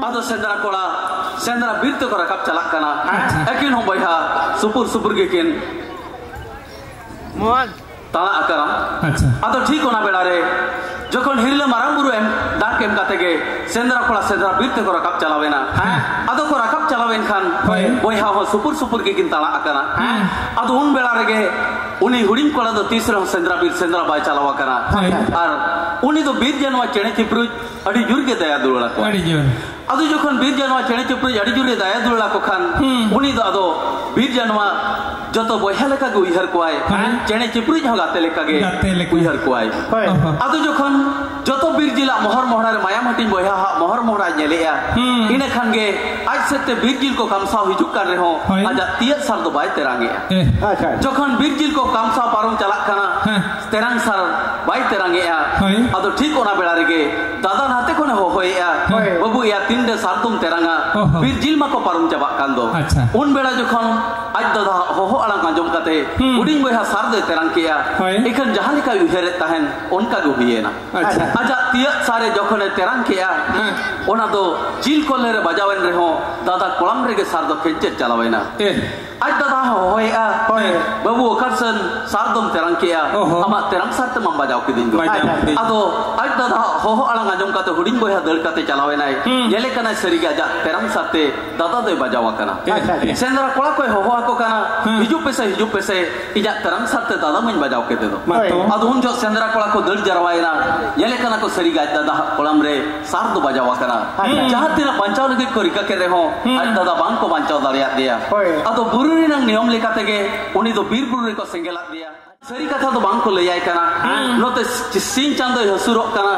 ᱟᱫᱚ ᱥᱮᱸᱫᱽᱨᱟ ᱠᱚᱲᱟ ᱥᱮᱸᱫᱽᱨᱟ ᱵᱤᱨ ᱛᱮᱠᱚ ᱨᱟᱠᱟᱵ ᱪᱟᱞᱟᱜ ᱠᱟᱱᱟ᱾ ᱟᱪᱪᱷᱟ᱾ ᱟᱹᱠᱤᱱ ᱦᱚᱸ ᱵᱚᱭᱦᱟ ᱥᱩᱯᱩᱨ ᱥᱩᱯᱩᱨ ᱜᱮᱠᱤᱱ ᱢᱳᱦᱚᱱ᱾ ᱛᱟᱲᱟᱜ ᱟᱠᱟᱱᱟ᱾ ᱟᱪᱪᱷᱟ᱾ ᱟᱫᱚ ᱴᱷᱤᱠ ᱚᱱᱟ ᱵᱮᱲᱟ ᱨᱮ ᱡᱚᱠᱷᱚᱱ ᱦᱤᱨᱞᱟᱹ ᱢᱟᱨᱟᱝ ᱵᱩᱨᱩ ᱮᱢ ᱰᱟᱠ ᱮᱢ ᱠᱟᱛᱮ ᱜᱮ ᱥᱮᱸᱫᱽᱨᱟ ᱠᱚᱲᱟ ᱥᱮᱸᱫᱽᱨᱟ ᱵᱤᱨ ᱛᱮᱠᱚ ᱨᱟᱠᱟᱵ ᱪᱟᱞᱟᱣ ᱮᱱᱟ᱾ ᱦᱮᱸ᱾ ᱟᱫᱚ ᱠᱚ ᱨᱟᱠᱟᱵ ᱪᱟᱞᱟᱣ ᱮᱱ ᱠᱷᱟᱱ ᱦᱳᱭ᱾ ᱵᱚᱭᱦᱟ ᱦᱚᱸ ᱥᱩᱯᱩᱨ ᱥᱩᱯᱩᱨ ᱜᱮᱠᱤᱱ ᱛᱟᱲᱟᱜ ᱟᱠᱟᱱᱟ᱾ ᱦᱮᱸ᱾ ᱟᱫᱚ ᱩᱱ ᱵᱮᱲᱟ ᱨᱮᱜᱮ ᱩᱱᱤ ᱦᱩᱰᱤᱧ ᱠᱚᱲᱟ ᱫᱚ ᱛᱤᱥ ᱨᱮᱦᱚᱸ ᱥᱮᱸᱫᱽᱨᱟ ᱵᱤᱨ ᱥᱮᱸᱫᱽᱨᱟ ᱵᱟᱭ ᱪᱟᱞᱟᱣ ᱟᱠᱟᱱᱟ᱾ ᱦᱳᱭ᱾ ᱟᱨ ᱩᱱᱤ ᱫᱚ ᱵᱤᱨ ᱡᱟᱱᱣᱟ ᱪᱮᱬᱮ ᱪᱤᱯᱨᱩᱡ ᱟᱹᱰᱤ ᱡᱳᱨ ᱜᱮ ᱫᱟᱭᱟ ᱫᱩᱞᱟᱹᱲ ᱟᱠᱚᱣᱟ᱾ ᱟᱹᱰᱤ ᱡᱳᱨ᱾ ᱟᱫᱚ ᱡᱚᱠᱷᱚᱱ ᱵᱤᱨ ᱡᱟᱱᱣᱟ ᱪᱮᱬᱮ ᱪᱤᱯᱨᱩᱡ ᱟᱹᱰᱤ ᱡᱳᱨᱮ ᱫᱟᱭᱟ ᱫᱩᱞᱟᱹᱲ ᱟᱠᱚ ᱠᱷᱟᱱ ᱦᱩᱸ᱾ ᱩᱱᱤ ᱫᱚ ᱟᱫᱚ ᱵᱤᱨ ᱡᱟᱱᱣᱟ ᱡᱚᱛᱚ ᱵᱚᱭᱦᱟ ᱞᱮᱠᱟ ᱜᱮ ᱩᱭᱦᱟᱹᱨ ᱠᱚᱣᱟᱭ᱾ ᱦᱳᱭ᱾ ᱪᱮᱬᱮ ᱪᱤᱯᱨᱩᱡ ᱦᱚᱸ ᱜᱟᱛᱮ ᱞᱮᱠᱟ ᱜᱮ ᱜᱟᱛᱮ ᱞᱮᱠᱟ᱾ ᱩᱭᱦᱟᱹᱨ ᱠᱚᱣᱟᱭ᱾ ᱦᱳᱭ᱾ ᱚᱦᱚ᱾ ᱟᱫᱚ ᱡᱚᱠᱷᱚᱱ ᱡᱚᱛᱚ ᱵᱤᱨ ᱡᱤᱞᱟᱜ ᱢᱚᱦᱚᱨ ᱢᱚᱦᱲᱟ ᱨᱮ ᱢᱟᱭᱟᱢ ᱦᱟᱹᱴᱤᱧ ᱵᱚᱭᱦᱟ ᱦᱟᱜ ᱢᱚᱦᱚᱨ ᱢᱚᱦᱲᱟᱭ ᱧᱮᱞᱮᱜᱼᱟ, ᱦᱩᱸ᱾ ᱤᱱᱟᱹ ᱠᱷᱟᱱ ᱜᱮ ᱟᱡ ᱥᱮᱫ ᱛᱮ ᱵᱤᱨ ᱡᱤᱞ ᱠᱚ ᱠᱟᱢᱥᱟᱣ ᱦᱤᱡᱩᱜ ᱠᱟᱱ ᱨᱮᱦᱚᱸ ᱦᱳᱭ᱾ ᱟᱡᱟᱜ ᱛᱤᱭᱟᱹᱜ ᱥᱟᱨ ᱫᱚ ᱵᱟᱭ ᱛᱮᱨᱟᱝ ᱮᱜᱼᱟ᱾ ᱮ᱾ ᱟᱪᱪᱷᱟ᱾ ᱡᱚᱠᱷᱚᱱ ᱵᱤᱨ ᱡᱤᱞ ᱠᱚ ᱠᱟᱢᱥᱟᱣ ᱯᱟᱨᱚᱢ ᱪᱟᱞᱟᱜ ᱠᱟᱱᱟ, ᱦᱮᱸ᱾ ᱛᱮᱨᱟᱝ ᱥᱟᱨ ᱵᱟᱭ ᱛᱮᱨᱟᱝ ᱮᱜᱼᱟ᱾ ᱦᱳᱭ᱾ ᱟᱫᱚ ᱴᱷᱤᱠ ᱚᱱᱟ ᱵᱮᱲᱟ ᱨᱮᱜᱮ ᱫᱟᱫᱟ ᱱᱟᱛᱮ ᱠᱷᱚᱱᱮ ᱦᱚᱦᱚᱭᱮᱜᱼᱟ, ᱦᱳᱭ᱾ "ᱵᱟᱹᱵᱩ ᱮᱭᱟ, ᱛᱤᱱᱨᱮ ᱥᱟᱨ ᱫᱚᱢ ᱛᱮᱨᱟᱝᱟ? ᱚᱦᱚ᱾ ᱵᱤᱨ ᱡᱤᱞ ᱢᱟᱠᱚ ᱯᱟᱨᱚᱢ ᱪᱟᱵᱟᱜ ᱠᱟᱱ ᱫᱚ᱾" ᱟᱪᱪᱷᱟ᱾ ᱩᱱ ᱵᱮᱲᱟ ᱡᱚᱠᱷᱚᱱ ᱟᱡ ᱫᱟᱫᱟ ᱦᱚᱦᱚ ᱟᱲᱟᱝ ᱟᱸᱡᱚᱢ ᱠᱟᱛᱮ ᱦᱩᱸ᱾ ᱦᱩᱰᱤᱧ ᱵᱚᱭᱦᱟ ᱥᱟᱨ ᱫᱚᱭ ᱛᱮᱨᱟᱝ ᱠᱮᱜᱼᱟ᱾ ᱦᱳᱭ᱾ ᱮᱱᱠᱷᱟᱱ ᱡᱟᱦᱟᱸ ᱞᱮᱠᱟᱭ ᱩᱭᱦᱟᱹᱨᱮᱫ ᱛᱟᱦᱮᱱ ᱚᱱᱠᱟ ᱜᱮ ᱦᱩᱭᱮᱱᱟ᱾ ᱟᱪᱪᱷᱟ᱾ ᱟᱡᱟᱜ ᱛᱤᱭᱟᱹᱜ ᱥᱟᱨᱮ ᱡᱚᱠᱷᱚᱱᱮ ᱛᱮᱨᱟᱝ ᱠᱮᱜᱼᱟ, ᱦᱮᱸ᱾ ᱚᱱᱟ ᱫᱚ ᱡᱤᱞ ᱠᱚᱞᱮ ᱨᱮ ᱵᱟᱡᱟᱣᱮᱱ ᱨᱮᱦᱚᱸ ᱫᱟᱫᱟ ᱠᱚᱲᱟᱢ ᱨᱮᱜᱮ ᱥᱟᱨ ᱫᱚ ᱠᱷᱮᱧᱪᱮᱫ ᱪᱟᱞᱟᱣᱮᱱᱟ᱾ ᱮ᱾ ᱟᱡ ᱫᱟᱫᱟ ᱦᱚᱸ ᱦᱚᱦᱚᱭᱮᱜᱼᱟ, ᱦᱳᱭ᱾ "ᱵᱟᱹᱵᱩ, ᱚᱠᱟ ᱥᱮᱱ ᱥᱟᱨ ᱫᱚᱢ ᱛᱮᱨᱟᱝ ᱠᱮᱜᱼᱟ? ᱚᱦᱚ᱾ ᱟᱢᱟᱜ ᱛᱮᱨᱟᱝ ᱥᱟᱨ ᱛᱮ ᱢᱟᱢ ᱵᱟᱡᱟᱣ ᱠᱤᱫᱤᱧ ᱫᱚ?" ᱵᱟᱡᱟᱣ ᱟᱪᱪᱷᱟ᱾ ᱠᱤᱫᱤᱧ᱾ ᱟᱫᱚ ᱟᱡ ᱫᱟᱫᱟ ᱦᱚᱦᱚ ᱟᱲᱟᱝ ᱟᱸᱡᱚᱢ ᱠᱟᱛᱮ ᱦᱩᱰᱤᱧ ᱵᱚᱭᱦᱟ ᱫᱟᱹᱲ ᱠᱟᱛᱮ ᱪᱟᱞᱟᱣ ᱮᱱᱟᱭ᱾ ᱦᱩᱸ᱾ ᱧᱮᱞᱮ ᱠᱟᱱᱟᱭ ᱥᱟᱹᱨᱤᱜᱮ ᱟᱡᱟᱜ ᱛᱮᱨᱟᱝ ᱥᱟᱨ ᱛᱮ ᱫᱟᱫᱟ ᱫᱚᱭ ᱵᱟᱡᱟᱣ ᱟᱠᱟᱱᱟ᱾ ᱟᱪᱪᱷᱟ, ᱟᱪᱪᱷᱟ᱾ ᱥᱮᱸᱫᱽᱨᱟ ᱠᱚᱲᱟ ᱠᱚᱭ ᱦᱚᱦᱚ ᱟᱠᱚ ᱠᱟᱱᱟ, ᱦᱩᱸ᱾ "ᱦᱤᱡᱩᱜ ᱯᱮᱥᱮ, ᱦᱤᱡᱩᱜ ᱯᱮᱥᱮ, ᱤᱧᱟᱜ ᱛᱮᱨᱟᱝ ᱥᱟᱨ ᱛᱮ ᱫᱟᱫᱟ ᱢᱟᱹᱧ ᱵᱟᱡᱟᱣ ᱠᱮᱫᱮ ᱫᱚ᱾" ᱢᱟ ᱛᱚ᱾ ᱟᱫᱚ ᱩᱱ ᱡᱚᱦᱚᱜ ᱥᱮᱸᱫᱽᱨᱟ ᱠᱚᱲᱟ ᱠᱚ ᱫᱟᱹᱲ ᱡᱟᱨᱣᱟᱭᱮᱱᱟ᱾ ᱧᱮᱞᱮ ᱠᱟᱱᱟ ᱠᱚ ᱥᱟᱹᱨᱤᱜᱮ ᱟᱡ ᱫᱟᱫᱟ ᱦᱟᱜ ᱠᱚᱲᱟᱢ ᱨᱮ ᱥᱟᱨ ᱫᱚ ᱵᱟᱡᱟᱣ ᱟᱠᱟᱱᱟ᱾ ᱦᱩᱸ᱾ ᱡᱟᱦᱟᱸ ᱛᱤᱱᱟᱹᱜ ᱵᱟᱧᱪᱟᱣ ᱞᱟᱹᱜᱤᱫ ᱠᱚ ᱨᱤᱠᱟᱹ ᱠᱮᱫ ᱨᱮᱦᱚᱸ, ᱦᱩᱸ᱾ ᱟᱡ ᱫᱟᱫᱟ ᱵᱟᱝ ᱠᱚ ᱵᱟᱧᱪᱟᱣ ᱫᱟᱲᱮᱭᱟᱫ ᱫᱮᱭᱟ᱾ ᱦᱳᱭ᱾ ᱟᱫᱚ ᱵᱩᱨᱩ ᱨᱮᱱᱟᱜ ᱱᱤᱭᱚᱢ ᱞᱮᱠᱟ ᱛᱮᱜᱮ ᱩᱱᱤ ᱫᱚ ᱵᱤᱨ ᱵᱩᱨᱩ ᱨᱮᱠᱚ ᱥᱮᱸᱜᱮᱞᱟᱫ ᱫᱮᱭᱟ᱾ ᱥᱟᱹᱨᱤ ᱠᱟᱛᱷᱟ ᱫᱚ ᱵᱟᱝ ᱠᱚ ᱞᱟᱹᱭᱟᱭ ᱠᱟᱱᱟ᱾ ᱦᱩᱸ᱾ ᱱᱚᱛᱮ ᱥᱤᱧ ᱪᱟᱸᱫᱚᱭ ᱦᱟᱹᱥᱩᱨᱚᱜ ᱠᱟᱱᱟ,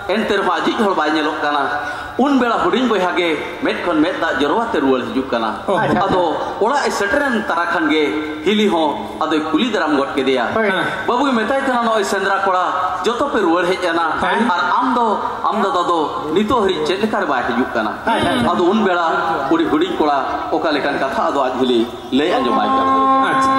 ᱮᱱᱛᱮ ᱨᱮᱦᱚᱸ ᱟᱡᱤᱡ ᱦᱚᱲ ᱵᱟᱭ ᱧᱮᱞᱚᱜ ᱠᱟᱱᱟ᱾ ᱩᱱ ᱵᱮᱲᱟ ᱦᱩᱰᱤᱧ ᱵᱚᱭᱦᱟ ᱜᱮ ᱢᱮᱫ ᱠᱷᱚᱱ ᱢᱮᱫ ᱫᱟᱜ ᱡᱚᱨᱚ ᱟᱛᱮ ᱨᱩᱣᱟᱹᱲ ᱦᱤᱡᱩᱜ ᱠᱟᱱᱟ᱾ ᱚ᱾ ᱟᱪᱪᱷᱟ, ᱟᱫᱚ ᱟᱪᱪᱷᱟ᱾ ᱚᱲᱟᱜ ᱮ ᱥᱮᱴᱮᱨᱮᱱ ᱛᱟᱨᱟ ᱠᱷᱟᱱ ᱜᱮ ᱦᱤᱞᱤ ᱦᱚᱸ ᱟᱫᱚᱭ ᱠᱩᱞᱤ ᱫᱟᱨᱟᱢ ᱜᱚᱫ ᱠᱮᱫᱮᱭᱟ᱾ ᱦᱳᱭ᱾ ᱵᱟᱹᱵᱩᱭ ᱢᱮᱛᱟᱭ ᱠᱟᱱᱟ, "ᱱᱚᱜᱼᱚᱭ ᱥᱮᱸᱫᱽᱨᱟ ᱠᱚᱲᱟ ᱡᱚᱛᱚ ᱯᱮ ᱨᱩᱣᱟᱹᱲ ᱦᱮᱡ ᱮᱱᱟ, ᱦᱳᱭ᱾ ᱟᱨ ᱟᱢ ᱫᱚ, ᱟᱢ ᱫᱟᱫᱟ ᱫᱚ ᱱᱤᱛᱚᱜ ᱦᱟᱹᱨᱤᱡ ᱪᱮᱫ ᱞᱮᱠᱟ ᱨᱮ ᱵᱟᱭ ᱦᱤᱡᱩᱜ ᱠᱟᱱᱟ?" ᱦᱳᱭ, ᱦᱳᱭ᱾ ᱟᱫᱚ ᱩᱱ ᱵᱮᱲᱟ ᱩᱱᱤ ᱦᱩᱰᱤᱧ ᱠᱚᱲᱟ ᱚᱠᱟ ᱞᱮᱠᱟᱱ ᱠᱟᱛᱷᱟ ᱟᱫᱚ ᱟᱡ ᱦᱤᱞᱤ ᱞᱟᱹᱭ ᱟᱸᱡᱚᱢᱟᱭ ᱠᱟᱱᱟ᱾ ᱟᱪᱪᱷᱟ᱾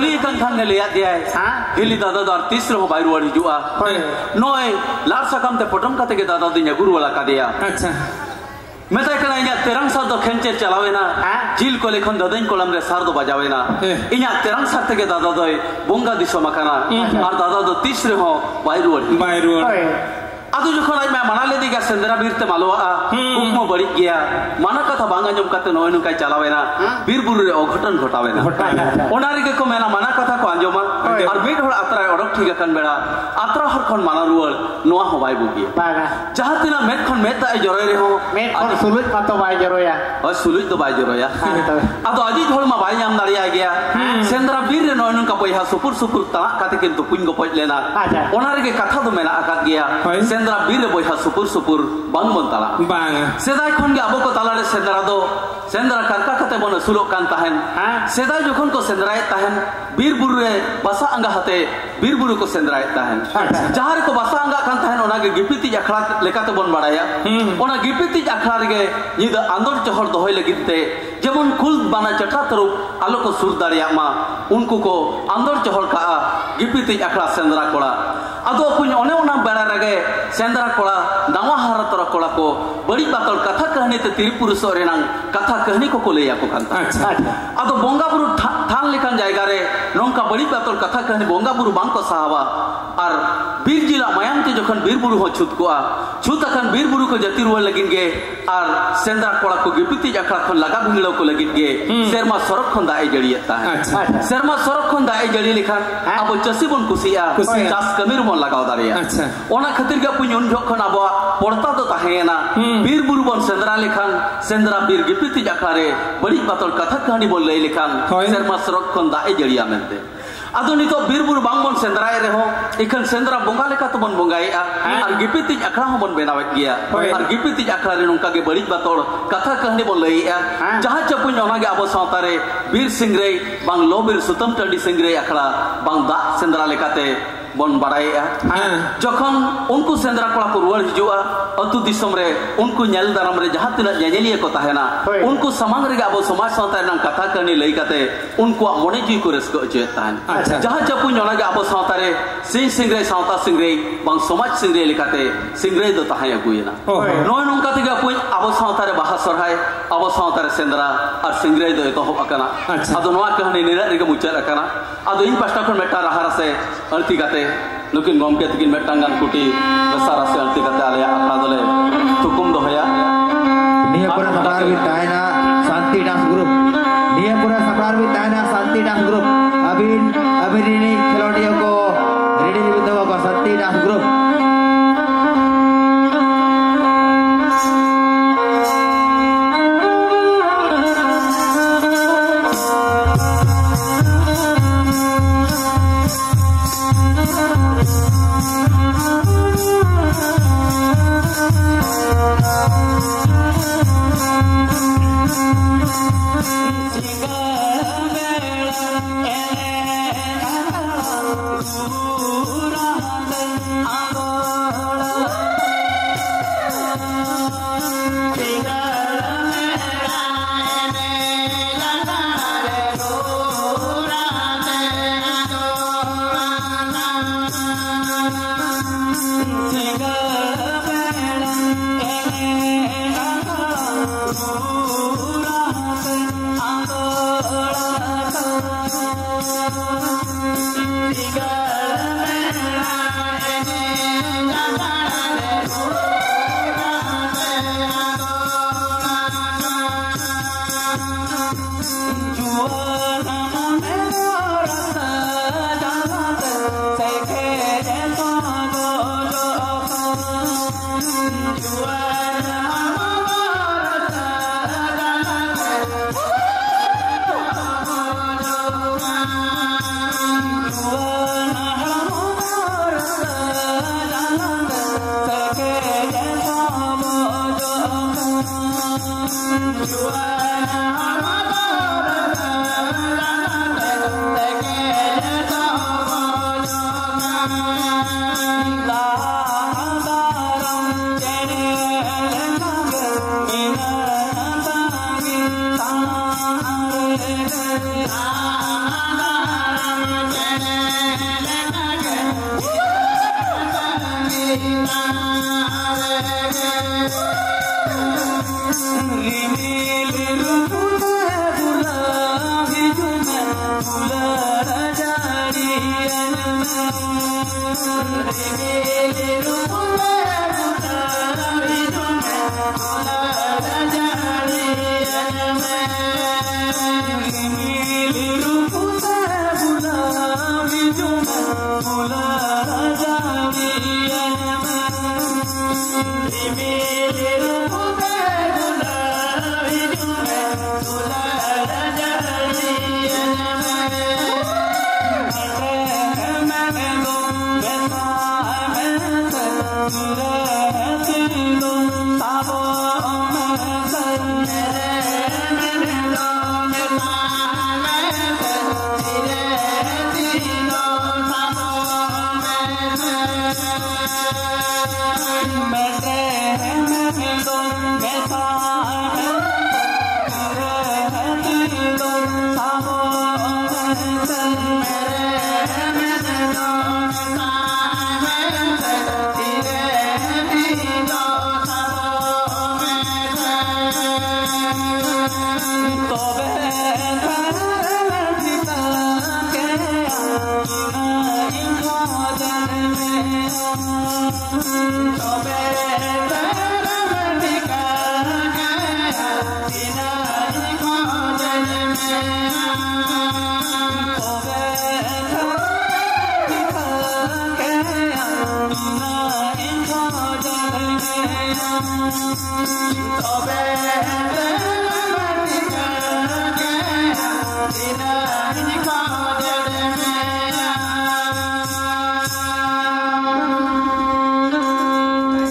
ᱞᱟᱹᱭ ᱠᱟᱱ ᱠᱷᱟᱱ ᱜᱮ ᱞᱟᱹᱭᱟᱫ ᱫᱮᱭᱟᱭ, ᱦᱮᱸ? ᱦᱤᱞᱤ ᱫᱟᱫᱟ ᱫᱚ ᱟᱨ ᱛᱤᱥ ᱨᱮᱦᱚᱸ ᱵᱟᱭ ᱨᱩᱣᱟᱹᱲ ᱦᱤᱡᱩᱜᱼᱟ᱾ ᱦᱳᱭ᱾ ᱱᱚᱜᱼᱚᱭ ᱞᱟᱲ ᱥᱟᱠᱟᱢ ᱛᱮ ᱯᱚᱴᱚᱢ ᱠᱟᱛᱮ ᱜᱮ ᱫᱟᱫᱟ ᱫᱚᱧ ᱟᱹᱜᱩ ᱨᱩᱣᱟᱹᱲ ᱟᱠᱟᱫᱮᱭᱟ᱾ ᱟᱪᱪᱷᱟ᱾ ᱢᱮᱛᱟᱭ ᱠᱟᱱᱟ, "ᱤᱧᱟᱹᱜ ᱛᱮᱨᱟᱝ ᱥᱟᱨ ᱫᱚ ᱠᱷᱮᱧᱪᱮᱨ ᱪᱟᱞᱟᱣᱮᱱᱟ, ᱦᱮᱸ? ᱡᱤᱞ ᱠᱚᱞᱮ ᱠᱷᱚᱱ ᱫᱟᱹᱫᱟᱹᱧ ᱠᱚᱲᱟᱢ ᱨᱮ ᱥᱟᱨ ᱫᱚ ᱵᱟᱡᱟᱣᱮᱱᱟ᱾ ᱦᱮᱸ᱾ ᱤᱧᱟᱹᱜ ᱛᱮᱨᱟᱝ ᱥᱟᱨ ᱛᱮᱜᱮ ᱫᱟᱫᱟ ᱫᱚᱭ ᱵᱚᱸᱜᱟ ᱫᱤᱥᱚᱢ ᱟᱠᱟᱱᱟ, ᱦᱮᱸ᱾ ᱟᱨ ᱫᱟᱫᱟ ᱫᱚ ᱛᱤᱥ ᱨᱮᱦᱚᱸ ᱵᱟᱭ ᱨᱩᱣᱟᱹᱲ ᱦᱤᱡᱩᱜᱼᱟ᱾" ᱵᱟᱭ ᱨᱩᱣᱟᱹᱲ᱾ ᱦᱳᱭ᱾ ᱟᱫᱚ ᱡᱚᱠᱷᱚᱱ ᱟᱡ ᱢᱟ ᱢᱟᱱᱟ ᱞᱮᱫᱮ ᱜᱮᱭᱟ, ᱥᱮᱸᱫᱽᱨᱟ ᱵᱤᱨ ᱛᱮ ᱟᱞᱚᱣᱟᱜᱼᱟ, ᱦᱩᱸ᱾ ᱠᱩᱠᱢᱩ ᱵᱟᱹᱲᱤᱡ ᱜᱮᱭᱟ, ᱢᱟᱱᱟ ᱠᱟᱛᱷᱟ ᱵᱟᱝ ᱟᱸᱡᱚᱢ ᱠᱟᱛᱮ ᱱᱚᱜᱼᱚᱭ ᱱᱚᱝᱠᱟᱭ ᱪᱟᱞᱟᱣᱮᱱᱟ, ᱦᱮᱸ᱾ ᱵᱤᱨ ᱵᱩᱨᱩ ᱨᱮ ᱚᱜᱷᱚᱴᱚᱱ ᱜᱷᱚᱴᱟᱣᱮᱱᱟ᱾ ᱜᱷᱚᱴᱟᱣᱮᱱᱟ᱾ ᱚᱱᱟ ᱨᱮᱜᱮ ᱠᱚ ᱢᱮᱱᱟ, ᱢᱟᱱᱟ ᱠᱟᱛᱷᱟ ᱠᱚ ᱟᱸᱡᱚᱢᱟ, ᱦᱳᱭ᱾ ᱟᱨ ᱢᱤᱫ ᱦᱚᱲ ᱟᱛᱨᱟᱭ ᱚᱰᱚᱠ ᱴᱷᱤᱠ ᱟᱠᱟᱱ ᱵᱮᱲᱟ ᱟᱛᱨᱟ ᱦᱚᱨ ᱠᱷᱚᱱ ᱢᱟᱱᱟ ᱨᱩᱣᱟᱹᱲ, ᱱᱚᱣᱟ ᱦᱚᱸ ᱵᱟᱭ ᱵᱩᱜᱤᱭᱟ᱾ ᱵᱟᱝᱟ᱾ ᱡᱟᱦᱟᱸ ᱛᱤᱱᱟᱹᱜ ᱢᱮᱫ ᱠᱷᱚᱱ ᱢᱮᱫ ᱫᱟᱜ ᱮ ᱡᱚᱨᱚᱭ ᱨᱮᱦᱚᱸ, ᱢᱮᱫ ᱠᱷᱚᱱ ᱟᱡ ᱥᱩᱞᱩᱡ ᱢᱟᱛᱚ ᱵᱟᱭ ᱡᱚᱨᱚᱭᱟ᱾ ᱦᱳᱭ, ᱥᱩᱞᱩᱡ ᱫᱚ ᱵᱟᱭ ᱡᱚᱨᱚᱭᱟ᱾ ᱦᱮᱸ, ᱛᱚᱵᱮ᱾ ᱟᱫᱚ ᱟᱡᱤᱡ ᱦᱚᱲ ᱢᱟ ᱵᱟᱭ ᱧᱟᱢ ᱫᱟᱲᱮᱭᱟᱭ ᱜᱮᱭᱟ᱾ ᱦᱮᱸ᱾ ᱥᱮᱸᱫᱽᱨᱟ ᱵᱤᱨ ᱨᱮ ᱱᱚᱜᱼᱚᱭ ᱱᱚᱝᱠᱟ ᱵᱚᱭᱦᱟ ᱥᱩᱯᱩᱨ ᱥᱩᱯᱩᱨ ᱛᱟᱲᱟᱜ ᱠᱟᱛᱮ ᱠᱤᱱ ᱛᱩᱯᱩᱧ ᱜᱚᱯᱚᱡ ᱞᱮᱱᱟ᱾ ᱟᱪᱪᱷᱟ᱾ ᱚᱱᱟ ᱨᱮᱜᱮ ᱠᱟᱛᱷᱟ ᱫᱚ ᱢᱮᱱᱟᱜ ᱟᱠᱟᱫ ᱜᱮᱭᱟ᱾ ᱦᱳᱭ᱾ ᱥᱮᱸᱫᱽᱨᱟ ᱵᱤᱨ ᱨᱮ ᱵᱚᱭᱦᱟ ᱥᱩᱯᱩᱨ ᱥᱩᱯᱩᱨ ᱵᱟᱝ ᱵᱚᱱ ᱛᱟᱲᱟᱜ᱾ ᱵᱟᱝᱟ᱾ ᱥᱮᱫᱟᱭ ᱠᱷᱚᱱ ᱜᱮ ᱟᱵᱚ ᱠᱚ ᱛᱟᱞᱟᱨᱮ ᱥᱮᱸᱫᱽᱨᱟ ᱫᱚ, ᱥᱮᱸᱫᱽᱨᱟ ᱠᱟᱨᱠᱟ ᱠᱟᱛᱮ ᱵᱚᱱ ᱟᱹᱥᱩᱞᱚᱜ ᱠᱟᱱ ᱛᱟᱦᱮᱱ᱾ ᱦᱮᱸ᱾ ᱥᱮᱫᱟᱭ ᱡᱚᱠᱷᱚᱱ ᱠᱚ ᱥᱮᱸᱫᱽᱨᱟᱭᱮᱫ ᱛᱟᱦᱮᱱ, ᱵᱤᱨ ᱵᱩᱨᱩ ᱨᱮ ᱵᱟᱥᱟ ᱟᱸᱜᱟ ᱦᱟᱛᱮ ᱵᱤᱨ ᱵᱩᱨᱩ ᱠᱚ ᱥᱮᱸᱫᱽᱨᱟᱭᱮᱫ ᱛᱟᱦᱮᱱ᱾ ᱟᱪᱪᱷᱟ᱾ ᱡᱟᱦᱟᱸ ᱨᱮᱠᱚ ᱵᱟᱥᱟ ᱟᱸᱜᱟᱜ ᱠᱟᱱ ᱛᱟᱦᱮᱱ, ᱚᱱᱟ ᱜᱮ ᱜᱤᱯᱤᱛᱤᱡ ᱟᱠᱷᱲᱟ ᱞᱮᱠᱟᱛᱮ ᱵᱚᱱ ᱵᱟᱲᱟᱭᱟ᱾ ᱦᱩᱸ᱾ ᱚᱱᱟ ᱜᱤᱯᱤᱛᱤᱡ ᱟᱠᱷᱲᱟ ᱨᱮᱜᱮ ᱧᱤᱫᱟᱹ ᱟᱸᱫᱳᱲ ᱪᱚᱦᱚᱲ ᱫᱚᱦᱚᱭ ᱞᱟᱹᱜᱤᱫ ᱛᱮ, ᱡᱮᱢᱚᱱ ᱠᱩᱞ ᱵᱟᱱᱟ ᱪᱟᱴᱟ ᱛᱟᱹᱨᱩᱵ ᱟᱞᱚ ᱠᱚ ᱥᱩᱨ ᱫᱟᱲᱮᱭᱟᱜ ᱢᱟ, ᱩᱱᱠᱩ ᱠᱚ ᱟᱸᱫᱳᱲ ᱪᱚᱦᱚᱲ ᱠᱟᱜᱼᱟ ᱜᱤᱯᱤᱛᱤᱡ ᱟᱠᱷᱲᱟ ᱥᱮᱸᱫᱽᱨᱟ ᱠᱚᱲᱟ᱾ ᱟᱫᱚ ᱚᱠᱚᱭ ᱚᱱᱮ ᱚᱱᱟ ᱵᱮᱲᱟ ᱨᱮᱜᱮ ᱥᱮᱸᱫᱽᱨᱟ ᱠᱚᱲᱟ, ᱱᱟᱣᱟ ᱦᱟᱨᱟ ᱛᱚᱨᱟ ᱠᱚᱲᱟ ᱠᱚ ᱵᱟᱹᱲᱤᱡ ᱵᱟᱛᱚᱞ ᱠᱟᱛᱷᱟ ᱠᱟᱹᱦᱱᱤ ᱛᱮ ᱛᱤᱨᱤ ᱯᱩᱨᱩᱥᱚᱜ ᱨᱮᱱᱟᱝ ᱠᱟᱛᱷᱟ ᱠᱟᱹᱦᱱᱤ ᱠᱚᱠᱚ ᱞᱟᱹᱭ ᱟᱠᱚ ᱠᱟᱱ ᱛᱟᱦᱮᱸᱫ᱾ ᱟᱪᱪᱷᱟ᱾ ᱟᱫᱚ ᱵᱚᱸᱜᱟ ᱵᱩᱨᱩ ᱛᱷᱟ-, ᱛᱷᱟᱱ ᱞᱮᱠᱟᱱ ᱡᱟᱭᱜᱟ ᱨᱮ ᱱᱚᱝᱠᱟ ᱵᱟᱹᱲᱤᱡ ᱵᱟᱛᱚᱞ ᱠᱟᱛᱷᱟ ᱠᱟᱹᱦᱱᱤ ᱵᱚᱸᱜᱟ ᱵᱩᱨᱩ ᱵᱟᱝ ᱠᱚ ᱥᱟᱦᱟᱣᱟ᱾ ᱟᱨ ᱵᱤᱨ ᱡᱤᱞᱟᱜ ᱢᱟᱭᱟᱢ ᱛᱮ ᱡᱚᱠᱷᱚᱱ ᱵᱤᱨ ᱵᱩᱨᱩ ᱦᱚᱸ ᱪᱷᱩᱛ ᱠᱚᱜᱼᱟ, ᱪᱷᱩᱛ ᱟᱠᱟᱱ ᱵᱤᱨ ᱵᱩᱨᱩ ᱠᱚ ᱡᱟᱹᱛᱤ ᱨᱩᱣᱟᱹᱲ ᱞᱟᱹᱜᱤᱫ ᱜᱮ ᱟᱨ ᱥᱮᱸᱫᱽᱨᱟ ᱠᱚᱲᱟ ᱠᱚ ᱜᱤᱯᱤᱛᱤᱡ ᱟᱠᱷᱲᱟ ᱠᱷᱚᱱ ᱞᱟᱜᱟ ᱵᱷᱤᱸᱫᱲᱟᱹᱣ ᱠᱚ ᱞᱟᱹᱜᱤᱫ ᱜᱮ ᱦᱩᱸ᱾ ᱥᱮᱨᱢᱟ ᱥᱚᱨᱚᱜ ᱠᱷᱚᱱ ᱫᱟᱜ ᱮ ᱡᱟᱹᱲᱤᱭᱮᱫ ᱛᱟᱦᱮᱸᱫ᱾ ᱟᱪᱪᱷᱟ᱾ ᱥᱮᱨᱢᱟ ᱥᱚᱨᱚᱜ ᱠᱷᱚᱱ ᱫᱟᱜ ᱮ ᱡᱟᱹᱲᱤ ᱞᱮᱠᱷᱟᱱ ᱦᱮᱸ᱾ ᱟᱵᱚ ᱪᱟᱹᱥᱤ ᱵᱚᱱ ᱠᱩᱥᱤᱜᱼᱟ, ᱠᱩᱥᱤᱜᱼᱟ᱾ ᱪᱟᱥ ᱠᱟᱹᱢᱤ ᱨᱮᱵᱚᱱ ᱞᱟᱜᱟᱣ ᱫᱟᱲᱮᱭᱟᱜᱼᱟ᱾ ᱟᱪᱪᱷᱟ᱾ ᱚᱱᱟ ᱠᱷᱟᱹᱛᱤᱨ ᱜᱮ ᱟᱯᱩᱧ ᱩᱱ ᱡᱚᱦᱚᱜ ᱠᱷᱚᱱ ᱟᱵᱚᱣᱟᱜ ᱯᱚᱲᱛᱟ ᱫᱚ ᱛᱟᱦᱮᱸᱭᱮᱱᱟ᱾ ᱦᱩᱸ᱾ ᱵᱤᱨ ᱵᱩᱨᱩ ᱵᱚᱱ ᱥᱮᱸᱫᱽᱨᱟ ᱞᱮᱠᱷᱟᱱ, ᱥᱮᱸᱫᱽᱨᱟ ᱵᱤᱨ ᱜᱤᱯᱤᱛᱤᱡ ᱟᱠᱷᱲᱟ ᱨᱮ ᱵᱟᱹᱲᱤᱡ ᱵᱟᱛᱚᱞ ᱠᱟᱛᱷᱟ ᱠᱟᱹᱦᱱᱤ ᱵᱚᱱ ᱞᱟᱹᱭ ᱞᱮᱠᱷᱟᱱ ᱦᱳᱭ᱾ ᱥᱮᱨᱢᱟ ᱥᱚᱨᱚᱜ ᱠᱷᱚᱱ ᱫᱟᱜ ᱮ ᱡᱟᱹᱲᱤᱭᱟ ᱢᱮᱱᱛᱮ᱾ ᱟᱫᱚ ᱱᱤᱛᱚᱜ ᱵᱤᱨ ᱵᱩᱨᱩ ᱵᱟᱝ ᱵᱚᱱ ᱥᱮᱸᱫᱽᱨᱟᱭᱮᱫ ᱨᱮᱦᱚᱸ, ᱤᱠᱷᱟᱹᱱ ᱥᱮᱸᱫᱽᱨᱟ ᱵᱚᱸᱜᱟ ᱞᱮᱠᱟ ᱛᱮᱵᱚᱱ ᱵᱚᱸᱜᱟᱭᱮᱫᱼᱟ᱾ ᱦᱮᱸ᱾ ᱟᱨ ᱜᱤᱯᱤᱛᱤᱡ ᱟᱠᱷᱲᱟ ᱦᱚᱸᱵᱚᱱ ᱵᱮᱱᱟᱣᱮᱫ ᱜᱮᱭᱟ᱾ ᱦᱳᱭ᱾ ᱟᱨ ᱜᱤᱯᱤᱛᱤᱡ ᱟᱠᱷᱲᱟ ᱨᱮ ᱱᱚᱝᱠᱟ ᱜᱮ ᱵᱟᱹᱲᱤᱡ ᱵᱟᱛᱚᱲ ᱠᱟᱛᱷᱟ ᱠᱟᱹᱦᱱᱤ ᱵᱚᱱ ᱞᱟᱹᱭᱮᱫᱼᱟ᱾ ᱦᱮᱸ᱾ ᱡᱟᱦᱟᱸ ᱪᱟᱹᱯᱩᱧ ᱚᱱᱟᱜᱮ ᱟᱵᱚ ᱥᱟᱶᱛᱟ ᱨᱮ ᱵᱤᱨ ᱥᱤᱝᱨᱟᱹᱭ ᱵᱟᱝ ᱞᱚ ᱵᱤᱨ ᱥᱩᱛᱟᱹᱢ ᱴᱟᱺᱰᱤ ᱥᱤᱝᱨᱟᱹᱭ ᱟᱠᱷᱲᱟ ᱵᱟᱝ ᱫᱟᱜ ᱥᱮᱸᱫᱽᱨᱟ ᱞᱮᱠᱟᱛᱮ ᱵᱚᱱ ᱵᱟᱲᱟᱭᱮᱫᱼᱟ᱾ ᱦᱮᱸ᱾ ᱡᱚᱠᱷᱚᱱ ᱩᱱᱠᱩ ᱥᱮᱸᱫᱽᱨᱟ ᱠᱚᱲᱟ ᱠᱚ ᱨᱩᱣᱟᱹᱲ ᱦᱤᱡᱩᱜᱼᱟ ᱟᱹᱛᱩ ᱫᱤᱥᱚᱢ ᱨᱮ, ᱩᱱᱠᱩ ᱧᱮᱞ ᱫᱟᱨᱟᱢ ᱨᱮ ᱡᱟᱦᱟᱸ ᱛᱤᱱᱟᱹᱜ ᱧᱮᱧᱮᱞᱤᱭᱟᱹ ᱠᱚ ᱛᱟᱦᱮᱱᱟ, ᱦᱳᱭ᱾ ᱩᱱᱠᱩ ᱥᱟᱢᱟᱝ ᱨᱮᱜᱮ ᱟᱵᱚ ᱥᱚᱢᱟᱡᱽ ᱥᱟᱶᱛᱟ ᱨᱮᱱᱟᱜ ᱠᱟᱛᱷᱟ ᱠᱟᱹᱦᱱᱤ ᱞᱟᱹᱭ ᱠᱟᱛᱮ ᱩᱱᱠᱩᱣᱟᱜ ᱢᱚᱱᱮ ᱡᱤᱣᱤ ᱠᱚ ᱨᱟᱹᱥᱠᱟᱹ ᱦᱚᱪᱚᱭᱮᱫ ᱛᱟᱦᱮᱱ᱾ ᱟᱪᱪᱷᱟ᱾ ᱡᱟᱦᱟᱸ ᱪᱟᱹᱯᱩᱧ ᱚᱱᱟᱜᱮ ᱟᱵᱚ ᱥᱟᱶᱛᱟ ᱨᱮ ᱥᱤᱧ ᱥᱤᱝᱨᱟᱹᱭ, ᱥᱟᱶᱛᱟ ᱥᱤᱝᱨᱟᱹᱭ ᱵᱟᱝ ᱥᱚᱢᱟᱡᱽ ᱥᱤᱝᱨᱟᱹᱭ ᱞᱮᱠᱟᱛᱮ ᱥᱤᱝᱨᱟᱹᱭ ᱫᱚ ᱛᱟᱦᱮᱸ ᱟᱹᱜᱩᱭᱮᱱᱟ᱾ ᱦᱳᱭ᱾ ᱱᱚᱜᱼᱚᱭ ᱱᱚᱝᱠᱟ ᱛᱮᱜᱮ ᱟᱵᱚ ᱥᱟᱶᱛᱟ ᱨᱮ ᱵᱟᱦᱟ ᱥᱚᱨᱦᱟᱭ, ᱟᱵᱚ ᱥᱟᱶᱛᱟ ᱨᱮ ᱥᱮᱸᱫᱽᱨᱟ ᱟᱨ ᱥᱤᱝᱨᱟᱹᱭ ᱫᱚ ᱮᱛᱚᱦᱚᱵ ᱟᱠᱟᱱᱟ᱾ ᱟᱪᱪᱷᱟ᱾ ᱟᱫᱚ ᱱᱚᱣᱟ ᱠᱟᱹᱦᱱᱤ ᱱᱤᱱᱟᱹᱜ ᱨᱮᱜᱮ ᱢᱩᱪᱟᱹᱫ ᱟᱠᱟᱱᱟ᱾ ᱟᱫᱚ ᱤᱧ ᱯᱟᱦᱴᱟ ᱠᱷᱚᱱ ᱢᱤᱫᱴᱟᱝ ᱨᱟᱦᱟ ᱨᱟᱥᱮ ᱟᱹᱲᱛᱤ ᱠᱟᱛᱮ ᱱᱩᱠᱤᱱ ᱜᱚᱢᱠᱮ ᱛᱟᱹᱠᱤᱱ ᱢᱤᱫᱴᱟᱝ ᱜᱟᱱ ᱠᱩᱴᱤ ᱢᱮᱥᱟ ᱨᱟᱥᱮ ᱟᱹᱲᱛᱤ ᱠᱟᱛᱮ ᱟᱞᱮᱭᱟᱜ ᱟᱠᱷᱲᱟ ᱫᱚᱞᱮ ᱛᱷᱩᱠᱩᱢ ᱫᱚᱦᱚᱭᱟ᱾ ᱱᱤᱭᱟᱹ ᱯᱚᱨᱮ ᱥᱟᱯᱲᱟᱣ ᱨᱮ ᱛᱟᱦᱮᱱᱟ ᱥᱟᱱᱛᱤ ᱰᱟᱱᱥ ᱜᱨᱩᱯ᱾ ᱱᱤᱭᱟᱹ ᱯᱚᱨᱮ ᱥᱟᱯᱲᱟᱣ ᱨᱮ ᱛᱟᱦᱮᱱᱟ ᱥᱟᱱᱛᱤ ᱰᱟᱱᱥ ᱜᱨᱩᱯ᱾ ᱟᱹᱵᱤᱱ, ᱟᱹᱵᱤᱱ ᱨᱤᱱᱤᱡ ᱠᱷᱮᱞᱳᱰᱤᱭᱟᱹ ᱠᱚ ᱨᱮᱰᱤ ᱨᱮᱵᱤᱱ ᱫᱚᱦᱚ ᱠᱚᱣᱟ, ᱥᱟᱱᱛᱤ ᱰᱟᱱᱥ ᱜᱨᱩᱯ᱾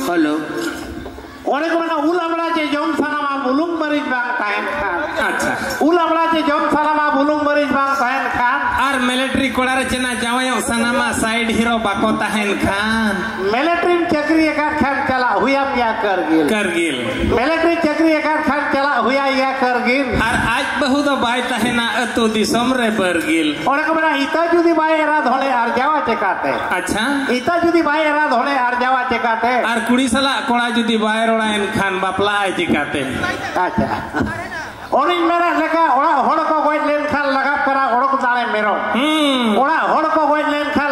ᱦᱮᱞᱳ᱾ ᱚᱸᱰᱮ ᱠᱚ ᱢᱮᱱᱟ, ᱩᱞ ᱟᱢᱲᱟ ᱪᱮ ᱡᱚᱢ ᱥᱟᱱᱟᱢᱟ, ᱵᱩᱞᱩᱝ ᱢᱟᱹᱨᱤᱪ ᱵᱟᱝ ᱛᱟᱦᱮᱱ ᱠᱷᱟᱱ᱾ ᱟᱪᱪᱷᱟ᱾ ᱩᱞ ᱟᱢᱲᱟ ᱪᱮ ᱡᱚᱢ ᱥᱟᱱᱟᱢᱟ, ᱵᱩᱞᱩᱝ ᱢᱟᱹᱨᱤᱪ ᱵᱟᱝ ᱛᱟᱦᱮᱱ ᱠᱷᱟᱱ᱾ ᱟᱨ ᱢᱤᱞᱤᱴᱟᱨᱤ ᱠᱚᱲᱟ ᱨᱮ ᱪᱮᱱᱟ ᱡᱟᱶᱟᱭᱚᱜ ᱥᱟᱱᱟᱢᱟ, ᱥᱟᱭᱤᱰ ᱦᱤᱨᱳ ᱵᱟᱠᱚ ᱛᱟᱦᱮᱱ ᱠᱷᱟᱱ᱾ ᱢᱤᱞᱤᱴᱟᱨᱤᱢ ᱪᱟᱹᱠᱨᱤ ᱟᱠᱟᱫ ᱠᱷᱟᱱ ᱪᱟᱞᱟᱜ ᱦᱩᱭᱟᱢ ᱜᱮᱭᱟ ᱠᱟᱨᱜᱤᱞ᱾ ᱠᱟᱨᱜᱤᱞ᱾ ᱢᱤᱞᱤᱴᱟᱨᱤ ᱪᱟᱹᱠᱨᱤ ᱟᱠᱟᱫ ᱠᱷᱟᱱ ᱪᱟᱞᱟᱜ ᱦᱩᱭᱟᱭ ᱜᱮᱭᱟ ᱠᱟᱨᱜᱤᱞ᱾ ᱟᱨ ᱟᱡ ᱵᱟᱹᱦᱩ ᱫᱚ ᱵᱟᱭ ᱛᱟᱦᱮᱱᱟ ᱟᱹᱛᱩ ᱫᱤᱥᱚᱢ ᱨᱮ ᱵᱟᱹᱨᱜᱤᱞ᱾ ᱚᱸᱰᱮ ᱠᱚ ᱢᱮᱱᱟ, ᱤᱛᱟᱹ ᱡᱩᱫᱤ ᱵᱟᱭ ᱮᱨᱟ ᱫᱷᱚᱱᱮ ᱟᱨᱡᱟᱣᱟ ᱪᱮᱠᱟᱛᱮ? ᱟᱪᱪᱷᱟ᱾ ᱤᱛᱟᱹ ᱡᱩᱫᱤ ᱵᱟᱭ ᱮᱨᱟ ᱫᱷᱚᱱᱮ ᱟᱨᱡᱟᱣᱟ ᱪᱮᱠᱟᱛᱮ? ᱟᱨ ᱠᱩᱲᱤ ᱥᱟᱞᱟᱜ ᱠᱚᱲᱟ ᱡᱩᱫᱤ ᱵᱟᱭ ᱨᱚᱲᱟ, ᱮᱱᱠᱷᱟᱱ ᱵᱟᱯᱞᱟᱜ ᱟᱭ ᱪᱮᱠᱟᱛᱮ? ᱟᱪᱪᱷᱟ᱾ ᱚᱱᱮᱧ ᱢᱮᱱᱮᱫ ᱞᱮᱠᱟ, ᱚᱲᱟᱜ ᱦᱚᱲ ᱠᱚ ᱜᱚᱡ ᱞᱮᱱᱠᱷᱟᱱ ᱞᱟᱜᱟᱜ ᱠᱟᱱᱟ ᱚᱲᱚᱠ ᱫᱟᱲᱮ ᱢᱮᱨᱚᱢ᱾ ᱦᱩᱸ᱾ ᱚᱲᱟᱜ ᱦᱚᱲ ᱠᱚ ᱜᱚᱡ ᱞᱮᱱᱠᱷᱟᱱ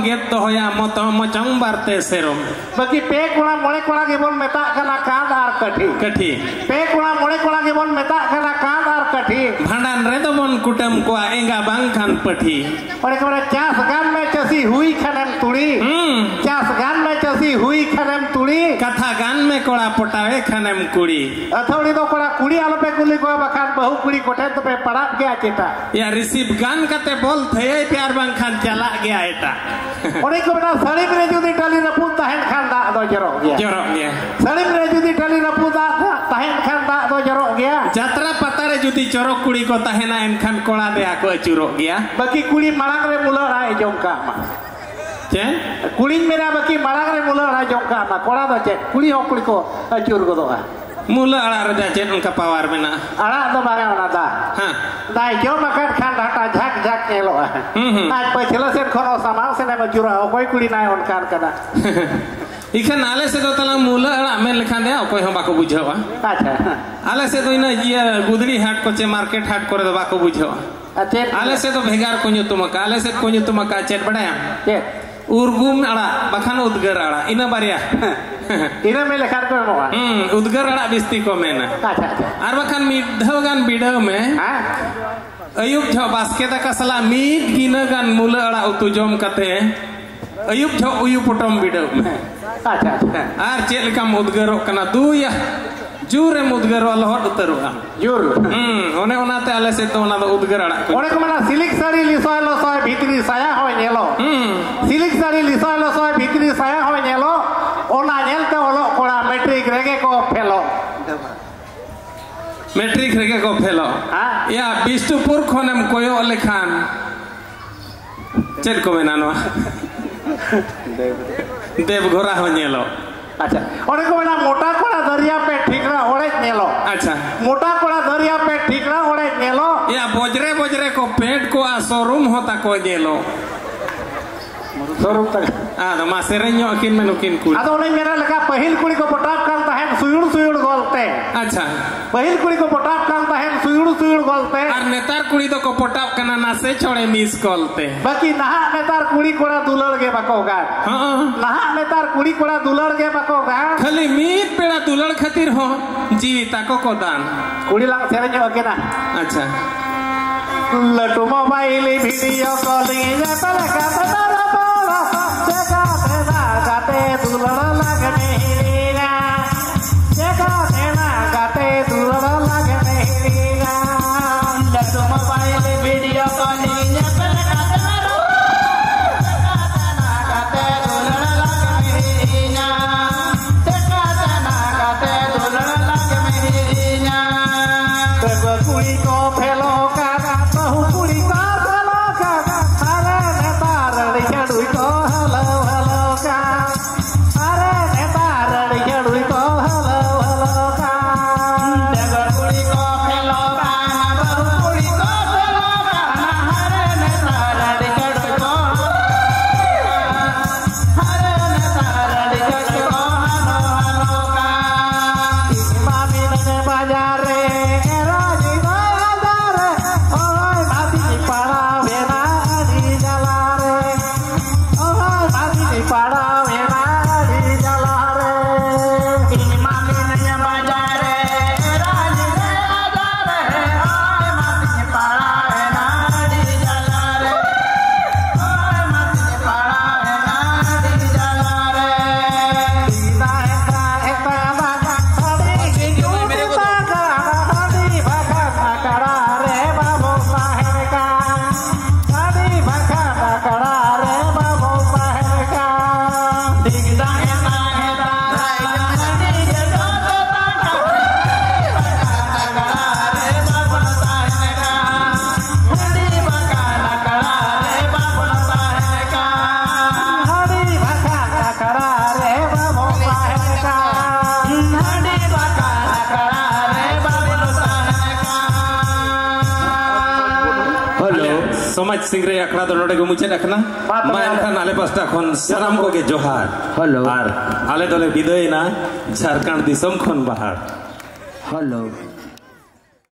ᱜᱮᱫ ᱫᱚᱦᱚᱭᱟ ᱢᱚᱛᱚ ᱢᱚᱪᱚᱝ ᱵᱟᱨᱛᱮ ᱥᱮᱨᱚᱢ᱾ ᱵᱟᱹᱠᱤ ᱯᱮ ᱠᱚᱲᱟ ᱢᱚᱬᱮ ᱠᱚᱲᱟ ᱜᱮᱵᱚᱱ ᱢᱮᱛᱟᱜ ᱠᱟᱱᱟ ᱠᱟᱸᱛ ᱟᱨ ᱠᱟᱹᱴᱷᱤ᱾ ᱠᱟᱹᱴᱷᱤ᱾ ᱯᱮ ᱠᱚᱲᱟ ᱢᱚᱬᱮ ᱠᱚᱲᱟ ᱜᱮᱵᱚᱱ ᱢᱮᱛᱟᱜ ᱠᱟᱱᱟ ᱠᱟᱸᱛ ᱟᱨ ᱠᱟᱹᱴᱷᱤ᱾ ᱵᱷᱟᱸᱰᱟᱱ ᱨᱮᱫᱚ ᱵᱚᱱ ᱠᱩᱴᱟᱹᱢ ᱠᱚᱣᱟ ᱮᱸᱜᱟ ᱵᱟᱝᱠᱷᱟᱱ ᱯᱟᱹᱴᱷᱤ᱾ ᱚᱸᱰᱮ ᱠᱚ ᱢᱮᱱᱟ, ᱪᱟᱥ ᱜᱟᱱ ᱢᱮ ᱪᱟᱹᱥᱤ ᱦᱩᱭ ᱠᱷᱟᱱᱮᱢ ᱛᱩᱲᱤ᱾ ᱦᱩᱸ᱾ ᱪᱟᱥ ᱜᱟᱱ ᱢᱮ ᱪᱟᱹᱥᱤ ᱦᱩᱭ ᱠᱷᱟᱱᱮᱢ ᱛᱩᱲᱤ᱾ ᱠᱟᱛᱷᱟ ᱜᱟᱱ ᱢᱮ ᱠᱚᱲᱟ ᱯᱚᱴᱟᱣᱮ ᱠᱷᱟᱱᱮᱢ ᱠᱩᱲᱤ᱾ ᱟᱹᱛᱷᱟᱹᱣᱲᱤ ᱫᱚ ᱠᱚᱲᱟ ᱠᱩᱲᱤ ᱟᱞᱚᱯᱮ ᱠᱩᱞᱤ ᱠᱚᱣᱟ, ᱵᱟᱠᱷᱟᱱ ᱵᱟᱹᱦᱩ ᱠᱩᱲᱤ ᱠᱚᱴᱷᱮᱱ ᱫᱚᱯᱮ ᱯᱟᱲᱟᱜ ᱜᱮᱭᱟ ᱪᱮᱛᱟ᱾ ᱭᱟ ᱨᱤᱥᱤᱵᱷ ᱜᱟᱱ ᱠᱟᱛᱮ ᱵᱚᱞ ᱛᱷᱟᱹᱭᱟᱹᱭ ᱯᱮ ᱟᱨ ᱵᱟᱝᱠᱷᱟᱱ ᱪᱟᱞᱟᱜ ᱜᱮᱭᱟ ᱮᱴᱟᱜ᱾ ᱚᱸᱰᱮ ᱠᱚ ᱢᱮᱱᱟ, ᱥᱟᱹᱲᱤᱢ ᱨᱮ ᱡᱩᱫᱤ ᱴᱟᱹᱞᱤ ᱨᱟᱹᱯᱩᱫ ᱛᱟᱦᱮᱱ ᱠᱷᱟᱱ ᱫᱟᱜ ᱫᱚ ᱡᱚᱨᱚᱜ ᱜᱮᱭᱟ᱾ ᱡᱚᱨᱚᱜ ᱜᱮᱭᱟ᱾ ᱥᱟᱹᱲᱤᱢ ᱨᱮ ᱡᱩᱫᱤ ᱴᱟᱹᱞᱤ ᱨᱟᱹᱯᱩᱫ ᱫᱟᱜ ᱛᱟᱦᱮᱱ ᱠᱷᱟᱱ ᱫᱟᱜ ᱫᱚ ᱡᱚᱨᱚᱜ ᱜᱮᱭᱟ᱾ ᱡᱟᱛᱨᱟ ᱯᱟᱛᱟ ᱨᱮ ᱡᱩᱫᱤ ᱪᱚᱨᱚᱠ ᱠᱩᱲᱤ ᱠᱚ ᱛᱟᱦᱮᱱᱟ ᱮᱱᱠᱷᱟᱱ ᱠᱚᱲᱟ ᱫᱮᱭᱟ ᱠᱚ ᱟᱹᱪᱩᱨᱚᱜ ᱜᱮᱭᱟ᱾ ᱵᱟᱹᱠᱤ ᱠᱩᱲᱤ ᱢᱟᱲᱟᱝ ᱨᱮ ᱢᱩᱞᱟᱹ ᱟᱲᱟᱜ ᱮ ᱡᱚᱢ ᱠᱟᱜ ᱢᱟ᱾ ᱪᱮᱫ? ᱠᱩᱲᱤᱧ ᱢᱮᱱᱟ ᱵᱟᱹᱠᱤ ᱢᱟᱲᱟᱝ ᱨᱮ ᱢᱩᱞᱟᱹ ᱟᱲᱟᱜ ᱡᱚᱢ ᱠᱟᱜ ᱢᱟ᱾ ᱠᱚᱲᱟ ᱫᱚ ᱪᱮᱫ? ᱠᱩᱲᱤ ᱦᱚᱸ ᱠᱩᱲᱤ ᱠᱚ ᱟᱹᱪᱩᱨ ᱜᱚᱫᱚᱜᱼᱟ᱾ ᱢᱩᱞᱟᱹ ᱟᱲᱟᱜ ᱨᱮᱫᱚ ᱪᱮᱫ ᱚᱱᱠᱟ ᱯᱟᱣᱟᱨ ᱢᱮᱱᱟᱜᱼᱟ? ᱟᱲᱟᱜ ᱫᱚ ᱵᱟᱝᱟ ᱚᱱᱟ ᱫᱟ᱾ ᱦᱮᱸ᱾ ᱫᱟᱭ ᱡᱚᱢ ᱟᱠᱟᱫ ᱠᱷᱟᱱ ᱰᱟᱴᱟ ᱡᱷᱟᱠ ᱡᱷᱟᱠ ᱧᱮᱞᱚᱜᱼᱟ᱾ ᱦᱩᱸ, ᱦᱩᱸ᱾ ᱟᱡ ᱯᱟᱹᱪᱷᱞᱟᱹ ᱥᱮᱫ ᱠᱷᱚᱱ ᱦᱚᱸ ᱥᱟᱢᱟᱝ ᱥᱮᱱ ᱮᱢ ᱟᱹᱪᱩᱨᱟ, ᱚᱠᱚᱭ ᱠᱩᱲᱤ ᱱᱟᱭ ᱚᱱᱠᱟᱱ ᱠᱟᱱᱟ᱾ ᱤᱠᱷᱟᱹᱱ ᱟᱞᱮ ᱥᱮᱫ ᱫᱚ ᱛᱟᱞᱟᱝ ᱢᱩᱞᱟᱹ ᱟᱲᱟᱜ ᱢᱮᱱ ᱞᱮᱠᱷᱟᱱ ᱫᱚ ᱚᱠᱚᱭ ᱦᱚᱸ ᱵᱟᱠᱚ ᱵᱩᱡᱷᱟᱹᱣᱟ᱾ ᱟᱪᱪᱷᱟ᱾ ᱟᱞᱮ ᱥᱮᱫ ᱫᱚ ᱤᱱᱟᱹ ᱤᱭᱟᱹ ᱜᱩᱫᱽᱲᱤ ᱦᱟᱴ ᱠᱚ ᱪᱮ ᱢᱟᱨᱠᱮᱴ ᱦᱟᱴ ᱠᱚᱨᱮ ᱫᱚ ᱵᱟᱠᱚ ᱵᱩᱡᱷᱟᱹᱣᱟ᱾ ᱟᱨ ᱪᱮᱫ? ᱟᱞᱮ ᱥᱮᱫ ᱫᱚ ᱵᱷᱮᱜᱟᱨ ᱠᱚ ᱧᱩᱛᱩᱢ ᱟᱠᱟᱫᱼᱟ᱾ ᱟᱞᱮ ᱥᱮᱫ ᱠᱚ ᱧᱩᱛᱩᱢ ᱟᱠᱟᱫᱼᱟ ᱪᱮᱫ ᱵᱟᱲᱟᱭᱟᱢ? ᱪᱮᱫ? ᱩᱨᱜᱩᱢ ᱟᱲᱟᱜ ᱵᱟᱠᱷᱟᱱ ᱩᱫᱽᱜᱟᱹᱨ ᱟᱲᱟᱜ, ᱤᱱᱟᱹ ᱵᱟᱨᱭᱟ᱾ ᱤᱱᱟᱹ ᱢᱮᱱ ᱞᱮᱠᱷᱟᱱ ᱠᱚ ᱮᱢᱚᱜᱼᱟ᱾ ᱦᱩᱸ, ᱩᱫᱽᱜᱟᱹᱨ ᱟᱲᱟᱜ ᱵᱤᱥᱛᱤ ᱠᱚ ᱢᱮᱱᱟ᱾ ᱟᱪᱪᱷᱟ, ᱟᱪᱪᱷᱟ᱾ ᱟᱨ ᱵᱟᱠᱷᱟᱱ ᱢᱤᱫ ᱫᱷᱟᱣ ᱜᱟᱱ ᱵᱤᱰᱟᱹᱣ ᱢᱮ᱾ ᱦᱮᱸ? ᱟᱹᱭᱩᱵ ᱡᱚᱦᱚᱜ ᱵᱟᱥᱠᱮ ᱫᱟᱠᱟ ᱥᱟᱞᱟᱜ ᱢᱤᱫ ᱜᱤᱱᱟᱹ ᱜᱟᱱ ᱢᱩᱞᱟᱹ ᱟᱲᱟᱜ ᱩᱛᱩ ᱡᱚᱢ ᱠᱟᱛᱮ ᱟᱹᱭᱩᱵ ᱡᱚᱦᱚᱜ ᱩᱭᱩ ᱯᱚᱴᱚᱢ ᱵᱤᱰᱟᱹᱣ ᱢᱮ᱾ ᱟᱪᱪᱷᱟ, ᱟᱪᱪᱷᱟ᱾ ᱟᱨ ᱪᱮᱫ ᱞᱮᱠᱟᱢ ᱩᱫᱽᱜᱟᱹᱨᱚᱜ ᱠᱟᱱᱟ? ᱫᱩᱭᱟ, ᱡᱳᱨᱮᱢ ᱩᱫᱽᱜᱟᱹᱨᱚᱜᱼᱟ, ᱞᱚᱦᱚᱫ ᱩᱛᱟᱹᱨᱚᱜᱼᱟ᱾ ᱡᱳᱨ᱾ ᱦᱩᱸ, ᱚᱱᱮ ᱚᱱᱟᱛᱮ ᱟᱞᱮ ᱥᱮᱫ ᱫᱚ ᱚᱱᱟ ᱫᱚ ᱩᱫᱽᱜᱟᱹᱨ ᱟᱲᱟᱜ ᱠᱚ᱾ ᱚᱸᱰᱮ ᱠᱚ ᱢᱮᱱᱟ, ᱥᱤᱞᱤᱠ ᱥᱟᱹᱲᱤ ᱞᱤᱥᱚᱭ ᱞᱚᱥᱚᱭ ᱵᱷᱤᱛᱨᱤ ᱥᱟᱭᱟ ᱦᱚᱸᱭ ᱧᱮᱞᱚᱜ᱾ ᱦᱩᱸ᱾ ᱥᱤᱞᱤᱠ ᱥᱟᱹᱲᱤ ᱞᱤᱥᱚᱭ ᱞᱚᱥᱚᱭ ᱵᱷᱤᱛᱨᱤ ᱥᱟᱭᱟ ᱦᱚᱸᱭ ᱧᱮᱞᱚᱜ᱾ ᱚᱱᱟ ᱧᱮᱞᱛᱮ ᱚᱞᱚᱜ ᱠᱚᱲᱟ ᱢᱮᱴᱨᱤᱠ ᱨᱮᱜᱮ ᱠᱚ ᱯᱷᱮᱞᱚᱜ᱾ ᱢᱮᱴᱨᱤᱠ ᱨᱮᱜᱮ ᱠᱚ ᱯᱷᱮᱞᱚᱜ᱾ ᱦᱮᱸ᱾ ᱭᱟ, ᱵᱤᱥᱱᱩᱯᱩᱨ ᱠᱷᱚᱱᱮᱢ ᱠᱚᱭᱚᱜ ᱞᱮᱠᱷᱟᱱ ᱪᱮᱫ ᱠᱚ ᱢᱮᱱᱟ ᱱᱚᱣᱟ? ᱫᱮᱵᱽᱜᱷᱚᱨᱟ ᱦᱚᱸ ᱧᱮᱞᱚᱜ᱾ ᱟᱪᱪᱷᱟ, ᱚᱸᱰᱮ ᱠᱚ ᱢᱮᱱᱟ, ᱢᱚᱴᱟ ᱠᱚᱲᱟ ᱫᱟᱹᱨᱭᱟ ᱯᱮ ᱴᱷᱤᱠᱨᱟ ᱚᱲᱮᱡ ᱧᱮᱞᱚᱜ᱾ ᱟᱪᱪᱷᱟ᱾ ᱢᱚᱴᱟ ᱠᱚᱲᱟ ᱫᱟᱹᱨᱭᱟ ᱯᱮ ᱴᱷᱤᱠᱨᱟ ᱚᱲᱮᱡ ᱧᱮᱞᱚᱜ᱾ ᱭᱟ, ᱵᱚᱡᱽᱨᱮ ᱵᱚᱡᱽᱨᱮ ᱠᱚ ᱯᱮᱸᱴ ᱠᱚᱜᱼᱟ, ᱥᱳᱨᱩᱢ ᱦᱚᱸ ᱛᱟᱠᱚ ᱧᱮᱞᱚᱜ᱾ ᱥᱚᱨᱩᱯ ᱛᱟᱠᱚ᱾ ᱟᱫᱚ ᱢᱟ ᱥᱮᱨᱮᱧ ᱧᱚᱜ ᱟᱹᱠᱤᱱ ᱢᱮ ᱱᱩᱠᱤᱱ ᱠᱩᱲᱤ᱾ ᱟᱫᱚ ᱚᱱᱮᱧ ᱢᱮᱱᱮᱫ ᱞᱮᱠᱟ, ᱯᱟᱹᱦᱤᱞ ᱠᱩᱲᱤ ᱠᱚ ᱯᱚᱴᱟᱣ ᱠᱟᱱ ᱛᱟᱦᱮᱸᱫ ᱥᱩᱭᱩᱲ ᱥᱩᱭᱩᱲ ᱜᱚᱞ ᱛᱮ᱾ ᱟᱪᱪᱷᱟ᱾ ᱯᱟᱹᱦᱤᱞ ᱠᱩᱲᱤ ᱠᱚ ᱯᱚᱴᱟᱣ ᱠᱟᱱ ᱛᱟᱦᱮᱸᱫ ᱥᱩᱭᱩᱲ ᱥᱩᱭᱩᱲ ᱜᱚᱞ ᱛᱮ᱾ ᱟᱨ ᱱᱮᱛᱟᱨ ᱠᱩᱲᱤ ᱫᱚᱠᱚ ᱯᱚᱴᱟᱣ ᱠᱟᱱᱟ ᱱᱟᱥᱮ ᱪᱷᱚᱲᱮ ᱢᱤᱥ ᱠᱚᱞ ᱛᱮ᱾ ᱵᱟᱹᱠᱤ ᱱᱟᱦᱟᱜ ᱱᱮᱛᱟᱨ ᱠᱩᱲᱤ ᱠᱚᱲᱟ ᱫᱩᱞᱟᱹᱲ ᱜᱮ ᱵᱟᱠᱚ ᱜᱟᱱ᱾ ᱦᱚᱸ᱾ ᱱᱟᱦᱟᱜ ᱱᱮᱛᱟᱨ ᱠᱩᱲᱤ ᱠᱚᱲᱟ ᱫᱩᱞᱟᱹᱲ ᱜᱮ ᱵᱟᱠᱚ ᱜᱟᱱ᱾ ᱠᱷᱟᱹᱞᱤ ᱢᱤᱫ ᱵᱮᱲᱟ ᱫᱩᱞᱟᱹᱲ ᱠᱷᱟᱹᱛᱤᱨ ᱦᱚᱸ ᱡᱤᱣᱤ ᱛᱟᱠᱚ ᱠᱚ ᱫᱟᱱ᱾ ᱠᱩᱲᱤ ᱞᱟᱝ ᱥᱮᱨᱮᱧ ᱧᱚᱜ ᱟᱹᱠᱤᱱᱟ᱾ ᱟᱪᱪᱷᱟ᱾ ᱞᱟᱹᱴᱩ mobile video calling ᱧᱮᱯᱮᱞ ᱠᱟᱛᱮ ᱫᱚ ᱨᱚᱯᱚᱲ, ᱪᱮᱠᱟ ᱛᱮᱱᱟ ᱜᱟᱛᱮ ᱫᱩᱞᱟᱹᱲ ᱞᱟᱜᱽ ᱢᱮ ᱦᱤᱲᱤᱧᱟ, ᱪᱮᱠᱟ ᱛᱮᱱᱟ ᱜᱟᱛᱮ ᱫᱩᱞᱟᱹᱲ ᱞᱟᱜᱽ ᱢᱮ ᱦᱤᱲᱤᱧᱟ᱾ ᱞᱟᱹᱴᱩ mobile video calling ᱧᱮᱯᱮᱞ ᱠᱟᱛᱮ ᱫᱚ ᱨᱚᱯᱚᱲ, ᱪᱮᱠᱟ ᱛᱮᱱᱟ ᱜᱟᱛᱮ ᱫᱩᱞᱟᱹᱲ ᱞᱟᱜᱽ ᱢᱮ ᱦᱤᱲᱤᱧᱟ, ᱪᱮᱠᱟ ᱛᱮᱱᱟ ᱜᱟᱛᱮ ᱫᱩᱞᱟᱹᱲ ᱞᱟᱜᱽ ᱢᱮ ᱦᱤᱲᱤᱧᱟ᱾ ᱵᱟᱹᱵᱩ ᱠᱩᱲᱤ ᱠᱚ ᱯᱷᱮᱞᱚ ᱠᱟᱱᱟ, ᱵᱟᱹᱦᱩ ᱠᱩᱲᱤ ᱠᱚ ᱯᱷᱮᱞᱚ ᱠᱟᱱᱟ, ᱟᱨᱮ ᱱᱮᱛᱟᱨ ᱟᱹᱰᱤ ᱪᱟᱹᱰᱩᱭ ᱠᱚ ᱦᱟᱞᱚ ᱦᱟᱞᱚ ᱠᱟᱱ, ᱟᱨᱮ ᱱᱮᱛᱟᱨ ᱟᱹᱰᱤ ᱪᱟᱹᱰᱩᱭ ᱠᱚ ᱦᱟᱞᱚ ᱦᱟᱞᱚ ᱠᱟᱱ᱾ ᱵᱟᱹᱵᱩ ᱠᱩᱲᱤ ᱠᱚ ᱯᱷᱮᱞᱚ ᱠᱟᱱᱟ, ᱵᱟᱹᱦᱩ ᱠᱩᱲᱤ ᱠᱚ ᱯᱷᱮᱞᱚ ᱠᱟᱱᱟ, ᱥᱚᱢᱟᱡᱽ ᱥᱤᱝᱨᱟᱹᱭ ᱟᱠᱷᱲᱟ ᱫᱚ ᱱᱚᱰᱮ ᱜᱮ ᱢᱩᱪᱟᱹᱫ ᱟᱠᱟᱱᱟ᱾ ᱢᱟ ᱛᱚᱵᱮ ᱢᱟ ᱟᱞᱮ ᱮᱱᱠᱷᱟᱱ ᱟᱞᱮ ᱯᱟᱥᱴᱟ ᱠᱷᱚᱱ ᱥᱟᱱᱟᱢ ᱠᱚᱜᱮ ᱡᱚᱦᱟᱨ᱾ ᱦᱮᱞᱳ᱾ ᱟᱨ ᱟᱞᱮ ᱫᱚᱞᱮ ᱵᱤᱫᱟᱹᱭᱮᱱᱟ ᱡᱷᱟᱲᱠᱷᱚᱸᱰ ᱫᱤᱥᱚᱢ ᱠᱷᱚᱱ ᱵᱟᱦᱟᱨ᱾ ᱦᱮᱞᱳ᱾